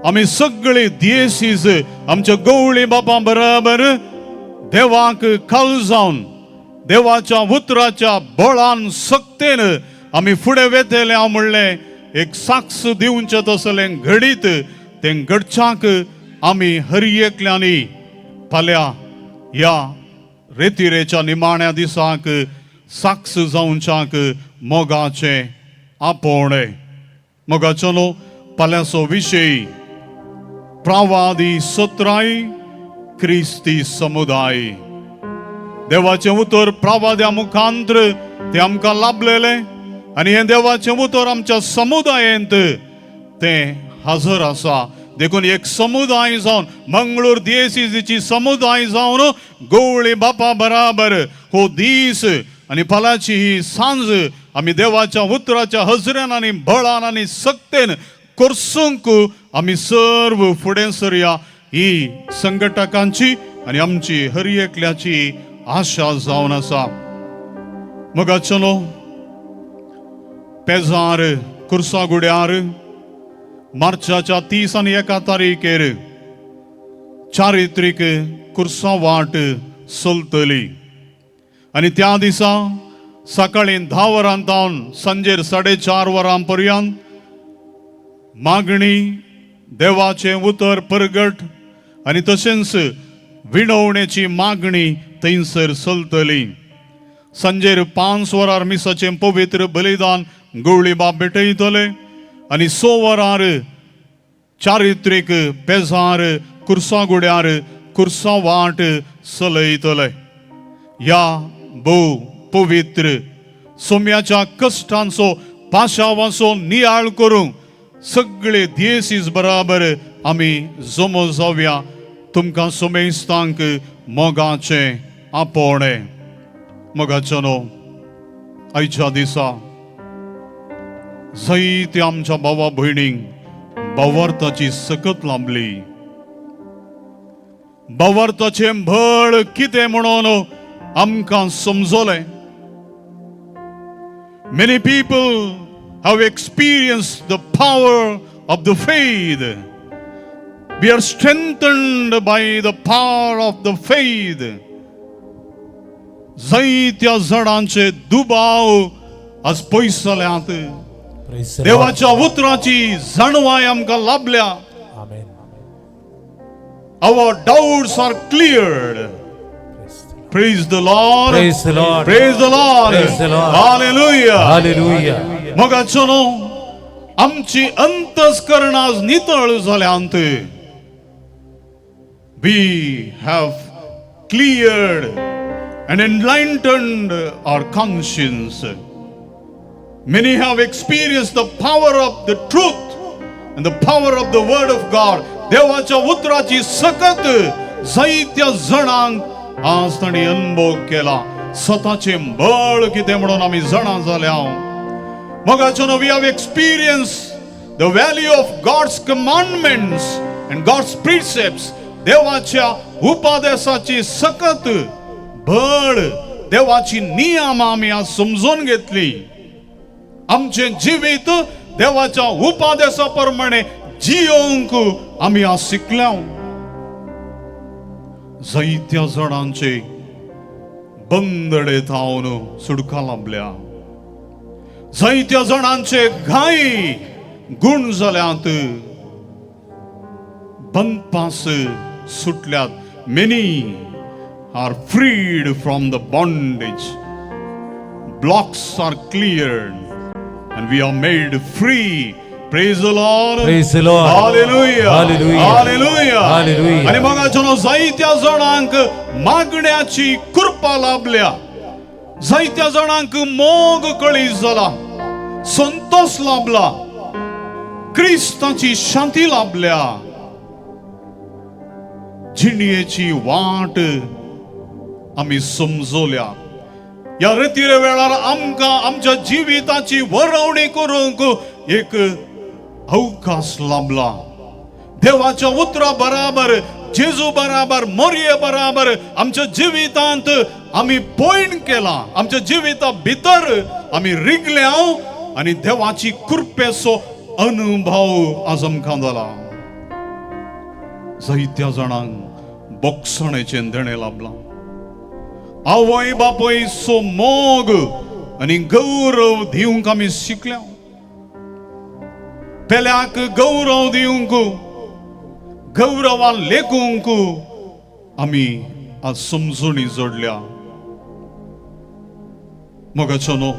आमी सगळे दियेसीज आमच्या गवळी बापा बराबर देवाक खाल जावन देवाच्या उतराच्या बळान सक्तेन आमी फुडें वेतले हांव म्हणलें एक साक्ष दिवचें तसलें घडीत तें घडच्याक आमी हर एकल्यांनी फाल्यां ह्या रेतिरेच्या निमाण्या दिसाक साक्ष जावच्याक मोगाचें आपोवणें. मोगाचो न्हू फाल्यांचो विशय प्रावादी सत्राय क्रिस्ती समुदाय. देवाचें उतर प्रावाद्या मुखांत्र तें आमकां लाभलेलें आनी हें देवाचें उतर आमच्या समुदायेंत तें हजर आसा. देखून एक समुदाय जावन मंगळूर दियेसीची समुदाय जावन गवळी बापा बराबर हो दीस आनी फाल्यांची ही सांज आमी देवाच्या उतराच्या हजऱ्यान आनी बळान आनी सक्तेन कोर्सूंक आमी सर्व फुडें सरया ही संघटकांची आनी आमची हर एकल्याची आशा जावन आसा. मोगाचो न्हू पेजार कुर्सागुड्यार मार्चाच्या 30 आनी 1 तारीखेर चारित्रीक कुर्सा वाट चलतली आनी त्या दिसा सकाळी 10 वरां तावन सांजेर 4:30 वरां पर्यंत मागणी देवाचें उतर परगट आनी तशेंच विणवणेची मागणी थंयसर चलतली. सांजेर 5 वरार मिसाचें पवित्र बलिदान गवळी बाप भेटयतले आनी 6 वरार चारित्रीक पेजार कुर्सागुड्यार कुर्सा वाट चलयतले. ह्या भोव पवित्र सोम्याच्या कश्टांचो पाशावाचो नियाळ करूंक सगळे दियेसीस बराबर आमी जमो जावया. तुमकां सोमेस्तांक मोगाचें आपोवणें. मोगाचो न्हू आयच्या दिसा जायते आमच्या भावा भयणींक भावार्थाची सकत लांबली. भावार्थाचें बळ कितें म्हणून आमकां समजलें. Many people have experienced the power of the faith. We are strengthened by the power of the faith. जायत्या जणांचे दुबाव आज पयस जाल्यात. देवाच्या उतराची जाणवाय आमकां लाभल्या. Our doubts are cleared. Praise the Lord. Praise the Lord. Praise the Lord. Praise the Lord. Hallelujah. Hallelujah. मोगाचो न्हू आमची अंतस्करणां नितळ जाल्यांत. We have cleared and enlightened our conscience. Many have experienced the power of the truth and the power of the word of God. देवाच्या उतराची सकत जायत्या जणांक आज तांणी अनुभव केला. स्वताचें बळ कितें म्हणून आमी जाणा जाल्या. मोगाचो न्हू we have experienced the value of God's commandments and God's precepts. देवाच्या उपादेसाची सकत बळ देवाची नियमां आमी आज समजून घेतली. आमचें जिवीत देवाच्या उपादेसा प्रमाणे जियोंक आमी आज शिकल्या. जायत्या जाणांचे बंदडे थावन सुडका लाभल्या. जायत्या जाणांचे घाय गुण जाल्यात, बंदपास सुटल्यात. Many are freed from the bondage. Blocks are cleared and we are made free. Praise the Lord. Praise the Lord. Hallelujah. Hallelujah. Hallelujah. Hallelujah. आनी मोगाचो जायत्या जाणांक मागण्याची कृपा लाभल्या. जायत्या जाणांक मोग कळी जाला, संतोष लाभला, क्रिस्ताची शांती लाभल्या. जिणयेची वाट आमी समजल्या. ह्या रेतिरे वेळार आमकां आमच्या जिविताची वरवणी करूंक एक अवकाश लाभला. देवाच्या उतरा बराबर जेजू बराबर, मोरये बराबर आमच्या जिवितांत आमी पयण केला, आमच्या जिविता भितर आमी रिगल्या आनी देवाची कृपेचो अनुभव आज आमकां जाला. जायत्या जाणांक बोगसणेचें देणें लाभलां. आवय बापयचो मोग आनी गौरव दिवंक आमी शिकल्या. पेल्याक गौरव दिवंक, गौरवान लेखूंक आमी आज समजणी जोडल्या. मोगाचो न्हू,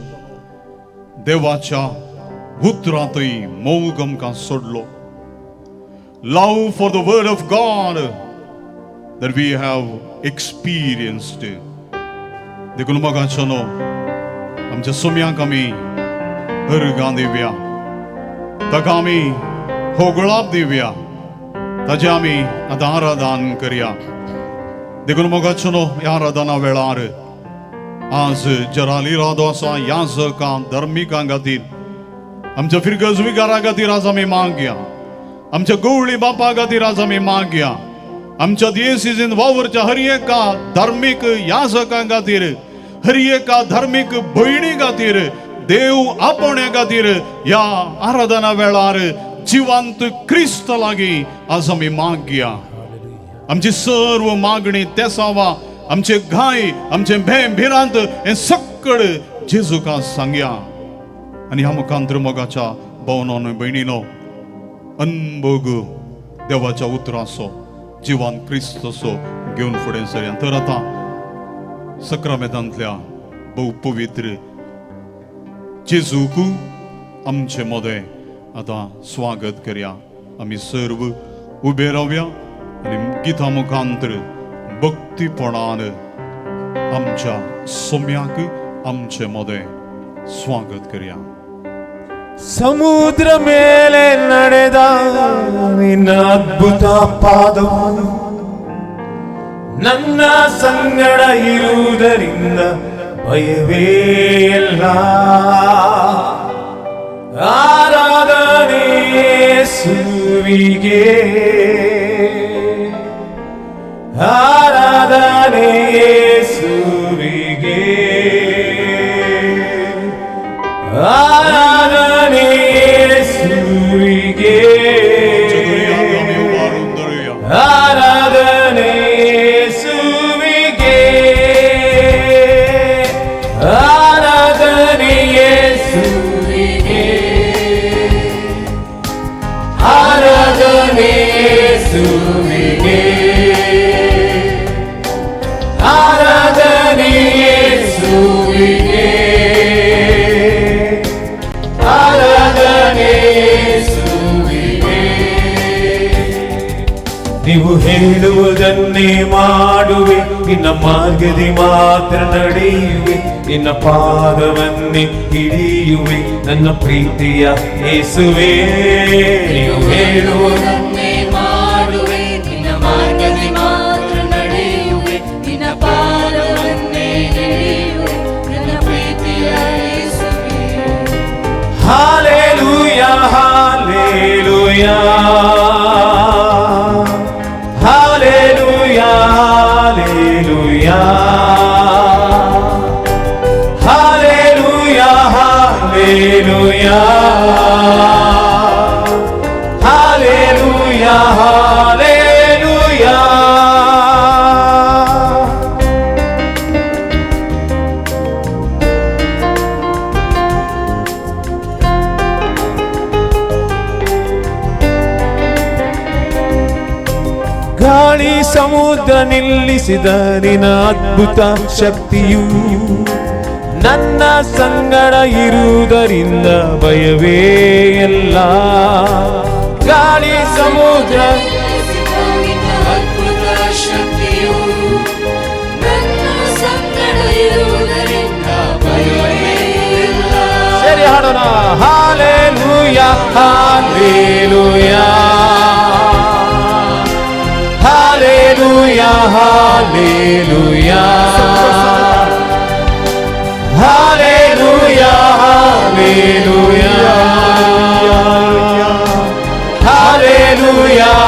देवाच्या उतरांतय मोग आमकां सोडलो. Love for the word of God that we have experienced. देखून मोगाचो न्हू, आमच्या सोम्यांक आमी अर्गां दिवया, ताका आमी होगळाप दिवया, ताचें आमी आतां आराधन करया. देखून मोगाचो न्हू, ह्या आराधना वेळार आज जराली इरादो आसा याजकां धर्मिकां खातीर, आमच्या फिरगज विगारा खातीर आज आमी मागया, आमच्या गवळी बापा खातीर आज आमी मागया, आमच्या दियेसीन वावरच्या हर एका धार्मीक याजकां खातीर, हर एका धार्मीक भयणी खातीर, देव आपोवण्या खातीर ह्या आराधना वेळार जिवंत क्रिस्त लागीं आज आमी मागया. आमची सर्व मागणी तेसावा, आमचे घाय, आमचे भें भिरांत हें सक्कड जेजूका सांगया. आनी ह्या मुखांतर मोगाच्या भोवनो भयणीनो अनभोग देवाच्या उतराचो जिवान क्रिस्तचो घेवन फुडें सरया. तर आतां सक्रामेतांतल्या भोव पवित्र जेजूक आमचे मदें आतां स्वागत करया. आमी सर्व उबे रावया आनी गितां मुखांतर भक्तीपणान आमच्या सोम्याक आमचे मदें स्वागत करया. ಸಮುದ್ರ ಮೇಲೆ ನಡೆದ ನಿನ್ನ ಅದ್ಭುತ ಪಾದವು ನನ್ನ ಸಂಗಡ ಇರುವುದರಿಂದ ಭಯವೇ ಇಲ್ಲ. ಆರಾಧನೆ ಯೇಸುವಿಗೆ, ಆರಾಧನೆ ಯೇಸುವಿಗೆ, ಆರಾಧನೆ ಯೇಸುವಿಗೆ, ಆರಾಧನೆ ಯೇಸುವಿಗೆ, ಆರಾಧನೆ ಯೇಸುವಿಗೆ, ಆರಾಧನೆ ಯೇಸುವಿಗೆ, ಆರಾಧನೆ ಯೇಸುವಿಗೆ, ಆರಾಧನೆ ಯೇಸುವಿಗೆ. ನೀವು ಹೇಳುವುದನ್ನೇ ಮಾಡುವೆ, ನಿನ್ನ ಮಾರ್ಗದಿ ಮಾತ್ರ ನಡೆಯುವೆ, ನಿನ್ನ ಪಾದವನ್ನೇ ಹಿಡಿಯುವೆ, ನನ್ನ ಪ್ರೀತಿಯ ಯೇಸುವೆ. ನೀವು ಹೇಳುವುದನ್ನೇ ಮಾಡುವೆ, ನಿನ್ನ ಮಾರ್ಗದಿ ಮಾತ್ರ ನಡೆಯುವೆ, ನಿನ್ನ ಪಾದವನ್ನೇ ಹಿಡಿಯುವೆ, ನನ್ನ ಪ್ರೀತಿಯ ಯೇಸುವೆ. Hallelujah, hallelujah, hallelujah, hallelujah, hallelujah, hallelujah, hallelujah. ಗಾಳಿ ಸಮುದ್ರ ನಿಲ್ಲಿಸಿದ ನಿನ್ನ ಅದ್ಭುತ ಶಕ್ತಿಯು ನನ್ನ ಸಂಗಡ ಇರುವುದರಿಂದ ಭಯವೇ ಇಲ್ಲ. ಗಾಳಿ ಸಮುದ್ರ ಅದ್ಭುತ ಶಕ್ತಿಯು ನನ್ನ ಸಂಗಡ ಇರುವುದರಿಂದ ಭಯವೇ ಇಲ್ಲ. ಸರಿ ಹಾಡೋಣ. Hallelujah, hallelujah, hallelujah, hallelujah, hallelujah, hallelujah, hallelujah,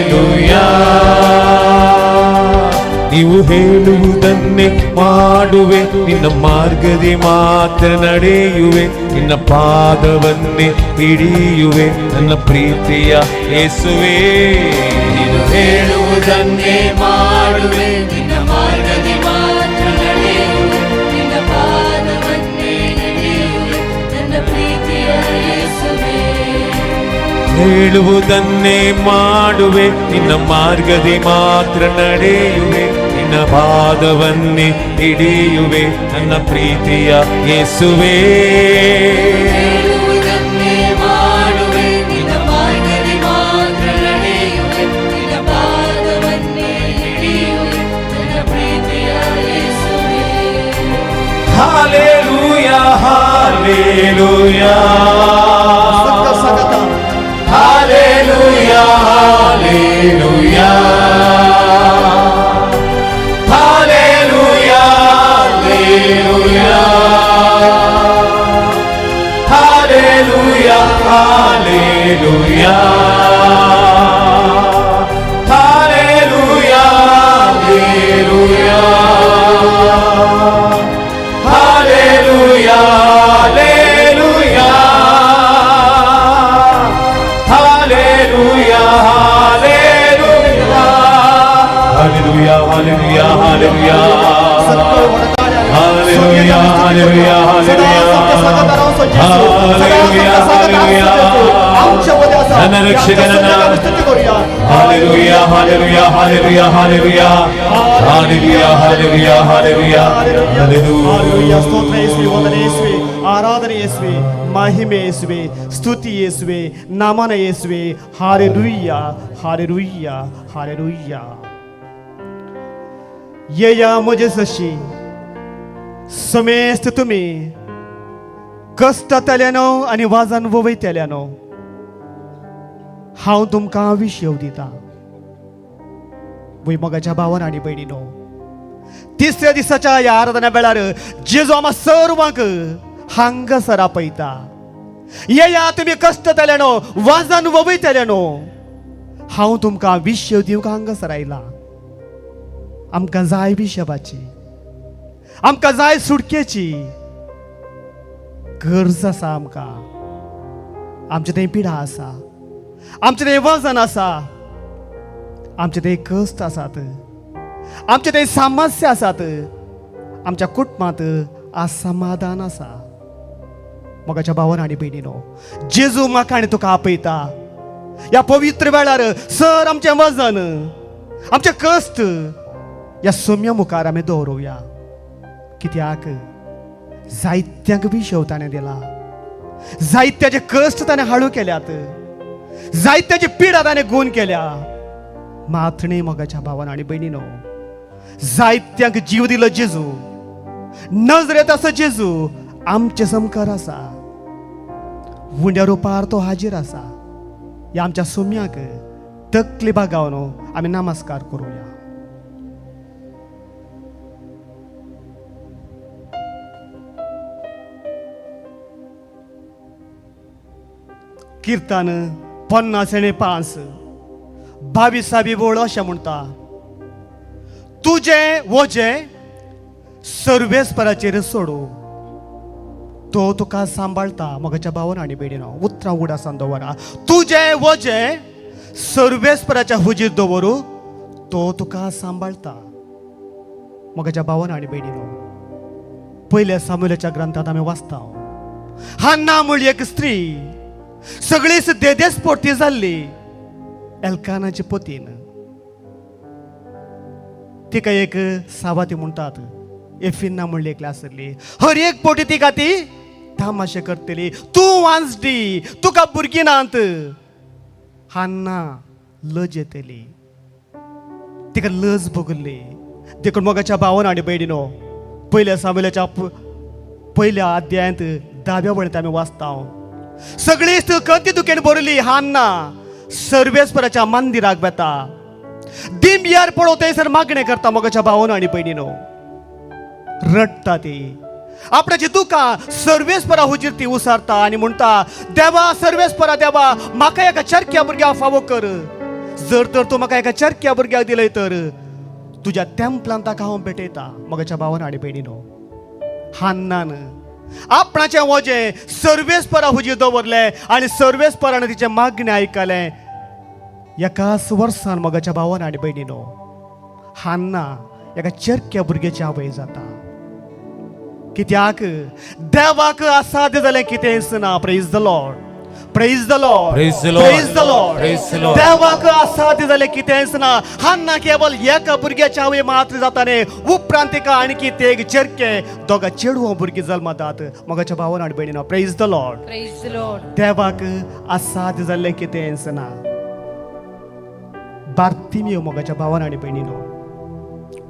hallelujah. ಮಾಡುವೆ, ನಿನ್ನ ಮಾರ್ಗದಿ ಮಾತ್ರ ನಡೆಯುವೆ, ನಿನ್ನ ಪಾದವನ್ನೇ ಹಿಡಿಯುವೆ, ನನ್ನ ಪ್ರೀತಿಯ ಯೇಸುವೇ. ನೀನು ಹೇಳುವುದನ್ನೇ ಮಾಡುವೆ, ನಿನ್ನ ಮಾರ್ಗದಿ ಮಾತ್ರ ನಡೆಯುವೆ, ನಿನ್ನ ಪಾದವನ್ನೇ ಹಿಡಿಯುವೆ, ನನ್ನ ಪ್ರೀತಿಯ ಯೇಸುವೇ. ಹೇಳುವುದನ್ನೇ ಮಾಡುವೆ, ನಿನ್ನ ಮಾರ್ಗದಿ ಮಾತ್ರ ನಡೆಯುವೆ, ನಿನ್ನ ಪಾದವನ್ನೇ ಹಿಡಿಯುವೆ, ನನ್ನ ಪ್ರೀತಿಯ ಯೇಸುವೇ. ಹೇಳುವುದನ್ನೇ ಮಾಡುವೆ, ನಿನ್ನ ಮಾರ್ಗದಿ ಮಾತ್ರ ನಡೆಯುವೆ, ನಿನ್ನ ಪಾದವನ್ನೇ ಹಿಡಿಯುವೆ, ನನ್ನ ಪ್ರೀತಿಯ ಯೇಸುವೇ. Hallelujah, hallelujah, hallelujah, hallelujah, hallelujah, hallelujah, hallelujah, hallelujah, hallelujah, hallelujah, hallelujah, hallelujah, hallelujah, hallelujah, hallelujah, hallelujah, hallelujah, hallelujah, hallelujah, ನನ್ನ ರಕ್ಷಕನನ್ನ. Hallelujah, hallelujah, hallelujah, hallelujah, hallelujah, hallelujah, hallelujah, hallelujah. ಸ್ತೋತ್ರ ಯೇಸುವೆ, ವಂದನೆ ಯೇಸುವೆ, ಆರಾಧನೆ ಯೇಸುವೆ, ಮಹಿಮೆ ಯೇಸುವೆ, ಸ್ತುತಿ ಯೇಸುವೆ, ನಮನ ಯೇಸುವೆ. Hallelujah, hallelujah, hallelujah. येया म्हजे सशी समेस्त तुमी कश्टांतल्यानो आनी वाजान वयतल्यानो, हांव तुमकां विशेव दिता. भुंयमोगाच्या भावान आनी भयणीनो, तिसऱ्या दिसाच्या ह्या आराधना वेळार जेजू आमा सर्वांक हांगासर आपयता. येया तुमी कश्टांतल्यानो, वाजान वयतल्यानो, हांव तुमकां विशेव दिवंक हांगासर आयला. आमकां जाय विशेवाची, आमकां जाय सुटकेची गरज आसा. आमकां आमचें थंय पिडा आसा, आमचें थंय वजन आसा, आमचें थंय कश्ट आसात, आमचें थंय समस्या आसात, आमच्या कुटुंबांत असमाधान आसा. मोगाच्या भावान आनी भयणीनो, जेजू म्हाका आनी तुका आपयता ह्या पवित्र वेळार. सर आमचें वजन, आमचें कश्ट ह्या सोम्या मुखार आमी दवरुया. कित्याक जायत्यांक विशेव ताणें दिला, जायत्याचे कश्ट ताणें हाडू केल्यात, जायत्याची पिडा ताणें गूण केल्या. मात न्ही मोगाच्या भावान आनी भयणीनो, जायत्यांक जीव दिलो जेजू, नजरेंत आसा जेजू, आमचे समकार आसा, उंड्या रुपार तो हाजीर आसा. ह्या आमच्या सोम्याक तकली बागावन आमी नमस्कार करुया. किर्तन 55 22 वळ अशें म्हणटा, तुजें वजें सर्वेस्पराचेर सोडू, तो तुका सांबाळटा. मोगाच्या भावान आनी भयणीनो, उतरां उडासान दवरा. तुजें वजें सर्वेस्पराच्या हुजीर दवरू, तो तुका सांबाळटा. मोगाच्या भावान आनी भयणीनो, पयल्या सामुएलाच्या ग्रंथांत आमी वाचता, हान्ना म्हळ्ळी एक स्त्री सगळीच देदेस पोटी जाल्ली एल्कानाचे पोतीन. तिका एक सावाती म्हणटात, एफिन्ना म्हणली एकली आसली. हर एक पोटी तिका ती तामाशे करतली, तूं वांजडी, तुका भुरगीं नात. हान्ना लज येतली, तिका लज भोगली. देखून मोगाच्या भावान आनी भयणीनो, पयल्या सामुएलाच्या पयल्या अध्यायांत 10व्या वळींत आमी वाचता, सगळीच कती दुखेन भरली हान्ना सर्वेस्पराच्या मंदिराक वेता, दिमयार पळोव थंयसर मागणें करता. मोगाच्या भावान आनी भयणीनो, रडटा ती, आपणाची दुकां सर्वेस्परा हुजीर ती उसारता आनी म्हणटा, देवा सर्वेस्परा देवा, म्हाका एका चरख्या भुरग्याक फावो कर. जर तर तूं म्हाका एका चरख्या भुरग्याक दिलय तर तुज्या तेंपलान ताका हांव भेटयता. मोगाच्या भावान आनी भयणीनो, हान्नान आपणाचें वजें सर्वेस्परा हुजी दवरलें आनी सर्वेस्परान तिचें मागणें आयकलें. एकाच वर्सान मोगाच्या भावान आनी भयणीनो हान्ना एका चेरक्या भुरग्याची आवय जाता. कित्याक देवाक असाध्य जालें कितेंच ना. Praise the Lord, praise the Lord, Praise the Lord. Praise the Lord. Praise the Lord. देवाक असाध्य जालें कितेंच ना. हान्ना केवल एका भुरग्याच्या आवय मात्र जाता न्ही, उपरांत तिका आणखी ते एक चेरके दोगा चेडवां भुरगीं जल्मतात. मोगाच्या भावान आनी भयणीनो praise the Lord. Praise the Lord. देवाक असाध्य जाल्लें कितेंच ना. बार्तिमियो मोगाच्या भावान आनी भयणीनो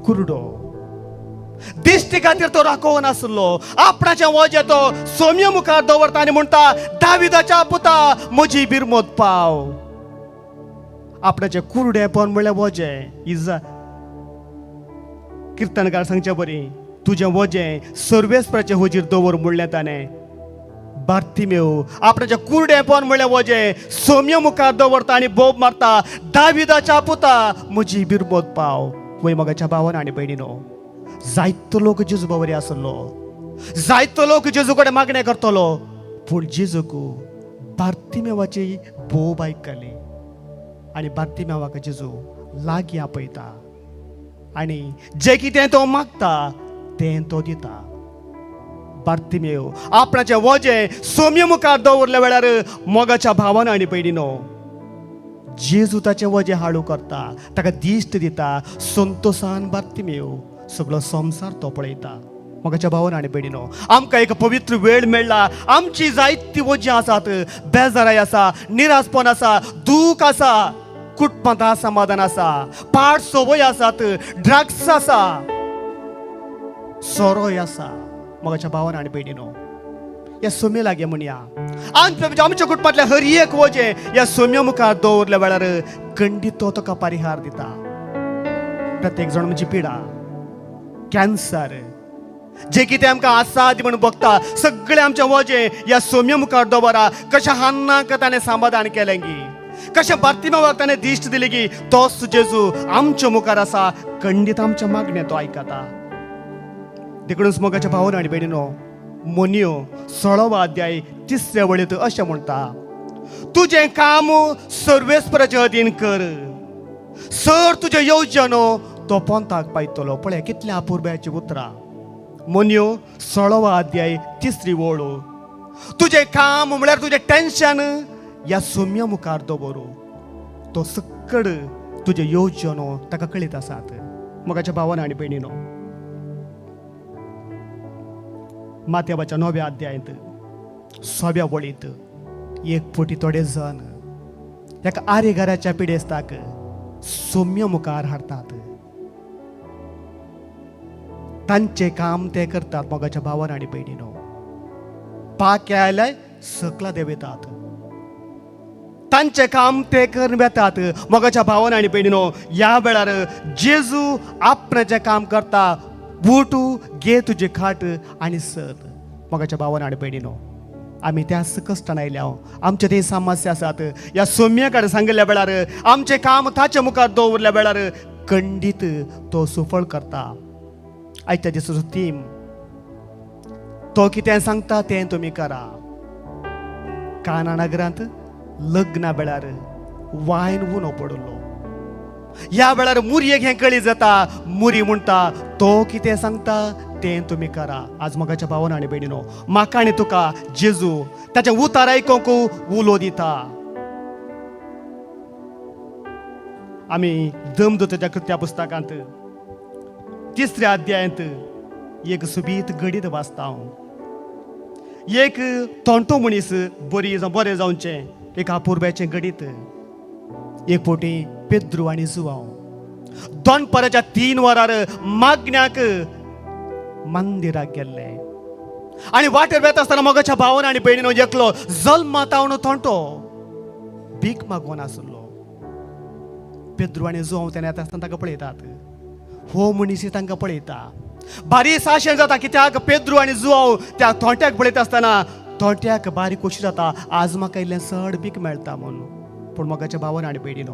कुरडो दिश्टी खातीर तो राखोवन आसलो. आपणाचें वजें तो सोम्या मुखार दवरता आनी म्हणटा, दाविदाच्या पुता म्हजी बिरमोत पाव. आपणाचें कुरडेंपण म्हणल्यार वजें. इजा किर्तनकार सांगचे बरी तुजें वजें सर्वेस्पराचे हुजीर दवर म्हणलें ताणें. बार्तिमेव आपणाचें कुरडेंपण म्हणल्यार वजें सोम्या मुखार दवरता आनी बोब मारता, दाविदाच्या पुता म्हजी बिरमोत पाव. वय मोगाच्या भावान आनी भयणीनो जायतो लोक जेजू बावरी आसलो, जायतो लोक जेजू कडेन मागणें करतलो, पूण जेजूक बार्तिमेवाची बोब आयकली आनी बार्तिमेवाक जेजू लागीं आपयता आनी जें कितें तो मागता तें तो दिता. बार्तिमेव आपणाचें वजें सोम्या मुखार दवरल्या वेळार मोगाच्या भावान आनी भयणीनो जेजू ताचें वजें हाळू करता, ताका दिश्ट दिता. संतोसान बार्तिमेव सगळो संवसार तो पळयता. मोगाच्या भावान आनी भयणीनो आमकां एक पवित्र वेळ मेळ्ळा. आमची जायती वजीं आसात, बेजाराय आसा, निरासपण आसा, दूख आसा, कुटुंबांत असमाधान आसा, पाड संवय आसात, ड्रग्स आसा, सोरोय आसा. मोगाच्या भावान आनी भयणीनो ह्या सोम्या लागीं म्हणया, आमच्या कुटुंबांतल्या हर एक वजें ह्या सोम्या मुखार दवरल्या वेळार खंडीत तो तुका परिहार दिता. प्रत्येक जाण म्हणजे पिडा, कॅन्सर, जे कितें आमकां आसाद म्हूण बघता सगळें आमचें वजें ह्या सोम्या मुखार दवरा. कशें हान्नाक ताणें समाधान केलें गी, कशें बार्तिमेवाक ताणें दिश्ट दिली गी, तोच जेजू आमच्या मुखार आसा. खंडीत आमच्या मागणें तो आयकता. देखूनच मोगाच्या भावान आनी भयणीनो मोनियो 16वो अध्याय 3 वळींत अशें म्हणटा, तुजें काम सर्वेस्पराचे अधीन कर, सर तुजें येवजणो तो पंथाक पायतलो. पळय कितल्या अपुरबायेचीं उतरां. मोनियो 16वो अध्याय 3 वळ. तुजें काम म्हळ्यार तुजें टेन्शन ह्या सोम्या मुखार दवरू, तो सक्कड तुजें येवजणो ताका कळीत आसात. मोगाच्या भावान आनी भयणीनो माथ्याच्या 9व्या अध्यायांत 6व्या वळींत एक फावटी थोडे जण एका आरेघराच्या पिडेस्ताक सोम्या मुखार हाडटात. तांचें काम ते करतात. मोगाच्या भावान आनी भयणीनो पाके आयल्यार सकला देंवयतात, तांचें काम ते करून वेतात. मोगाच्या भावान आनी भयणीनो ह्या वेळार जेजू आपणाचें काम करता. बूट घे तुजी खाट आनी सर. मोगाच्या भावान आनी भयणीनो आमी त्याच कश्टान आयल्या, आमचे ते समस्या आसात. ह्या सोम्या कडेन सांगिल्ल्या वेळार आमचें काम ताच्या मुखार दवरल्या वेळार खंडीत तो सुफळ करता. आयच्या दिसाचो थीम तो कितें सांगता तें तुमी करा. काना नगरांत लग्ना वेळार वायन उणो पडिल्लो. ह्या वेळार मुरयेक हें कळी जाता. मुरी म्हणटा तो कितें सांगता तें तुमी करा. आज मोगाच्या भावान आनी भयणीनो म्हाका आनी तुका जेजू ताचें उतार आयकूंक उलो दिता. आमी दमदूताच्या कृत्या पुस्तकांत 3ऱ्या अध्यायांत एक सुबीत घडीत वाचता. एक तोंटो मनीस बरी बरें जावचें एक अपुरबायेचें घडीत. एक फावटी पेद्रू आनी जुवांव दनपाराच्या 3 वरार मागण्याक मंदिराक गेल्ले आनी वाटेर वेता आसतना मोगाच्या भावान आनी भयणीनो एकलो जल्मातावन तोंटो भीक मागून आसलो. पेद्रू आनी जुवांव तेन्ना येता आसतना ताका पळयतात. हो मनीस तांकां पळयता, बारीक साशें जाता. कित्याक पेद्रू आनी जुवांव त्या तोंट्याक पळयता आसतना तोंट्याक बारीक खोशी जाता, आज म्हाका इल्लें चड भीक मेळटा म्हणून. पूण मोगाच्या भावान आनी भयणीनो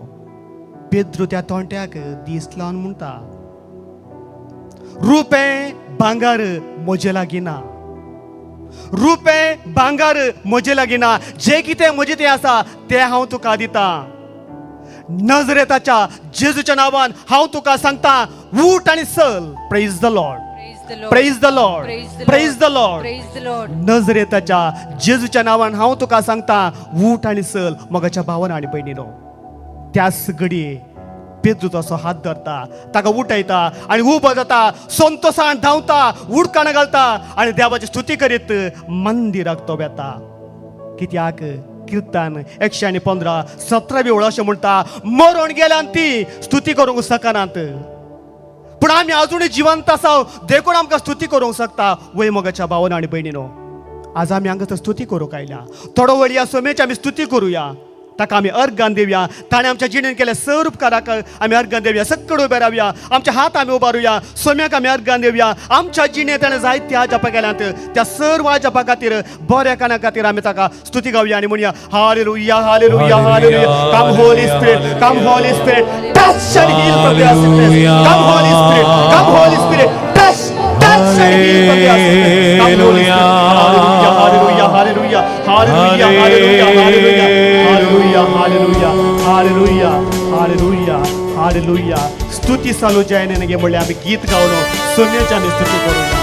पेद्रू त्या तोंट्याक दीस लावन म्हणटा, रुपें भांगर म्हजे लागीं ना, रुपें भांगर म्हजे लागीं ना, जें कितें म्हजें तें आसा तें हांव तुका दितां. नजरेताच्या जेजूच्या नांवान हांव तुका सांगता, उठ आनी चल. Praise the Lord, praise the Lord, praise the Lord. नजरेताच्या जेजूच्या नांवान हांव तुका सांगता, उठ आनी चल. मोगाच्या भावान आनी भयणीनो, त्याच घडये पेद्रू तसो हात धरता, ताका उठयता आनी उबो जाता, संतोसान धांवता, उडकाणां घालता आनी देवाची स्तुती करीत मंदिराक तो वेता. कित्याक किर्तन 115 17वी ओळ अशें म्हणटा, मरण गेल्यान ती स्तुती करूंक शकनात, पूण आमी अजुनूय जिवंत आसा देखून आमकां स्तुती करूंक शकता. वय मोगाच्या भावान आनी भयणीनो, आज आमी हांगासर स्तुती करूंक आयल्या. थोडो वेळ ह्या सोमेची आमी स्तुती करुया, ताका आमी अर्गान दिवया. ताणें आमच्या जिणेन केले सर उपकाराक आमी अर्गान दिवया. सक्कड उबे रावया, आमचे हात आमी उबारुया, सोम्याक आमी अर्गान दिवया. आमच्या जिणेंत ताणें जायत्या जपा केल्यात, त्या सर्व जपा खातीर, बऱ्या काना खातीर आमी ताका स्तुती गावया आनी म्हणया, hallelujah, hallelujah, hallelujah. Come Holy Spirit, come Holy Spirit, touch and heal from their sickness. Come Holy Spirit, come Holy Spirit, touch, touch and heal from their sickness. Come Holy Spirit. Hallelujah, hallelujah, hallelujah, hallelujah, hallelujah, hallelujah, hallelujah, hallelujah, hallelujah, hallelujah. स्तुती चालू जायने नगे म्हणल्यार आमी गीत गावन सोम्याची आमी स्तुती करुया.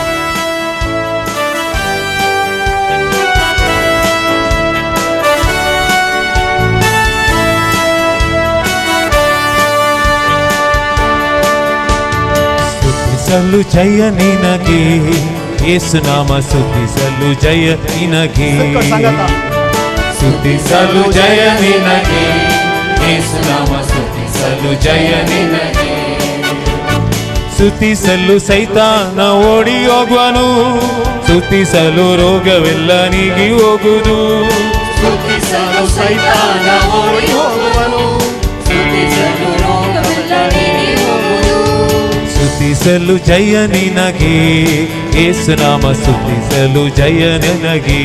ಸ್ತುತಿಸಲು ಜಯ ನಿನಗೆ ಯೇಸುನಾಮ, ಸ್ತುತಿಸಲು ಜಯ ನಿನಗೆ, ಸ್ತುತಿಸಲು ಜಯ ನಿನಗೆ ಯೇಸುನಾಮ, ಸ್ತುತಿಸಲು ಜಯ ನಿನಗೆ. ಸ್ತುತಿಸಲು ಸೈತಾನ ಓಡಿ ಹೋಗುವನು, ಸ್ತುತಿಸಲು ರೋಗವೆಲ್ಲ ನೀಗಿ ಹೋಗುವುದು. ಸ್ತುತಿಸಲು ಸೈತಾನ ಓಡಿ ಹೋಗುವನು, ಸ್ತುತಿಸಲು ರೋಗವೆಲ್ಲ ನೀಗಿ ಹೋಗುವುದು. ಸ್ತುತಿಸಲು ಜಯ ನಿನಗೆ ಯೇಸುನಾಮ, ಸ್ತುತಿಸಲು ಜಯ ನಿನಗೆ,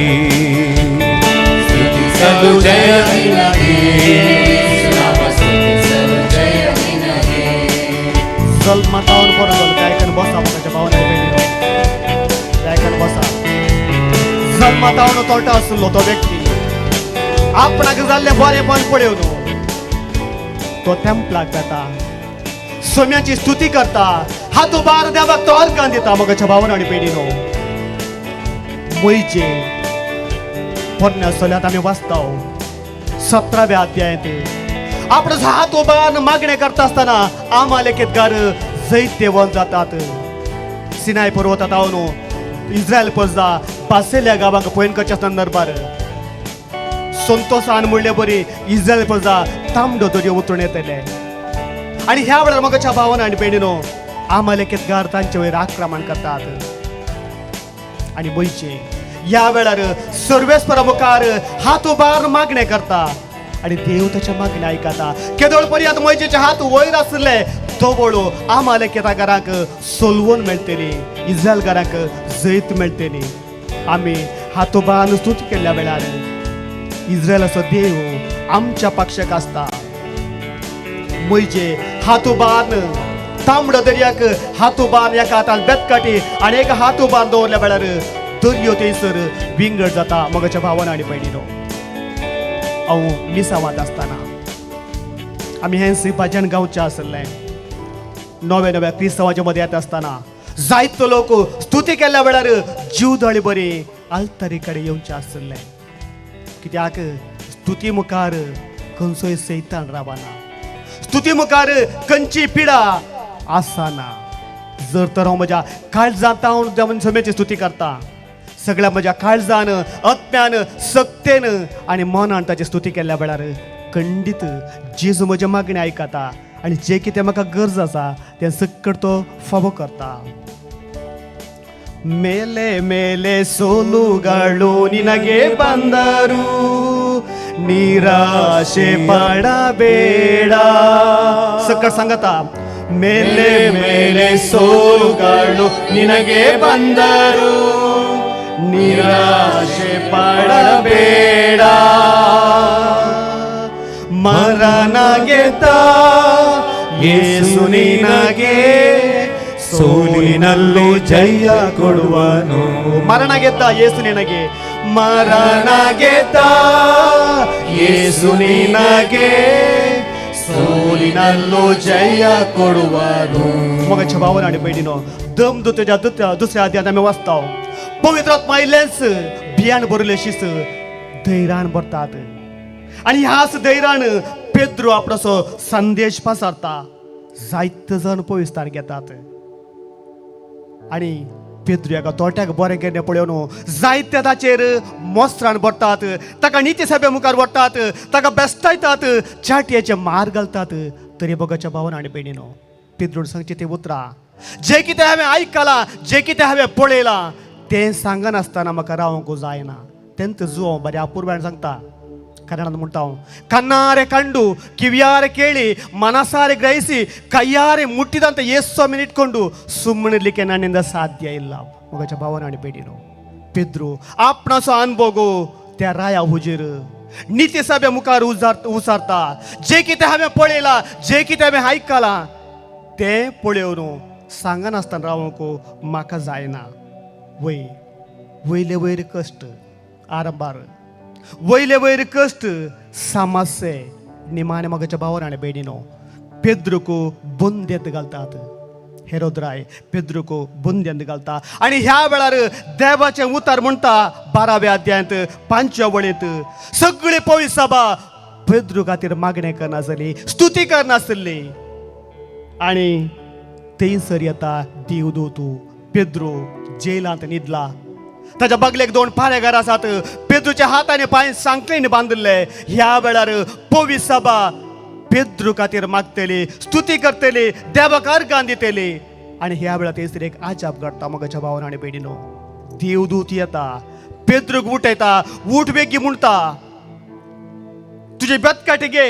ಸ್ತುತಿಸಲು ಜಯ ನಿನಗೆ ಯೇಸುನಾಮ, ಸ್ತುತಿಸಲು ಜಯ ನಿನಗೆ. चल मातावर बरो चल, गायकान बसा, मोगाच्या भावान आनी भयणीनो, गायकान बसा. जल्मातावन तोटा आसलो तो व्यक्ती आपणाक जाल्लें बरेंपण पळोवन तो टेम्पलाक जाता, सोम्याची स्तुती करता, हात उबार देवाक तो अर्गान दिता. मोगाच्या भावान आनी भयणीनो, म्हजे पोरण्या सोल्यांत आमी वाचता 17व्या अध्यायांत आपलो हात उबार मागणें करता आसतना आमालेकेतगार जैतेवन जातात. सिनाय पर्वतात हांव इस्रायल प्रजा पासेल्या गांवांक पळोवन करचे संदर्भार संतोसान म्हणले बरी इस्रायल प्रजा तांबडो दर्यो उतरून येतले. आनी ह्या वेळार मोगाच्या भावान आनी भयणीनो, आमालेकेतगार तांचे वयर आक्रमण करतात आनी मोहिचे ह्या वेळार सर्वेस्परा मुखार हात उबार मागणें करता आनी देव ताच्या मागणें आयकता. केदोळ पर्यंत मोहिचेचे हात वयर आसले तो वळो आमालेकेतगारांक सोलवण मेळटली, इस्रायलगारांक जैत मेळटली. आमी हात उबार स्तुती केल्ल्या वेळार इस्रायलाचो देव आमच्या पक्षाक आसता. म्हजे हात उबार तांबडो दर्याक हात उबार एका हातान बेतकाटी आनी एका हात उबार दवरल्या वेळार दर्यो थंयसर विंगड जाता. मोगाच्या भावान आनी भयणीनो, हांव मिसावांत आसतना आमी हें भजन गावचें आसलें. नव्या नव्या क्रिस्तांवाच्या मदें येता आसतना जायतो लोक स्तुती केल्ल्या वेळार जीवदळी बरी आल्तारी कडेन येवचें आसलें. कित्याक स्तुती मुखार खंयचोय सैतान रावना, स्तुती मुखार खंयची पिडा आसना. जर तर हांव म्हज्या काळजांत हांव समेची स्तुती करता, सगळ्या म्हज्या काळजान, आत्म्यान, सक्तेन आनी मनान ताची स्तुती केल्ल्या वेळार खंडीत जेजू म्हज्या मागणें आयकता आनी जें कितें म्हाका गरज आसा तें सक्कड तो फावो करता. ಮೇಲೆ ಮೇಲೆ ಸೋಲುಗಳು ನಿನಗೆ ಬಂದರು ನಿರಾಶೆ ಪಡಬೇಡ. ಸಕ್ಕಡ ಸಂಗತ. ಮೇಲೆ ಮೇಲೆ ಸೋಲುಗಳು ನಿನಗೆ ಬಂದರು ನಿರಾಶೆ ಪಡಬೇಡ. ಮರಣ ಗೆದ್ದ ಯೇಸು ನಿನಗೆ ಸೋಲಿನ ಸೋಲಿನಲ್ಲೂ ಜಯ ಕೊಡುವನು. ಮರಣ ಗೆದ್ದ ಯೇಸು ನಿನಗೆ, ಮರಣ ಗೆದ್ದ ಯೇಸು ನಿನಗೆ ಸೋಲಿನಲ್ಲೂ ಜಯ ಕೊಡುವನು. मोगाच्या भावान आनी भयणीनो, दमदूतेच्या दुसऱ्या अध्यायांत आमी वाचता, पवित्र आत्मा आयिल्लेंच बियाण भरिल्लें शीस धैर्यान भरतात आनी ह्याच धैर्यान पेद्रो आपणाचो संदेश पसारता. जायते जाण पविस्तान घेतात आनी पेद्रो एका तोट्याक बरें केन्ना पळोवन जायते ताचेर मोस्त्रान भरतात, ताका निती सभे मुखार व्हरतात, ताका बेस्टायतात, चाटयेचे मार घालतात. तरी मोगाच्या भावान आनी भयणीनो, पेद्रोन सांगचें तें उतरां जें कितें हांवें आयकलां, जें कितें हांवें पळयलां तें सांगनासतना म्हाका रावंक जायना. तेंच जुवांव बऱ्या अपुरबायेन सांगता, ಕನ್ನಡ म्हणटा, ಕಣ್ಣಾರೆ ಕಂಡು ಕಿವಿಯಾರೆ ಕೇಳಿ ಮನಸಾರೆ ಗ್ರಹಿಸಿ ಕೈಯಾರೆ ಮುಟ್ಟಿದಂಥ ಯೇಸು ಇಟ್ಕೊಂಡು ಸುಮ್ಮನಿರ್ಲಿಕ್ಕೆ ನನ್ನಿಂದ ಸಾಧ್ಯ ಇಲ್ಲ. ಮಗಚ ಭಾವನ ಬೇಡಿನು पेद्रू आपणाचो अनभोगो त्या राया हुजीर निती सभे मुखार उचारता, जें कितें हांवें पळयलां, जें कितें हांवें आयकलां तें पळोवन सांगनासतना रावंक म्हाका जायना. वय वयले वयर कश्ट आरंभार, वयले वयर कश्ट समस्ये निमाणे मगाच्या भावान आनी भयणीनो पेद्रूक बंदेत घालतात. हेरोदराय पेद्रूक बंद्यांत घालता आनी ह्या वेळार देवाचें उतार म्हणटा 12व्या अध्यायांत 5व्या वळींत, सगळी पवित्र सभा पेद्रू खातीर मागणें करनासली, स्तुती करनासली. आनी थंयसर येता देवदूत, पेद्रू जेलांत न्हिदला, ताच्या बगलेक 2 पारेगार आसात, पेद्रूच्या हात आनी पांय सांखळीन बांदिल्ले. ह्या वेळार पवित्र सभा पेद्रू खातीर मागतली, स्तुती करतली, देवाक अर्गां दितली. आनी ह्या वेळार थंयसर एक आजाप घडटा. मोगाच्या भावान आनी भयणीनो, देवदूत येता, पेद्रूक उठयता, उठ बेगी म्हणटा, तुजे बेतकाटे घे,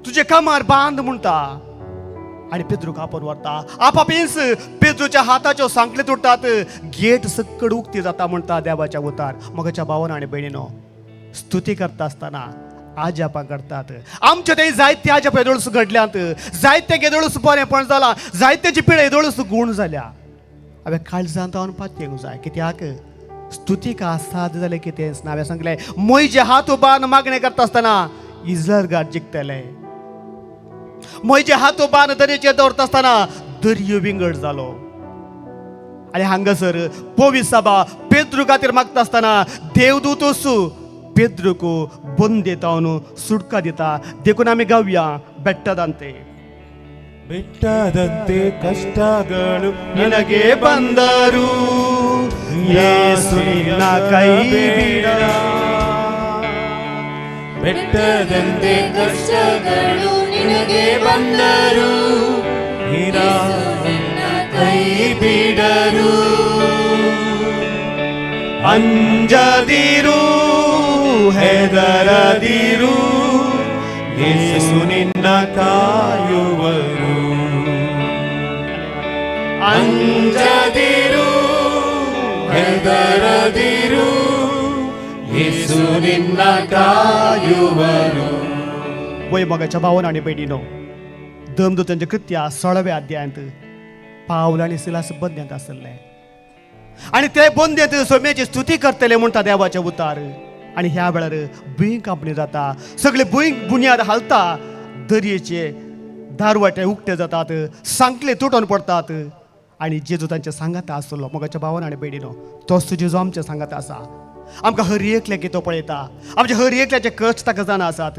तुजे कमार बांद म्हणटा. आनी पेद्रूक आपोवन व्हरता. आपापींच पेद्रूच्या हाताच्यो सांखळी तुटतात, गेट सक्कड उक्ती जाता म्हणटा देवाच्या उतार. मोगाच्या भावान आनी भयणीनो, स्तुती करता आसतना आजापां करतात. आमचे थंय जायते आजाप येदोळस घडल्यात, जायते येदोळस बरेंपण जालां, जायत्याची पिळा येदोळस गूण जाल्या. हांवें काळजांत हांव पातयेंक जाय, कित्याक स्तुतीक आसाद जालें कितेंच ना. हांवें सांगलें, म्हजे हात उबारून मागणें करता आसतना इजरगार जिखतले, म्हजे हात उबारून दर्याचेर दवरता आसतना दर्यो विंगड जालो. आनी हांगासर पवित्र सभा पेद्रू खातीर मागता आसतना देवदूत वसू पेद्रूक बंदेतावन सुटका दिता. देखून आमी गावया बेट्टदांते. ಬೆಟ್ಟದಂತೆ ಕಷ್ಟಗಳು ನಿನಗೆ ಬಂದರು ಯೇಸು ನಿನ್ನ ಕೈ ಬಿಡ. ಬೆಟ್ಟದಂತೆ ಕಷ್ಟಗಳು ನಿನಗೆ ಬಂದರು ನಿನ್ನ ಕೈ ಬಿಡರು. ಅಂಜದಿರು ಹೆದರದಿರು ಯೇಸು ನಿನ್ನ ಕಾಯುವರು. ಅಂಜದಿರು ಹೆದರದಿರು ಯೇಸು ನಿನ್ನ ಕಾಯುವರು. वय मोगाच्या भावान आनी भयणीनो, दमदूतांच्या कृत्या 16व्या अध्यायांत पावल आनी सिलास बंद्यांत आसले आनी ते बंद्यांत सोम्याची स्तुती करतले म्हणटा देवाचे उतार. आनी ह्या वेळार भूंय कांपणी जाता, सगळे भूंय बुन्याद हालता, दर्येचे दारवाटे उक्ते जातात, सांखळे तुटोन पडतात. आनी जेजू तांच्या सांगाता आसलो. मोगाच्या भावान आनी भयणीनो, तोच जेजू आमच्या सांगाता आसा. आमकां हर एकल्याक तो पळयता, आमच्या हर एकल्याचे कश्ट ताका जाणा आसात.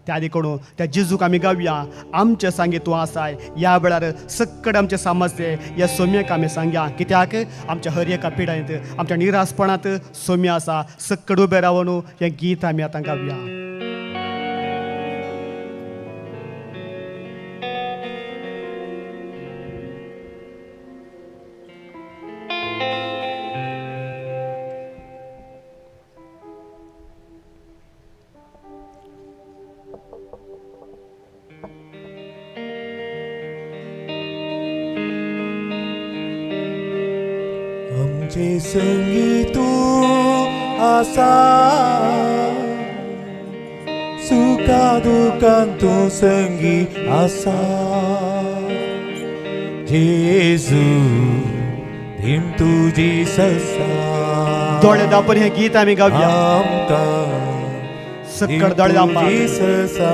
त्या आदी कडून त्या जेजूक आमी गावया, आमचे सांगे तूं आसाय. ह्या वेळार सक्कड आमचे समस्ये ह्या सोम्याक आमी सांगया, कित्याक आमच्या हर एका पिडायेंत, आमच्या निरासपणांत सोम्या आसा. सक्कड उबें रावन हें गीत आमी आतां गावया. आमचे संगी तूं आसा, सुखा दुखान तूं संगी आसा. जेजू धीम तुजी ससा दोळे दापून हें गीत आमी गावया. आमकां सक्कड दोळे दापा. तुजी ससा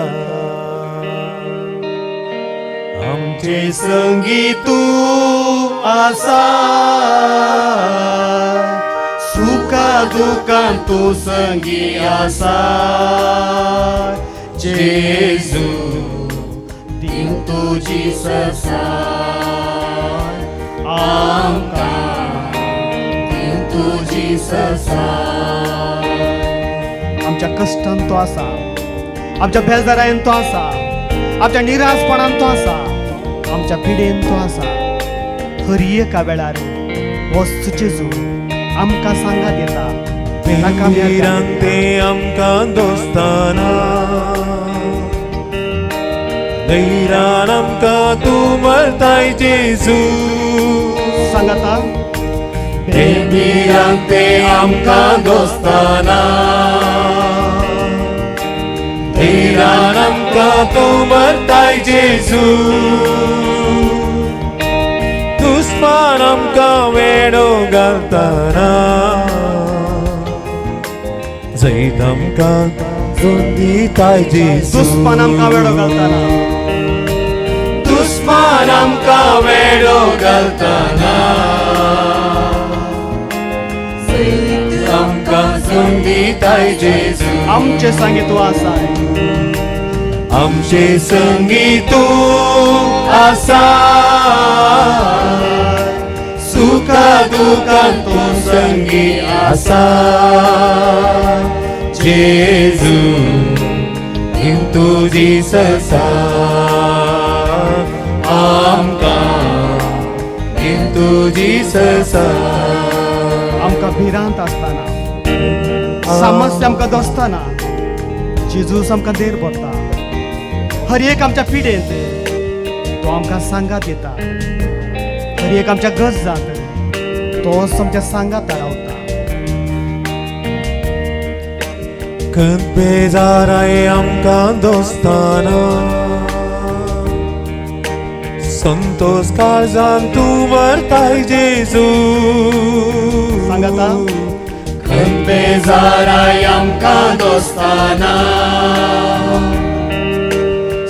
आमचे संगी तूं आसा सुखा दुखान तूं संगी आसा जेजू दिव तुजी ससा आमकां दिव तुजी ससा. आमच्या कश्टान तो आसा, आमच्या बेजारायन तो आसा, आमच्या निराशपणान तो आसा, आमच्या पिडेन तो आसा. हर एका वेळार वस्तू जेजू आमकां सांगात येता. ताका आमी भिरांते आमकां दोस्ताना धैर्यान आमकां तूं मरताय जेजू. सांगाता भिरांते आमकां दोस्ताना धैर्यान आमकां तूं मरताय जेजू. दुस्मान आमकां वेडो घालताना जैत आमकां दिताय जेजू. दुस्मान आमकां वेडो घालताना, दुस्मान आमकां वेडो घालताना आमकां दिताय जेजू. आमचे संगी तूं आसा, आमचे संगी तूं आसा सुखा दुखान तूं संगी आसा जेजू दिव तुजी ससा आमकां दिव तुजी ससा. आमकां भिरांत आसतना, समस्या आमकां दोसतना जेजूस आमकां देर भरता. हर एक आमच्या पिडेंत तो आमकां सांगात येता, हर एक आमच्या गरजांत तोच आमच्या सांगात रावता. खंत बेजाराय आमकां दोस्ताना संतोष काळजान तूं मरताय जेजू. सांगाता खंत बेजाराय आमकां दोस्ताना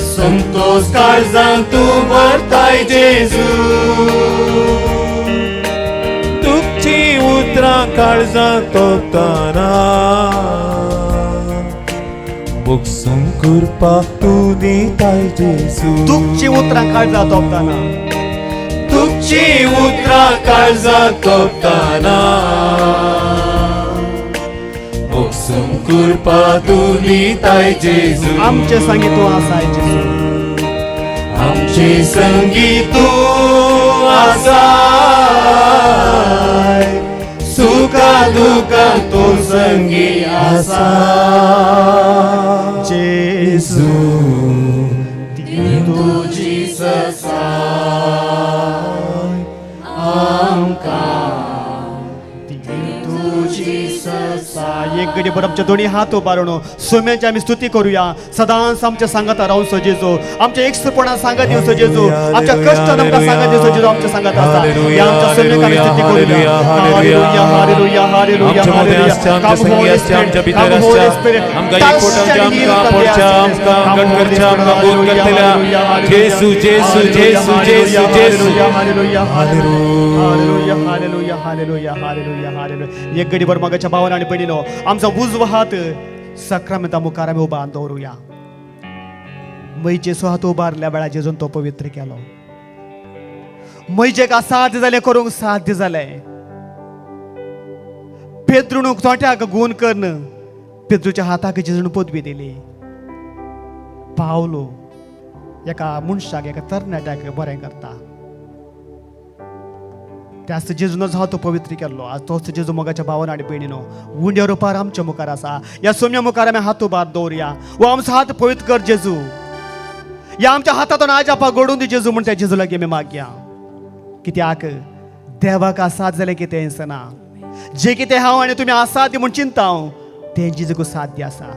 संतोष काळजान तूं मरताय जेजू. दुखची उतरां काळजां तोपताना बुकसूंक कृपा तूं दिताय जेजू. दुखची उतरां काळजां तोपताना, दुखची उतरां काळजां तोपताना बुकसूंक कृपा तूं दिताय जेजू. आमचे संगी तूं आसाय जेजू, आमचे संगी तूं आसाय सुखा दुखान तूं संगी आसा जेजू दिव तुजी ससा आमकां दिव तुजी ससा. एक घडी भर आमचे दोन्ही हात उबारून सोम्याची आमी स्तुती करूया. सदांच आमच्या सांगात रावचो जेजू, आमच्या एकसुपणान सांगात दिवचो जेजू, आमच्या कश्टान आमकां सांगात दिवचो जेजू, आमच्या सांगात आसा. ह्या आमच्या सोम्याक आमी स्तुती करूया. हालेलुया, हालेलुया, हालेलुया, आमच्या मदें आसच्या, आमच्या संगी आसच्या, आमच्या भितर आसच्या, आमकां एकवटांच्या, आमकां आपोवच्या, आमकां गट करच्या, आमकां गोड करतल्या जेजू, जेजू, जेजू, जेजू, जेजू. हालेलुया, हालेलुया, हालेलुया, हालेलुया, हालेलुया, हालेलुया. एक घडीभर मगाच्या भावान आनी भयणीनो आमचो उजवो हात साक्रामेंता मुखार आमी उबारून दवरुया. मैजेचो हात उबारल्या वेळार जेजून तो पवित्र केलो. मैजेक असाध्य जालें करूंक साध्य जालें. पेद्रून तोट्याक गूण करून पेद्रूच्या हाताक जेजून पदवी दिली. पावलो एका मनशाक, एका तरणाट्याक बरें करता. त्याच जेजूनच हात पवित्र केल्लो. आज तोच जेजू मोगाच्या भावान आनी भयणीनो उंड्या रुपार आमच्या मुखार आसा. ह्या सोम्या मुखार आमी हात उबार दवरुया. वो आमचो हात पवित्र कर जेजू, ह्या आमच्या हातांतून आज आपा घडून दी जेजू म्हण त्या जेजू लागीं आमी मागया. कित्याक देवाक असाध्य जालें कितें दिसना. जे कितें हांव आनी तुमी असाध्य म्हूण चिंता हांव तें जेजूक साध्य आसा.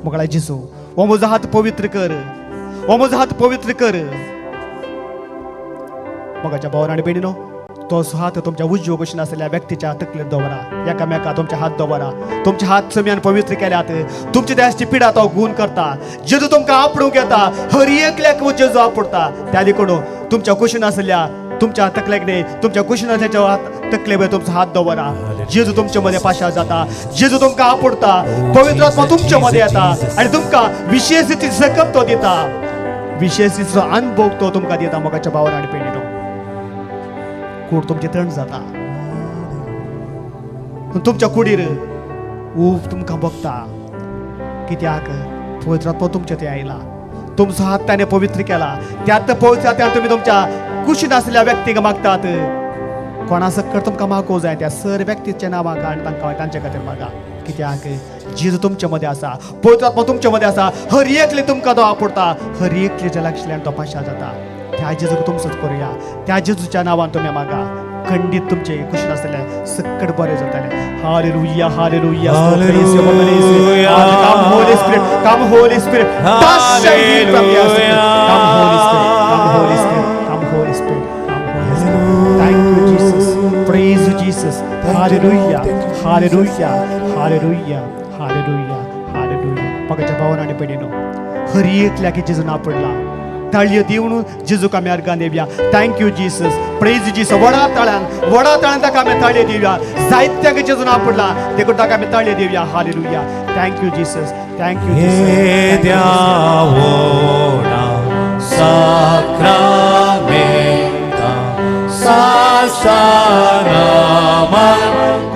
मोगळा जेजू, हो म्हजो हात पवित्र कर, हो म्हजो हात पवित्र कर. मोगाच्या भावान आनी भयणीनो तोच हात तुमच्या उजव्यो कुशीन आसलेल्या व्यक्तीच्या तकलेर दवरा. एकामेका तुमचे हात दवरा. तुमचे हात सम्यान पवित्र केल्यात. तुमचे देशाची पिडा तो गुण करता. जेजू तुमकां आपडूंक येता. हर एकल्याक जेजू आपडता. त्या देखून तुमच्या कुशीन आसल्या तुमच्या तकलेक न्ही, तुमच्या कुशीन आसल्याच्या तकले तुमचो हात दवरा. जेजू तुमचे मध्ये पाशा जाता. जेजू तुमकां आपडता. पवित्र आत्मा तुमचे मध्ये येता आनी तुमकां विशेष रीती सकत तो दिता. विशेष रितीचो अनुभव तो तुमकां दिता. मोगाच्या भावान आनी भयणीनो, कूड तुमची थंड जाता. तुमच्या कुडीर ऊब तुमकां भोगता. कित्याक पवित्र आत्मा तुमच्या थंय आयला. तुमचो हात ताणें पवित्र केला. त्यात पवित्र आत्म्यान तुमी तुमच्या कुशीन आसलेल्या व्यक्तीक मागतात. कोणा सक्कर तुमकां मागूंक जाय त्या सर व्यक्तीच्या नांव मागा आनी तांकां तांचे खातीर मागा. कित्याक जेजू तुमचे मदें आसा. पवित्र आत्मा तुमचे मदें आसा. हर एकले तुमकां तो आपडता. हर एकलेच्या लागशिल्ल्यान तो पाशा जाता. त्या जेजूक तुमचोच करुया. त्या जेजूच्या नांवान तुमी मागा. खंडीत तुमचे कुशीन आसतले सक्कड बरें जातलें. Hallelujah, hallelujah. Come Holy Spirit, come Holy Spirit. Touch and heal from your spirit. Come Holy Spirit, come Holy Spirit, come Holy Spirit, come Holy Spirit. Thank you Jesus. Praise you Jesus. Hallelujah, hallelujah, hallelujah, hallelujah, hallelujah. पगाच्या भावान आनी भयणीनो, हर एकल्याक जेजून आपडला. ताळयो दिवन जेजूक आमी अर्गां दिवया. Thank you Jesus. Praise Jesus. व्हडा ताळ्यान, व्हडा ताळ्यान ताका आमी ताळयो दिवया. जायत्यांक जेजून आपडला देखून ताका आमी ताळयो दिवया. Hallelujah. Thank you Jesus. Thank you Jesus. Sacramenta sasanama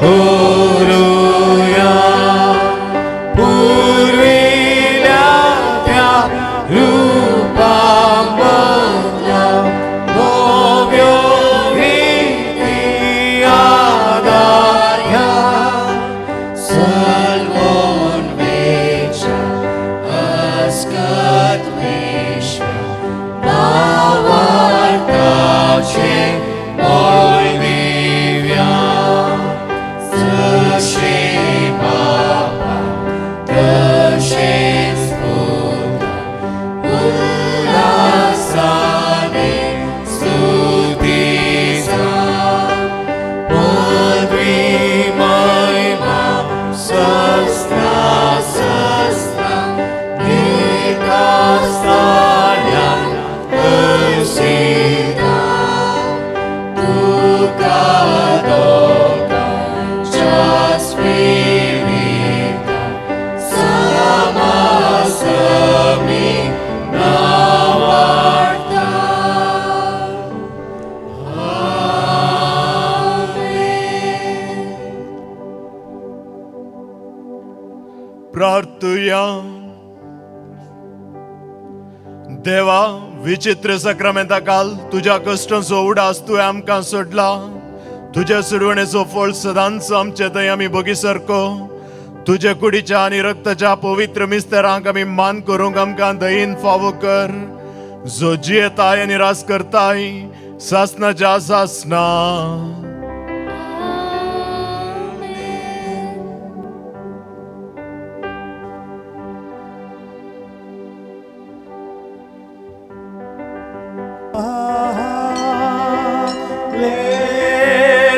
करुया पुर्विल्या त्या रूपामधल्या नव्यो रीती आदाया सलवोन वेच्या अस्कत विश्व भावार्थाचे मोल दिव्या जशे बापा तशेच पुता उल्हासाने स्तुतीचा पदवी महिमा सस्ना सस्ना एका स्थानान हर्षिता तुका दोगांच्या स्पिरिता समासमी नावार्ता. आमेन. प्रार्थुया. देवा, विचित्र सक्रामेंता काल तुज्या कश्टांचो उडास तुवें आमकां सोडला. तुज्या सुडवणेचो फळ सदांच आमचे थंय आमी भोगी सारको. तुज्या कुडीच्या आनी रक्ताच्या पवित्र मिस्तरांक आमी मान करूंक आमकां दयेन फावो कर, जो जियेताय आनी रास करताय सासनाच्या सासना.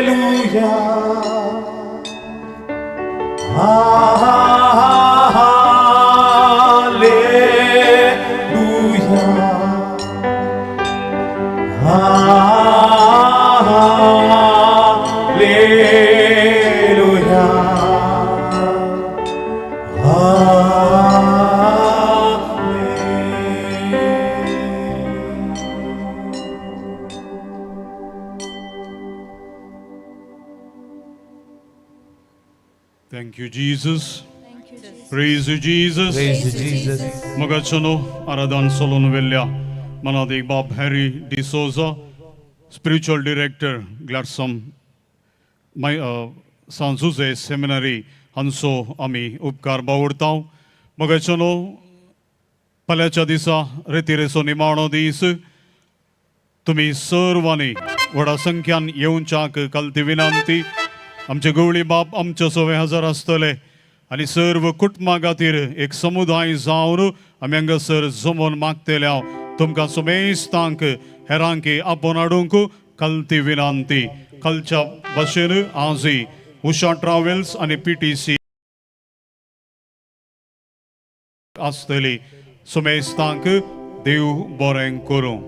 Hallelujah. Hallelujah. Hallelujah. Thank you, Jesus. Praise you, Jesus. Praise you, Jesus. मोगाचनो आराधन सोलोन वेल्ल्या मनादीक बाब Harry D'Souza, spiritual director ग्लॅडसम my San Jose seminary हांचो आमी उपकार बावडता. मोगाचनो, फाल्यांच्या दिसा रेतिरेचो निमाणो दीस. तुमी सर्वांनी व्हडा संख्यान येवच्याक कालती विनंती. आमचे गवळी बाप आमच्या सवे हजर आसतले आनी सर्व कुटुंबा खातीर एक समुदाय जावन आमी हांगासर जमोवन मागतले. हांव तुमकां समेस्तांक हेरांकी आपोवन हाडूंक कलती विनंती. कालच्या भाशेन आजूय उषा ट्रॅव्हल्स आनी PTC आसतली. सुमेस्तांक देव बरें करूं.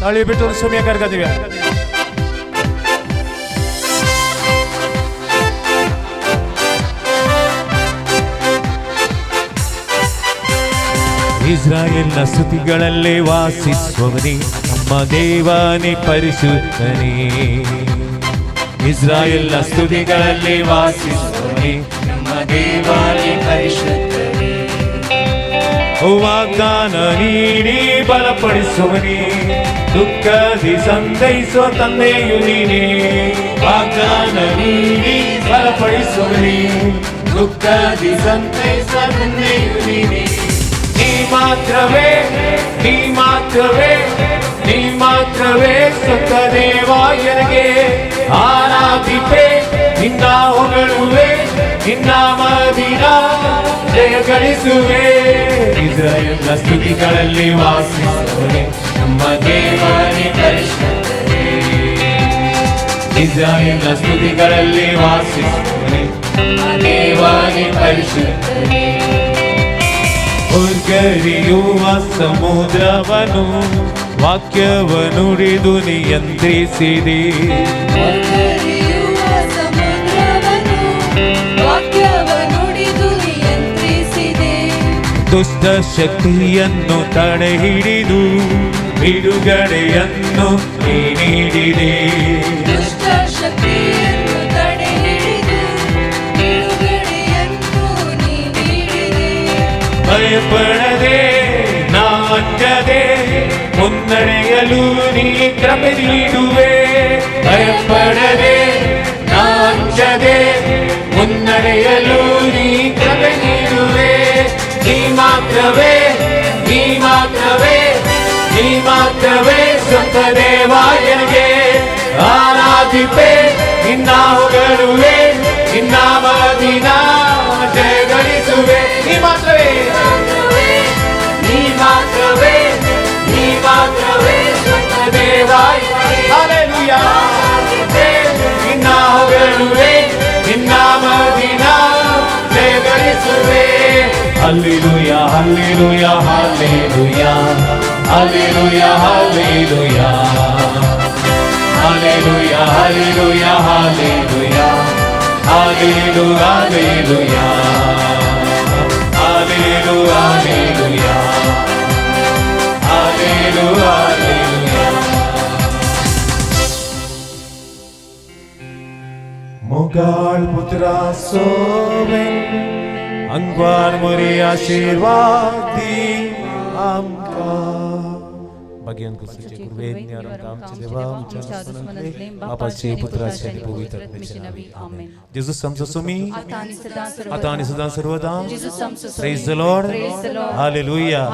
ताळी भेटून सोम्या करका दिव्या. ಇಸ್ರಾಯೇಲ್ನ ಸ್ತುತಿಗಳಲ್ಲಿ ವಾಸಿಸುವವನೇ, ನಮ್ಮ ದೇವನೇ ಪರಿಶುದ್ಧನೇ. ಇಸ್ರಾಯೇಲ್ನ ಸ್ತುತಿಗಳಲ್ಲಿ ವಾಸಿಸುವವನೇ, ನಮ್ಮ ದೇವನೇ ಪರಿಶುದ್ಧನೇ. ವಾಗ್ದಾನ ನೀಡಿ ಬಲಪಡಿಸುವನೇ, ದುಃಖದಿ ಸಂತೈಸುವ ತಂದೆಯು ನೀನೇ. ವಾಗ್ದಾನ ನೀಡಿ ಬಲಪಡಿಸುವನೇ, ದುಃಖದಿ ಸಂತೈಸುವ ತಂದೆಯು ನೀನೇ. ನೀ ಮಾತ್ರವೇ, ನೀ ಮಾತ್ರವೇ, ನೀ ಮಾತ್ರವೇ ಸತ್ತ ದೇವ ಎನಗೆ. ಆರಾಧಿಪೆ ನಿನ್ನ ಹೊಗಳುವೆ, ನಿನ್ನ ಮದಿನ ಜಯ ಗಳಿಸುವೆ. ಇಸ್ರಾಯೇಲ್ನ ಸ್ತುತಿಗಳಲ್ಲಿ ವಾಸಿಸುವನೇ, ನಮ್ಮ ದೇವನೇ ಪರಿಶುದ್ಧನೇ. ಇಸ್ರಾಯೇಲ್ನ ಸ್ತುತಿಗಳಲ್ಲಿ ವಾಸಿಸುವನೇ, ನಮ್ಮ ದೇವನೇ ಪರಿಶುದ್ಧನೇ. ಉರ್ಗರಿಯುವ ಸಮುದ್ರವನು ವಾಕ್ಯವನುಡಿದು ನಿಯಂತ್ರಿಸಿದೆ. ದುಷ್ಟ ಶಕ್ತಿಯನ್ನು ತಡೆ ಹಿಡಿದು ಬಿಡುಗಡೆಯನ್ನು ನೀ ನೀಡಿದೆ. ದುಷ್ಟ ಶಕ್ತಿಯನ್ನು ತಡೆ ಹಿಡಿದು ಬಿಡುಗಡೆಯನ್ನು ನೀ ನೀಡಿದೆ. ಭಯಪಡದೆ ನಾಂಜದೆ ಮುನ್ನಡೆಯಲು ನೀ ಕೃಪೆ ನೀಡುವೆ. ಭಯಪಡದೆ ನಾಂಜದೆ ಮುನ್ನಡೆಯಲು ನೀ ಕೃಪೆ ನೀಡುವೆ. ನೀ ಮಾತ್ರವೇ, ನೀ ಮಾತ್ರವೇ, ನೀ ಮಾತ್ರವೇ ಸ್ವಂತ ದೇವ ಎನಗೆ. ಆರಾಧಿಪೆ ನಿನ್ನ ಹೊಗಳುವೆ, ನಿನ್ನ ಮದಿನ ಜಯ ಗಳಿಸುವೆ. ನೀ ಮಾತ್ರವೇ, ನೀ ಮಾತ್ರವೇ, ನೀ ಮಾತ್ರವೇ ಸ್ವಂತ ದೇವ. ಹಲ್ಲೆಲೂಯಾ. ನಿನ್ನ ಹೊಗಳುವೆ, ನಿನ್ನ ಮದಿನ ಜಯ ಗಳಿಸುವೆ. Hallelujah, hallelujah, hallelujah, hallelujah, hallelujah, hallelujah, hallelujah, hallelujah, hallelujah, hallelujah, hallelujah, hallelujah, hallelujah, hallelujah. मोगाळ पुत्रा सोवेन अंगवार मोरी आशीर्वाद दी आमकां. भाग्यान कुसूचे कुर्वेन आमच्या देवा आमच्या दुस्मनांतले बापाचे पुत्राचे आणि पवित्र आत्म्याचे नावे आमेन. जेजूस आमचो सुमी आता आणि सदा सर्वदा. आता आणि सदा सर्वदा. जेजूस आमचो Sumi. Praise the Lord. Praise the Lord. Hallelujah.